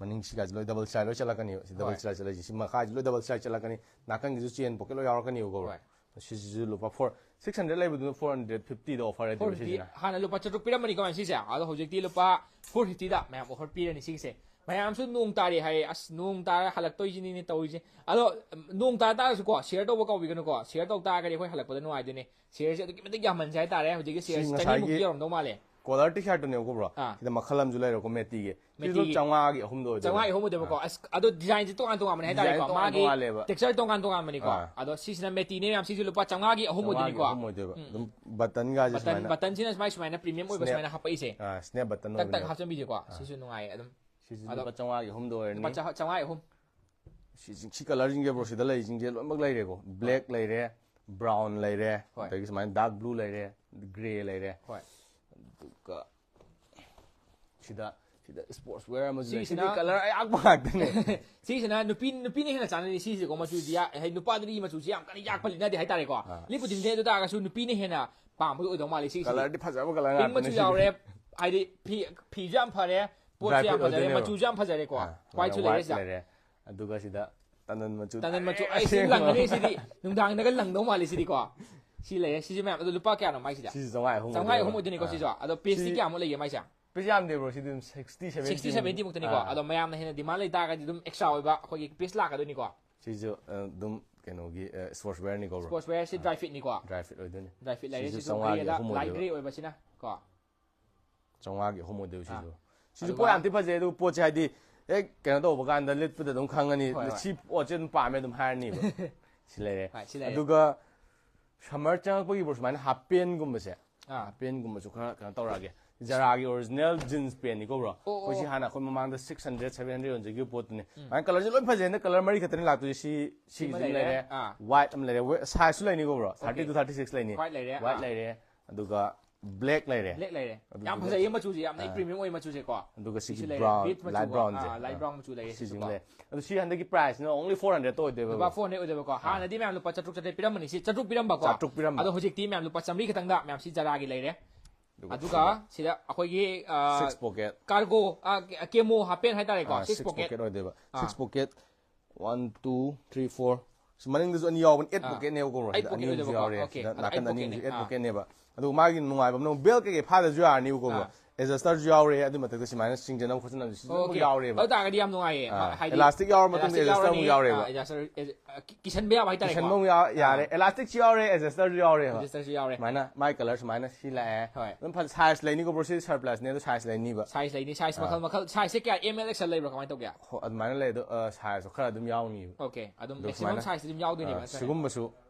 ꯃꯅꯤꯡ ꯁꯤꯒꯥꯏꯁꯤ ꯂꯣꯏ ꯗꯕꯜ ꯁꯤꯂꯥꯏ ꯂꯣꯏ ꯆꯠꯂꯛꯀꯅꯤ. ꯁꯤ ꯗꯕꯜ ꯍꯣꯏ. ꯁꯤꯂꯥꯏ ꯆꯠꯂꯛꯏꯁꯦ, ꯁꯤ ꯃꯈꯥꯁꯤ ꯂꯣꯏ ꯗꯕꯜ ꯁꯤꯂꯥꯏ ꯆꯠꯂꯛꯀꯅꯤ. ꯅꯥꯀꯟꯒꯤꯁꯨ ꯆꯦꯟ ꯄꯣꯀꯦꯠ ꯂꯣꯏ ꯌꯥꯎꯔꯛꯀꯅꯤꯕꯀꯣ, ꯕ꯭ꯔꯣ. ꯍꯣꯏ. ꯁꯤꯁꯤꯁꯨ ꯂꯨꯄꯥ ꯐꯣꯔ, ꯁꯤꯛꯁ ꯍꯟꯗ꯭ꯔꯦꯗ ꯂꯩꯕꯗꯨꯅ ꯐꯣꯔ ꯍꯟꯗ꯭ꯔꯦꯗ ꯐꯤꯐꯇꯤꯗ ꯑꯣꯐꯔ ꯍꯥꯏꯗꯣꯏꯕ. Four fifty. ꯁꯤꯁꯤꯅ ꯍꯥꯟꯅ ꯂꯨꯄꯥ ꯆꯥꯇ꯭ꯔꯨꯛ ꯄꯤꯔꯝꯕꯅꯤꯀꯣ ꯃꯌꯥꯝ ꯁꯤꯁꯦ. ꯑꯗꯣ ꯍꯧꯖꯤꯛꯇꯤ ꯂꯨꯄꯥ ꯐꯣꯔ ꯐꯤꯐꯇꯤꯗ ꯃꯌꯥꯝ ꯑꯣꯐꯔ ꯄꯤꯔꯅꯤ ꯁꯤꯒꯤꯁꯦ. ꯃꯌꯥꯝꯁꯨ ꯅꯣꯡ ꯇꯥꯔꯤ ꯍꯥꯏꯌꯦ. ꯑꯁ, ꯅꯣꯡ ꯇꯥꯔ ꯍꯜꯂꯛꯇꯣꯏꯁꯤꯅꯤꯅꯦ ꯇꯧꯔꯤꯁꯦ. ꯑꯗꯣ ꯅꯣꯡ ꯇꯥ ꯇꯥꯔꯁꯨꯀꯣ, ꯁꯤꯌꯔ ꯇꯧꯕ ꯀꯥꯎꯕꯤꯒꯅꯨꯀꯣ. ꯁꯤꯌꯔ ꯇꯧ ꯇꯥꯔꯒꯗꯤ ꯑꯩꯈꯣꯏ ꯍꯜꯂꯛꯄꯗ ꯅꯨꯡꯉꯥꯏꯗꯣꯏꯅꯦ. ꯁꯤꯌꯔꯁꯦ ꯑꯗꯨꯛꯀꯤ ꯃꯇꯤꯛ ꯌꯥꯝꯃꯟꯁꯦ ꯍꯥꯏꯇꯥꯔꯦ. ꯍꯧꯖꯤꯛꯀꯤ ꯁꯤ ꯁꯤꯌꯔꯁꯦ ꯉꯁꯥꯏꯒꯤ ꯆꯅꯤꯃꯨꯛꯇꯤ ꯌꯧꯔꯝꯗꯧ ꯃꯥꯜꯂꯦ. ꯀꯣꯂꯔ ꯇꯤ ꯁꯥꯔꯠꯇꯨꯅꯦꯕꯀꯣ, ꯕ꯭ꯔꯣ. ꯑꯥ. ꯁꯤꯗ ꯃꯈꯜ ꯑꯃꯁꯨ ꯂꯩꯔꯦꯀꯣ, ꯃꯦꯇꯤꯒꯤ. ꯁꯤꯁꯨ ꯃꯦꯇꯤꯒꯤ. ꯆꯥꯝꯃꯉꯥꯒꯤ ꯑꯍꯨꯝꯗ ꯑꯣꯏꯗꯣꯏꯕ. ꯆꯥꯝꯃꯉꯥꯒꯤ ꯑꯍꯨꯝ ꯑꯣꯏꯗꯣꯏꯕꯀꯣ. ꯑꯁ, ꯑꯗꯣ ꯗꯤꯖꯥꯏꯟꯁꯦ ꯇꯣꯉꯥꯟ ꯇꯣꯉꯥꯟꯕꯅꯦ ꯍꯥꯏꯇꯥꯔꯦꯀꯣ. ꯗꯤꯖꯥꯏꯟ ꯇꯣꯉꯥꯟ ꯃꯥꯒꯤ ꯇꯣꯉꯥꯜꯂꯦꯕ. ꯇꯦꯛꯁꯆꯔ ꯇꯣꯉꯥꯟ ꯇꯣꯉꯥꯟꯕꯅꯤꯀꯣ. ꯑꯥ. ꯑꯗꯣ ꯁꯤꯁꯤꯅ ꯃꯦꯇꯤꯅꯦ ꯃꯌꯥꯝ, ꯁꯤꯁꯨ ꯂꯨꯄꯥ ꯆꯥꯝꯃꯉꯥꯒꯤ ꯑꯍꯨꯝ ꯆꯥꯝꯃꯉꯥꯒꯤ ꯑꯣꯏꯗꯣꯏꯅꯤꯀꯣ. ꯑꯍꯨꯝ ꯑꯣꯏꯗꯣꯏꯕ. ꯎꯝ. ꯑꯗꯨꯝ ꯕꯇꯟꯒꯥꯁꯦ ꯕꯇꯟ, ꯁꯨꯃꯥꯏꯅ. ꯕꯇꯟꯁꯤꯅ ꯁꯨꯃꯥꯏ ꯁꯨꯃꯥꯏꯅ ꯄ꯭ꯔꯤꯃꯤꯌꯝ ꯑꯣꯏꯕ ꯁ꯭ꯅꯦꯞ. ꯁꯨꯃꯥꯏꯅ ꯍꯥꯞꯄꯛꯏꯁꯦ. ꯑꯥ, ꯁ꯭ꯅꯦꯞ ꯕꯇꯟ ꯇꯛ ꯇꯛ ꯑꯣꯏꯕꯅꯦꯕ. ꯍꯥꯞꯆꯤꯟꯕꯤꯁꯦꯀꯣ. ꯑꯥ. ꯁꯤꯁꯨ ꯅꯨꯡꯉꯥꯏꯌꯦ ꯑꯗꯨꯝ. ꯁꯤꯁꯨ ꯑꯗꯣ ꯂꯨꯄꯥ ꯆꯥꯝꯃꯉꯥꯒꯤ ꯑꯍꯨꯝꯗ ꯑꯣꯏꯔꯅꯤ. ꯂꯨꯄꯥ ꯆꯥ-, ꯆꯥꯝꯃꯉꯥꯒꯤ ꯑꯍꯨꯝ. ꯁꯤ, ꯁꯤ ꯀꯂꯔꯁꯤꯡꯁꯦ, ꯕ꯭ꯔꯣ, ꯁꯤꯗ ꯂꯩꯔꯤꯁꯤꯡꯁꯦ ꯂꯣꯏꯅꯃꯛ ꯂꯩꯔꯦꯀꯣ. ꯕ꯭ꯂꯦꯛ ꯂꯩꯔꯦ, ꯕ꯭ꯔꯥꯎꯟ ꯂꯩꯔꯦ, ꯍꯣꯏ. ꯑꯗꯒꯤ ꯁꯨꯃꯥꯏꯅ ꯗꯥꯔꯛ ꯕ꯭ꯂꯨ ꯂꯩꯔꯦ, ꯒ꯭ꯔꯦ ꯂꯩꯔꯦ. ꯍꯣꯏ. ꯑꯗꯨꯒ ꯁꯤꯗ ꯁꯤꯗ sports wear ꯑꯃꯁꯨ ꯂꯩ꯫ ꯁꯤꯁꯤꯅ ꯁꯤꯗꯤ colour ꯑꯌꯥꯛꯄ ꯉꯥꯛꯇꯅꯦ꯫ ꯁꯤꯁꯤꯅ ꯅꯨꯄꯤ ꯅꯨꯄꯤꯅ ꯍꯦꯟꯅ ꯆꯥꯅꯔꯤ ꯁꯤꯁꯤꯀꯣ, ꯃꯆꯨꯗꯤ ꯌꯥ- ꯍꯥꯏꯗꯤ ꯅꯨꯄꯥꯗꯗꯤ ꯃꯆꯨꯁꯤ ꯌꯥꯝ ꯀꯟꯅ ꯌꯥꯛꯄ ꯂꯤꯠꯅꯗꯦ ꯍꯥꯏꯇꯥꯔꯦꯀꯣ꯫ ꯑꯥ꯫ ꯂꯤꯠꯄꯨꯗꯤ ꯂꯤꯠꯅꯩ, ꯑꯗꯨ ꯇꯥꯔꯒꯁꯨ ꯅꯨꯄꯤꯅ ꯍꯦꯟꯅ ꯄꯥꯝꯕꯗꯣ ꯑꯣꯏꯗꯧ ꯃꯥꯜꯂꯤ ꯁꯤꯁꯤꯗꯤ꯫ Colourꯗꯤ ꯐꯖꯕ colour Pink ꯉꯥꯛꯇꯅꯦ ꯃꯆꯨ ꯁꯤꯗꯤ꯫ ꯌꯥꯎꯔꯦ, ꯍꯥꯏꯗꯤ ꯐꯤ ꯐꯤꯁꯨ ꯌꯥꯝ ꯐꯔꯦ, ꯄꯣꯠꯁꯨ Dry fit ꯌꯥꯝ ꯐꯖꯔꯦ, ꯑꯣꯏꯗꯣꯏꯅꯦꯕ꯫ ꯃꯆꯨꯁꯨ ꯌꯥꯝ ꯐꯖꯔꯦꯀꯣ꯫ ꯑꯥ, Whiteꯁꯨ white ꯂꯩꯔꯦ ꯁꯤꯗ꯫ ꯂꯩꯔꯦ꯫ ꯑꯗꯨꯒ ꯁꯤꯗ ꯇꯟꯗꯟ ꯃꯆꯨ꯫ ꯇꯟꯗꯟ ꯃꯆꯨ ꯑꯩ ꯁꯤ ꯑꯁꯦꯡꯕ꯫ ꯂꯪꯒꯅꯤ ꯁꯤꯗꯤ꯫ ꯅꯨꯡꯗꯥꯡꯗꯒ ꯂꯪꯗꯧ ꯃꯥꯜꯂꯤ ꯁꯤꯗꯤꯀꯣ꯫ ꯁꯤ ꯂꯩꯔꯦ꯫ ꯁꯤꯁꯦ ꯃꯌꯥꯝ ꯑꯗꯣ ꯂꯨꯄꯥ ꯀꯌꯥꯅꯣ ꯃꯥꯏꯁꯤꯗ? ꯁꯤꯁꯦ ꯆꯥꯝꯃꯉꯥ ꯑꯍꯨꯝ ꯆꯥꯝꯃꯉꯥ ꯑꯍꯨꯝ ꯑꯣꯏꯗꯣꯏꯅꯦꯕ꯫ ꯑꯣꯏꯗꯣꯏꯅꯤꯀꯣ ꯑꯥ꯫ ꯁꯤꯁꯨ꯫ ꯑꯗꯣ priceꯇꯤ ꯁꯤ- ꯀꯌꯥꯃꯨꯛ ꯂꯩꯒꯦ ꯃꯥꯏꯁꯦ? Price ꯌꯥꯝꯗꯦ bro, ꯁꯤꯗꯤ ꯑꯗꯨꯝ sixty seventy Sixty seventy ꯃꯨꯛꯇꯅꯤꯀꯣ꯫ ꯑꯥ꯫ ꯑꯗꯣ ꯃꯌꯥꯝꯅ ꯍꯦꯟꯅ demand ꯂꯩꯇꯥꯔꯒꯗꯤ ꯑꯗꯨꯝ extra ꯑꯣꯏꯕ ꯑꯩꯈꯣꯏꯒꯤ piece ꯂꯥꯛꯀꯗꯣꯏꯅꯤꯀꯣ꯫ ꯁꯤꯁꯨ ꯑ, ꯑꯗꯨꯝ ꯀꯩꯅꯣꯒꯤ sports wearꯅꯤꯀꯣ bro꯫ Sports wearꯁꯤ dry fitꯅꯤꯀꯣ꯫ Dry fit ꯑꯣꯏꯗꯣꯏꯅꯤ꯫ Dry fit ꯂꯩꯔꯦ꯫ ꯁꯤꯁꯨ ꯁꯤꯁꯨ ꯆꯥꯝꯃꯉꯥꯒꯤ greyꯗ ꯑꯍꯨꯝ light ꯑꯣꯏꯗꯣꯏꯕ꯫ Grey ꯑꯣꯏꯕꯁꯤꯅ ꯀꯣ꯫ ꯆꯥꯝꯃꯉꯥꯒꯤ ꯑꯍꯨꯝ ꯑꯣꯏꯗꯣꯏꯕ ꯁꯤꯁꯨ꯫ ꯁꯤꯁꯨ ꯑꯗꯨꯒ ꯄꯣꯠ ꯌꯥꯝ ꯊꯤ ꯐꯖꯩ꯫ ꯑꯗꯨ ꯄꯣꯠꯁꯦ ꯍꯥꯏꯗꯤ ꯍꯦꯛ ꯀꯩꯅꯣ ꯇꯧꯕ ꯀꯥꯟꯗ ꯂꯤꯠꯄꯗ ꯑꯗꯨꯝ ꯈꯪꯉꯅꯤ꯫ ꯍꯣꯏ, ꯍꯣꯏ꯫ ꯁꯤ ꯄꯣꯠꯁꯦ ꯑꯗꯨꯝ ꯄꯥꯝꯃꯦ ꯑꯗꯨꯝ ꯍꯥꯏꯔꯅꯤꯕ꯫ ꯁꯤ ꯂꯩꯔꯦ꯫ ꯍꯣꯏ, ꯁꯤ ꯂꯩꯔꯦ꯫ ꯑꯗꯨꯒ summer ꯆꯪꯉꯛꯄꯒꯤ bro ꯁꯨꯃꯥꯏꯅ half pantꯒꯨꯝꯕꯁꯦ꯫ ꯑꯥ꯫ Half pantꯒꯨꯝꯕꯁꯨ ꯈꯔ ꯀꯩꯅꯣ ꯇꯧꯔꯛꯑꯒꯦ꯫ Zaraꯒꯤ original jeans pantꯅꯤꯀꯣ bro꯫ ꯑꯣ, ꯑꯣ, ꯑꯩꯈꯣꯏ ꯁꯤ ꯑꯣ꯫ ꯍꯥꯟꯅ ꯑꯩꯈꯣꯏ ꯃꯃꯥꯡꯗ six hundred seven hundred ꯌꯣꯟꯖꯈꯤꯕ ꯄꯣꯠꯇꯨꯅꯤ꯫ ꯁꯨꯃꯥꯏꯅ colourꯁꯦ ꯂꯣꯏ ꯐꯖꯩ꯫ ꯍꯟꯗꯛ colour ꯃꯔꯤ ꯈꯛꯇꯅꯤ ꯂꯥꯛꯇꯣꯏꯁꯦ꯫ ꯁꯤ ꯁꯤꯃ ꯁꯤꯒꯤꯁꯤ ꯂꯩꯔꯦ꯫ ꯂꯩꯔꯦ꯫ ꯑꯥ꯫ White ꯑꯃ ꯂꯩꯔꯦ꯫ ꯋꯦ- sizeꯁꯨ ꯂꯩꯅꯤꯀꯣ bro꯫ Thirty Okay꯫ to thirty six ꯂꯩꯅꯤ꯫ White ꯂꯩꯔꯦ꯫ White ꯑꯥ꯫ ꯂꯩꯔꯦ꯫ ꯑꯗꯨꯒ black ꯂꯩꯔꯦ꯫ Black ꯂꯩꯔꯦ꯫ ꯑꯗꯨꯗꯨꯒ ꯌꯥꯝ ꯐꯖꯩꯌꯦ ꯃꯆꯨꯁꯦ, ꯌꯥꯝꯅ ꯑꯥ꯫ premium ꯑꯣꯏ ꯃꯆꯨꯁꯦꯀꯣ꯫ ꯑꯗꯨꯒ ꯁꯤꯒꯤ ꯁꯤꯁꯨ ꯂꯩꯔꯦ꯫ brown, Beige ꯃꯆꯨ light ꯀꯣ꯫ brownꯁꯦ꯫ ꯑꯥ, light brown ꯃꯆꯨ ꯂꯩꯔꯦ ꯁꯤꯁꯤꯃ ꯁꯤꯁꯨꯀꯣ꯫ ꯂꯩ꯫ ꯑꯗꯣ ꯁꯤ ꯍꯟꯗꯛꯀꯤ priceꯁꯤꯅ only four hundred ꯑꯣꯏꯗꯣꯏꯕ ꯂꯨꯄꯥ bro꯫ four hundred ꯑꯣꯏꯗꯣꯏꯕꯀꯣ꯫ ꯍꯥꯟꯅꯗꯤ ꯃꯌꯥꯝ ꯂꯨꯄꯥ ꯆꯥꯇ꯭ꯔꯨꯛ ꯆꯥꯇ꯭ꯔꯦꯠ ꯄꯤꯔꯝꯕꯅꯤ꯫ ꯁꯤ ꯆꯥꯇ꯭ꯔꯨꯛ ꯄꯤꯔꯝꯕꯀꯣ꯫ ꯆꯥꯇ꯭ꯔꯨꯛ ꯄꯤꯔꯝꯕ꯫ ꯑꯗꯣ ꯍꯧꯖꯤꯛꯇꯤ ꯃꯌꯥꯝ ꯂꯨꯄꯥ ꯆꯥꯝꯃꯔꯤ ꯈꯛꯇꯪꯗ ꯃꯌꯥꯝ ꯁꯤ Zaraꯒꯤ ꯂꯩꯔꯦ꯫ ꯑꯗꯨꯒ ꯑꯗꯨꯒ ꯁꯤꯗ ꯑꯩꯈꯣꯏꯒꯤ, ꯑ, six pocket꯫ Cargo, ꯑ, camo half pant ꯍꯥꯏꯇꯥꯔꯦꯀꯣ꯫ ꯑꯥ, Six six pocket꯫ Pocket ꯑꯣꯏꯗꯣꯏꯕ꯫ ꯑꯥ꯫ Six pocket, one, two, three, four꯫ ꯁꯤ ꯃꯅꯤꯡꯗꯁꯨ ꯑꯅꯤ ꯌꯥꯎꯕꯅꯤ꯫ Eight ꯑꯥ꯫ Pocketꯅꯦꯕꯀꯣ bro꯫ Eight ꯁꯤꯗ ꯑꯅꯤ Pocket ꯑꯃꯁꯨ ꯑꯣꯏꯗꯣꯏꯕꯀꯣ꯫ ꯌꯥꯎꯔꯦ꯫ Okay꯫ ꯁꯤꯗ ꯑꯗ ꯅꯥꯀꯟ Eight ꯑꯅꯤ ꯑꯃꯁꯨ Pocketꯅꯦ꯫ Eight ꯑꯥ꯫ Pocketꯅꯦꯕ꯫ ꯑꯗꯨꯒ ꯃꯥꯒꯤ ꯅꯨꯡꯉꯥꯏꯕ ꯑꯃꯅ belt ꯀꯩꯀꯩ ꯐꯥꯗꯁꯨ ꯌꯥꯔꯅꯤꯕꯀꯣ bro꯫ ꯑꯥ꯫ Adjusterꯁꯨ ꯌꯥꯎꯔꯦ꯫ ꯑꯗꯨ ꯃꯊꯛꯇ ꯁꯨꯃꯥꯏꯅ ꯆꯤꯡꯖꯅꯕ ꯈꯣꯠꯆꯟꯅꯕꯁꯨ ꯂꯣꯏꯅꯃꯛ Okay꯫ ꯌꯥꯎꯔꯦꯕ꯫ ꯑꯗꯨ ꯇꯥꯔꯒꯗꯤ ꯌꯥꯝ ꯅꯨꯡꯉꯥꯏꯌꯦ꯫ ꯑꯥ꯫ ꯍꯥꯏꯗꯤ Elastic ꯌꯥꯎꯔ ꯃꯇꯨꯡꯗ elastic adjuster ꯑꯃꯨꯛ ꯌꯥꯎꯔꯅꯤ꯫ ꯌꯥꯎꯔꯦꯕ꯫ ꯑꯥ, adjuster, ꯑ, ꯀꯤ-, ꯀꯤꯁꯟꯕ ꯌꯥꯕ ꯍꯥꯏꯇꯥꯔꯦꯀꯣ꯫ ꯀꯤꯁꯟꯕ ꯑꯃꯨꯛ ꯌꯥ- ꯌꯥꯔꯦ꯫ ꯑꯥ꯫ Elasticꯁꯨ ꯌꯥꯎꯔꯦ, adjusterꯁꯨ ꯌꯥꯎꯔꯦꯕ꯫ Adjusterꯁꯨ ꯌꯥꯎꯔꯦ꯫ ꯁꯨꯃꯥꯏꯅ ꯃꯥꯏ colour ꯁꯨꯃꯥꯏꯅ ꯁꯤ ꯂꯥꯛꯑꯦ꯫ ꯍꯣꯏ꯫ ꯑꯗꯨꯝ ꯐꯖ-, size ꯂꯩꯅꯤꯀꯣ bro꯫ ꯁꯤ surplusꯅꯦ ꯑꯗꯣ size ꯂꯩꯅꯤꯕ꯫ Size ꯂꯩꯅꯤ, size ꯑꯥ꯫ ꯃꯈꯜ ꯃꯈꯜ꯫ Sizeꯁꯦ ꯀꯌꯥ, M L, X L ꯂꯩꯕ꯭ꯔꯣ, ꯀꯃꯥꯏꯅ ꯇꯧꯒꯦ? ꯍꯣ, ꯑꯗꯨꯃꯥꯏꯅ ꯂꯩ꯫ ꯑꯗꯣ ꯑ, sizeꯇꯣ ꯈꯔ ꯑꯗꯨꯝ ꯌꯥꯎꯅꯤꯕ꯫ Okay꯫ ꯑꯗꯨꯝ ꯑꯗꯨ maximum ꯁꯨꯃꯥꯏꯅ sizeꯇ ꯑꯗꯨꯝ ꯌꯥꯎꯗꯣꯏꯅꯦꯕ ꯑ, ꯅꯠꯇ꯭ꯔꯒ? ꯁꯤꯒꯨꯝꯕꯁꯨ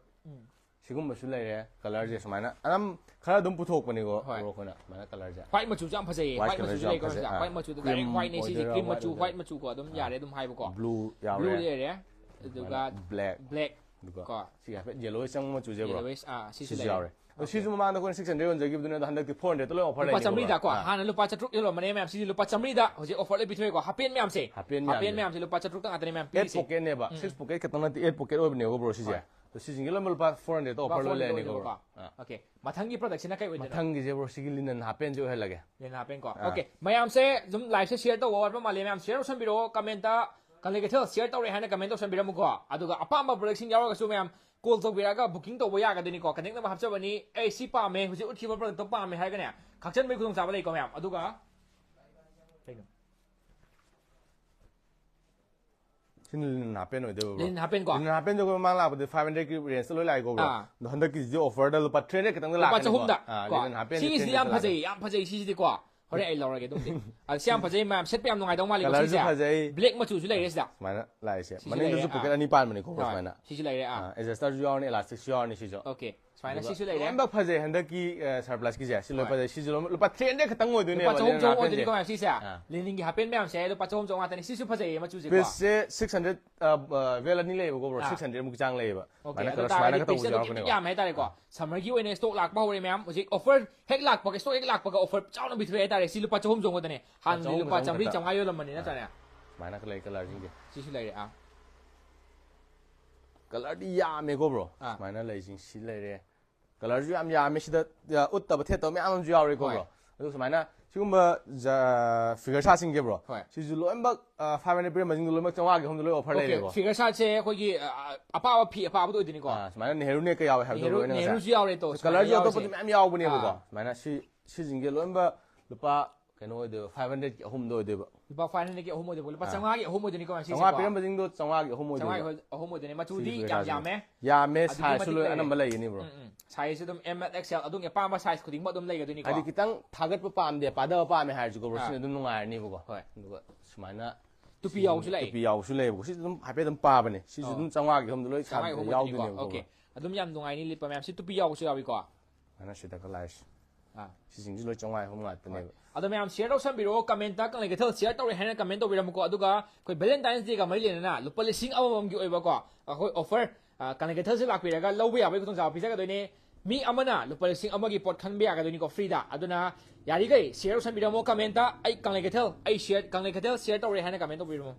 ꯎꯝ꯫ ꯁꯤꯒꯨꯝꯕꯁꯨ ꯂꯩꯔꯦ꯫ Colourꯁꯦ ꯁꯨꯃꯥꯏꯅ ꯑꯅꯝ ꯈꯔ ꯑꯗꯨꯝ ꯄꯨꯊꯣꯛꯄꯅꯤꯀꯣ ꯍꯣꯏ꯫ bro ꯑꯩꯈꯣꯏꯅ ꯁꯨꯃꯥꯏꯅ colourꯁꯦ꯫ White ꯃꯆꯨꯁꯨ ꯌꯥꯝ ꯐꯖꯩꯌꯦ꯫ White White ꯃꯆꯨꯁꯨ colourꯁꯦ ꯌꯥꯝ ꯂꯩꯀꯣ ꯐꯖꯩ꯫ ꯁꯤꯗ꯫ ꯑꯥ꯫ White ꯃꯆꯨꯗ direct Cream whiteꯅꯦ ꯁꯤꯗꯤ꯫ ꯑꯣꯏꯗꯣꯏꯔꯥ, Cream white ꯃꯆꯨ, ꯑꯣꯏꯗꯣꯏꯔꯥ? white ꯃꯆꯨꯀꯣ ꯑꯗꯨꯝ ꯌꯥꯔꯦ ꯑꯗꯨꯝ ꯍꯥꯏꯕꯀꯣ꯫ Blue ꯌꯥꯎꯔꯦ꯫ Blue ꯂꯩꯔꯦ꯫ ꯑꯗꯨꯒ ꯁꯨꯃꯥꯏꯅ black꯫ Black꯫ ꯑꯗꯨꯒ ꯀꯣ꯫ ꯁꯤꯒꯤ ꯍꯥꯏꯐꯦꯠ yellowish ꯆꯪꯕ ꯃꯆꯨꯁꯦ bro꯫ Yellowish, ꯑꯥ, ꯁꯤꯁꯨ ꯁꯤꯁꯨ ꯂꯩꯔꯦ꯫ ꯌꯥꯎꯔꯦ꯫ ꯑꯗꯣ ꯁꯤꯁꯨ ꯃꯃꯥꯡꯗ ꯑꯩꯈꯣꯏꯅ ꯁꯤꯛꯁ ꯍꯟꯗ꯭ꯔꯦꯗ ꯌꯣꯟꯖꯈꯤꯕꯗꯨꯅ, ꯑꯗꯣ ꯍꯟꯗꯛꯇꯤ ꯐꯣꯔ ꯍꯟꯗ꯭ꯔꯦꯗꯇ ꯂꯣꯏ ꯑꯣꯐꯔ ꯂꯨꯄꯥ ꯂꯩꯅꯤ, ꯆꯥꯝꯃꯔꯤꯗ ꯀꯣ, ꯑꯥ꯫ ꯍꯥꯟꯅ ꯂꯨꯄꯥ ꯆꯥꯇ꯭ꯔꯨꯛ ꯌꯣꯜꯂꯝꯕꯅꯦ ꯃꯌꯥꯝ, ꯁꯤꯗꯤ ꯂꯨꯄꯥ ꯆꯥꯝꯃꯔꯤꯗ ꯍꯧꯖꯤꯛ ꯑꯣꯐꯔ ꯂꯣꯏ ꯄꯤꯊꯣꯛꯑꯦꯀꯣ, ꯍꯥꯄꯦꯟ ꯃꯌꯥꯝꯁꯦ꯫ ꯍꯥꯄꯦꯟ ꯍꯥꯄꯦꯟ ꯃꯌꯥꯝꯁꯦ꯫ ꯃꯌꯥꯝꯁꯦ ꯂꯨꯄꯥ ꯆꯥꯇ꯭ꯔꯨꯛꯇ ꯉꯥꯛꯇꯅꯦ ꯃꯌꯥꯝ ꯑꯦꯠ ꯄꯤꯔꯤꯁꯦ꯫ ꯄꯣꯀꯦꯠꯅꯦꯕ, ꯎꯝ꯫ ꯁꯤꯛꯁ ꯄꯣꯀꯦꯠ ꯈꯛꯇꯪ ꯅꯠꯇꯦ, ꯑꯦꯠ ꯄꯣꯀꯦꯠ ꯑꯣꯏꯕꯅꯦꯕ, ꯕ꯭ꯔꯣ, ꯁꯤꯁꯦ꯫ ꯍꯣꯏ꯫ ꯑꯗꯣ ꯁꯤꯁꯤꯡꯁꯦ ꯂꯣꯏꯅꯃꯛ ꯂꯨꯄꯥ ꯐꯣꯔ ꯍꯟꯗ꯭ꯔꯦꯗꯇ ꯂꯨꯄꯥ ꯑꯣꯐꯔ ꯂꯣꯏ ꯐꯣꯔ ꯍꯟꯗ꯭ꯔꯦꯗ ꯂꯩꯔꯅꯤꯀꯣ, ꯕ꯭ꯔꯣ꯫ ꯑꯣꯏꯕꯀꯣ꯫ ꯑꯥ꯫ ꯑꯣꯀꯦ, ꯃꯊꯪꯒꯤ ꯄ꯭ꯔꯗꯛꯁꯤꯅ ꯀꯩ ꯑꯣꯏꯗꯣꯏꯅꯣ? ꯃꯊꯪꯒꯤꯁꯦ, ꯕ꯭ꯔꯣ, ꯁꯤꯒꯤ ꯂꯤꯅꯟ ꯍꯥꯄꯦꯟꯁꯦ ꯑꯣꯏꯍꯜꯂꯒꯦ꯫ ꯂꯤꯅꯟ ꯍꯥꯄꯦꯟꯀꯣ꯫ ꯑꯥ꯫ ꯑꯣꯀꯦ, ꯃꯌꯥꯝꯁꯦ ꯑꯗꯨꯝ ꯂꯥꯏꯐꯁꯦ ꯁꯤꯌꯔ ꯇꯧꯕ ꯋꯥꯠꯄ ꯃꯥꯜꯂꯦ, ꯃꯌꯥꯝ ꯁꯤꯌꯔ ꯇꯧꯁꯟꯕꯤꯔꯛꯑꯣ, ꯀꯃꯦꯟꯇ ꯀꯪꯂꯩ ꯀꯩꯊꯦꯜ ꯁꯤꯌꯔ ꯇꯧꯔꯦ ꯍꯥꯏꯅ ꯀꯃꯦꯟ ꯇꯧꯁꯟꯕꯤꯔꯝꯃꯨꯀꯣ꯫ ꯑꯗꯨꯒ ꯑꯄꯥꯝꯕ ꯄ꯭ꯔꯗꯛꯁꯤꯡ ꯌꯥꯎꯔꯒꯁꯨ ꯃꯌꯥꯝ ꯀꯣꯜ ꯇꯧꯕꯤꯔꯛꯑꯒ ꯕꯨꯀꯤꯡ ꯇꯧꯕ ꯌꯥꯒꯗꯣꯏꯅꯤꯀꯣ꯫ ꯀꯟꯇꯦꯛ ꯅꯝꯕꯔ ꯍꯥꯞꯆꯕꯅꯤ, "ꯑꯩ ꯁꯤ ꯄꯥꯝꯃꯦ, ꯍꯧꯖꯤꯛ ꯎꯠꯈꯤꯕ ꯄ꯭ꯔꯗꯛꯇꯣ ꯄꯥꯝꯃꯦ" ꯍꯥꯏꯔꯒꯅꯦ, ꯈꯥꯛꯆꯟꯕꯒꯤ ꯈꯨꯗꯣꯡꯆꯥꯕ ꯂꯩꯀꯣ ꯃꯌꯥꯝ꯫ ꯑꯗꯨꯒ ꯀꯩꯅꯣ? ꯁꯤꯅ ꯂꯤꯅꯟ ꯍꯥꯄꯦꯟ ꯑꯣꯏꯗꯣꯏꯕ, ꯕ꯭ꯔꯣ꯫ ꯂꯤꯅꯟ ꯍꯥꯄꯦꯟꯀꯣ? ꯂꯤꯅꯟ ꯍꯥꯄꯦꯟꯗꯣ ꯑꯩꯈꯣꯏ ꯃꯃꯥꯡ ꯂꯥꯛꯄꯗꯤ ꯐꯥꯏꯚ ꯍꯟꯗ꯭ꯔꯦꯗꯀꯤ ꯔꯦꯟꯖꯇ ꯂꯣꯏ ꯂꯥꯛꯏꯀꯣ, ꯕ꯭ꯔꯣ꯫ ꯑꯥ꯫ ꯑꯗꯣ ꯍꯟꯗꯛꯀꯤꯁꯤꯗꯤ ꯑꯣꯐꯔꯗ ꯂꯨꯄꯥ ꯊ꯭ꯔꯤ ꯍꯟꯗ꯭ꯔꯦꯗ ꯈꯛꯇꯪꯗ ꯂꯨꯄꯥ ꯂꯥꯛꯀꯅꯤꯀꯣ꯫ ꯆꯍꯨꯝꯗ ꯑꯥ, ꯀꯣ? ꯂꯤꯅꯟ ꯍꯥꯄꯦꯟ ꯁꯤꯒꯤꯁꯤꯗꯤ ꯌꯥꯝ ꯊ꯭ꯔꯤ ꯍꯟꯗ꯭ꯔꯦꯗ ꯐꯖꯩ, ꯈꯛꯇꯪꯗ꯫ ꯌꯥꯝ ꯐꯖꯩ ꯁꯤꯁꯤꯗꯤꯀꯣ꯫ ꯍꯣꯔꯦꯟ ꯑꯩ ꯂꯧꯔꯒꯦ ꯑꯗꯨꯝꯗꯤ꯫ ꯑ, ꯁꯤ ꯌꯥꯝ ꯐꯖꯩ, ꯃꯌꯥꯝ ꯁꯦꯠꯄ ꯌꯥꯝ ꯅꯨꯡꯉꯥꯏꯗꯧ ꯃꯥꯜꯂꯤꯀꯣ ꯀꯂꯔꯁꯨ ꯁꯤꯁꯦ꯫ ꯐꯖꯩ꯫ ꯕ꯭ꯂꯦꯛ ꯃꯆꯨꯁꯨ ꯂꯩꯔꯦ ꯁꯤꯗ꯫ ꯁꯨꯃꯥꯏꯅ ꯂꯥꯛꯏꯁꯦ꯫ ꯁꯤꯁꯨ ꯃꯅꯤꯡꯗꯁꯨ ꯂꯩꯔꯦ, ꯄꯣꯀꯦꯠ ꯑꯥ꯫ ꯑꯅꯤ ꯄꯥꯟꯕꯅꯤꯀꯣ, ꯍꯣꯏ, ꯁꯨꯃꯥꯏꯅ꯫ ꯁꯤꯁꯨ ꯂꯩꯔꯦ, ꯑꯥ꯫ ꯑ, ꯑꯦꯗꯖꯁꯇꯔꯁꯨ ꯌꯥꯎꯔꯅꯤ, ꯏꯂꯥꯁꯇꯤꯛꯁꯨ ꯌꯥꯎꯔꯅꯤ ꯁꯤꯁꯨ꯫ ꯑꯣꯀꯦ, ꯁꯨꯃꯥꯏꯅ ꯑꯗꯨꯒ ꯁꯤꯁꯨ ꯂꯩꯔꯦ꯫ ꯂꯣꯏꯅꯃꯛ ꯐꯖꯩ ꯍꯟꯗꯛꯀꯤ, ꯑ, ꯁꯔꯄ꯭ꯂꯁꯀꯤꯁꯦ꯫ ꯁꯤ ꯂꯣꯏ ꯍꯣꯏ꯫ ꯐꯖꯩ꯫ ꯁꯤꯁꯨ ꯂꯣꯏ-, ꯂꯨꯄꯥ ꯊ꯭ꯔꯤ ꯍꯟꯗ꯭ꯔꯦꯗ ꯈꯛꯇꯪ ꯑꯣꯏꯗꯣꯏꯅꯦꯕ, ꯂꯨꯄꯥ ꯆꯍꯨꯝ, ꯂꯤꯅꯟ ꯆꯍꯨꯝ ꯍꯥꯄꯦꯟꯁꯦ꯫ ꯑꯣꯏꯗꯣꯏꯅꯤꯀꯣ ꯃꯌꯥꯝ ꯁꯤꯁꯦ꯫ ꯑꯥ꯫ ꯂꯤꯅꯟꯒꯤ ꯍꯥꯄꯦꯟ ꯃꯌꯥꯝꯁꯦ ꯂꯨꯄꯥ ꯆꯍꯨꯝ, ꯆꯍꯨꯝ ꯉꯥꯛꯇꯅꯤ꯫ ꯁꯤꯁꯨ ꯐꯖꯩꯌꯦ ꯃꯆꯨꯁꯦꯀꯣ꯫ ꯄꯤꯁꯁꯦ ꯁꯤꯛꯁ ꯍꯟꯗ꯭ꯔꯦꯗ, ꯑ, ꯑ, ꯔꯦꯜ ꯑꯅꯤ ꯂꯩꯌꯦꯕꯀꯣ, ꯕ꯭ꯔꯣ꯫ ꯑꯥ꯫ ꯁꯤꯛꯁ ꯍꯟꯗ꯭ꯔꯦꯗ ꯃꯨꯛꯀꯤ ꯆꯥꯡ ꯂꯩꯌꯦꯕ꯫ ꯑꯣꯀꯦ, ꯁꯨꯃꯥꯏꯅ ꯑꯗꯨ ꯀꯂꯔ ꯁꯨꯃꯥꯏꯅ ꯇꯥꯔꯗꯤ ꯈꯛꯇ ꯄꯤꯁꯁꯦ ꯎꯕꯁꯨ ꯑꯗꯨꯛꯀꯤ ꯃꯇꯤꯛ ꯌꯥꯎꯔꯛꯀꯅꯤꯀꯣ꯫ ꯌꯥꯝꯃꯦ ꯍꯥꯏꯇꯥꯔꯦꯀꯣ꯫ ꯑꯥ꯫ ꯁꯝꯃꯔꯒꯤ ꯑꯣꯏꯅ ꯁ꯭ꯇꯣꯛ ꯂꯥꯛꯄ ꯍꯧꯔꯦ ꯃꯌꯥꯝ꯫ ꯍꯧꯖꯤꯛ ꯑꯣꯐꯔ ꯍꯦꯛ ꯂꯥꯛꯄꯒ, ꯁ꯭ꯇꯣꯛ ꯍꯦꯛ ꯂꯥꯛꯄꯒ ꯑꯣꯐꯔ ꯆꯥꯎꯅ ꯄꯤꯊꯣꯛꯑꯦ ꯍꯥꯏꯇꯥꯔꯦ꯫ ꯁꯤ ꯂꯨꯄꯥ ꯆꯍꯨꯝ, ꯆꯍꯨꯝ ꯈꯛꯇꯅꯦ꯫ ꯍꯥꯟꯅꯗꯤ ꯆꯍꯨꯝ, ꯂꯨꯄꯥ ꯆꯍꯨꯝ ꯆꯥꯝꯃꯔꯤ, ꯈꯛꯇ꯫ ꯆꯥꯝꯃꯉꯥ ꯌꯣꯜꯂꯝꯕꯅꯤ, ꯑꯥ꯫ ꯅꯠꯇ꯭ꯔꯅꯦ? ꯁꯨꯃꯥꯏꯅ ꯂꯩ ꯀꯂꯔꯁꯤꯡꯁꯦ꯫ ꯁꯤꯁꯨ ꯂꯩꯔꯦ, ꯑꯥ꯫ ꯀꯂꯔꯗꯤ ꯌꯥꯝꯃꯦꯀꯣ, ꯕ꯭ꯔꯣ꯫ ꯑꯥ꯫ ꯁꯨꯃꯥꯏꯅ ꯂꯩꯁꯤꯡ ꯁꯤ ꯂꯩꯔꯦ꯫ ꯀꯂꯔꯁꯨ ꯌꯥꯝ ꯌꯥꯝꯃꯦ ꯁꯤꯗ, ꯑ, ꯎꯠꯇꯕ ꯊꯦꯠꯇꯕ ꯃꯌꯥꯝ ꯑꯃꯁꯨ ꯌꯥꯎꯔꯦꯀꯣ, ꯍꯣꯏ꯫ ꯕ꯭ꯔꯣ꯫ ꯑꯗꯨ ꯁꯨꯃꯥꯏꯅ ꯁꯤꯒꯨꯝꯕ ꯖ-, ꯐꯤꯒꯔ ꯁꯥꯠꯁꯤꯡꯁꯦ, ꯕ꯭ꯔꯣ꯫ ꯍꯣꯏ꯫ ꯁꯤꯁꯨ ꯂꯣꯏꯅꯃꯛ, ꯑ, ꯐꯥꯏꯚ ꯍꯟꯗ꯭ꯔꯦꯗ ꯄꯤꯔꯝꯕꯁꯤꯡꯗꯣ ꯂꯣꯏꯅꯃꯛ ꯆꯥꯝꯃꯉꯥꯒꯤ ꯑꯍꯨꯝꯗ ꯂꯣꯏ ꯑꯣꯐꯔ ꯑꯣꯀꯦ, ꯂꯩꯔꯦꯀꯣ꯫ ꯐꯤꯒꯔ ꯁꯥꯠꯁꯦ ꯑꯩꯈꯣꯏꯒꯤ, ꯑ, ꯑꯄꯥꯕ ꯐꯤ ꯑꯄꯥꯕꯗꯣ ꯑꯣꯏꯗꯣꯏꯅꯤꯀꯣ꯫ ꯑꯥ, ꯁꯨꯃꯥꯏꯅ ꯅꯦꯍꯔꯨ ꯅꯦꯛꯀ ꯌꯥꯎꯋꯦ ꯍꯥꯏꯕꯗꯣ ꯅꯦꯍꯔꯨ, ꯂꯣꯏꯅ ꯉꯁꯥꯏ꯫ ꯅꯦꯍꯔꯨꯁꯨ ꯌꯥꯎꯔꯦ ꯇꯣ, ꯁꯨꯃꯥꯏꯅ ꯀꯂꯔꯁꯨ ꯑꯇꯣꯞꯄꯁꯨ ꯌꯥꯎꯔꯤꯁꯦ꯫ ꯃꯌꯥꯝ ꯌꯥꯎꯕꯅꯦꯕꯀꯣ꯫ ꯑꯥ꯫ ꯁꯨꯃꯥꯏꯅ ꯁꯤ, ꯁꯤꯁꯤꯡꯁꯦ ꯂꯣꯏꯅꯃꯛ ꯂꯨꯄꯥ ꯀꯩꯅꯣ ꯑꯣꯏꯗꯣꯏꯕ, ꯐꯥꯏꯚ ꯍꯟꯗ꯭ꯔꯦꯗꯀꯤ ꯑꯍꯨꯝꯗꯣ ꯑꯣꯏꯗꯣꯏꯕ꯫ ꯂꯨꯄꯥ ꯐꯥꯏꯚ ꯍꯟꯗ꯭ꯔꯦꯗꯀꯤ ꯑꯍꯨꯝ ꯑꯣꯏꯗꯣꯏꯕ, ꯂꯨꯄꯥ ꯑꯥ꯫ ꯆꯥꯝꯃꯉꯥꯒꯤ ꯑꯍꯨꯝ ꯑꯣꯏꯗꯣꯏꯅꯤꯀꯣ ꯁꯤꯁꯦꯀꯣ? ꯆꯥꯝꯃꯉꯥ ꯄꯤꯔꯝꯕꯁꯤꯡꯗꯣ ꯆꯥꯝꯃꯉꯥꯒꯤ ꯑꯍꯨꯝ ꯑꯣꯏꯗꯣꯏꯕ꯫ ꯆꯥꯝꯃꯉꯥꯒꯤ ꯑꯍꯨꯝ ꯑꯣꯏꯗꯣꯏꯅꯦ꯫ ꯃꯆꯨꯗꯤ ꯁꯤꯒꯤ ꯌꯥꯝ ꯐꯤꯒꯔ ꯌꯥꯝꯃꯦ꯫ ꯌꯥꯝꯃꯦ, ꯑꯗꯨꯛꯀꯤ ꯁꯥꯏꯖꯁꯨ ꯃꯇꯤꯛ ꯂꯣꯏ ꯂꯩꯔꯦ꯫ ꯑꯅꯝꯕ ꯂꯩꯒꯅꯤ, ꯕ꯭ꯔꯣ꯫ ꯎꯝ, ꯎꯝ꯫ ꯁꯥꯏꯖꯁꯨ ꯑꯗꯨꯝ ꯑꯦꯝ ꯑꯦꯜ ꯑꯦꯛꯁ ꯑꯦꯜ ꯑꯗꯨꯝ ꯑꯄꯥꯝꯕ ꯁꯥꯏꯖ ꯈꯨꯗꯤꯡꯃꯛ ꯑꯗꯨꯝ ꯂꯩꯒꯗꯣꯏꯅꯤꯀꯣ? ꯍꯥꯏꯗꯤ ꯈꯤꯇꯪ ꯊꯥꯒꯠꯄ ꯄꯥꯝꯗꯦ, ꯄꯥꯗꯕ ꯄꯥꯝꯃꯦ ꯍꯥꯏꯔꯁꯨꯀꯣ, ꯕ꯭ꯔꯣ, ꯑꯥ꯫ ꯁꯤꯅ ꯑꯗꯨꯝ ꯅꯨꯡꯉꯥꯏꯔꯅꯤꯕꯀꯣ꯫ ꯍꯣꯏ꯫ ꯑꯗꯨꯒ ꯁꯨꯃꯥꯏꯅ ꯇꯨꯄꯤ ꯁꯤ ꯌꯥꯎꯕꯁꯨ ꯂꯩ꯫ ꯇꯨꯄꯤ ꯌꯥꯎꯕꯁꯨ ꯂꯩꯌꯦꯕꯀꯣ꯫ ꯁꯤꯁꯨ ꯑꯗꯨꯝ ꯍꯥꯏꯐꯦꯠ ꯑꯗꯨꯝ ꯄꯥꯕꯅꯦ꯫ ꯁꯤꯁꯨ ꯑꯣ꯫ ꯑꯗꯨꯝ ꯆꯥꯝꯃꯉꯥꯒꯤ ꯑꯍꯨꯝꯗ ꯂꯣꯏ ꯆꯥꯝꯃꯉꯥꯒꯤ ꯑꯍꯨꯝ ꯑꯣꯏꯗꯣꯏꯅꯤꯀꯣ? ꯌꯥꯎꯗꯣꯏꯅꯦꯕꯀꯣ, ꯑꯣꯀꯦ꯫ ꯕ꯭ꯔꯣ꯫ ꯑꯗꯨꯝ ꯌꯥꯝ ꯅꯨꯡꯉꯥꯏꯅꯤ ꯂꯤꯠꯄ ꯃꯌꯥꯝ꯫ ꯁꯤ ꯇꯨꯄꯤ ꯌꯥꯎꯕꯁꯨ ꯌꯥꯎꯏꯀꯣ? ꯁꯨꯃꯥꯏꯅ ꯁꯤꯗ ꯀꯂꯔꯁꯦ꯫ ꯑꯥ꯫ ꯁꯤꯁꯤꯡꯁꯤ ꯂꯣꯏ ꯆꯥꯝꯃꯉꯥ ꯑꯍꯨꯝ ꯍꯣꯏ꯫ ꯉꯥꯛꯇꯅꯦꯕ꯫ ꯑꯗꯣ ꯃꯌꯥꯝ ꯁꯤꯌꯔ ꯇꯧꯁꯟꯕꯤꯔꯛꯑꯣ, ꯀꯃꯦꯟꯇ ꯀꯪꯂꯩ ꯀꯩꯊꯦꯜ ꯁꯤꯌꯔ ꯇꯧꯔꯦ ꯍꯥꯏꯅ ꯀꯃꯦꯟ ꯇꯧꯕꯤꯔꯝꯃꯨꯀꯣ꯫ ꯑꯗꯨꯒ ꯑꯩꯈꯣꯏ ꯚꯦꯂꯦꯟꯇꯥꯏꯟꯁ ꯗꯦꯒ ꯃꯔꯤ ꯂꯩꯅꯅ ꯂꯨꯄꯥ ꯂꯤꯁꯤꯡ ꯑꯃꯃꯝꯒꯤ ꯑꯣꯏꯕꯀꯣ, ꯑꯩꯈꯣꯏ ꯑꯣꯐꯔ, ꯑ, ꯀꯪꯂꯩ ꯀꯩꯊꯦꯜꯁꯤ ꯂꯥꯛꯄꯤꯔꯒ ꯂꯧꯕ ꯌꯥꯕꯒꯤ ꯈꯨꯗꯣꯡꯆꯥꯕ ꯄꯤꯖꯒꯗꯣꯏꯅꯦ꯫ ꯃꯤ ꯑꯃꯅ ꯂꯨꯄꯥ ꯂꯤꯁꯤꯡ ꯑꯃꯒꯤ ꯄꯣꯠ ꯈꯟꯕ ꯌꯥꯒꯗꯣꯏꯅꯤꯀꯣ, ꯐ꯭ꯔꯤꯗ꯫ ꯑꯗꯨꯅ ꯌꯥꯔꯤꯈꯩ ꯁꯤꯌꯔ ꯇꯧꯁꯟꯕꯤꯔꯝꯃꯣ ꯀꯃꯦꯟꯇ, "ꯑꯩ ꯀꯪꯂꯩ ꯀꯩꯊꯦꯜ, ꯑꯩ ꯁꯤꯌꯔ, ꯀꯪꯂꯩ ꯀꯩꯊꯦꯜ ꯁꯤꯌꯔ ꯇꯧꯔꯦ" ꯍꯥꯏꯅ ꯀꯃꯦꯟ ꯇꯧꯕꯤꯔꯝꯃꯣ꯫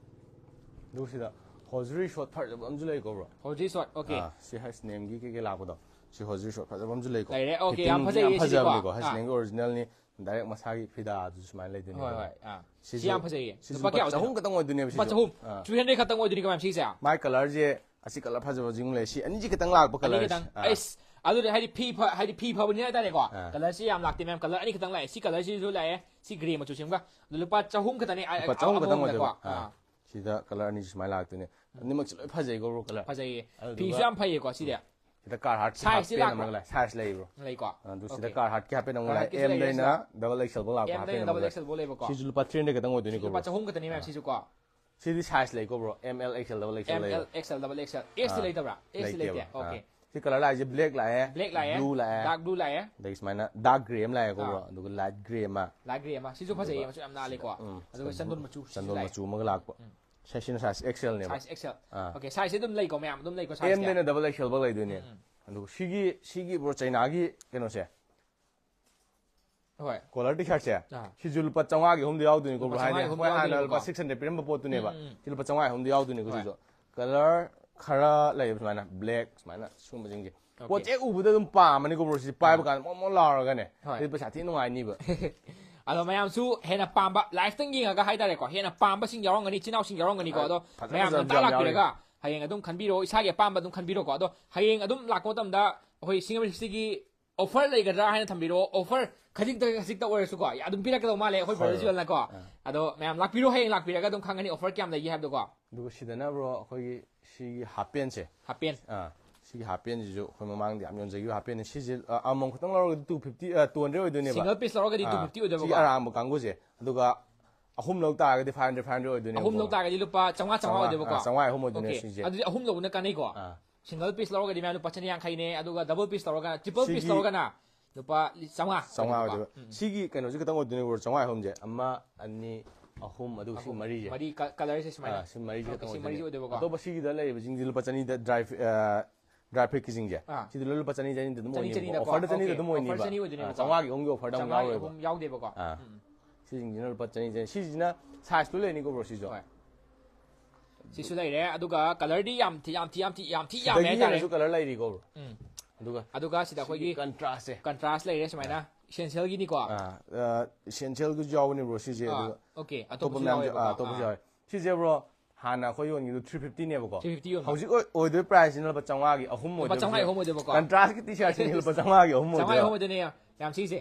ꯑꯗꯨ ꯁꯤꯗ ꯍꯣꯖꯔꯤ ꯁꯣꯠ ꯐꯖꯕ ꯑꯃꯁꯨ ꯂꯩꯀꯣ, ꯕ꯭ꯔꯣ꯫ ꯍꯣꯖꯔꯤ ꯁꯣꯠ, ꯑꯣꯀꯦ꯫ ꯑꯥ, ꯁꯤ ꯍꯩꯁ ꯑꯦꯟ ꯑꯦꯝꯒꯤ ꯀꯩꯀꯩ ꯂꯥꯛꯄꯗꯣ, ꯁꯤ ꯍꯣꯖꯔꯤ ꯁꯣꯠ ꯐꯖꯕ ꯑꯃꯁꯨ ꯂꯩꯀꯣ꯫ ꯂꯩꯔꯦ, ꯑꯣꯀꯦ, ꯌꯥꯝ ꯐꯤꯠꯇꯤꯡ ꯐꯖꯩꯌꯦ ꯌꯥꯝ ꯁꯤꯗꯤꯀꯣ꯫ ꯐꯖꯕꯅꯤꯀꯣ, ꯑꯥ꯫ ꯍꯩꯁ ꯑꯦꯟ ꯑꯦꯝꯒꯤ ꯑꯣꯔꯤꯖꯤꯅꯦꯜꯅꯤ꯫ ꯗꯥꯏꯔꯦꯛ ꯃꯁꯥꯒꯤ ꯐꯤꯗꯥꯗꯨꯁꯨ ꯁꯨꯃꯥꯏꯅ ꯂꯩꯗꯣꯏꯅꯦ꯫ ꯍꯣꯏ, ꯍꯣꯏ, ꯑꯥ꯫ ꯁꯤꯁꯨ, ꯁꯤ ꯌꯥꯝ ꯐꯖꯩꯌꯦ꯫ ꯁꯤꯁꯨ ꯂꯨꯄꯥ ꯀꯌꯥ ꯂꯨꯄꯥ ꯑꯣꯏꯗꯣꯏꯅꯣ? ꯆꯍꯨꯝ ꯈꯛꯇꯪ ꯑꯣꯏꯗꯣꯏꯅꯦꯕ ꯂꯨꯄꯥ ꯁꯤꯁꯨ꯫ ꯆꯍꯨꯝ꯫ ꯑꯥ꯫ ꯊ꯭ꯔꯤ ꯍꯟꯗ꯭ꯔꯦꯗ ꯈꯛꯇꯪ ꯑꯣꯏꯗꯣꯏꯅꯤꯀꯣ, ꯃꯌꯥꯝ, ꯁꯤꯁꯦ? ꯃꯥꯏ ꯀꯂꯔꯁꯦ ꯑꯁꯤ ꯀꯂꯔ ꯐꯖꯕꯁꯤꯡ ꯂꯩ, ꯁꯤ ꯑꯅꯤꯁꯤ ꯈꯤꯇꯪ ꯂꯥꯛꯄ ꯑꯅꯤ ꯀꯂꯔꯁꯦ꯫ ꯈꯤꯇꯪ꯫ ꯑꯥ꯫ ꯑꯩꯁ, ꯑꯗꯨꯗꯤ ꯍꯥꯏꯗꯤ ꯐꯤ ꯐ-, ꯍꯥꯏꯗꯤ ꯐꯤ ꯐꯕꯅꯤꯅ ꯍꯥꯏꯇꯥꯔꯦꯀꯣ꯫ ꯑꯥ꯫ ꯀꯂꯔꯁꯤ ꯌꯥꯝ ꯂꯥꯛꯇꯦ, ꯃꯌꯥꯝ꯫ ꯀꯂꯔ ꯑꯅꯤ ꯈꯤꯇꯪ ꯂꯥꯛꯑꯦ꯫ ꯁꯤ ꯀꯂꯔꯁꯤꯁꯨ ꯂꯥꯛꯑꯦ, ꯁꯤ ꯒ꯭ꯔꯦ ꯃꯆꯨꯁꯤꯃꯒ꯫ ꯑꯗꯣ ꯂꯨꯄꯥ ꯆꯍꯨꯝ ꯈꯛꯇꯅꯤ, ꯑ-, ꯂꯨꯄꯥ ꯆꯍꯨꯝ ꯈꯛꯇꯪ ꯑꯃꯔꯣꯝꯗꯀꯣ꯫ ꯑꯣꯏꯗꯣꯏꯕ꯫ ꯑꯥ꯫ ꯑꯥ꯫ ꯁꯤꯗ ꯀꯂꯔ ꯑꯅꯤꯁꯤ ꯁꯨꯃꯥꯏꯅ ꯂꯥꯛꯇꯣꯏꯅꯦ꯫ ꯑꯅꯤꯃꯛꯁꯦ ꯂꯣꯏ ꯐꯖꯩꯀꯣ, ꯕ꯭ꯔꯣ, ꯀꯂꯔ꯫ ꯐꯖꯩꯌꯦ꯫ ꯑꯗꯨꯗꯨꯒ ꯐꯤꯁꯨ ꯌꯥꯝ ꯐꯩꯌꯦꯀꯣ, ꯁꯤꯗꯤ꯫ ꯁꯤꯗ ꯀꯥꯔ ꯍꯥꯔꯠꯀꯤ ꯁꯥꯏꯖꯇꯤ ꯍꯥꯄꯦꯟ ꯂꯥꯛꯄ꯭ꯔꯥ? ꯑꯃꯒ ꯂꯩ, ꯁꯥꯏꯖ ꯂꯩꯕ꯭ꯔꯣ? ꯂꯩꯀꯣ꯫ ꯑꯗꯨ ꯁꯤꯗ ꯑꯣꯀꯦ꯫ ꯀꯥꯔ ꯍꯥꯔꯠꯀꯤ ꯍꯥꯄꯦꯟ ꯑꯃꯒ ꯀꯥꯔ ꯂꯩ, ꯍꯥꯔꯠꯀꯤꯁꯨ ꯑꯦꯝꯗꯩꯅ ꯂꯩ, ꯁꯤꯗ꯫ ꯗꯕꯜ ꯑꯦꯛꯁꯦꯜ ꯐꯥꯎ ꯂꯥꯛꯄ ꯑꯦꯝꯗꯩꯅ ꯍꯥꯄꯦꯟ ꯑꯃꯒ ꯗꯕꯜ ꯂꯩ꯫ ꯑꯦꯛꯁꯦꯜ ꯐꯥꯎ ꯂꯩꯕꯀꯣ꯫ ꯁꯤꯁꯨ ꯂꯨꯄꯥ ꯊ꯭ꯔꯤ ꯍꯟꯗ꯭ꯔꯦꯗ ꯈꯛꯇꯪ ꯑꯣꯏꯗꯣꯏꯅꯤꯀꯣ, ꯁꯤꯁꯨ ꯂꯨꯄꯥ ꯕ꯭ꯔꯣ? ꯆꯍꯨꯝ ꯈꯛꯇꯅꯤ, ꯃꯌꯥꯝ, ꯑꯥ꯫ ꯁꯤꯁꯨ ꯀꯣ꯫ ꯁꯤꯗꯤ ꯁꯥꯏꯖ ꯂꯩꯀꯣ, bro? M L X L double X L S T ꯑꯥ꯫ ꯂꯩꯇꯕ꯭ꯔꯥ? ꯑꯦꯁ ꯇꯤ ꯂꯩꯇꯦꯕ꯫ ꯂꯩꯇꯦ꯫ ꯑꯥ꯫ ꯑꯣꯀꯦ꯫ ꯁꯤ ꯀꯂꯔ ꯂꯥꯛꯏꯁꯦ ꯕ꯭ꯂꯦꯛ ꯂꯥꯛꯑꯦ, ꯕ꯭ꯂꯦꯛ ꯂꯥꯛꯑꯦ, ꯕ꯭ꯂꯨ ꯂꯥꯛꯑꯦ, ꯗꯥꯔꯛ ꯕ꯭ꯂꯨ ꯂꯥꯛꯑꯦ꯫ ꯑꯗꯒꯤ ꯁꯨꯃꯥꯏꯅ ꯗꯥꯔꯛ ꯒ꯭ꯔꯦ ꯑꯃ ꯂꯥꯛꯑꯦꯀꯣ, ꯑꯥ꯫ ꯕ꯭ꯔꯣ? ꯑꯗꯨꯒ ꯂꯥꯏꯠ ꯒ꯭ꯔꯦ ꯑꯃ꯫ ꯂꯥꯏꯠ ꯒ꯭ꯔꯦ ꯑꯃ꯫ ꯁꯤꯁꯨ ꯐꯖꯩꯌꯦ, ꯑꯗꯨꯒ ꯃꯆꯨ ꯌꯥꯝ ꯅꯥꯜꯂꯦꯀꯣ꯫ ꯁꯤꯗ, ꯎꯝ, ꯑꯗꯨꯒ ꯆꯟꯗꯣꯟ ꯆꯟꯗꯣꯟ ꯃꯆꯨ, ꯁꯤꯁꯨ ꯆꯟꯗꯣꯟ ꯂꯥꯛꯑꯦ꯫ ꯃꯆꯨ ꯑꯃꯒ ꯂꯥꯛꯄ꯫ ꯎꯝ꯫ ꯁꯤꯁꯤꯅ ꯁꯥꯏꯖ ꯑꯦꯛꯁꯦꯜꯅꯦꯕ꯫ Size X L. ꯑꯥ꯫ ꯑꯣꯀꯦ, ꯁꯥꯏꯖꯁꯦ ꯑꯗꯨꯝ ꯂꯩꯀꯣ, ꯃꯌꯥꯝ ꯑꯗꯨꯝ ꯂꯩꯀꯣ, ꯁꯥꯏꯖꯁꯦ? ꯑꯦꯝꯗꯩꯅ ꯗꯕꯜ ꯑꯦꯛꯁꯦꯜ ꯐꯥꯎ ꯂꯩꯗꯣꯏꯅꯦ꯫ ꯎꯝ, ꯎꯝ꯫ ꯑꯗꯨꯒ ꯁꯤꯒꯤ, ꯁꯤꯒꯤ, ꯕ꯭ꯔꯣ, ꯆꯩꯅꯥꯒꯤ ꯀꯩꯅꯣꯁꯦ, ꯍꯣꯏ꯫ ꯀꯣꯂꯔ ꯇꯤ ꯁꯥꯔꯠꯁꯦ, ꯑꯥ꯫ ꯁꯤꯁꯨ ꯂꯨꯄꯥ ꯆꯥꯝꯃꯉꯥꯒꯤ ꯑꯍꯨꯝꯗ ꯌꯥꯎꯗꯣꯏꯅꯤꯀꯣ, ꯂꯨꯄꯥ ꯕ꯭ꯔꯣ, ꯍꯥꯏꯗꯤ ꯆꯥꯝꯃꯉꯥꯒꯤ ꯑꯍꯨꯝꯗ ꯑꯩꯈꯣꯏ ꯍꯥꯟꯅ ꯌꯥꯎꯗꯣꯏꯅꯤꯀꯣ꯫ ꯂꯨꯄꯥ ꯁꯤꯛꯁ ꯍꯟꯗ꯭ꯔꯦꯗ ꯄꯤꯔꯝꯕ ꯄꯣꯠꯇꯨꯅꯦꯕ꯫ ꯎꯝ, ꯎꯝ, ꯎꯝ꯫ ꯁꯤ ꯂꯨꯄꯥ ꯆꯥꯝꯃꯉꯥꯒꯤ ꯑꯍꯨꯝꯗ ꯌꯥꯎꯗꯣꯏꯅꯤꯀꯣ, ꯍꯣꯏ꯫ ꯁꯤꯁꯨ꯫ ꯀꯂꯔ ꯈꯔ ꯂꯩꯌꯦꯕ ꯁꯨꯃꯥꯏꯅ, ꯕ꯭ꯂꯦꯛ ꯁꯨꯃꯥꯏꯅ ꯁꯤꯒꯨꯝꯕꯁꯤꯡꯁꯦ꯫ ꯑꯣꯀꯦ꯫ ꯄꯣꯠꯁꯦ ꯍꯦꯛ ꯎꯕꯗ ꯑꯗꯨꯝ ꯄꯥꯝꯃꯅꯤꯀꯣ, ꯕ꯭ꯔꯣ, ꯁꯤꯁꯦ ꯄꯥꯏꯕ ꯑꯥ꯫ ꯀꯥꯟꯗ ꯃꯣꯟ ꯃꯣꯟ ꯂꯥꯎꯔꯒꯅꯦ꯫ ꯍꯣꯏ꯫ ꯑꯗꯨꯗꯤ ꯄꯩꯁꯥ ꯊꯤ ꯅꯨꯡꯉꯥꯏꯅꯤꯕ꯫ ꯑꯗꯣ ꯃꯌꯥꯝꯁꯨ ꯍꯦꯟꯅ ꯄꯥꯝꯕ, ꯂꯥꯏꯐꯇꯪ ꯌꯦꯡꯉꯒ ꯍꯥꯏꯇꯥꯔꯦꯀꯣ, ꯍꯦꯟꯅ ꯄꯥꯝꯕꯁꯤꯡ ꯌꯥꯎꯔꯝꯒꯅꯤ, ꯏꯆꯤꯟ ꯏꯅꯥꯎꯁꯤꯡ ꯌꯥꯎꯔꯝꯒꯅꯤꯀꯣ꯫ ꯑꯗꯣ ꯐꯖ ꯃꯌꯥꯝ ꯐꯖꯕꯁꯨ ꯑꯗꯨꯝ ꯌꯥꯝ ꯌꯥꯎꯔꯤ꯫ ꯂꯥꯛꯄꯤꯔꯒ ꯍꯌꯦꯡ ꯑꯗꯨꯝ ꯈꯟꯕꯤꯔꯣ, ꯏꯁꯥꯒꯤ ꯑꯄꯥꯝꯕ ꯑꯗꯨꯝ ꯈꯟꯕꯤꯔꯣꯀꯣ꯫ ꯑꯗꯣ ꯍꯌꯦꯡ ꯑꯗꯨꯝ ꯂꯥꯛꯄ ꯃꯇꯝꯗ ꯑꯩꯈꯣꯏ ꯁꯤꯡꯒꯩ ꯁꯤꯛꯁꯇꯤꯒꯤ ꯑꯣꯐꯔ ꯂꯩꯒꯗ꯭ꯔꯥ ꯍꯥꯏꯅ ꯊꯝꯕꯤꯔꯣ꯫ ꯑꯣꯐꯔ ꯈꯖꯤꯛꯇ, ꯈꯖꯤꯛꯇ ꯑꯣꯏꯔꯁꯨꯀꯣ, ꯑꯗꯨꯝ ꯄꯤꯔꯛꯀꯗꯧ ꯃꯥꯜꯂꯦ ꯑꯩꯈꯣꯏ ꯍꯣꯏ, ꯕ꯭ꯔꯗꯔ ꯍꯣꯏ꯫ ꯖꯤꯋꯦꯜꯅꯀꯣ꯫ ꯑꯥ꯫ ꯑꯗꯣ ꯃꯌꯥꯝ ꯂꯥꯛꯄꯤꯔꯣ, ꯍꯌꯦꯡ ꯂꯥꯛꯄꯤꯔꯒ ꯑꯗꯨꯝ ꯈꯪꯒꯅꯤ ꯑꯣꯐꯔ ꯀꯌꯥꯝ ꯂꯩꯒꯦ ꯍꯥꯏꯕꯗꯣꯀꯣ꯫ ꯑꯗꯨꯒ ꯁꯤꯗꯅ, ꯕ꯭ꯔꯣ, ꯑꯩꯈꯣꯏꯒꯤ ꯁꯤꯒꯤ ꯍꯥꯞ ꯄꯦꯟꯁꯦ꯫ Half pant. ꯑꯥ, ꯁꯤꯒꯤ ꯍꯥꯞ ꯄꯦꯟꯁꯤꯁꯨ ꯑꯩꯈꯣꯏ ꯃꯃꯥꯡꯗ ꯌꯥꯝ ꯌꯣꯟꯖꯈꯤꯕ ꯍꯥꯞ ꯄꯦꯟꯅꯦ꯫ ꯁꯤꯁꯦ, ꯑꯥ, ꯑꯃꯃꯝ ꯈꯛꯇꯪ ꯂꯧꯔꯒꯗꯤ ꯇꯨ ꯐꯤꯐꯇꯤ, ꯑꯥ, ꯇꯨ ꯍꯟꯗ꯭ꯔꯦꯗ ꯑꯣꯏꯗꯣꯏꯅꯦꯕ꯫ ꯁꯤꯡꯒꯜ ꯄꯤꯁ ꯂꯧꯔꯒꯗꯤ ꯑꯥ, ꯇꯨ ꯐꯤꯐꯇꯤ ꯑꯣꯏꯗꯣꯏꯕꯀꯣ? ꯁꯤꯒꯤ ꯑꯔꯥꯡꯕ ꯀꯥꯡꯕꯨꯁꯦ꯫ ꯑꯗꯨꯒ ꯑꯍꯨꯝ ꯂꯧ ꯇꯥꯔꯒꯗꯤ ꯐꯥꯏꯚ ꯍꯟꯗ꯭ꯔꯦꯗ, ꯐꯥꯏꯚ ꯍꯟꯗ꯭ꯔꯦꯗ ꯑꯣꯏꯗꯣꯏꯅꯦꯕꯀꯣ꯫ ꯑꯍꯨꯝ ꯂꯧ ꯇꯥꯔꯒꯗꯤ ꯂꯨꯄꯥ ꯆꯥꯝꯃꯉꯥ, ꯆꯥꯝꯃꯉꯥ ꯆꯥꯝꯃꯉꯥ, ꯑꯣꯏꯗꯣꯏꯕꯀꯣ? ꯑꯥ, ꯆꯥꯝꯃꯉꯥ ꯑꯍꯨꯝ ꯑꯣꯏꯗꯣꯏꯅꯦ ꯑꯣꯀꯦ꯫ ꯁꯤꯁꯦ꯫ ꯑꯗꯨꯗꯤ ꯑꯍꯨꯝ ꯂꯧꯕꯅ ꯀꯥꯟꯅꯩꯀꯣ? ꯑꯥ꯫ ꯁꯤꯡꯒꯜ ꯄꯤꯁ ꯂꯧꯔꯒꯗꯤ ꯃꯌꯥꯝ ꯂꯨꯄꯥ ꯆꯅꯤ ꯌꯥꯡꯈꯩꯅꯦ, ꯑꯗꯨꯒ ꯗꯕꯜ ꯄꯤꯁ ꯂꯧꯔꯒꯅ, ꯇ꯭ꯔꯤꯄꯜ ꯄꯤꯁ ꯁꯤꯒꯤ ꯂꯧꯔꯒꯅ ꯂꯨꯄꯥ ꯆꯥꯝꯃꯉꯥ ꯆꯥꯝꯃꯉꯥ ꯑꯣꯏꯗꯣꯏꯕ꯫ ꯑꯣꯏꯗꯣꯏꯕ꯫ ꯎꯝ, ꯎꯝ꯫ ꯁꯤꯒꯤ ꯀꯩꯅꯣꯁꯦ ꯈꯤꯇꯪ ꯑꯣꯏꯗꯣꯏꯅꯦ, ꯕ꯭ꯔꯣ, ꯆꯥꯝꯃꯉꯥ ꯑꯍꯨꯝꯁꯦ꯫ ꯑꯃ, ꯑꯅꯤ, ꯑꯍꯨꯝ, ꯑꯗꯨꯒ ꯁꯤ ꯑꯍꯨꯝ꯫ ꯃꯔꯤꯁꯦ꯫ ꯃꯔꯤ ꯀ-, ꯀꯂꯔꯁꯦ ꯁꯨꯃꯥꯏꯅ꯫ ꯑꯥ, ꯁꯤ ꯃꯔꯤꯁꯦ ꯑꯣꯀꯦ, ꯈꯤꯇꯪ ꯁꯤ ꯃꯔꯤꯁꯦ ꯑꯣꯏꯗꯣꯏꯅꯦ꯫ ꯑꯣꯏꯗꯣꯏꯕꯀꯣ? ꯑꯇꯣꯞꯄ ꯁꯤꯒꯤꯗ ꯂꯩꯔꯤꯕꯁꯤꯡꯁꯤ ꯂꯨꯄꯥ ꯆꯅꯤꯗ ꯗ꯭ꯔꯥꯏ ꯐꯤ-, ꯑꯥ, ꯗ꯭ꯔꯥꯏ ꯐ꯭ꯔꯨꯏꯠꯀꯤꯁꯤꯡꯁꯦ꯫ ꯑꯥ꯫ ꯁꯤꯗꯤ ꯂꯣꯏ ꯂꯨꯄꯥ ꯆꯅꯤ ꯆꯅꯤꯗ ꯑꯗꯨꯝ ꯆꯅꯤ ꯑꯣꯏꯅꯤꯕ꯫ ꯆꯅꯤꯗꯀꯣ? ꯑꯣꯐꯔꯗ ꯆꯅꯤꯗ Okay, ꯑꯗꯨꯝ offer ꯑꯣꯏꯅꯤꯕ꯫ ꯆꯅꯤ ꯑꯣꯏꯗꯣꯏꯅꯦꯕꯀꯣ? ꯑꯥ, ꯆꯥꯝꯃꯉꯥꯒꯤ ꯑꯍꯨꯝꯒꯤ ꯑꯣꯐꯔꯗ ꯑꯃꯨꯛ ꯆꯥꯝꯃꯉꯥꯒꯤ ꯌꯥꯎꯔꯣꯏꯕ꯫ ꯑꯍꯨꯝ ꯌꯥꯎꯗꯦꯕꯀꯣ? ꯑꯥ꯫ ꯎꯝ꯫ ꯁꯤꯁꯤꯡꯁꯤꯅ ꯂꯨꯄꯥ ꯆꯅꯤ ꯆꯅꯤ꯫ ꯁꯤꯁꯤꯅ ꯁꯥꯏꯖꯇꯨ ꯂꯩꯅꯤꯀꯣ, ꯕ꯭ꯔꯣ, ꯁꯤꯁꯨ? ꯍꯣꯏ꯫ ꯁꯤꯁꯨ ꯂꯩꯔꯦ꯫ ꯑꯗꯨꯒ ꯀꯂꯔꯗꯤ ꯌꯥꯝ ꯊꯤ ꯌꯥꯝ ꯊꯤ ꯌꯥꯝ ꯊꯤ ꯌꯥꯝꯃꯦ ꯁꯤꯗꯒꯤ ꯍꯥꯏꯇꯥꯔꯦ꯫ ꯍꯦꯟꯅꯁꯨ ꯀꯂꯔ ꯂꯩꯔꯤꯀꯣ, ꯕ꯭ꯔꯣ? ꯎꯝ꯫ ꯑꯗꯨꯒ ꯑꯗꯨꯒ ꯁꯤꯗ ꯑꯩꯈꯣꯏꯒꯤ ꯀꯟꯇ꯭ꯔꯥꯁꯁꯦ꯫ ꯀꯟꯇ꯭ꯔꯥꯁ ꯂꯩꯔꯦ ꯁꯨꯃꯥꯏꯅ꯫ ꯏꯁꯦꯟꯁꯤꯌꯦꯜꯒꯤꯅꯤꯀꯣ? ꯑꯥ, ꯏꯁꯦꯟꯁꯤꯌꯦꯜꯒꯤꯁꯨ ꯌꯥꯎꯕꯅꯤ, ꯕ꯭ꯔꯣ, ꯁꯤꯁꯦ꯫ ꯑꯥ, ꯑꯗꯨꯒ okay, ꯑꯇꯣꯞꯄ ꯑꯇꯣꯞꯄꯁꯨ ꯃꯌꯥꯝꯁꯨ, ꯌꯥꯎꯋꯦꯕꯀꯣ? ꯑꯥ, ꯑꯇꯣꯞꯄꯁꯨ ꯑꯥ꯫ ꯌꯥꯎꯋꯦ꯫ ꯁꯤꯁꯦ, ꯕ꯭ꯔꯣ, ꯍꯥꯟꯅ ꯑꯩꯈꯣꯏ ꯌꯣꯟꯈꯤꯕꯗꯣ ꯊ꯭ꯔꯤ ꯐꯤꯐꯇꯤꯅꯦꯕꯀꯣ꯫ ꯊ꯭ꯔꯤ ꯐꯤꯐꯇꯤ ꯌꯣꯟꯕ꯫ ꯍꯧꯖꯤꯛ ꯑꯣꯏ-, ꯑꯣꯏꯗꯣꯏ ꯄ꯭ꯔꯥꯏꯁꯁꯤꯅ ꯂꯨꯄꯥ ꯆꯥꯝꯃꯉꯥꯒꯤ ꯑꯍꯨꯝ ꯂꯨꯄꯥ ꯑꯣꯏꯗꯣꯏꯕ, ꯆꯥꯝꯃꯉꯥꯒꯤ ꯁꯤꯗ꯫ ꯑꯍꯨꯝ ꯑꯣꯏꯗꯣꯏꯕꯀꯣ? ꯀꯟꯇ꯭ꯔꯥꯁꯀꯤ ꯇꯤ ꯁꯥꯔꯠꯁꯤꯡꯁꯤ ꯂꯨꯄꯥ ꯆꯥꯝꯃꯉꯥꯒꯤ ꯑꯍꯨꯝ ꯆꯥꯝꯃꯉꯥꯒꯤ ꯑꯣꯏꯗꯣꯏꯕ꯫ ꯑꯍꯨꯝ ꯑꯣꯏꯗꯣꯏꯅꯦ꯫ ꯌꯥꯝ ꯁꯤꯁꯦ꯫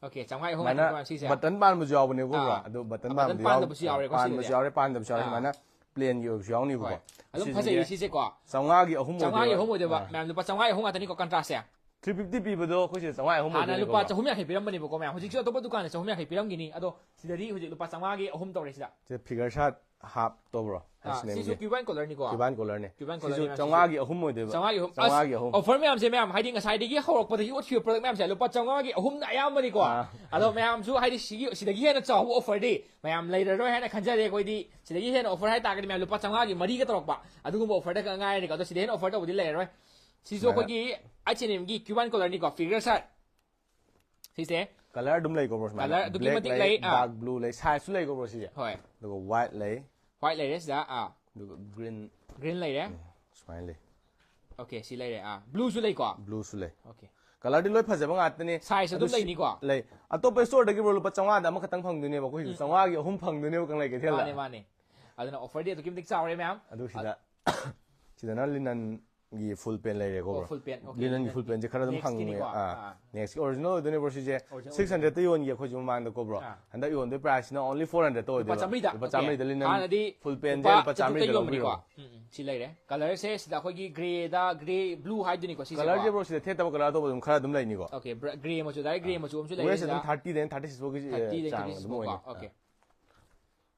Okay, ꯆꯥꯝꯃꯉꯥꯒꯤ ꯑꯍꯨꯝ ꯁꯨꯃꯥꯏꯅ ꯍꯥꯏꯕ ꯌꯥꯝ ꯁꯤꯁꯦ꯫ ꯕꯇꯟ ꯄꯥꯟꯕꯁꯨ ꯌꯥꯎꯕꯅꯦꯀꯣ, ꯕ꯭ꯔꯣ? ꯑꯥ꯫ ꯑꯗꯨ ꯕꯇꯟ ꯕꯇꯟ ꯄꯥꯟꯕꯗꯤ ꯄꯥꯟꯗꯕꯁꯨ ꯌꯥꯎꯔꯣꯏ꯫ ꯌꯥꯎꯔꯦꯀꯣ, ꯄꯥꯟꯕꯁꯨ ꯁꯤꯁꯦ꯫ ꯌꯥꯎꯔꯦ, ꯄꯥꯟꯗꯕꯁꯨ ꯌꯥꯎꯔꯦ꯫ ꯑꯥ꯫ ꯁꯨꯃꯥꯏꯅ ꯄ꯭ꯂꯦꯟꯒꯤ ꯑꯣꯏꯕꯁꯨ ꯌꯥꯎꯅꯤꯕꯀꯣ꯫ ꯍꯣꯏ꯫ ꯑꯗꯨꯝ ꯁꯤꯁꯤꯡꯁꯦ ꯐꯖꯩꯌꯦ ꯁꯤꯁꯦꯀꯣ꯫ ꯆꯥꯝꯃꯉꯥꯒꯤ ꯑꯍꯨꯝ ꯆꯥꯝꯃꯉꯥꯒꯤ ꯑꯣꯏꯗꯣꯏꯕ꯫ ꯑꯍꯨꯝ ꯑꯣꯏꯗꯣꯏꯕ꯫ ꯑꯥ꯫ ꯃꯌꯥꯝ ꯂꯨꯄꯥ ꯆꯥꯝꯃꯉꯥꯒꯤ ꯑꯍꯨꯝ ꯉꯥꯛꯇꯅꯤꯀꯣ, ꯀꯟꯇ꯭ꯔꯥꯁꯁꯦ꯫ ꯊ꯭ꯔꯤ ꯐꯤꯐꯇꯤ ꯄꯤꯕꯗꯣ ꯑꯩꯈꯣꯏꯁꯦ ꯆꯥꯝꯃꯉꯥꯒꯤ ꯑꯍꯨꯝ ꯍꯥꯟꯅ ꯑꯣꯏꯗꯣꯏꯅꯦꯀꯣ, ꯂꯨꯄꯥ ꯕ꯭ꯔꯣ? ꯆꯍꯨꯝ ꯌꯥꯡꯈꯩ ꯄꯤꯔꯝꯕꯅꯦꯕꯀꯣ, ꯃꯌꯥꯝ꯫ ꯍꯧꯖꯤꯛꯁꯨ ꯑꯇꯣꯞꯄ ꯗꯨꯀꯥꯟꯗ ꯆꯍꯨꯝ ꯌꯥꯡꯈꯩ ꯄꯤꯔꯝꯒꯤꯅꯤ꯫ ꯑꯗꯣ ꯁꯤꯗꯗꯤ ꯍꯧꯖꯤꯛ ꯂꯨꯄꯥ ꯆꯥꯝꯃꯉꯥꯒꯤ ꯑꯍꯨꯝ ꯇꯧꯔꯦ ꯁꯤꯗ꯫ ꯁꯤꯗ ꯐꯤꯒꯔ ꯁꯥꯔꯠ ꯍꯥꯞ ꯇꯧꯕ꯭ꯔꯣ? ꯑꯥ, H and M ꯒꯤ꯫ ꯁꯤꯁꯨ ꯀ꯭ꯌꯨꯕꯥꯏꯟ ꯀꯣꯂꯔꯅꯤꯀꯣ? ꯀ꯭ꯌꯨꯕꯥꯏꯟ ꯀꯣꯂꯔꯅꯦ꯫ ꯀ꯭ꯌꯨꯕꯥꯏꯟ ꯁꯤꯁꯨ ꯀꯣꯂꯔꯅꯦ, ꯃꯌꯥꯝ ꯆꯥꯝꯃꯉꯥꯒꯤ ꯁꯤꯁꯦ꯫ ꯑꯍꯨꯝ ꯑꯣꯏꯗꯣꯏꯕ꯫ ꯆꯥꯝꯃꯉꯥꯒꯤ ꯑꯍꯨꯝ꯫ ꯆꯥꯝꯃꯉꯥꯒꯤ ꯑꯁ, ꯑꯍꯨꯝ꯫ ꯑꯣꯐꯔ ꯃꯌꯥꯝꯁꯦ, ꯃꯌꯥꯝ, ꯍꯥꯏꯗꯤ ꯉꯁꯥꯏꯗꯒꯤ ꯍꯧꯔꯛꯄꯗꯒꯤ ꯎꯠꯈꯤꯕ ꯄ꯭ꯔꯗꯛ ꯃꯌꯥꯝꯁꯦ ꯂꯨꯄꯥ ꯆꯥꯝꯃꯉꯥꯒꯤ ꯑꯍꯨꯝꯅ ꯑꯌꯥꯝꯕꯅꯤꯀꯣ꯫ ꯑꯥ꯫ ꯑꯗꯣ ꯃꯌꯥꯝꯁꯨ, ꯍꯥꯏꯗꯤ, ꯁꯤꯒꯤ, ꯁꯤꯗꯒꯤ ꯍꯦꯟꯅ ꯆꯥꯎꯕ ꯑꯣꯐꯔꯗꯤ ꯃꯌꯥꯝ ꯂꯩꯔꯔꯣꯏ ꯍꯥꯏꯅ ꯈꯟꯖꯔꯦ ꯑꯩꯈꯣꯏꯗꯤ꯫ ꯁꯤꯗꯒꯤ ꯍꯦꯟꯅ ꯑꯣꯐꯔ ꯍꯥꯏꯇꯥꯔꯒꯗꯤ ꯃꯌꯥꯝ ꯂꯨꯄꯥ ꯆꯥꯝꯃꯉꯥꯒꯤ ꯃꯔꯤꯒ ꯇꯧꯔꯛꯄ ꯑꯗꯨꯒꯨꯝꯕ ꯑꯣꯐꯔꯗ ꯈꯛ ꯉꯥꯏꯔꯅꯤꯀꯣ꯫ ꯑꯗꯣ ꯁꯤꯗ ꯍꯦꯟꯅ ꯑꯣꯐꯔ ꯇꯧꯕꯗꯤ ꯂꯩꯔꯔꯣꯏ꯫ ꯁꯤꯁꯨ ꯁꯨꯃꯥꯏꯅ꯫ ꯑꯩꯈꯣꯏꯒꯤ H and M ꯒꯤ ꯀ꯭ꯌꯨꯕꯥꯏꯟ ꯀꯣꯂꯔꯅꯤꯀꯣ, ꯐꯤꯒꯔ ꯁꯥꯔꯠ꯫ ꯁꯤꯁꯦ꯫ ꯀꯂꯔ ꯑꯗꯨꯝ ꯂꯩꯀꯣ, ꯕ꯭ꯔꯣ? ꯁꯨꯃꯥꯏꯅ꯫ ꯀꯂꯔ ꯑꯗꯨꯛꯀꯤ ꯕ꯭ꯂꯦꯛ ꯃꯇꯤꯛ ꯂꯩ, ꯂꯩ, ꯑꯥ꯫ ꯗꯥꯔꯛ ꯕ꯭ꯂꯨ ꯂꯩ, ꯁꯥꯏꯖꯁꯨ ꯂꯩꯀꯣ, ꯕ꯭ꯔꯣ, ꯁꯤꯁꯦ? ꯍꯣꯏ꯫ ꯑꯗꯨꯒ ꯋꯥꯏꯠ ꯂꯩ, ꯋꯥꯏꯠ ꯂꯩꯔꯦ ꯁꯤꯗ, ꯑꯥ꯫ ꯑꯗꯨꯒ ꯒ꯭ꯔꯤꯟ꯫ ꯒ꯭ꯔꯤꯟ ꯂꯩꯔꯦ꯫ ꯁꯨꯃꯥꯏꯅ ꯂꯩ꯫ Okay, ꯁꯤ ꯂꯩꯔꯦ, ꯑꯥ꯫ ꯕ꯭ꯂꯨꯁꯨ ꯂꯩꯀꯣ? ꯕ꯭ꯂꯨꯁꯨ ꯂꯩ꯫ Okay꯫ ꯀꯂꯔꯗꯤ ꯂꯣꯏ ꯐꯖꯕ ꯉꯥꯛꯇꯅꯦ꯫ ꯁꯥꯏꯖ ꯑꯗꯨ ꯑꯗꯨꯝ ꯁꯤ-, ꯂꯩꯅꯤꯀꯣ? ꯂꯩ꯫ ꯑꯇꯣꯞꯄ ꯁ꯭ꯇꯣꯔꯗꯒꯤ, ꯕ꯭ꯔꯣ, ꯂꯨꯄꯥ ꯆꯥꯝꯃꯉꯥꯗ ꯑꯃꯈꯛꯇꯪ ꯐꯪꯗꯣꯏꯅꯦꯕ, ꯑꯩꯈꯣꯏꯁꯨ ꯎꯝ꯫ ꯆꯥꯝꯃꯉꯥꯒꯤ ꯑꯍꯨꯝ ꯐꯪꯗꯣꯏꯅꯦꯕ ꯀꯪꯂꯩ ꯀꯩꯊꯦꯜꯗ꯫ ꯃꯥꯅꯦ, ꯃꯥꯅꯦ꯫ ꯑꯗꯨꯅ ꯑꯣꯐꯔꯗꯤ ꯑꯗꯨꯛꯀꯤ ꯃꯇꯤꯛ ꯆꯥꯎꯔꯦ, ꯃꯌꯥꯝ꯫ ꯑꯗꯨ ꯁꯤꯗ, ꯁꯤꯗꯅ ꯂꯤꯅꯟꯒꯤ ꯐꯨꯜ ꯄꯦꯟ ꯂꯩꯔꯦꯀꯣ, ꯑꯣ, ꯕ꯭ꯔꯣ? ꯐꯨꯜ ꯄꯦꯟ, okay, ꯂꯤꯅꯟꯒꯤ ꯂꯤꯅꯟꯒꯤ꯫ ꯐꯨꯜ ꯄꯦꯟꯁꯦ ꯈꯔ ꯑꯗꯨꯝ ꯐꯪꯉꯦ꯫ ꯅꯦꯛꯁꯀꯤꯅꯤꯀꯣ? ꯑꯥ, ꯑꯥ꯫ ꯅꯦꯛꯁꯀꯤ ꯑꯣꯔꯤꯖꯤꯅꯦꯜ ꯑꯣꯏꯗꯣꯏꯅꯦ, ꯕ꯭ꯔꯣ, ꯁꯤꯁꯦ꯫ ꯑꯣꯔꯤꯖꯤꯅꯦꯜ ꯁꯤꯛꯁ ꯍꯟꯗ꯭ꯔꯦꯠꯇ ꯌꯣꯟꯒꯦ ꯑꯩꯈꯣꯏꯁꯨ ꯃꯃꯥꯡꯗꯀꯣ, ꯕ꯭ꯔꯣ꯫ ꯑꯥ꯫ ꯍꯟꯗꯛ ꯌꯣꯟꯗꯣꯏ ꯄ꯭ꯔꯥꯏꯁꯁꯤꯅ only four hundredꯇ ꯑꯣꯏꯗꯣꯏꯕ꯫ ꯂꯨꯄꯥ ꯆꯥꯝꯃꯔꯤꯗ? ꯂꯨꯄꯥ Okay. ꯆꯥꯝꯃꯔꯤꯗ ꯂꯤꯅꯟ ꯍꯥꯟꯅꯗꯤ ꯐꯨꯜ ꯄꯦꯟꯁꯦ ꯂꯨꯄꯥ ꯂꯨꯄꯥ ꯆꯥꯝꯃꯔꯤꯗ ꯆꯥꯇ꯭ꯔꯨꯛꯇ ꯂꯧꯕꯤꯔꯣ꯫ ꯌꯣꯟꯕꯅꯤꯀꯣ? ꯎꯝ, ꯎꯝ, ꯁꯤ ꯂꯩꯔꯦ꯫ ꯀꯂꯔꯁꯦ ꯁꯤꯗ ꯑꯩꯈꯣꯏꯒꯤ ꯒ꯭ꯔꯦꯗ, ꯒ꯭ꯔꯦ ꯕ꯭ꯂꯨ ꯍꯥꯏꯗꯣꯏꯅꯤꯀꯣ, ꯁꯤꯁꯦꯀꯣ? ꯀꯂꯔꯁꯦ, ꯕ꯭ꯔꯣ, ꯁꯤꯗ ꯊꯦꯠꯇꯕ ꯀꯂꯔ ꯑꯇꯣꯞꯄ ꯑꯗꯨꯝ ꯈꯔ ꯑꯗꯨꯝ ꯂꯩꯅꯤꯀꯣ꯫ Okay, ꯕ꯭ꯔ-, ꯒ꯭ꯔꯦ ꯃꯆꯨ, ꯗꯥꯏꯔꯦꯛ ꯒ꯭ꯔꯦ ꯃꯆꯨ ꯑꯃꯁꯨ ꯂꯩꯔꯦ ꯋꯦꯁ ꯑꯗꯨꯝ ꯁꯤꯗ꯫ ꯊꯥꯔꯇꯤꯗꯩꯅ ꯊꯥꯔꯇꯤ ꯁꯤꯛꯁ ꯐꯥꯎꯒꯤ, ꯑꯦ, ꯊꯥꯔꯇꯤꯗꯩ ꯆꯥꯡ ꯊꯥꯔꯇꯤ ꯁꯤꯛꯁ ꯑꯗꯨꯝ ꯐꯥꯎꯀꯣ? ꯑꯣꯏꯅꯤ꯫ Okay.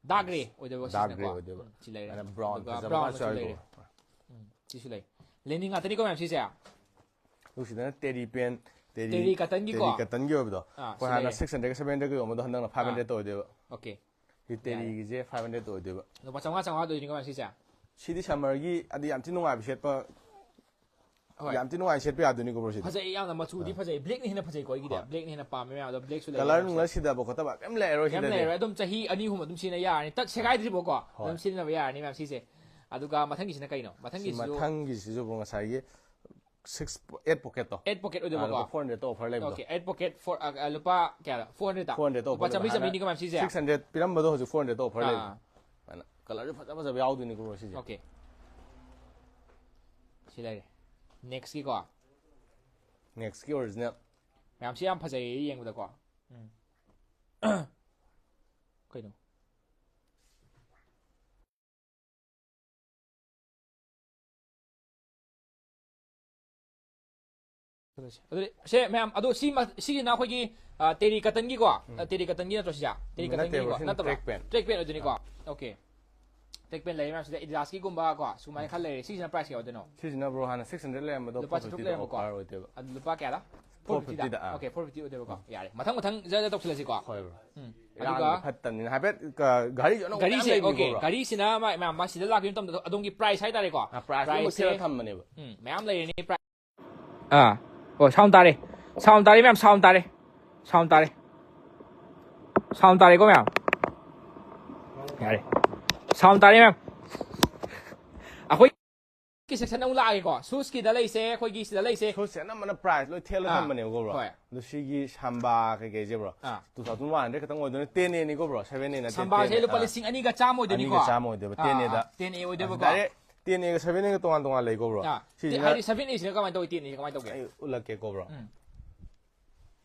ꯗꯥꯔꯛ ꯒ꯭ꯔꯦ ꯑꯣꯏꯗꯣꯏꯕ ꯗꯥꯔꯛ ꯒ꯭ꯔꯦ ꯁꯤꯁꯤꯅꯀꯣ? ꯑꯣꯏꯗꯣꯏꯕ꯫ ꯎꯝ, ꯁꯤ ꯂꯩꯔꯦ꯫ ꯑꯗꯨꯅ ꯕ꯭ꯔꯥꯎꯟ ꯑꯗꯨꯒ ꯐꯖꯕ ꯕ꯭ꯔꯥꯎꯟ ꯃꯆꯨ ꯃꯆꯨ ꯂꯩꯔꯦ꯫ ꯌꯥꯎꯔꯤꯀꯣ꯫ ꯎꯝ, ꯁꯤꯁꯨ ꯂꯩ꯫ ꯂꯦꯅꯤꯡ ꯉꯥꯛꯇꯅꯤꯀꯣ ꯃꯌꯥꯝ ꯁꯤꯁꯦ? ꯑꯗꯨ ꯁꯤꯗꯅ ꯇꯦꯔꯤ ꯄꯦꯟ, ꯇꯦꯔꯤ, ꯇꯦꯔꯤ ꯀꯇꯟꯒꯤꯀꯣ? ꯇꯦꯔꯤ ꯀꯇꯟꯒꯤ ꯑꯣꯏꯕꯗꯣ꯫ ꯑꯥ, ꯑꯩꯈꯣꯏ ꯁꯤ ꯍꯥꯟꯅ ꯂꯩꯔꯦ꯫ ꯁꯤꯛꯁ ꯍꯟꯗ꯭ꯔꯦꯗꯀ ꯁꯚꯦꯟ ꯍꯟꯗ꯭ꯔꯦꯗꯀ ꯌꯣꯟꯕꯗꯣ ꯍꯟꯗꯛꯅ ꯐꯥꯏꯚ ꯍꯟꯗ꯭ꯔꯦꯗꯇ ꯑꯣꯏꯗꯣꯏꯕ꯫ Okay. ꯁꯤ ꯇꯦꯔꯤꯒꯤꯁꯦ ꯐꯥꯏꯚ ꯍꯟꯗ꯭ꯔꯦꯗꯇ ꯑꯣꯏꯗꯣꯏꯕ꯫ ꯂꯨꯄꯥ ꯆꯥꯝꯃꯉꯥ, ꯆꯥꯝꯃꯉꯥ ꯑꯣꯏꯗꯣꯏꯅꯤꯀꯣ ꯃꯌꯥꯝ ꯁꯤꯁꯦ? ꯁꯤꯗꯤ ꯁꯝꯃꯔꯒꯤ ꯑꯗꯤ ꯌꯥꯝ ꯊꯤ ꯅꯨꯡꯉꯥꯏꯕ ꯁꯦꯠꯄ꯫ ꯍꯣꯏ꯫ ꯌꯥꯝ ꯊꯤ ꯅꯨꯡꯉꯥꯏ ꯁꯦꯠꯄ ꯌꯥꯗꯣꯏꯅꯤꯀꯣ ꯕ꯭ꯔꯣ ꯁꯤꯗꯤ꯫ ꯐꯖꯩ ꯌꯥꯝꯅ, ꯃꯆꯨꯗꯤ ꯐꯖꯩ꯫ ꯕ꯭ꯂꯦꯛꯅ ꯍꯦꯟꯅ ꯐꯖꯩꯀꯣ ꯑꯩꯒꯤꯗꯤ꯫ ꯍꯣꯏ꯫ ꯕ꯭ꯂꯦꯛꯅ ꯍꯦꯟꯅ ꯄꯥꯝꯃꯦ ꯃꯌꯥꯝ꯫ ꯑꯗꯣ ꯕ꯭ꯂꯦꯛꯁꯨ ꯀꯂꯔ ꯂꯩꯔꯦ꯫ ꯅꯨꯡꯂꯔ ꯁꯤꯗꯕ ꯈꯣꯠꯇꯕ ꯀꯩꯝ ꯂꯩꯔꯔꯣꯏ ꯀꯩꯝ ꯁꯤꯗꯗꯤ꯫ ꯂꯩꯔꯣꯏ꯫ ꯑꯗꯨꯝ ꯆꯍꯤ ꯑꯅꯤ ꯑꯍꯨꯝ ꯑꯗꯨꯝ ꯁꯤꯖꯤꯟꯅꯕ ꯌꯥꯔꯅꯤ ꯃꯌꯥꯝ ꯁꯤꯁꯦ꯫ ꯑꯗꯨꯒ ꯃꯊꯪꯒꯤꯁꯤꯅ ꯀꯩꯅꯣ? ꯁꯤ ꯃꯊꯪꯒꯤꯁꯤꯁꯨ ꯃꯊꯪꯒꯤꯁꯤꯁꯨ ꯕ꯭ꯔꯣ ꯉꯁꯥꯏꯒꯤ ꯁꯤꯛꯁ ꯑꯦꯠ ꯄꯣꯀꯦꯠꯇꯣ꯫ ꯑꯦꯠ ꯄꯣꯀꯦꯠ ꯑꯣꯏꯗꯣꯏꯕꯀꯣ꯫ ꯐꯣꯔ ꯍꯟꯗ꯭ꯔꯦꯗꯇ ꯑꯣꯐꯔ ꯂꯩꯕꯗꯣ꯫ ꯑꯣꯀꯦ, ꯑꯦꯠ ꯄꯣꯀꯦꯠ ꯐꯣꯔ, ꯑ, ꯂꯨꯄꯥ ꯀꯌꯥꯗ? ꯐꯣꯔ ꯍꯟꯗ꯭ꯔꯦꯗꯇ? ꯐꯣꯔ ꯍꯟꯗ꯭ꯔꯦꯗꯇ ꯂꯨꯄꯥ ꯑꯣꯐꯔ ꯆꯥꯝꯃꯔꯤ ꯂꯩꯕ꯫ ꯆꯥꯝꯃꯔꯤꯅꯤꯀꯣ ꯃꯌꯥꯝ ꯁꯤꯁꯦ꯫ ꯁꯤꯛꯁ ꯍꯟꯗ꯭ꯔꯦꯗ ꯄꯤꯔꯝꯕꯗꯣ ꯍꯧꯖꯤꯛ ꯐꯣꯔ ꯍꯟꯗ꯭ꯔꯦꯗꯇ ꯑꯣꯐꯔ ꯂꯩꯕ꯫ ꯑꯥ, ꯑꯗꯨꯃꯥꯏꯅ ꯀꯂꯔꯁꯨ ꯐꯖ ꯐꯖꯕ ꯌꯥꯎꯗꯣꯏꯅꯤꯀꯣ ꯕ꯭ꯔꯣ ꯁꯤꯁꯦ꯫ ꯑꯣꯀꯦ꯫ ꯁꯤ ꯂꯩꯔꯦ꯫ ꯅꯦꯛꯁꯀꯤꯀꯣ꯫ ꯅꯦꯛꯁꯀꯤ ꯑꯣꯔꯤꯖꯤꯅꯦꯜ꯫ ꯃꯌꯥꯝꯁꯤ ꯌꯥꯝ ꯐꯖꯩꯌꯦ ꯌꯦꯡꯕꯗꯀꯣ꯫ ꯎꯝ꯫ ꯀꯩꯅꯣ? ꯑꯗꯨꯗꯤ ꯁꯦ ꯃꯌꯥꯝ, ꯑꯗꯣ ꯁꯤ ꯃ-, ꯁꯤꯒꯤꯅ ꯑꯩꯈꯣꯏꯒꯤ, ꯑ, ꯇꯦꯔꯤ ꯀꯇꯟꯒꯤꯀꯣ? ꯑ, ꯇꯦꯔꯤ ꯀꯇꯟꯒꯤ ꯅꯠꯇ꯭ꯔꯣ ꯁꯤꯁꯦ? ꯇꯦꯔꯤ ꯎꯝ, ꯅꯠꯇꯦ ꯀꯇꯟꯒꯤꯅꯤꯀꯣ? ꯕ꯭ꯔꯣ, ꯁꯤꯅ ꯅꯠꯇꯕ꯭ꯔꯥ? Track pant. ꯇ꯭ꯔꯦꯛ ꯄꯦꯟ ꯑꯣꯏꯗꯣꯏꯅꯤꯀꯣ? ꯑꯣꯀꯦ꯫ ꯇ꯭ꯔꯦꯛ ꯄꯦꯟ ꯂꯩꯔꯦ ꯃꯌꯥꯝꯁꯤꯗ ꯑꯦꯗꯤꯗꯥꯁꯀꯤꯒꯨꯝꯕ ꯀꯣ, ꯁꯨꯃꯥꯏꯅ ꯈꯔ ꯂꯩꯔꯦ꯫ ꯁꯤꯁꯤꯅ ꯄ꯭ꯔꯥꯏꯁ ꯀꯌꯥ ꯑꯣꯏꯗꯣꯏꯅꯣ? ꯁꯤꯁꯤꯅ ꯕ꯭ꯔꯣ ꯍꯥꯟꯅ ꯁꯤꯛꯁ ꯍꯟꯗ꯭ꯔꯦꯗ ꯂꯩꯔꯝꯕꯗꯣ ꯂꯨꯄꯥ ꯐꯣꯔ ꯆꯥꯇ꯭ꯔꯨꯛ ꯐꯤꯐꯇꯤꯗ ꯂꯩꯔꯝꯕꯀꯣ? ꯑꯣꯐꯔ ꯑꯣꯏꯗꯣꯏꯕ꯫ ꯑꯗꯨ ꯂꯨꯄꯥ ꯀꯌꯥꯗ? ꯐꯣꯔ ꯐꯤꯐꯇꯤꯗ, ꯑꯥ꯫ ꯑꯣꯀꯦ, ꯐꯣꯔ ꯐꯤꯐꯇꯤ ꯑꯣꯏꯗꯣꯏꯕꯀꯣ? ꯌꯥꯔꯦ, ꯃꯊꯪ ꯃꯊꯪ ꯖꯔ ꯖꯔ ꯇꯧꯁꯤꯜꯂꯁꯤꯀꯣ꯫ ꯍꯣꯏ ꯕ꯭ꯔꯣ꯫ ꯎꯝ꯫ ꯏꯔꯥꯡꯒꯤ ꯑꯗꯨꯒ ꯐꯠꯇꯕꯅꯤꯅ ꯍꯥꯏꯐꯦꯠ ꯀ-, ꯘꯔꯤꯁꯨ ꯑꯅꯧꯕ ꯃꯌꯥꯝ ꯘꯔꯤꯁꯦ, ꯂꯩꯕꯅꯤꯀꯣ ꯑꯣꯀꯦ, ꯕ꯭ꯔꯣ꯫ ꯘꯔꯤꯁꯤꯅ ꯃꯥ-, ꯃꯌꯥꯝ ꯃꯥ ꯁꯤꯗ ꯂꯥꯛꯄ ꯃꯇꯝꯗ ꯑꯗꯣꯝꯒꯤ ꯄ꯭ꯔꯥꯏꯁ ꯍꯥꯏꯇꯥꯔꯦꯀꯣ? ꯑꯥ, ꯄ꯭ꯔꯥꯏꯁ ꯑꯃꯨꯛ ꯄ꯭ꯔꯥꯏꯁꯁꯦ, ꯊꯦꯠꯂ ꯊꯝꯕꯅꯦꯕ꯫ ꯎꯝ, ꯃꯌꯥꯝ ꯂꯩꯔꯅꯤ ꯄ꯭ꯔꯥꯏꯁ꯫ ꯑꯥ, ꯑꯣ, ꯁꯥꯎꯟ ꯇꯥꯔꯦ, ꯁꯥꯎꯟ ꯇꯥꯔꯦ ꯃꯌꯥꯝ, ꯁꯥꯎꯟ ꯇꯥꯔꯦ, ꯁꯥꯎꯟ ꯇꯥꯔꯦ, ꯁꯥꯎꯟ ꯇꯥꯔꯦꯀꯣ ꯃꯌꯥꯝ? ꯌꯥꯔꯦ, ꯁꯥꯎꯟ ꯇꯥꯔꯦ ꯃꯌꯥꯝ꯫ ꯑꯩꯈꯣꯏ ꯁꯦꯛꯁꯟ ꯑꯃꯨꯛ ꯂꯥꯛꯑꯒꯦꯀꯣ꯫ ꯁꯨꯁꯀꯤꯗ ꯂꯩꯁꯦ, ꯑꯩꯈꯣꯏꯒꯤ ꯁꯤꯗ ꯂꯩꯁꯦ꯫ ꯁꯨꯁꯁꯦ ꯑꯅꯝꯕꯅ ꯄ꯭ꯔꯥꯏꯁ ꯂꯣꯏ ꯊꯦꯜꯂ ꯑꯥ, ꯊꯝꯕꯅꯦꯕꯀꯣ ꯕ꯭ꯔꯣ꯫ ꯍꯣꯏ꯫ ꯑꯗꯣ ꯁꯤꯒꯤ ꯁꯥꯝꯕꯥ ꯀꯩꯀꯩꯁꯦ ꯕ꯭ꯔꯣ, ꯑꯥ꯫ ꯇꯨ ꯊꯥꯎꯖꯟ ꯋꯥꯟ ꯍꯟꯗ꯭ꯔꯦꯗ ꯈꯛꯇꯪ ꯑꯣꯏꯗꯣꯏꯅꯦ꯫ ꯇꯦꯟ ꯑꯦꯅꯤꯀꯣ ꯕ꯭ꯔꯣ, ꯁꯚꯦꯟ ꯑꯦ ꯅꯠꯇꯦ, ꯁꯥꯝꯕꯥꯁꯦ ꯇꯦꯟ ꯑꯦ꯫ ꯂꯨꯄꯥ ꯑꯥ꯫ ꯂꯤꯁꯤꯡ ꯑꯅꯤꯒ ꯆꯥꯝꯃ ꯑꯣꯏꯗꯣꯏꯅꯤꯀꯣ? ꯑꯅꯤꯒ ꯆꯥꯝꯃ ꯑꯣꯏꯗꯣꯏꯕ, ꯑꯥ, ꯇꯦꯟ ꯑꯦꯗ꯫ ꯑꯥ, ꯇꯦꯟ ꯑꯦ ꯑꯣꯏꯗꯣꯏꯕꯀꯣ? ꯗꯥꯏꯔꯦꯛ ꯇꯦꯟ ꯑꯦꯒ ꯁꯚꯦꯟ ꯑꯦꯒ ꯇꯣꯉꯥꯟ ꯇꯣꯉꯥꯟ ꯂꯩꯀꯣ ꯕ꯭ꯔꯣ? ꯑꯥ, ꯁꯤꯁꯤꯅ ꯍꯥꯏꯗꯤ ꯁꯚꯦꯟ ꯑꯦꯁꯤꯅ ꯀꯃꯥꯏꯅ ꯇꯧꯋꯤ, ꯇꯦꯟ ꯑꯦꯁꯤꯅ ꯀꯃꯥꯏꯅ ꯇꯧꯒꯦ? ꯑꯩ ꯎꯠꯂꯛꯀꯦꯀꯣ ꯕ꯭ꯔꯣ꯫ ꯎꯝ꯫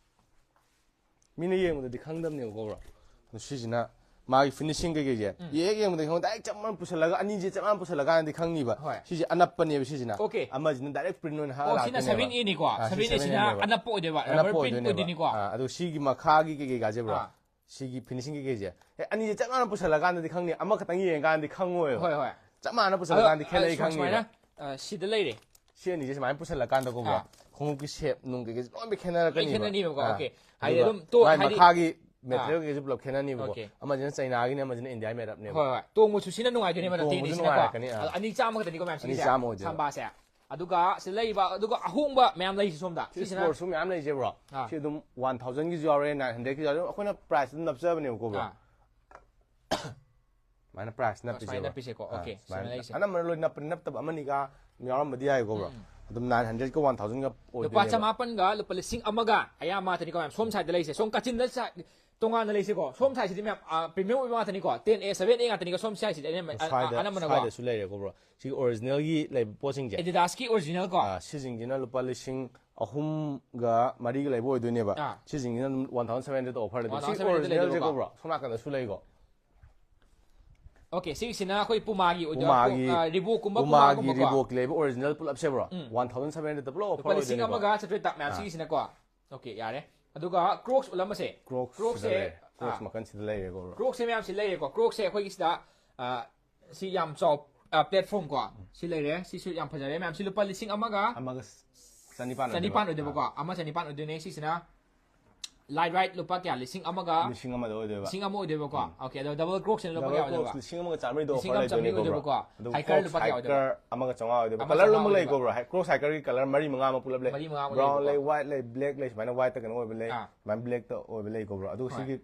ꯃꯤꯅ ꯌꯦꯡꯕꯗꯗꯤ ꯈꯪꯗꯕꯅꯦꯕꯀꯣ ꯕ꯭ꯔꯣ꯫ ꯑꯗꯣ ꯁꯤꯁꯤꯅ ꯃꯥꯒꯤ ꯐꯤꯅꯤꯁꯤꯡ ꯀꯩꯀꯩꯁꯦ, ꯎꯝ꯫ ꯍꯦꯛ ꯌꯦꯡꯕꯗ ꯈꯪꯕ, ꯗꯥꯏꯔꯦꯛ ꯆꯞ ꯃꯥꯟꯅ ꯄꯨꯁꯜꯂꯒ, ꯑꯅꯤꯁꯦ ꯆꯞ ꯃꯥꯟꯅ ꯄꯨꯁꯜꯂꯀꯥꯟꯗꯗꯤ ꯈꯪꯅꯤꯕ꯫ ꯍꯣꯏ꯫ ꯁꯤꯁꯦ ꯑꯅꯞꯄꯅꯦꯕ ꯁꯤꯁꯤꯅ꯫ ꯑꯣꯀꯦ꯫ ꯑꯃꯁꯤꯅ ꯗꯥꯏꯔꯦꯛ ꯄ꯭ꯔꯤꯟ ꯑꯣꯏꯅ ꯍꯛꯑ ꯑꯣ, ꯁꯤꯅ ꯂꯥꯛꯇꯣꯏꯅꯦꯕ꯫ ꯁꯚꯦꯟ ꯑꯦꯅꯤꯀꯣ? ꯑꯥ, ꯁꯤ ꯁꯚꯦꯟ ꯑꯦꯁꯤꯅ ꯁꯚꯦꯟ ꯑꯦꯅꯦꯕ꯫ ꯑꯅꯞꯄ ꯑꯣꯏꯗꯣꯏꯕ, ꯑꯅꯞꯄ ꯔꯕꯔ ꯄ꯭ꯔꯤꯟ ꯑꯣꯏꯗꯣꯏꯅꯦꯕ꯫ ꯑꯣꯏꯗꯣꯏꯅꯤꯀꯣ? ꯑꯥ, ꯑꯗꯣ ꯁꯤꯒꯤ ꯃꯈꯥꯒꯤ ꯀꯩꯀꯩꯀꯥꯁꯦ ꯕ꯭ꯔꯣ? ꯑꯥ꯫ ꯁꯤꯒꯤ ꯐꯤꯅꯤꯁꯤꯡ ꯀꯩꯀꯩꯁꯦ, ꯑꯦ, ꯑꯅꯤꯁꯦ ꯆꯞ ꯃꯥꯟꯅ ꯄꯨꯁꯜꯂꯀꯥꯟꯗꯗꯤ ꯈꯪꯅꯤ, ꯑꯃꯈꯛꯇꯪ ꯌꯦꯡꯉꯀꯥꯟꯗꯗꯤ ꯈꯪꯉꯣꯏꯕ꯫ ꯍꯣꯏ, ꯍꯣꯏ꯫ ꯆꯞ ꯃꯥꯟꯅ ꯄꯨꯁꯜꯂꯀꯥꯟꯗꯗꯤ ꯑꯗꯣ, ꯈꯦꯠꯅꯩ ꯑ, ꯁꯨꯃꯥꯏꯅ, ꯈꯪꯅꯤꯕ꯫ ꯑ, ꯁꯤꯗ ꯂꯩꯔꯦ꯫ ꯁꯤ ꯑꯅꯤꯁꯦ ꯁꯨꯃꯥꯏꯅ ꯄꯨꯁꯜꯂꯀꯥꯟꯗꯀꯣ ꯕ꯭ꯔꯣ, ꯑꯥ꯫ ꯈꯣꯡꯎꯞꯀꯤ ꯁꯦꯞ ꯅꯨꯡ ꯀꯩꯀꯩꯁꯦ ꯂꯣꯏꯅ ꯈꯦꯠꯅꯔꯛꯀꯅꯤꯕ꯫ ꯂꯣꯏ ꯈꯦꯠꯅꯅꯤꯕꯀꯣ, ꯑꯥ꯫ ꯑꯣꯀꯦ꯫ ꯍꯥꯏꯗꯤ ꯑꯗꯨꯒ ꯑꯗꯨꯝ ꯇꯣ-, ꯃꯥꯏ ꯍꯥꯏꯗꯤ ꯃꯈꯥꯒꯤ ꯑꯥ꯫ ꯃꯦꯇꯔꯤꯌꯦꯜ ꯀꯩꯀꯩꯁꯦ ꯄꯨꯂꯞ ꯈꯦꯠꯅꯅꯤꯕꯀꯣ꯫ ꯑꯣꯀꯦ꯫ ꯑꯃꯁꯤꯅ ꯆꯩꯅꯥꯒꯤꯅꯦ, ꯑꯃꯁꯤꯅ ꯏꯟꯗꯤꯌꯥ ꯃꯦꯗ ꯑꯞꯅꯦꯕ꯫ ꯍꯣꯏ, ꯍꯣꯏ꯫ ꯇꯣꯡꯕꯁꯨ ꯁꯤꯅ ꯅꯨꯡꯉꯥꯏꯗꯣꯏꯅꯦꯕ, ꯅꯠꯇꯦ, ꯇꯣꯡꯕꯁꯨ ꯅꯦꯁꯤꯅꯀꯣ꯫ ꯅꯨꯡꯉꯥꯏꯔꯛꯀꯅꯤ, ꯑꯥ꯫ ꯑꯗꯣ ꯑꯅꯤ ꯆꯥꯝꯃ ꯈꯛꯇꯅꯤꯀꯣ ꯃꯌꯥꯝ ꯑꯅꯤ ꯁꯤꯒꯤꯁꯦ꯫ ꯆꯥꯝꯃ ꯑꯣꯏꯗꯣꯏꯕ꯫ ꯁꯥꯝꯕꯥꯁꯦ꯫ ꯑꯗꯨꯒ ꯁꯤꯗ ꯂꯩꯔꯤꯕ ꯑꯗꯨꯒ ꯑꯍꯣꯡꯕ ꯃꯌꯥꯝ ꯂꯩꯁꯤ ꯁꯣꯝꯗ꯫ ꯁꯤꯁꯤꯅ ꯁ꯭ꯄꯣꯔꯠꯁꯨ ꯃꯌꯥꯝ ꯂꯩꯁꯦ ꯕ꯭ꯔꯣ꯫ ꯑꯥ꯫ ꯁꯤ ꯑꯗꯨꯝ ꯋꯥꯟ ꯊꯥꯎꯖꯟꯒꯤꯁꯨ ꯌꯥꯎꯔꯦ, ꯅꯥꯏꯟ ꯍꯟꯗ꯭ꯔꯦꯗꯀꯤꯁꯨ ꯌꯥꯎꯔꯦ, ꯑꯩꯈꯣꯏꯅ ꯄ꯭ꯔꯥꯏꯁ ꯑꯗꯨꯝ ꯅꯞꯆꯕꯅꯦꯕꯀꯣ ꯕ꯭ꯔꯣ꯫ ꯑꯥ꯫ ꯁꯨꯃꯥꯏꯅ ꯄ꯭ꯔꯥꯏꯁ ꯅꯞꯄꯤꯁꯦ ꯁꯨꯃꯥꯏꯅ ꯕ꯭ꯔꯣ꯫ ꯅꯞꯄꯤꯁꯦꯀꯣ꯫ ꯑꯥ, ꯑꯣꯀꯦ, ꯁꯨꯃꯥꯏꯅ꯫ ꯁꯨꯃꯥꯏꯅ ꯂꯩꯁꯦ꯫ ꯑꯅꯝꯕꯅ ꯂꯣꯏ ꯅꯞꯄꯅꯤ, ꯅꯞꯇꯕ ꯑꯃꯅꯤꯒ ꯌꯥꯎꯔꯝꯕꯗꯤ ꯌꯥꯏꯀꯣ ꯕ꯭ꯔꯣ꯫ ꯎꯝ꯫ ꯑꯗꯨꯝ ꯅꯥꯏꯟ ꯍꯟꯗ꯭ꯔꯦꯗꯀ ꯋꯥꯟ ꯊꯥꯎꯖꯟꯒ ꯂꯨꯄꯥ ꯆꯃꯥꯄꯟꯒ ꯂꯨꯄꯥ ꯂꯤꯁꯤꯡ ꯑꯃꯒ ꯑꯌꯥꯝꯕ ꯉꯥꯛꯇꯅꯤꯀꯣ ꯃꯌꯥꯝ꯫ ꯁꯣꯝ ꯁꯥꯏꯗ ꯂꯩꯁꯦ꯫ ꯁꯣꯝ ꯀꯥꯆꯤꯟꯗ ꯁꯥ-, ꯇꯣꯉꯥꯟꯅ ꯂꯩꯁꯦꯀꯣ꯫ ꯁꯣꯝ ꯁꯥꯏꯁꯤꯗꯤ ꯃꯌꯥꯝ, ꯑ, ꯄ꯭ꯔꯤꯃꯤꯌꯝ ꯑꯣꯏꯕ ꯉꯥꯛꯇꯅꯤꯀꯣ꯫ ꯇꯦꯟ ꯑꯦ, ꯁꯚꯦꯟ ꯑꯦ ꯉꯥꯛꯇꯅꯤꯀꯣ ꯁꯣꯝ ꯁꯥꯏꯁꯤꯗꯤ ꯑꯅꯝꯕ-, ꯑ-, ꯁ꯭ꯋꯥꯏꯗ, ꯑꯅꯝꯕꯅꯀꯣ꯫ ꯁ꯭ꯋꯥꯏꯗꯁꯨ ꯂꯩꯔꯦꯀꯣ ꯕ꯭ꯔꯣ꯫ ꯁꯤꯒꯤ ꯑꯣꯔꯤꯖꯤꯅꯦꯜꯒꯤ ꯂꯩꯕ ꯄꯣꯠꯁꯤꯡꯁꯦ꯫ ꯑꯦꯗꯤꯗꯥꯁꯀꯤ ꯑꯣꯔꯤꯖꯤꯅꯦꯜ ꯀꯣ꯫ ꯑꯥ, ꯁꯤꯁꯤꯡꯁꯤꯅ ꯂꯨꯄꯥ ꯂꯤꯁꯤꯡ ꯑꯍꯨꯝꯒ ꯃꯔꯤꯒ ꯂꯩꯕ ꯑꯣꯏꯗꯣꯏꯅꯦꯕ꯫ ꯑꯥ꯫ ꯁꯤꯁꯤꯡꯁꯤꯅ ꯑꯗꯨꯝ one thousand seven hundred offer ꯂꯩꯗꯣꯏꯅꯦ꯫ ꯋꯥꯟ ꯊꯥꯎꯖꯟ ꯁꯤ ꯁꯚꯦꯟ ꯍꯟꯗ꯭ꯔꯦꯗ ꯑꯣꯔꯤꯖꯤꯅꯦꯜꯁꯦꯀꯣ ꯂꯩꯗꯣꯏꯅꯦꯕꯀꯣ꯫ ꯕ꯭ꯔꯣ, ꯁꯣꯝ ꯅꯥꯀꯟꯗꯁꯨ ꯂꯩꯀꯣ꯫ ꯑꯣꯀꯦ, ꯁꯤꯒꯤꯁꯤꯅ ꯑꯩꯈꯣꯏ ꯄꯨꯃꯥꯒꯤ ꯑꯣꯏꯗꯣꯏꯔꯥ? ꯄꯨꯃꯥꯒꯤ, ꯑ, ꯔꯤꯕꯣꯛꯀꯨꯝꯕ, ꯄꯨꯃꯥꯒꯤ ꯄꯨꯃꯥꯒꯨꯝꯕꯀꯣ? ꯔꯤꯕꯣꯛꯀꯤ ꯂꯩꯕ ꯑꯣꯔꯤꯖꯤꯅꯦꯜ ꯄꯨꯂꯞꯁꯦ ꯕ꯭ꯔꯣ, ꯎꯝ꯫ ꯋꯥꯟ ꯊꯥꯎꯖꯟ ꯁꯚꯦꯟ ꯍꯟꯗ꯭ꯔꯦꯗ ꯄꯨꯂꯞ ꯂꯨꯄꯥ ꯑꯣꯐꯔ ꯂꯤꯁꯤꯡ ꯑꯣꯏꯗꯣꯏꯅꯦꯀꯣ꯫ ꯑꯃꯒ ꯆꯥꯇ꯭ꯔꯦꯠꯇ ꯃꯌꯥꯝ ꯑꯥ꯫ ꯁꯤꯒꯤꯁꯤꯅꯀꯣ꯫ ꯑꯣꯀꯦ, ꯌꯥꯔꯦ꯫ ꯑꯗꯨꯒ ꯀ꯭ꯔꯣꯛꯁ ꯎꯠꯂꯝꯕꯁꯦ꯫ ꯀ꯭ꯔꯣꯛꯁ ꯀ꯭ꯔꯣꯛꯁꯁꯦ, ꯁꯤꯗ ꯂꯩꯔꯦ꯫ ꯀ꯭ꯔꯣꯛꯁ ꯑꯥ꯫ ꯃꯈꯜ ꯁꯤꯗ ꯂꯩꯔꯦꯀꯣ ꯕ꯭ꯔꯣ꯫ ꯀ꯭ꯔꯣꯛꯁꯁꯦ ꯃꯌꯥꯝ ꯁꯤ ꯂꯩꯔꯦꯀꯣ꯫ ꯀ꯭ꯔꯣꯛꯁꯁꯦ ꯑꯩꯈꯣꯏꯒꯤ ꯁꯤꯗ, ꯑ, ꯁꯤ ꯌꯥꯝ ꯆꯥꯎ, ꯑ, ꯄ꯭ꯂꯦꯠꯐꯣꯝ ꯀꯣ꯫ ꯁꯤ ꯂꯩꯔꯦ꯫ ꯁꯤꯁꯨ ꯌꯥꯝ ꯐꯖꯔꯦ ꯃꯌꯥꯝ꯫ ꯁꯤ ꯂꯨꯄꯥ ꯂꯤꯁꯤꯡ ꯑꯃꯒ ꯑꯃꯒ ꯆꯅꯤꯄꯥꯟ ꯆꯅꯤꯄꯥꯟ ꯑꯣꯏꯗꯣꯏꯕ꯫ ꯑꯣꯏꯗꯣꯏꯕꯀꯣ꯫ ꯑꯃ ꯆꯅꯤꯄꯥꯟ ꯑꯣꯏꯗꯣꯏꯅꯦ꯫ ꯁꯤꯁꯤꯅ ꯂꯥꯏꯠ ꯔꯥꯏꯠ ꯂꯨꯄꯥ ꯀꯌꯥ? ꯂꯤꯁꯤꯡ ꯑꯃꯒ ꯂꯤꯁꯤꯡ ꯑꯃꯗ ꯑꯣꯏꯗꯣꯏꯕ꯫ ꯂꯤꯁꯤꯡ ꯑꯃ ꯑꯣꯏꯗꯣꯏꯕꯀꯣ꯫ ꯑꯣꯀꯦ, ꯑꯗꯣ ꯗꯕꯜ ꯀ꯭ꯔꯣꯛꯁꯤꯅ ꯂꯨꯄꯥ ꯀꯌꯥ ꯗꯕꯜ ꯑꯣꯏꯗꯣꯏꯕ? ꯀ꯭ꯔꯣꯛꯁ ꯂꯤꯁꯤꯡ ꯑꯃꯒ ꯆꯥꯝꯃꯔꯤꯗꯣ ꯂꯤꯁꯤꯡ ꯑꯣꯐꯔ ꯑꯃ ꯆꯥꯝꯃꯔꯤ ꯂꯩꯗꯣꯏꯅꯦꯀꯣ ꯕ꯭ꯔꯣ꯫ ꯑꯣꯏꯗꯣꯏꯕꯀꯣ꯫ ꯑꯗꯨꯒ ꯍꯥꯏꯀꯔ ꯀ꯭ꯔꯣꯛꯁ ꯂꯨꯄꯥ ꯀꯌꯥ ꯍꯥꯏꯀꯔ ꯑꯃꯒ ꯆꯥꯝꯃꯉꯥ ꯑꯣꯏꯗꯣꯏꯕ꯫ ꯑꯃ ꯀꯂꯔ ꯆꯥꯝꯃꯉꯥ ꯂꯣꯏꯅꯃꯛ ꯑꯣꯏꯗꯣꯏꯕ꯫ ꯂꯩꯀꯣ ꯕ꯭ꯔꯣ꯫ ꯍꯥꯏ-, ꯀ꯭ꯔꯣꯛꯁ ꯍꯥꯏꯀꯔꯒꯤ ꯀꯂꯔ ꯃꯔꯤ ꯃꯉꯥ ꯑꯃ ꯄꯨꯂꯞ ꯂꯩ꯫ ꯑꯥ꯫ ꯕ꯭ꯔꯥꯎꯟ ꯂꯩ, ꯋꯥꯏꯠ ꯂꯩ, ꯕ꯭ꯂꯦꯛ ꯂꯩ, ꯁꯨꯃꯥꯏꯅ ꯋꯥꯏꯠꯇ ꯀꯩꯅꯣ ꯑꯣꯏꯕ ꯂꯩ꯫ ꯑꯥ꯫ ꯁꯨꯃꯥꯏꯅ ꯕ꯭ꯂꯦꯛꯇ ꯑꯣꯏꯕ ꯂꯩꯀꯣ ꯕ꯭ꯔꯣ꯫ ꯑꯗꯨꯒ ꯍꯣꯏ꯫ ꯁꯤꯒꯤ,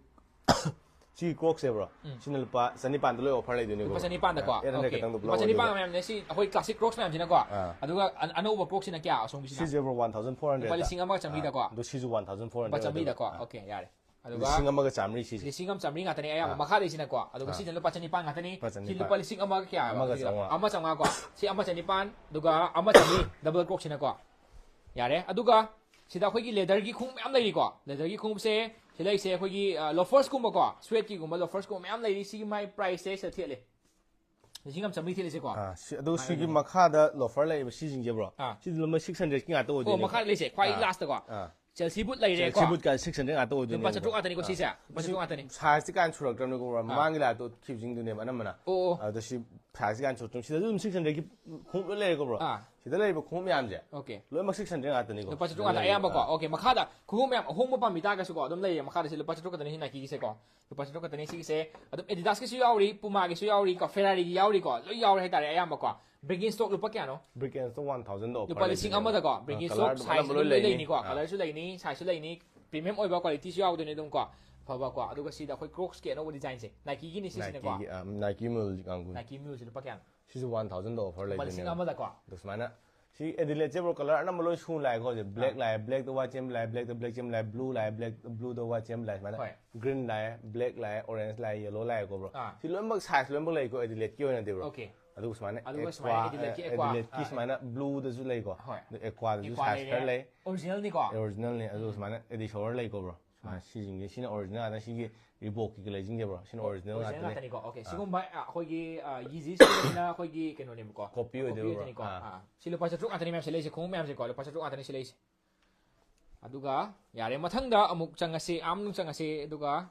ꯁꯤꯒꯤ ꯀ꯭ꯔꯣꯛꯁꯦ ꯕ꯭ꯔꯣ꯫ ꯎꯝ꯫ ꯁꯤꯅ ꯂꯨꯄꯥ ꯆꯅꯤꯄꯥꯟꯗ ꯂꯣꯏ ꯑꯣꯐꯔ ꯂꯩꯗꯣꯏꯅꯦꯀꯣ ꯂꯨꯄꯥ ꯕ꯭ꯔꯣ꯫ ꯆꯅꯤꯄꯥꯟꯗꯀꯣ꯫ Eight hundred okay. ꯈꯛꯇꯪꯗ ꯄꯨꯂꯞ ꯂꯨꯄꯥ ꯆꯅꯤꯄꯥꯟ ꯑꯣꯏꯗꯣꯏꯅꯦꯕ꯫ ꯃꯌꯥꯝꯅꯦ꯫ ꯁꯤ ꯑꯩꯈꯣꯏ ꯀ꯭ꯂꯥꯁꯤꯛ ꯀ꯭ꯔꯣꯛꯁ ꯃꯌꯥꯝꯁꯤꯅꯀꯣ꯫ ꯑꯥ꯫ ꯑꯗꯨꯒ ꯑꯟ-, ꯑꯅꯧꯕ ꯀ꯭ꯔꯣꯛꯁꯤꯅ ꯀꯌꯥ ꯑꯁꯣꯝꯒꯤꯁꯤꯅ? ꯁꯤꯁꯦ bro one thousand four hundred. ꯂꯨꯄꯥ ꯂꯤꯁꯤꯡ ꯑꯃꯒ ꯆꯥꯝꯃꯔꯤꯗꯀꯣ? ꯑꯗꯣ ꯁꯤꯁꯨ ꯋꯥꯟ ꯊꯥꯎꯖꯟ ꯐꯣꯔ ꯂꯨꯄꯥ ꯍꯟꯗ꯭ꯔꯦꯗ꯫ ꯆꯥꯝꯃꯔꯤꯗꯀꯣ꯫ ꯑꯣꯀꯦ, ꯌꯥꯔꯦ꯫ ꯑꯗꯨꯒ ꯂꯤꯁꯤꯡ ꯑꯃꯒ ꯆꯥꯝꯃꯔꯤ ꯁꯤꯁꯦ꯫ ꯂꯤꯁꯤꯡ ꯑꯃ ꯆꯥꯝꯃꯔꯤ ꯉꯥꯛꯇꯅꯦ ꯑꯌꯥꯝꯕ꯫ ꯑꯥ꯫ ꯃꯈꯥꯗꯩꯁꯤꯅꯀꯣ꯫ ꯑꯗꯨꯒ ꯑꯥ꯫ ꯁꯤꯅ ꯂꯨꯄꯥ ꯆꯅꯤꯄꯥꯟ ꯉꯥꯛꯇꯅꯤ꯫ ꯂꯨꯄꯥ ꯁꯤ ꯆꯅꯤꯄꯥꯟ꯫ ꯂꯨꯄꯥ ꯂꯤꯁꯤꯡ ꯑꯃꯒ ꯀꯌꯥ ꯍꯥꯏꯕ? ꯑꯃꯒ ꯍꯧꯖꯤꯛꯀꯤꯗꯣ? ꯆꯥꯝꯃꯉꯥ꯫ ꯑꯃ ꯆꯥꯝꯃꯉꯥꯀꯣ꯫ ꯁꯤ ꯑꯃ ꯆꯅꯤꯄꯥꯟ, ꯑꯗꯨꯒ ꯑꯃ ꯆꯥꯝꯃꯔꯤ, ꯗꯕꯜ ꯀ꯭ꯔꯣꯛꯁꯤꯅꯀꯣ꯫ ꯌꯥꯔꯦ꯫ ꯑꯗꯨꯒ ꯁꯤꯗ ꯑꯩꯈꯣꯏꯒꯤ ꯂꯦꯗꯔꯒꯤ ꯈꯣꯡꯎꯞ ꯃꯌꯥꯝ ꯂꯩꯔꯤꯀꯣ꯫ ꯂꯦꯗꯔꯒꯤ ꯈꯣꯡꯎꯞꯁꯦ ꯁꯤ ꯂꯩꯔꯤꯁꯦ ꯑꯩꯈꯣꯏꯒꯤ, ꯑ, ꯂꯣꯐꯔꯁꯀꯨꯝꯕꯀꯣ, ꯁ꯭ꯋꯦꯠꯀꯤꯒꯨꯝꯕ ꯂꯣꯐꯔꯁꯀꯨꯝꯕ ꯃꯌꯥꯝ ꯂꯩꯔꯤ꯫ ꯁꯤꯒꯤ ꯃꯥꯏ ꯄ꯭ꯔꯥꯏꯁꯁꯦ ꯁꯤꯗ ꯊꯦꯠꯂꯦ꯫ ꯂꯤꯁꯤꯡ ꯑꯃ ꯆꯥꯝꯃꯔꯤ ꯊꯦꯠꯂꯤꯁꯦꯀꯣ꯫ ꯑꯥ, ꯁꯤ, ꯑꯗꯨ ꯁꯨꯃꯥꯏꯅ ꯁꯤꯒꯤ ꯂꯩꯅꯤ꯫ ꯃꯈꯥꯗ ꯂꯣꯐꯔ ꯂꯩꯔꯤꯕ ꯁꯤꯁꯤꯡꯁꯦ ꯕ꯭ꯔꯣ? ꯑꯥ꯫ ꯁꯤꯗꯤ ꯂꯨꯄꯥ ꯁꯤꯛꯁ ꯍꯟꯗ꯭ꯔꯦꯗꯀꯤ ꯉꯥꯛꯇ ꯑꯣ, ꯑꯣꯏꯗꯣꯏꯅꯦ꯫ ꯃꯈꯥꯗ ꯂꯩꯁꯦ ꯈ꯭ꯋꯥꯏ ꯑꯥ꯫ ꯂꯥꯁꯇꯀꯣ꯫ ꯑꯥ꯫ ꯆꯦꯜꯁꯤ ꯕꯨꯠ ꯂꯩꯔꯦꯀꯣ꯫ ꯆꯦꯜꯁꯤ ꯕꯨꯠ ꯀꯥꯏꯅ ꯁꯤꯛꯁ ꯍꯟꯗ꯭ꯔꯦꯗ ꯉꯥꯛꯇ ꯑꯣꯏꯗꯣꯏꯅꯦ꯫ ꯂꯨꯄꯥ ꯆꯥꯇ꯭ꯔꯨꯛ ꯉꯥꯛꯇꯅꯤꯀꯣ ꯁꯤꯁꯦ꯫ ꯂꯨꯄꯥ ꯆꯥꯇ꯭ꯔꯨꯛ ꯉꯥꯛꯇꯅꯤ꯫ ꯁꯥꯏꯖꯇꯤ ꯀꯥꯏꯅ ꯁꯨꯔꯛꯇ꯭ꯔꯕꯅꯤꯀꯣ ꯕ꯭ꯔꯣ꯫ ꯑꯥ꯫ ꯃꯃꯥꯡꯒꯤ ꯂꯥꯏꯠꯇꯣ ꯈꯤꯕꯁꯤꯡꯗꯨꯅꯦꯕ ꯑꯅꯝꯕꯅ꯫ ꯑꯣ, ꯑꯣ꯫ ꯑꯗꯣ ꯁꯤ ꯁꯥꯏꯖ ꯀꯥꯟ ꯁꯨꯠ ꯁꯤꯗꯁꯨ ꯑꯗꯨꯝ ꯁꯤꯛꯁ ꯍꯟꯗ꯭ꯔꯦꯗꯀꯤ ꯈꯣꯡꯎꯞ ꯂꯣꯏ ꯂꯩꯔꯦꯀꯣ, ꯕ꯭ꯔꯣ? ꯑꯥ ꯁꯤꯗ ꯂꯩꯔꯤꯕ ꯈꯣꯡꯎꯞ ꯃꯌꯥꯝꯁꯦ ꯑꯣꯀꯦ ꯂꯣꯏꯅꯃꯛ ꯁꯤꯛꯁ ꯍꯟꯗ꯭ꯔꯦꯗ ꯉꯥꯛꯇꯅꯤꯀꯣ꯫ ꯂꯨꯄꯥ ꯆꯥꯇ꯭ꯔꯨꯛ ꯉꯥꯛꯇ ꯑꯌꯥꯝꯕꯀꯣ꯫ ꯑꯣꯀꯦ, ꯃꯈꯥꯗ ꯈꯣꯡꯎꯞ ꯃꯌꯥꯝ ꯑꯍꯣꯡꯕ ꯄꯥꯝꯕꯤ ꯇꯥꯔꯒꯁꯨꯀꯣ, ꯑꯗꯨꯝ ꯂꯩꯌꯦ ꯃꯈꯥꯗ꯫ ꯁꯤ ꯂꯨꯄꯥ ꯆꯥꯇ꯭ꯔꯨꯛ ꯈꯛꯇꯅꯤ ꯅꯥꯏꯀꯤꯒꯤꯁꯦꯀꯣ, ꯂꯨꯄꯥ ꯆꯥꯇ꯭ꯔꯨꯛ ꯈꯛꯇꯅꯤ ꯁꯤꯒꯤꯁꯦ꯫ ꯑꯗꯨꯝ ꯑꯦꯗꯤꯗꯥꯁꯀꯤꯁꯨ ꯌꯥꯎꯔꯤ, ꯄꯨꯃꯥꯒꯤꯁꯨ ꯌꯥꯎꯔꯤ ꯀꯣ, ꯐꯦꯔꯥꯔꯤꯒꯤ ꯌꯥꯎꯔꯤꯀꯣ, ꯂꯣꯏ ꯌꯥꯎꯔꯦ ꯍꯥꯏꯇꯥꯔꯦ ꯑꯌꯥꯝꯕꯀꯣ꯫ ꯕ꯭ꯔꯤꯛ ꯏꯟ ꯁ꯭ꯇꯣꯛ ꯂꯨꯄꯥ ꯀꯌꯥꯅꯣ? ꯕ꯭ꯔꯤꯛ ꯏꯟ ꯁ꯭ꯇꯣꯛ ꯋꯥꯟ ꯊꯥꯎꯖꯟꯗ ꯑꯣꯐꯔ ꯂꯨꯄꯥ ꯂꯤꯁꯤꯡ ꯑꯃꯗꯀꯣ ꯕ꯭ꯔꯤꯛ ꯏꯟ ꯁ꯭ꯇꯣꯛ ꯁꯥꯏꯖ ꯑꯗꯨꯝ ꯂꯣꯏ ꯂꯩꯅꯤꯀꯣ, ꯀꯂꯔꯁꯨ ꯂꯩꯅꯤ, ꯁꯥꯏꯖꯁꯨ ꯂꯩꯅꯤ, ꯄ꯭ꯔꯤꯃꯤꯌꯝ ꯑꯣꯏꯕ ꯀ꯭ꯋꯥꯂꯤꯇꯤꯁꯨ ꯌꯥꯎꯗꯣꯏꯅꯤ ꯑꯗꯨꯝ ꯀꯣ꯫ ꯐꯕꯀꯣ꯫ ꯑꯗꯨꯒ ꯁꯤꯗ ꯑꯩꯈꯣꯏ ꯀ꯭ꯔꯣꯛꯁꯀꯤ ꯑꯅꯧꯕ ꯗꯤꯖꯥꯏꯟꯁꯦ, ꯅꯥꯏꯀꯤꯒꯤꯅꯤ ꯁꯤꯁꯤꯅꯀꯣ꯫ ꯅꯥꯏꯀꯤ ꯃꯨꯜ ꯀꯥꯡꯕꯨ꯫ ꯅꯥꯏꯀꯤ ꯃꯨꯜꯁꯦ ꯂꯨꯄꯥ ꯀꯌꯥꯅꯣ? ꯁꯤꯁꯨ ꯋꯥꯟ ꯊꯥꯎꯖꯟꯗ ꯑꯣꯐꯔ ꯂꯨꯄꯥ ꯂꯤꯁꯤꯡ ꯂꯩꯗꯣꯏꯅꯦꯕ꯫ ꯑꯃꯗꯀꯣ꯫ ꯑꯗꯣ ꯁꯨꯃꯥꯏꯅ ꯁꯤ ꯑꯦꯗꯤꯂꯦꯠꯁꯦ, ꯕ꯭ꯔꯣ, ꯀꯂꯔ ꯑꯅꯝꯕ ꯂꯣꯏ ꯁꯨꯅ ꯂꯥꯛꯑꯦꯀꯣ꯫ ꯍꯧꯖꯤꯛ ꯕ꯭ꯂꯦꯛ ꯂꯥꯛꯑꯦ, ꯕ꯭ꯂꯦꯛꯇ ꯋꯥꯏꯠ ꯆꯦꯟꯕ ꯂꯥꯛꯑꯦ, ꯕ꯭ꯂꯦꯛꯇ ꯕ꯭ꯂꯦꯛ ꯆꯦꯟꯕ ꯂꯥꯛꯑꯦ, ꯕ꯭ꯂꯨ ꯂꯥꯛꯑꯦ, ꯕ꯭ꯂꯦꯛ ꯕ꯭ꯂꯨꯗ ꯋꯥꯏꯠ ꯆꯦꯟꯕ ꯂꯥꯛꯑꯦ, ꯁꯨꯃꯥꯏꯅ ꯍꯣꯏ꯫ ꯒ꯭ꯔꯤꯟ ꯂꯥꯛꯑꯦ, ꯕ꯭ꯂꯦꯛ ꯂꯥꯛꯑꯦ, ꯑꯣꯔꯦꯟꯖ ꯂꯥꯛꯑꯦ, ꯌꯦꯂꯣ ꯂꯥꯛꯑꯦꯀꯣ, ꯕ꯭ꯔꯣ꯫ ꯑꯥ꯫ ꯁꯤ ꯂꯣꯏꯅꯃꯛ ꯁꯥꯏꯖ ꯂꯣꯏꯅꯃꯛ ꯂꯩꯀꯣ ꯑꯦꯗꯤꯂꯦꯠꯀꯤ ꯑꯣꯏꯅꯗꯤ, ꯕ꯭ꯔꯣ꯫ ꯑꯣꯀꯦ꯫ ꯑꯗꯨꯒ ꯁꯨꯃꯥꯏꯅ ꯑꯗꯨꯒ ꯁꯨꯃꯥꯏꯅ ꯑꯦꯀ꯭ꯋꯥ, ꯑꯦꯗꯤꯂꯦꯠꯀꯤ ꯑꯦꯀ꯭ꯋꯥ, ꯑꯦꯗꯤꯂꯦꯠꯀꯤ ꯑꯥ꯫ ꯁꯨꯃꯥꯏꯅ ꯕ꯭ꯂꯨꯗꯁꯨ ꯂꯩꯀꯣ꯫ ꯍꯣꯏ꯫ ꯑꯗꯣ ꯑꯦꯀ꯭ꯋꯥꯗꯁꯨ ꯑꯦꯀ꯭ꯋꯥ ꯁꯥꯏꯖ ꯈꯔ ꯂꯩꯔꯦ꯫ ꯂꯩ꯫ ꯑꯣꯔꯤꯖꯤꯅꯦꯜꯅꯤꯀꯣ꯫ ꯑꯣꯔꯤꯖꯤꯅꯦꯜꯅꯤ꯫ ꯑꯗꯨꯒ ꯁꯨꯃꯥꯏꯅ ꯑꯦꯗꯤꯁꯣꯔ ꯂꯩꯀꯣ, ꯕ꯭ꯔꯣ꯫ ꯁꯨꯃꯥꯏꯅ ꯁꯤꯁꯤꯡꯁꯦ, ꯁꯤꯅ ꯑꯣꯔꯤꯖꯤꯅꯦꯜ ꯉꯥꯛꯇ, ꯁꯤꯒꯤ ꯔꯤꯕꯣꯛꯀꯤ ꯂꯩꯁꯤꯡꯁꯦ, ꯕ꯭ꯔꯣ, ꯁꯤꯅ ꯑꯣꯔꯤꯖꯤꯅꯦꯜ ꯑꯣꯔꯤꯖꯤꯅꯦꯜ ꯉꯥꯛꯇꯅꯤ꯫ ꯉꯥꯛꯇꯅꯤꯀꯣ꯫ ꯑꯣꯀꯦ꯫ ꯑꯥ꯫ ꯁꯤꯒꯨꯝꯕ ꯑ, ꯑꯩꯈꯣꯏꯒꯤ ꯑ, ꯌꯤꯖꯤ ꯁꯤꯖꯤꯟꯅꯕꯁꯤꯅ ꯑꯩꯈꯣꯏꯒꯤ ꯀꯩꯅꯣꯅꯦꯕꯀꯣ꯫ ꯀꯣꯄꯤ ꯑꯣꯏꯗꯣꯏꯕ, ꯕ꯭ꯔꯣ꯫ ꯑꯣꯏꯗꯣꯏꯅꯤꯀꯣ꯫ ꯑꯥ꯫ ꯑꯥ꯫ ꯁꯤ ꯂꯨꯄꯥ ꯆꯥꯇ꯭ꯔꯨꯛ ꯉꯥꯛꯇꯅꯤ ꯃꯌꯥꯝ ꯁꯤ ꯂꯩꯁꯦ, ꯈꯣꯡꯎꯞ ꯃꯌꯥꯝꯁꯦꯀꯣ, ꯂꯨꯄꯥ ꯆꯥꯇ꯭ꯔꯨꯛ ꯉꯥꯛꯇꯅꯤ ꯁꯤ ꯂꯩꯁꯦ꯫ ꯑꯗꯨꯒ ꯌꯥꯔꯦ, ꯃꯊꯪꯗ ꯑꯃꯨꯛ ꯆꯪꯉꯁꯤ, ꯑꯥ ꯃꯅꯨꯡ ꯆꯪꯉꯁꯤ꯫ ꯑꯗꯨꯒ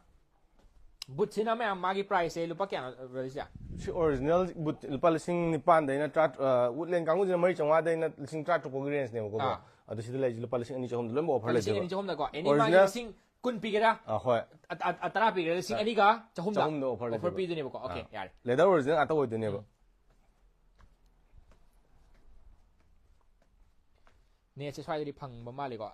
ꯕꯨꯠꯁꯤꯅ ꯃꯌꯥꯝ ꯃꯥꯒꯤ ꯄ꯭ꯔꯥꯏꯁꯁꯦ ꯂꯨꯄꯥ ꯀꯌꯥꯅꯣ, ꯕ꯭ꯔꯗꯔꯁꯦ? ꯁꯤ ꯑꯣꯔꯤꯖꯤꯅꯦꯜ ꯕꯨꯠ ꯂꯨꯄꯥ ꯂꯤꯁꯤꯡ ꯅꯤꯄꯥꯟꯗꯩꯅ ꯇꯔꯥ, ꯑ, ꯋꯨꯗꯂꯦꯟ ꯀꯥꯡꯕꯨꯁꯤꯅ ꯃꯔꯤ ꯆꯥꯝꯃꯉꯥꯗꯩꯅ ꯂꯤꯁꯤꯡ ꯇꯔꯥ ꯇꯔꯨꯛ ꯐꯥꯎꯒꯤ ꯔꯦꯟꯖꯅꯦꯕꯀꯣ, ꯕ꯭ꯔꯣ꯫ ꯑꯥ꯫ ꯑꯗꯣ ꯁꯤꯗ ꯂꯩꯔꯤꯁꯦ ꯂꯨꯄꯥ ꯂꯤꯁꯤꯡ ꯑꯅꯤ ꯆꯍꯨꯝꯗ ꯂꯣꯏꯅꯃꯛ ꯑꯣꯐꯔ ꯂꯨꯄꯥ ꯂꯤꯁꯤꯡ ꯂꯩꯖꯕ꯫ ꯑꯅꯤ ꯆꯍꯨꯝꯗꯀꯣ, ꯑꯦꯅꯤ ꯃꯥꯒꯤ ꯑꯣꯔꯤꯖꯤꯅꯦꯜ ꯂꯤꯁꯤꯡ ꯀꯨꯟ ꯄꯤꯒꯦꯔꯥ? ꯑꯥ, ꯍꯣꯏ꯫ ꯑ-, ꯑ-, ꯑ, ꯇꯔꯥ ꯄꯤꯒꯦꯔꯥ? ꯂꯤꯁꯤꯡ ꯑꯅꯤꯒ ꯆꯍꯨꯝꯗ ꯆꯍꯨꯝꯗ ꯑꯣꯐꯔ ꯑꯣꯐꯔ ꯂꯩꯖꯕ꯫ ꯄꯤꯗꯣꯏꯅꯦꯕꯀꯣ꯫ ꯑꯣꯀꯦ, ꯑꯥ꯫ ꯌꯥꯔꯦ꯫ ꯂꯦꯗꯔ ꯑꯣꯔꯤꯖꯤꯅꯦꯜ ꯉꯥꯛꯇ ꯑꯣꯏꯗꯣꯏꯅꯦꯕ꯫ ꯅꯦꯠꯁꯦ ꯁ꯭ꯋꯥꯏꯗꯗꯤ ꯐꯪꯕ ꯃꯥꯜꯂꯤꯀꯣ꯫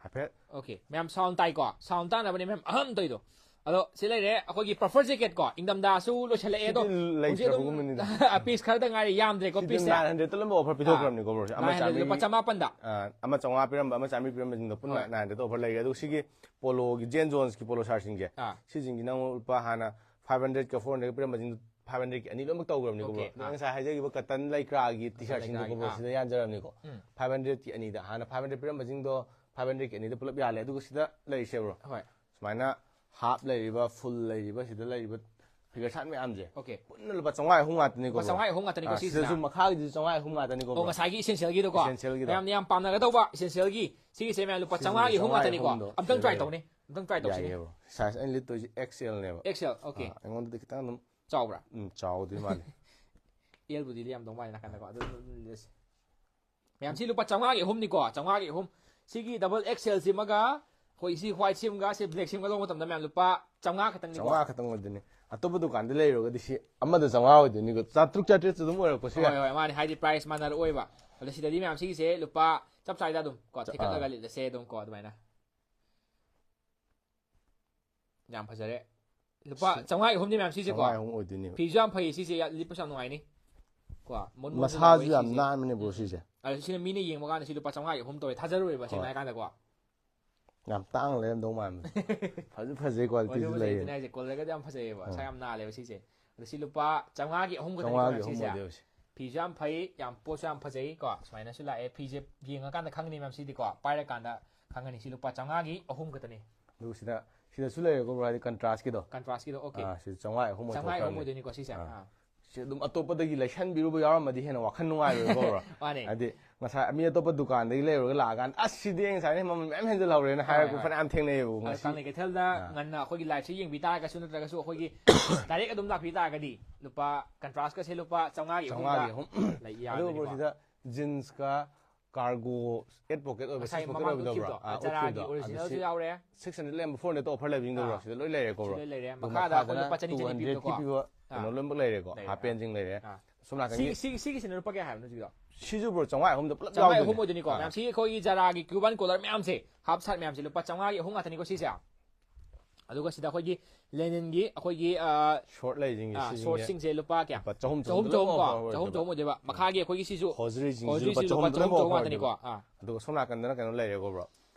ꯍꯥꯏꯐꯦꯠ꯫ ꯑꯣꯀꯦ, ꯃꯌꯥꯝ ꯁꯥꯎꯟ ꯇꯥꯏꯀꯣ? ꯁꯥꯎꯟ ꯇꯥꯅꯕꯅꯦ ꯃꯌꯥꯝ ꯑꯍꯝ ꯇꯧꯔꯤꯗꯣ꯫ ꯑꯗꯣ ꯁꯤ ꯂꯩꯔꯦ ꯑꯩꯈꯣꯏꯒꯤ ꯄꯐꯔ ꯖꯦꯀꯦꯠ ꯀꯣ, ꯏꯪꯊꯝꯊꯥꯁꯨ ꯂꯣꯏꯁꯤꯜꯂꯛꯑꯦ ꯑꯗꯣ꯫ ꯁꯤꯗꯤ ꯍꯧꯖꯤꯛ ꯑꯗꯨꯝ ꯂꯩꯇ꯭ꯔꯕꯒꯨꯝꯕꯅꯤꯗ꯫ ꯄꯤꯁ ꯈꯔꯗ ꯉꯥꯏꯔꯦ, ꯌꯥꯝꯗ꯭ꯔꯦꯀꯣ ꯁꯤꯗꯤ ꯄꯤꯁꯁꯦ꯫ ꯅꯥꯏꯟ ꯍꯟꯗ꯭ꯔꯦꯗꯇ ꯂꯣꯏꯅꯃꯛ ꯑꯣꯐꯔ ꯄꯤꯊꯣꯛꯈ꯭ꯔꯕꯅꯤꯀꯣ, ꯕ꯭ꯔꯣ꯫ ꯑꯃ ꯅꯥꯏꯟ ꯍꯟꯗ꯭ꯔꯦꯗ, ꯆꯥꯝꯃꯔꯤ, ꯂꯨꯄꯥ ꯆꯥꯝꯃꯥꯄꯟꯗ꯫ ꯑꯥ, ꯑꯃ ꯆꯥꯝꯃꯉꯥ ꯄꯤꯔꯝꯕ, ꯑꯃ ꯆꯥꯝꯃꯔꯤ ꯄꯤꯔꯝꯕꯁꯤꯡꯗꯣ ꯄꯨꯟꯅ ꯍꯣꯏ꯫ ꯅꯥꯏꯟ ꯍꯟꯗ꯭ꯔꯦꯗꯇ ꯑꯣꯐꯔ ꯂꯩꯔꯦ꯫ ꯑꯗꯨꯒ ꯁꯤꯒꯤ ꯄꯣꯂꯣꯒꯤ, ꯖꯦꯟ ꯖꯣꯟꯁꯀꯤ ꯄꯣꯂꯣ ꯁꯥꯔꯠꯁꯤꯡꯁꯦ, ꯑꯥ꯫ ꯁꯤꯁꯤꯡꯁꯤꯅ ꯑꯃꯨꯛ ꯂꯨꯄꯥ ꯍꯥꯟꯅ ꯐꯥꯏꯚ ꯍꯟꯗ꯭ꯔꯦꯗꯀ ꯐꯣꯔ ꯍꯟꯗ꯭ꯔꯦꯗꯀ ꯄꯤꯔꯝꯕꯁꯤꯡꯗꯣ ꯐꯥꯏꯚ ꯍꯟꯗ꯭ꯔꯦꯗꯀꯤ ꯑꯅꯤ ꯂꯣꯏꯅꯃꯛ ꯇꯧꯈ꯭ꯔꯕꯅꯤꯀꯣ, ꯕ꯭ꯔꯣ꯫ ꯑꯣꯀꯦ, ꯑꯗꯣ ꯑꯥ꯫ ꯉꯁꯥꯏ ꯍꯥꯏꯖꯈꯤꯕ ꯀꯇꯟ ꯂꯩꯀ꯭ꯔꯥꯒꯤ ꯇꯤ ꯁꯥꯔꯠꯁꯤꯡꯗꯣ, ꯂꯩꯀ꯭ꯔꯥꯒꯤ, ꯕ꯭ꯔꯣ, ꯑꯥ꯫ ꯁꯤꯗ ꯌꯥꯟꯖꯔꯕꯅꯤꯀꯣ꯫ ꯎꯝ꯫ ꯐꯥꯏꯚ ꯍꯟꯗ꯭ꯔꯦꯗꯀꯤ ꯑꯅꯤꯗ, ꯍꯥꯟꯅ ꯐꯥꯏꯚ ꯍꯟꯗ꯭ꯔꯦꯗ ꯄꯤꯔꯝꯕꯁꯤꯡꯗꯣ ꯐꯥꯏꯚ ꯍꯟꯗ꯭ꯔꯦꯗꯀꯤ ꯑꯅꯤꯗ ꯄꯨꯂꯞ ꯌꯥꯜꯂꯦ꯫ ꯑꯗꯨꯒ ꯁꯤꯗ ꯂꯩꯔꯤꯁꯦ, ꯕ꯭ꯔꯣ, ꯍꯣꯏ꯫ ꯁꯨꯃꯥꯏꯅ ꯍꯥꯞ ꯂꯩꯔꯤꯕ, ꯐꯨꯜ ꯂꯩꯔꯤꯕ, ꯁꯤꯗ ꯂꯩꯔꯤꯕ ꯐꯤꯒꯔ ꯁꯥꯔꯠ ꯃꯌꯥꯝꯁꯦ ꯑꯣꯀꯦ꯫ ꯄꯨꯟꯅ ꯂꯨꯄꯥ ꯆꯥꯝꯃꯉꯥ ꯑꯍꯨꯝ ꯉꯥꯛꯇꯅꯤꯀꯣ, ꯂꯨꯄꯥ ꯕ꯭ꯔꯣ꯫ ꯆꯥꯝꯃꯉꯥ ꯑꯍꯨꯝ ꯉꯥꯛꯇꯅꯤꯀꯣ ꯑꯥ, ꯁꯤꯁꯤꯅ? ꯁꯤꯗꯁꯨ ꯃꯈꯥꯒꯤꯗꯨꯁꯨ ꯆꯥꯝꯃꯉꯥ ꯑꯍꯨꯝ ꯉꯥꯛꯇꯅꯤꯀꯣ, ꯑꯣ, ꯕ꯭ꯔꯣ꯫ ꯉꯁꯥꯏꯒꯤ ꯏꯁꯦꯟꯁꯤꯌꯦꯜꯒꯤꯗꯣꯀꯣ? ꯏꯁꯦꯟꯁꯤꯌꯦꯜꯒꯤꯗꯣ꯫ ꯃꯌꯥꯝ ꯌꯥꯝ ꯄꯥꯝꯅꯒꯗꯧꯕ ꯏꯁꯦꯟꯁꯤꯌꯦꯜꯒꯤ ꯁꯤꯒꯤꯁꯦ ꯃꯌꯥꯝ ꯂꯨꯄꯥ ꯁꯤꯁꯦ ꯆꯥꯝꯃꯉꯥꯒꯤ ꯑꯍꯨꯝ ꯆꯥꯝꯃꯉꯥ ꯉꯥꯛꯇꯅꯤꯀꯣ꯫ ꯑꯍꯨꯝꯗꯣ ꯑꯝꯇꯪ ꯁꯤꯗ ꯇ꯭ꯔꯥꯏ ꯂꯩꯔꯦ꯫ ꯇꯧꯅꯦ, ꯑꯝꯇꯪ ꯇ꯭ꯔꯥꯏ ꯇꯧꯁꯤꯅꯦ꯫ ꯌꯥꯏꯌꯦ, ꯕ꯭ꯔꯣ꯫ ꯁꯥꯏꯖ ꯑꯩꯅ ꯂꯤꯠꯇꯣꯏꯁꯦ ꯑꯦꯛꯁ ꯑꯦꯜꯅꯦꯕ꯫ X L, okay. ꯑꯥ, ꯑꯩꯉꯣꯟꯗꯗꯤ ꯈꯤꯇꯪ ꯑꯗꯨꯝ ꯆꯥꯎꯕ꯭ꯔꯥ? ꯎꯝ, ꯆꯥꯎꯗꯣꯏ ꯃꯥꯜꯂꯦ꯫ ꯑꯦꯜꯕꯨꯗꯤ ꯌꯥꯝꯗꯧ ꯃꯥꯜꯂꯦ ꯅꯥꯀꯟꯗꯀꯣ, ꯑꯗꯨ ꯑꯗꯨꯝ ꯂꯤꯠꯂꯁꯤ꯫ ꯃꯌꯥꯝ ꯁꯤ ꯂꯨꯄꯥ ꯆꯥꯝꯃꯉꯥꯒꯤ ꯑꯍꯨꯝꯅꯤꯀꯣ, ꯆꯥꯝꯃꯉꯥꯒꯤ ꯑꯍꯨꯝ꯫ ꯁꯤꯒꯤ ꯗꯕꯜ ꯑꯦꯛꯁ ꯑꯦꯜ ꯁꯤꯃꯒ ꯑꯩꯈꯣꯏ ꯁꯤ ꯋꯥꯏꯠ ꯁꯤꯝꯒ ꯁꯤ ꯕ꯭ꯂꯦꯛ ꯁꯤꯝꯒ ꯂꯧꯕ ꯃꯇꯝꯗ ꯃꯌꯥꯝ ꯂꯨꯄꯥ ꯆꯥꯝꯃꯉꯥ ꯈꯛꯇꯪꯅꯤꯀꯣ꯫ ꯆꯥꯝꯃꯉꯥ ꯈꯛꯇꯪ ꯑꯣꯏꯗꯣꯏꯅꯤ꯫ ꯑꯇꯣꯞꯄ ꯗꯨꯀꯥꯟꯗ ꯂꯩꯔꯨꯔꯒꯗꯤ ꯁꯤ ꯑꯃꯗ ꯆꯥꯝꯃꯉꯥ ꯑꯣꯏꯗꯣꯏꯅꯤꯀꯣ, ꯆꯥꯇ꯭ꯔꯨꯛ ꯆꯥꯇ꯭ꯔꯦꯠꯁꯨ ꯑꯗꯨꯝ ꯑꯣꯏꯔꯛꯄꯁꯨ ꯍꯣꯏ ꯌꯥꯏ꯫ ꯍꯣꯏ, ꯃꯥꯅꯦ, ꯍꯥꯏꯗꯤ ꯄ꯭ꯔꯥꯏꯁ ꯃꯥꯟꯅꯔꯛꯑꯣꯏꯕ꯫ ꯑꯗꯣ ꯁꯤꯗꯗꯤ ꯃꯌꯥꯝ ꯁꯤꯒꯤꯁꯦ ꯂꯨꯄꯥ ꯆꯞ ꯆꯥꯏꯗ ꯑꯗꯨꯝ ꯀꯣ, ꯆ-, ꯊꯦꯛꯀꯠꯂꯒ ꯑꯥ꯫ ꯂꯤꯠꯂꯁꯦ ꯑꯗꯨꯝ ꯀꯣ ꯑꯗꯨꯃꯥꯏꯅ꯫ ꯌꯥꯝ ꯐꯖꯔꯦ꯫ ꯂꯨꯄꯥ ꯁꯤ ꯆꯥꯝꯃꯉꯥ ꯑꯍꯨꯝꯅꯤ ꯃꯌꯥꯝ ꯁꯤꯁꯦꯀꯣ꯫ ꯆꯥꯝꯃꯉꯥ ꯑꯍꯨꯝ ꯑꯣꯏꯗꯣꯏꯅꯦꯕ꯫ ꯐꯤꯁꯨ ꯌꯥꯝ ꯐꯩ ꯁꯤꯁꯦ, ꯌꯥ-, ꯂꯤꯠꯄꯁꯨ ꯌꯥꯝ ꯅꯨꯡꯉꯥꯏꯅꯤ꯫ ꯀꯣ, ꯃꯣꯟ ꯃꯣꯟꯁꯨ ꯃꯁꯥꯁꯨ ꯂꯥꯎꯋꯦ ꯌꯥꯝ ꯁꯤꯁꯦ꯫ ꯅꯥꯟꯕꯅꯦ ꯕ꯭ꯔꯣ ꯎꯝ, ꯎꯝ꯫ ꯁꯤꯁꯦ꯫ ꯑꯗꯣ ꯁꯤꯅ ꯃꯤꯅ ꯌꯦꯡꯕ ꯀꯥꯟꯗ ꯁꯤ ꯂꯨꯄꯥ ꯆꯥꯝꯃꯉꯥꯒꯤ ꯑꯍꯨꯝ ꯇꯧꯋꯦ ꯊꯥꯖꯔꯨꯔꯦꯕ ꯁꯦꯡꯅ ꯍꯣꯏ꯫ ꯍꯥꯏ ꯀꯥꯟꯗꯀꯣ꯫ ꯌꯥꯝ ꯇꯥꯡꯅ ꯂꯩꯔꯝꯗꯧ ꯃꯥꯟꯕ꯫ ꯐꯁꯨ ꯐꯖꯩ, ꯃꯣꯏꯁꯨ ꯀ꯭ꯋꯥꯂꯤꯇꯤꯁꯨ ꯐꯖꯩ ꯂꯩꯌꯦ꯫ ꯑꯗꯨꯅ ꯍꯥꯏꯁꯦ, ꯀꯣꯜꯂꯒꯗꯤ ꯌꯥꯝ ꯐꯖꯩꯌꯦꯕ, ꯎꯝ꯫ ꯃꯁꯥ ꯌꯥꯝ ꯅꯥꯜꯂꯦꯕ ꯁꯤꯁꯦ꯫ ꯑꯗꯣ ꯁꯤ ꯂꯨꯄꯥ ꯆꯥꯝꯃꯉꯥꯒꯤ ꯑꯍꯨꯝ ꯈꯛꯇꯅꯤꯀꯣ ꯆꯥꯝꯃꯉꯥꯒꯤ ꯃꯌꯥꯝ ꯑꯍꯨꯝ ꯁꯤꯁꯦ꯫ ꯑꯣꯏꯗꯣꯏꯕ ꯁꯤ꯫ ꯐꯤꯁꯨ ꯌꯥꯝ ꯐꯩ, ꯌꯥꯝ ꯄꯣꯠꯁꯨ ꯌꯥꯝ ꯐꯖꯩ ꯀꯣ, ꯁꯨꯃꯥꯏꯅꯁꯨ ꯂꯥꯛꯑꯦ꯫ ꯐꯤꯁꯦ ꯌꯦꯡꯉꯀꯥꯟꯗ ꯈꯪꯒꯅꯤ ꯃꯌꯥꯝ ꯁꯤꯗꯤꯀꯣ, ꯄꯥꯏꯔꯀꯥꯟꯗ ꯈꯪꯒꯅꯤ꯫ ꯁꯤ ꯂꯨꯄꯥ ꯆꯥꯝꯃꯉꯥꯒꯤ ꯑꯍꯨꯝ ꯈꯛꯇꯅꯤ꯫ ꯑꯗꯨ ꯁꯤꯗ, ꯁꯤꯗꯁꯨ ꯂꯩꯔꯦꯀꯣ ꯕ꯭ꯔꯣ, ꯍꯥꯏꯗꯤ ꯀꯟꯇ꯭ꯔꯥꯁꯀꯤꯗꯣ꯫ ꯀꯟꯇ꯭ꯔꯥꯁꯀꯤꯗꯣ, ꯑꯣꯀꯦ꯫ ꯑꯥ, ꯁꯤ ꯆꯥꯝꯃꯉꯥꯒꯤ ꯑꯍꯨꯝ ꯆꯥꯝꯃꯉꯥꯒꯤ ꯑꯍꯨꯝ ꯑꯣꯏꯊꯣꯛꯈ꯭ꯔꯕꯅꯤ꯫ ꯑꯣꯏꯗꯣꯏꯅꯤꯀꯣ ꯁꯤꯁꯦ? ꯑꯥ꯫ ꯑꯥ꯫ ꯁꯤ ꯑꯗꯨꯝ ꯑꯇꯣꯞꯄꯗꯒꯤ ꯂꯩꯁꯟꯕꯤꯔꯨꯕ ꯌꯥꯎꯔꯝꯃꯗꯤ ꯍꯦꯟꯅ ꯋꯥꯈꯜ ꯅꯨꯡꯉꯥꯏꯔꯣꯏꯀꯣ ꯕ꯭ꯔꯣ꯫ ꯃꯥꯅꯦ꯫ ꯍꯥꯏꯗꯤ ꯉꯁꯥꯏ ꯃꯤ ꯑꯇꯣꯞꯄ ꯗꯨꯀꯥꯟꯗꯒꯤ ꯂꯩꯔꯨꯔꯒ ꯂꯥꯛꯑꯀꯥꯟꯗ, "ꯑꯁ, ꯁꯤꯗꯤ ꯉꯁꯥꯏꯅ ꯃꯃꯜ ꯃꯌꯥꯝ ꯍꯦꯟꯖꯜꯍꯧꯔꯦꯅ" ꯍꯣꯏ, ꯍꯥꯏꯔꯛꯄ ꯍꯣꯏ꯫ ꯐꯅꯌꯥꯝ ꯊꯦꯡꯅꯩꯌꯦꯕ ꯑꯗꯣ ꯉꯁꯤ꯫ ꯀꯪꯂꯩ ꯀꯩꯊꯦꯜꯗ ꯑꯥ꯫ ꯉꯟꯅ ꯑꯩꯈꯣꯏꯒꯤ ꯂꯥꯏꯞꯁꯦ ꯌꯦꯡꯕꯤ ꯇꯥꯔꯒꯁꯨ, ꯅꯠꯇ꯭ꯔꯒꯁꯨ ꯑꯩꯈꯣꯏꯒꯤ ꯗꯥꯏꯔꯦꯛ ꯑꯗꯨꯝ ꯂꯥꯛꯄꯤ ꯇꯥꯔꯒꯗꯤ ꯂꯨꯄꯥ ꯀꯟꯇ꯭ꯔꯥꯁꯀꯁꯦ ꯂꯨꯄꯥ ꯆꯥꯝꯃꯉꯥꯒꯤ ꯑꯍꯨꯝꯗ ꯆꯥꯝꯃꯉꯥꯒꯤ ꯑꯍꯨꯝ꯫ ꯂꯩ, ꯑꯗꯨꯒ ꯌꯥꯒꯅꯤꯀꯣ꯫ ꯕ꯭ꯔꯣ, ꯁꯤꯗ ꯖꯤꯟꯁꯀ ꯀꯥꯔꯒꯣ ꯑꯦꯠ ꯄꯣꯀꯦꯠ ꯑꯣꯏꯕ, ꯉꯁꯥꯏ ꯁꯤꯛꯁ ꯄꯣꯀꯦꯠ ꯃꯃꯥꯡꯗ ꯑꯣꯏꯕꯗꯣ ꯎꯠꯈꯤꯕꯗꯣ, ꯕ꯭ꯔꯣ? ꯑꯥ, ꯖꯔꯥꯒꯤ ꯎꯠꯈꯤꯕꯗꯣ꯫ ꯑꯗꯨ ꯑꯣꯔꯤꯖꯤꯅꯦꯜꯁꯨ ꯁꯤ ꯌꯥꯎꯔꯦ꯫ ꯁꯤꯛꯁ ꯍꯟꯗ꯭ꯔꯦꯗ ꯂꯩꯔꯝꯕ ꯐꯣꯔ ꯍꯟꯗ꯭ꯔꯦꯗꯇ ꯑꯣꯐꯔ ꯂꯩꯕꯁꯤꯡꯗꯣ, ꯕ꯭ꯔꯣ, ꯑꯥ꯫ ꯁꯤꯗ ꯂꯣꯏ ꯂꯩꯔꯦꯀꯣ, ꯁꯤ ꯕ꯭ꯔꯣ? ꯂꯣꯏ ꯂꯩꯔꯦ꯫ ꯑꯗꯨꯒ ꯃꯈꯥꯗ ꯃꯈꯥꯗꯅ ꯑꯩꯈꯣꯏ ꯂꯨꯄꯥ ꯆꯅꯤ ꯇꯨ ꯍꯟꯗ꯭ꯔꯦꯗ ꯆꯅꯤ ꯄꯤꯕꯗꯣꯀꯣ꯫ ꯄꯤꯕ ꯑꯥ꯫ ꯀꯩꯅꯣ ꯂꯣꯏꯅꯃꯛ ꯂꯩꯔꯦꯀꯣ, ꯑꯥ꯫ ꯍꯥꯞ ꯄꯦꯟꯁꯤꯡ ꯂꯩꯔꯦ꯫ ꯑꯥ꯫ ꯁꯣꯝ ꯅꯥꯀꯟꯒꯤ ꯁꯤꯒꯤ, ꯁꯤꯒꯤ, ꯁꯤꯒꯤꯁꯤꯅ ꯂꯨꯄꯥ ꯀꯌꯥ ꯍꯥꯏꯕꯅꯣ ꯍꯧꯖꯤꯛꯀꯤꯗꯣ? ꯁꯤꯁꯨ, ꯕ꯭ꯔꯣ, ꯆꯥꯝꯃꯉꯥ ꯑꯍꯨꯝꯗ ꯄꯨꯂꯞ ꯆꯥꯝꯃꯉꯥ ꯑꯍꯨꯝ ꯌꯥꯎꯗꯣꯏꯅꯦ꯫ ꯑꯣꯏꯗꯣꯏꯅꯤꯀꯣ, ꯑꯥ꯫ ꯃꯌꯥꯝ꯫ ꯁꯤꯒꯤ ꯑꯩꯈꯣꯏꯒꯤ ꯖꯔꯥꯒꯤ ꯀ꯭ꯌꯨꯕꯥꯟ ꯀꯣꯂꯔ ꯃꯌꯥꯝꯁꯦ, ꯍꯥꯞ ꯁꯥꯔꯠ ꯃꯌꯥꯝꯁꯦ ꯂꯨꯄꯥ ꯆꯥꯝꯃꯉꯥꯒꯤ ꯑꯍꯨꯝ ꯉꯥꯛꯇꯅꯤꯀꯣ ꯁꯤꯁꯦ꯫ ꯑꯗꯨꯒ ꯁꯤꯗ ꯑꯩꯈꯣꯏꯒꯤ ꯂꯦꯅꯤꯟꯒꯤ ꯑꯩꯈꯣꯏꯒꯤ, ꯑ, ꯁꯣꯔꯠ ꯂꯩꯁꯤꯡꯁꯦ, ꯑꯥ, ꯁꯤꯁꯤꯡꯁꯦ ꯁꯣꯔꯠꯁꯤꯡꯁꯦ ꯂꯨꯄꯥ ꯀꯌꯥ? ꯂꯨꯄꯥ ꯆꯍꯨꯝ, ꯆꯍꯨꯝ, ꯆꯍꯨꯝ ꯆꯍꯨꯝ ꯀꯣ? ꯑꯣꯐꯔ ꯆꯍꯨꯝ, ꯑꯣꯏꯗꯣꯏꯕ꯫ ꯆꯍꯨꯝ ꯑꯣꯏꯗꯣꯏꯕ꯫ ꯃꯈꯥꯒꯤ ꯑꯩꯈꯣꯏꯒꯤ ꯁꯤꯁꯨ ꯍꯣꯖꯔꯤꯁꯤꯡꯁꯤꯁꯨ ꯍꯣꯖꯔꯤꯁꯤ ꯂꯨꯄꯥ ꯂꯨꯄꯥ ꯆꯍꯨꯝ, ꯆꯍꯨꯝ, ꯆꯍꯨꯝ ꯆꯍꯨꯝ ꯉꯥꯛꯇꯅꯤꯀꯣ꯫ ꯉꯥꯛꯇꯅꯤꯀꯣ꯫ ꯑꯥ꯫ ꯑꯗꯨꯒ ꯁꯣꯝ ꯅꯥꯀꯟꯗꯅ ꯀꯩꯅꯣ ꯂꯩꯔꯦꯀꯣ, ꯕ꯭ꯔꯣ?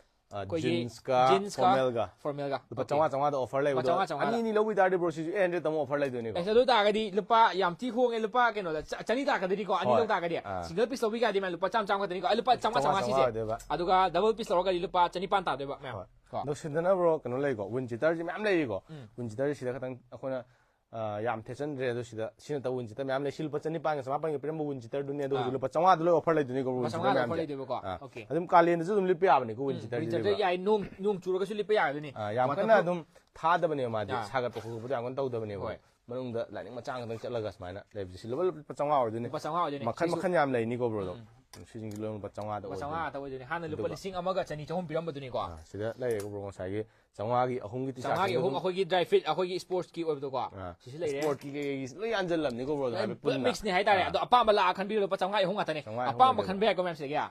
ꯑ, ꯑꯩꯈꯣꯏꯒꯤ ꯖꯤꯟꯁꯀ ꯖꯤꯟꯁꯀ ꯐꯣꯔꯃꯦꯜꯒ꯫ ꯐꯣꯔꯃꯦꯜꯒ꯫ ꯂꯨꯄꯥ ꯑꯣꯀꯦ꯫ ꯆꯥꯝꯃꯉꯥ, ꯆꯥꯝꯃꯉꯥꯗ ꯑꯣꯐꯔ ꯂꯨꯄꯥ ꯂꯩꯕꯗꯣ꯫ ꯆꯥꯝꯃꯉꯥ, ꯆꯥꯝꯃꯉꯥꯗ꯫ ꯑꯅꯤ ꯑꯅꯤ ꯂꯧꯕ ꯇꯥꯔꯗꯤ, ꯕ꯭ꯔꯣ, ꯁꯤꯁꯨ ꯑꯩꯠ ꯍꯟꯗ꯭ꯔꯦꯗꯇ ꯑꯃꯨꯛ ꯑꯣꯐꯔ ꯂꯩꯗꯣꯏꯅꯤꯀꯣ꯫ ꯑꯦꯁ, ꯑꯗꯨ ꯑꯣꯏ ꯇꯥꯔꯒꯗꯤ ꯂꯨꯄꯥ ꯌꯥꯝ ꯊꯤ ꯍꯣꯡꯉꯦ, ꯂꯨꯄꯥ ꯀꯩꯅꯣꯗ, ꯆ-, ꯆꯅꯤ ꯇꯥꯔꯛꯀꯗꯣꯏꯅꯤꯀꯣ, ꯑꯅꯤ ꯍꯣꯏ꯫ ꯂꯧ ꯇꯥꯔꯒꯗꯤ꯫ ꯑꯥ꯫ ꯁꯤꯡꯒꯜ ꯄꯤꯁ ꯂꯧꯕꯤꯒꯗꯤ ꯃꯌꯥꯝ ꯂꯨꯄꯥ ꯆꯥꯝꯃ, ꯆꯥꯝꯃ ꯈꯛꯇꯅꯤꯀꯣ꯫ ꯑ, ꯂꯨꯄꯥ ꯆꯥꯝꯃꯉꯥ, ꯆꯥꯝꯃꯉꯥ, ꯆꯥꯝꯃꯉꯥ ꯆꯥꯝꯃꯉꯥ ꯁꯤꯁꯦ꯫ ꯑꯣꯏꯗꯣꯏꯕ꯫ ꯑꯗꯨꯒ ꯗꯕꯜ ꯄꯤꯁ ꯂꯧꯔꯒꯗꯤ ꯂꯨꯄꯥ ꯆꯅꯤꯄꯥꯟ ꯇꯥꯗꯣꯏꯕ ꯃꯌꯥꯝ꯫ ꯍꯣꯏ꯫ ꯀꯣ꯫ ꯑꯗꯣ ꯁꯤꯗꯅ, ꯕ꯭ꯔꯣ, ꯀꯩꯅꯣ ꯂꯩꯀꯣ, ꯋꯤꯟ ꯆꯤꯇꯔꯁꯦ ꯃꯌꯥꯝ ꯂꯩꯔꯤꯀꯣ꯫ ꯎꯝ꯫ ꯋꯤꯟ ꯆꯤꯇꯔꯁꯦ ꯁꯤꯗ ꯈꯛꯇꯪ ꯑꯩꯈꯣꯏꯅ ꯑ, ꯌꯥꯝ ꯊꯦꯠꯆꯟꯗ꯭ꯔꯦ꯫ ꯑꯗꯨ ꯁꯤꯗ ꯁꯤ ꯅꯠꯇꯕ ꯋꯤꯟ ꯆꯤꯇꯔ ꯃꯌꯥꯝ ꯂꯩ꯫ ꯁꯤ ꯂꯨꯄꯥ ꯆꯅꯤꯄꯥꯟꯒ ꯆꯃꯥꯄꯟꯒ ꯄꯤꯔꯝꯕ ꯋꯤꯟ ꯆꯤꯇꯔꯗꯨꯅꯦ꯫ ꯑꯗꯣ ꯍꯧꯖꯤꯛ ꯑꯥ꯫ ꯂꯨꯄꯥ ꯆꯥꯝꯃꯉꯥꯗ ꯂꯣꯏ ꯑꯣꯐꯔ ꯂꯩꯗꯣꯏꯅꯤꯀꯣ, ꯕ꯭ꯔꯣ, ꯂꯨꯄꯥ ꯋꯤꯟ ꯆꯤꯇꯔ ꯆꯥꯝꯃꯉꯥꯗ ꯑꯣꯐꯔ ꯃꯌꯥꯝꯁꯦ꯫ ꯂꯩꯗꯣꯏꯕꯀꯣ꯫ ꯑꯥ꯫ ꯑꯣꯀꯦ꯫ ꯑꯗꯨꯝ ꯀꯥꯂꯦꯟꯗꯁꯨ ꯑꯗꯨꯝ ꯂꯤꯠꯄ ꯌꯥꯕꯅꯤꯀꯣ, ꯋꯤꯟ ꯎꯝ, ꯆꯤꯇꯔꯁꯦ ꯋꯤꯟ ꯆꯤꯇꯔ ꯂꯤꯠꯄ ꯌꯥꯕꯅꯤꯀꯣ꯫ ꯌꯥꯏ, ꯅꯣꯡ ꯆꯨꯔꯒꯁꯨ ꯂꯤꯠꯄ ꯌꯥꯔꯗꯣꯏꯅꯤ꯫ ꯑꯥ, ꯌꯥꯝ ꯋꯥꯇꯔ ꯀꯟꯅ ꯄ꯭ꯔꯨꯐ꯫ ꯑꯗꯨꯝ ꯊꯥꯗꯕꯅꯦꯕ ꯃꯥꯗꯤ꯫ ꯑꯥ꯫ ꯁꯥꯒꯠꯄ ꯈꯣꯠꯄꯗꯣ ꯌꯥꯝ ꯀꯟꯅ ꯇꯧꯗꯕꯅꯦꯕ꯫ ꯍꯣꯏ꯫ ꯃꯅꯨꯡꯗ ꯂꯥꯏꯅꯤꯡ ꯃꯆꯥ ꯈꯛꯇꯪ ꯆꯠꯂꯒ ꯁꯨꯃꯥꯏꯅ ꯂꯩꯕꯁꯦ꯫ ꯁꯤ ꯂꯨꯄꯥ ꯆꯥꯝꯃꯉꯥ ꯑꯣꯏꯗꯣꯏꯅꯦ꯫ ꯂꯨꯄꯥ ꯆꯥꯝꯃꯉꯥ ꯑꯣꯏꯗꯣꯏꯅꯦ꯫ ꯃꯈꯜ ꯁꯤꯁꯨ ꯃꯈꯜ ꯌꯥꯝ ꯂꯩꯅꯤꯀꯣ, ꯕ꯭ꯔꯣ, ꯑꯗꯨꯝ꯫ ꯎꯝ꯫ ꯁꯤꯁꯤꯡꯁꯤ ꯂꯣꯏꯅ ꯂꯨꯄꯥ ꯆꯥꯝꯃꯉꯥꯗ ꯂꯨꯄꯥ ꯑꯣꯏꯗꯣꯏꯅꯤ꯫ ꯆꯥꯝꯃꯉꯥ ꯉꯥꯛꯇ ꯑꯣꯏꯗꯣꯏꯅꯦ꯫ ꯍꯥꯟꯅ ꯂꯨꯄꯥ ꯑꯗꯨꯒ ꯂꯤꯁꯤꯡ ꯑꯃꯒ ꯆꯅꯤ ꯆꯍꯨꯝ ꯄꯤꯔꯝꯕꯗꯨꯅꯤꯀꯣ꯫ ꯑꯥ, ꯁꯤꯗ ꯂꯩꯔꯦꯀꯣ, ꯕ꯭ꯔꯣ, ꯉꯁꯥꯏꯒꯤ ꯆꯥꯝꯃꯉꯥꯒꯤ ꯑꯍꯨꯝꯒꯤ ꯇꯤ ꯁꯥꯔꯠ ꯆꯥꯝꯃꯉꯥꯒꯤ ꯑꯍꯨꯝ ꯑꯗꯨꯝ꯫ ꯑꯩꯈꯣꯏꯒꯤ ꯗ꯭ꯔꯥꯏ ꯐꯤꯠ ꯑꯩꯈꯣꯏꯒꯤ ꯁ꯭ꯄꯣꯔꯠꯁꯀꯤ ꯑꯣꯏꯕꯗꯣꯀꯣ꯫ ꯑꯥ, ꯁꯤꯁꯨ ꯂꯩꯔꯦ꯫ ꯁ꯭ꯄꯣꯔꯠꯀꯤ ꯀꯩꯀꯩꯒꯤ ꯂꯣꯏ ꯌꯥꯟꯁꯤꯜꯂꯝꯅꯤꯀꯣ, ꯕ꯭ꯔꯣ, ꯑꯗꯣ ꯂꯣꯏ ꯍꯥꯏꯐꯦꯠ ꯄꯨꯂꯞ ꯄꯨꯟꯅ꯫ ꯃꯤꯛꯁꯅꯤ ꯍꯥꯏꯇꯥꯔꯦ꯫ ꯑꯥ, ꯑꯗꯣ ꯑꯄꯥꯝꯕ ꯂꯥꯛꯑ ꯈꯟꯕꯤꯔꯣ, ꯂꯨꯄꯥ ꯆꯥꯝꯃꯉꯥ ꯑꯍꯨꯝ ꯉꯥꯛꯇꯅꯦ꯫ ꯆꯥꯝꯃꯉꯥ ꯑꯍꯨꯝ ꯑꯄꯥꯝꯕ ꯑꯣꯏꯗꯣꯏꯅꯦ꯫ ꯈꯟꯕ ꯌꯥꯏꯀꯣ, ꯃꯌꯥꯝꯁꯦ꯫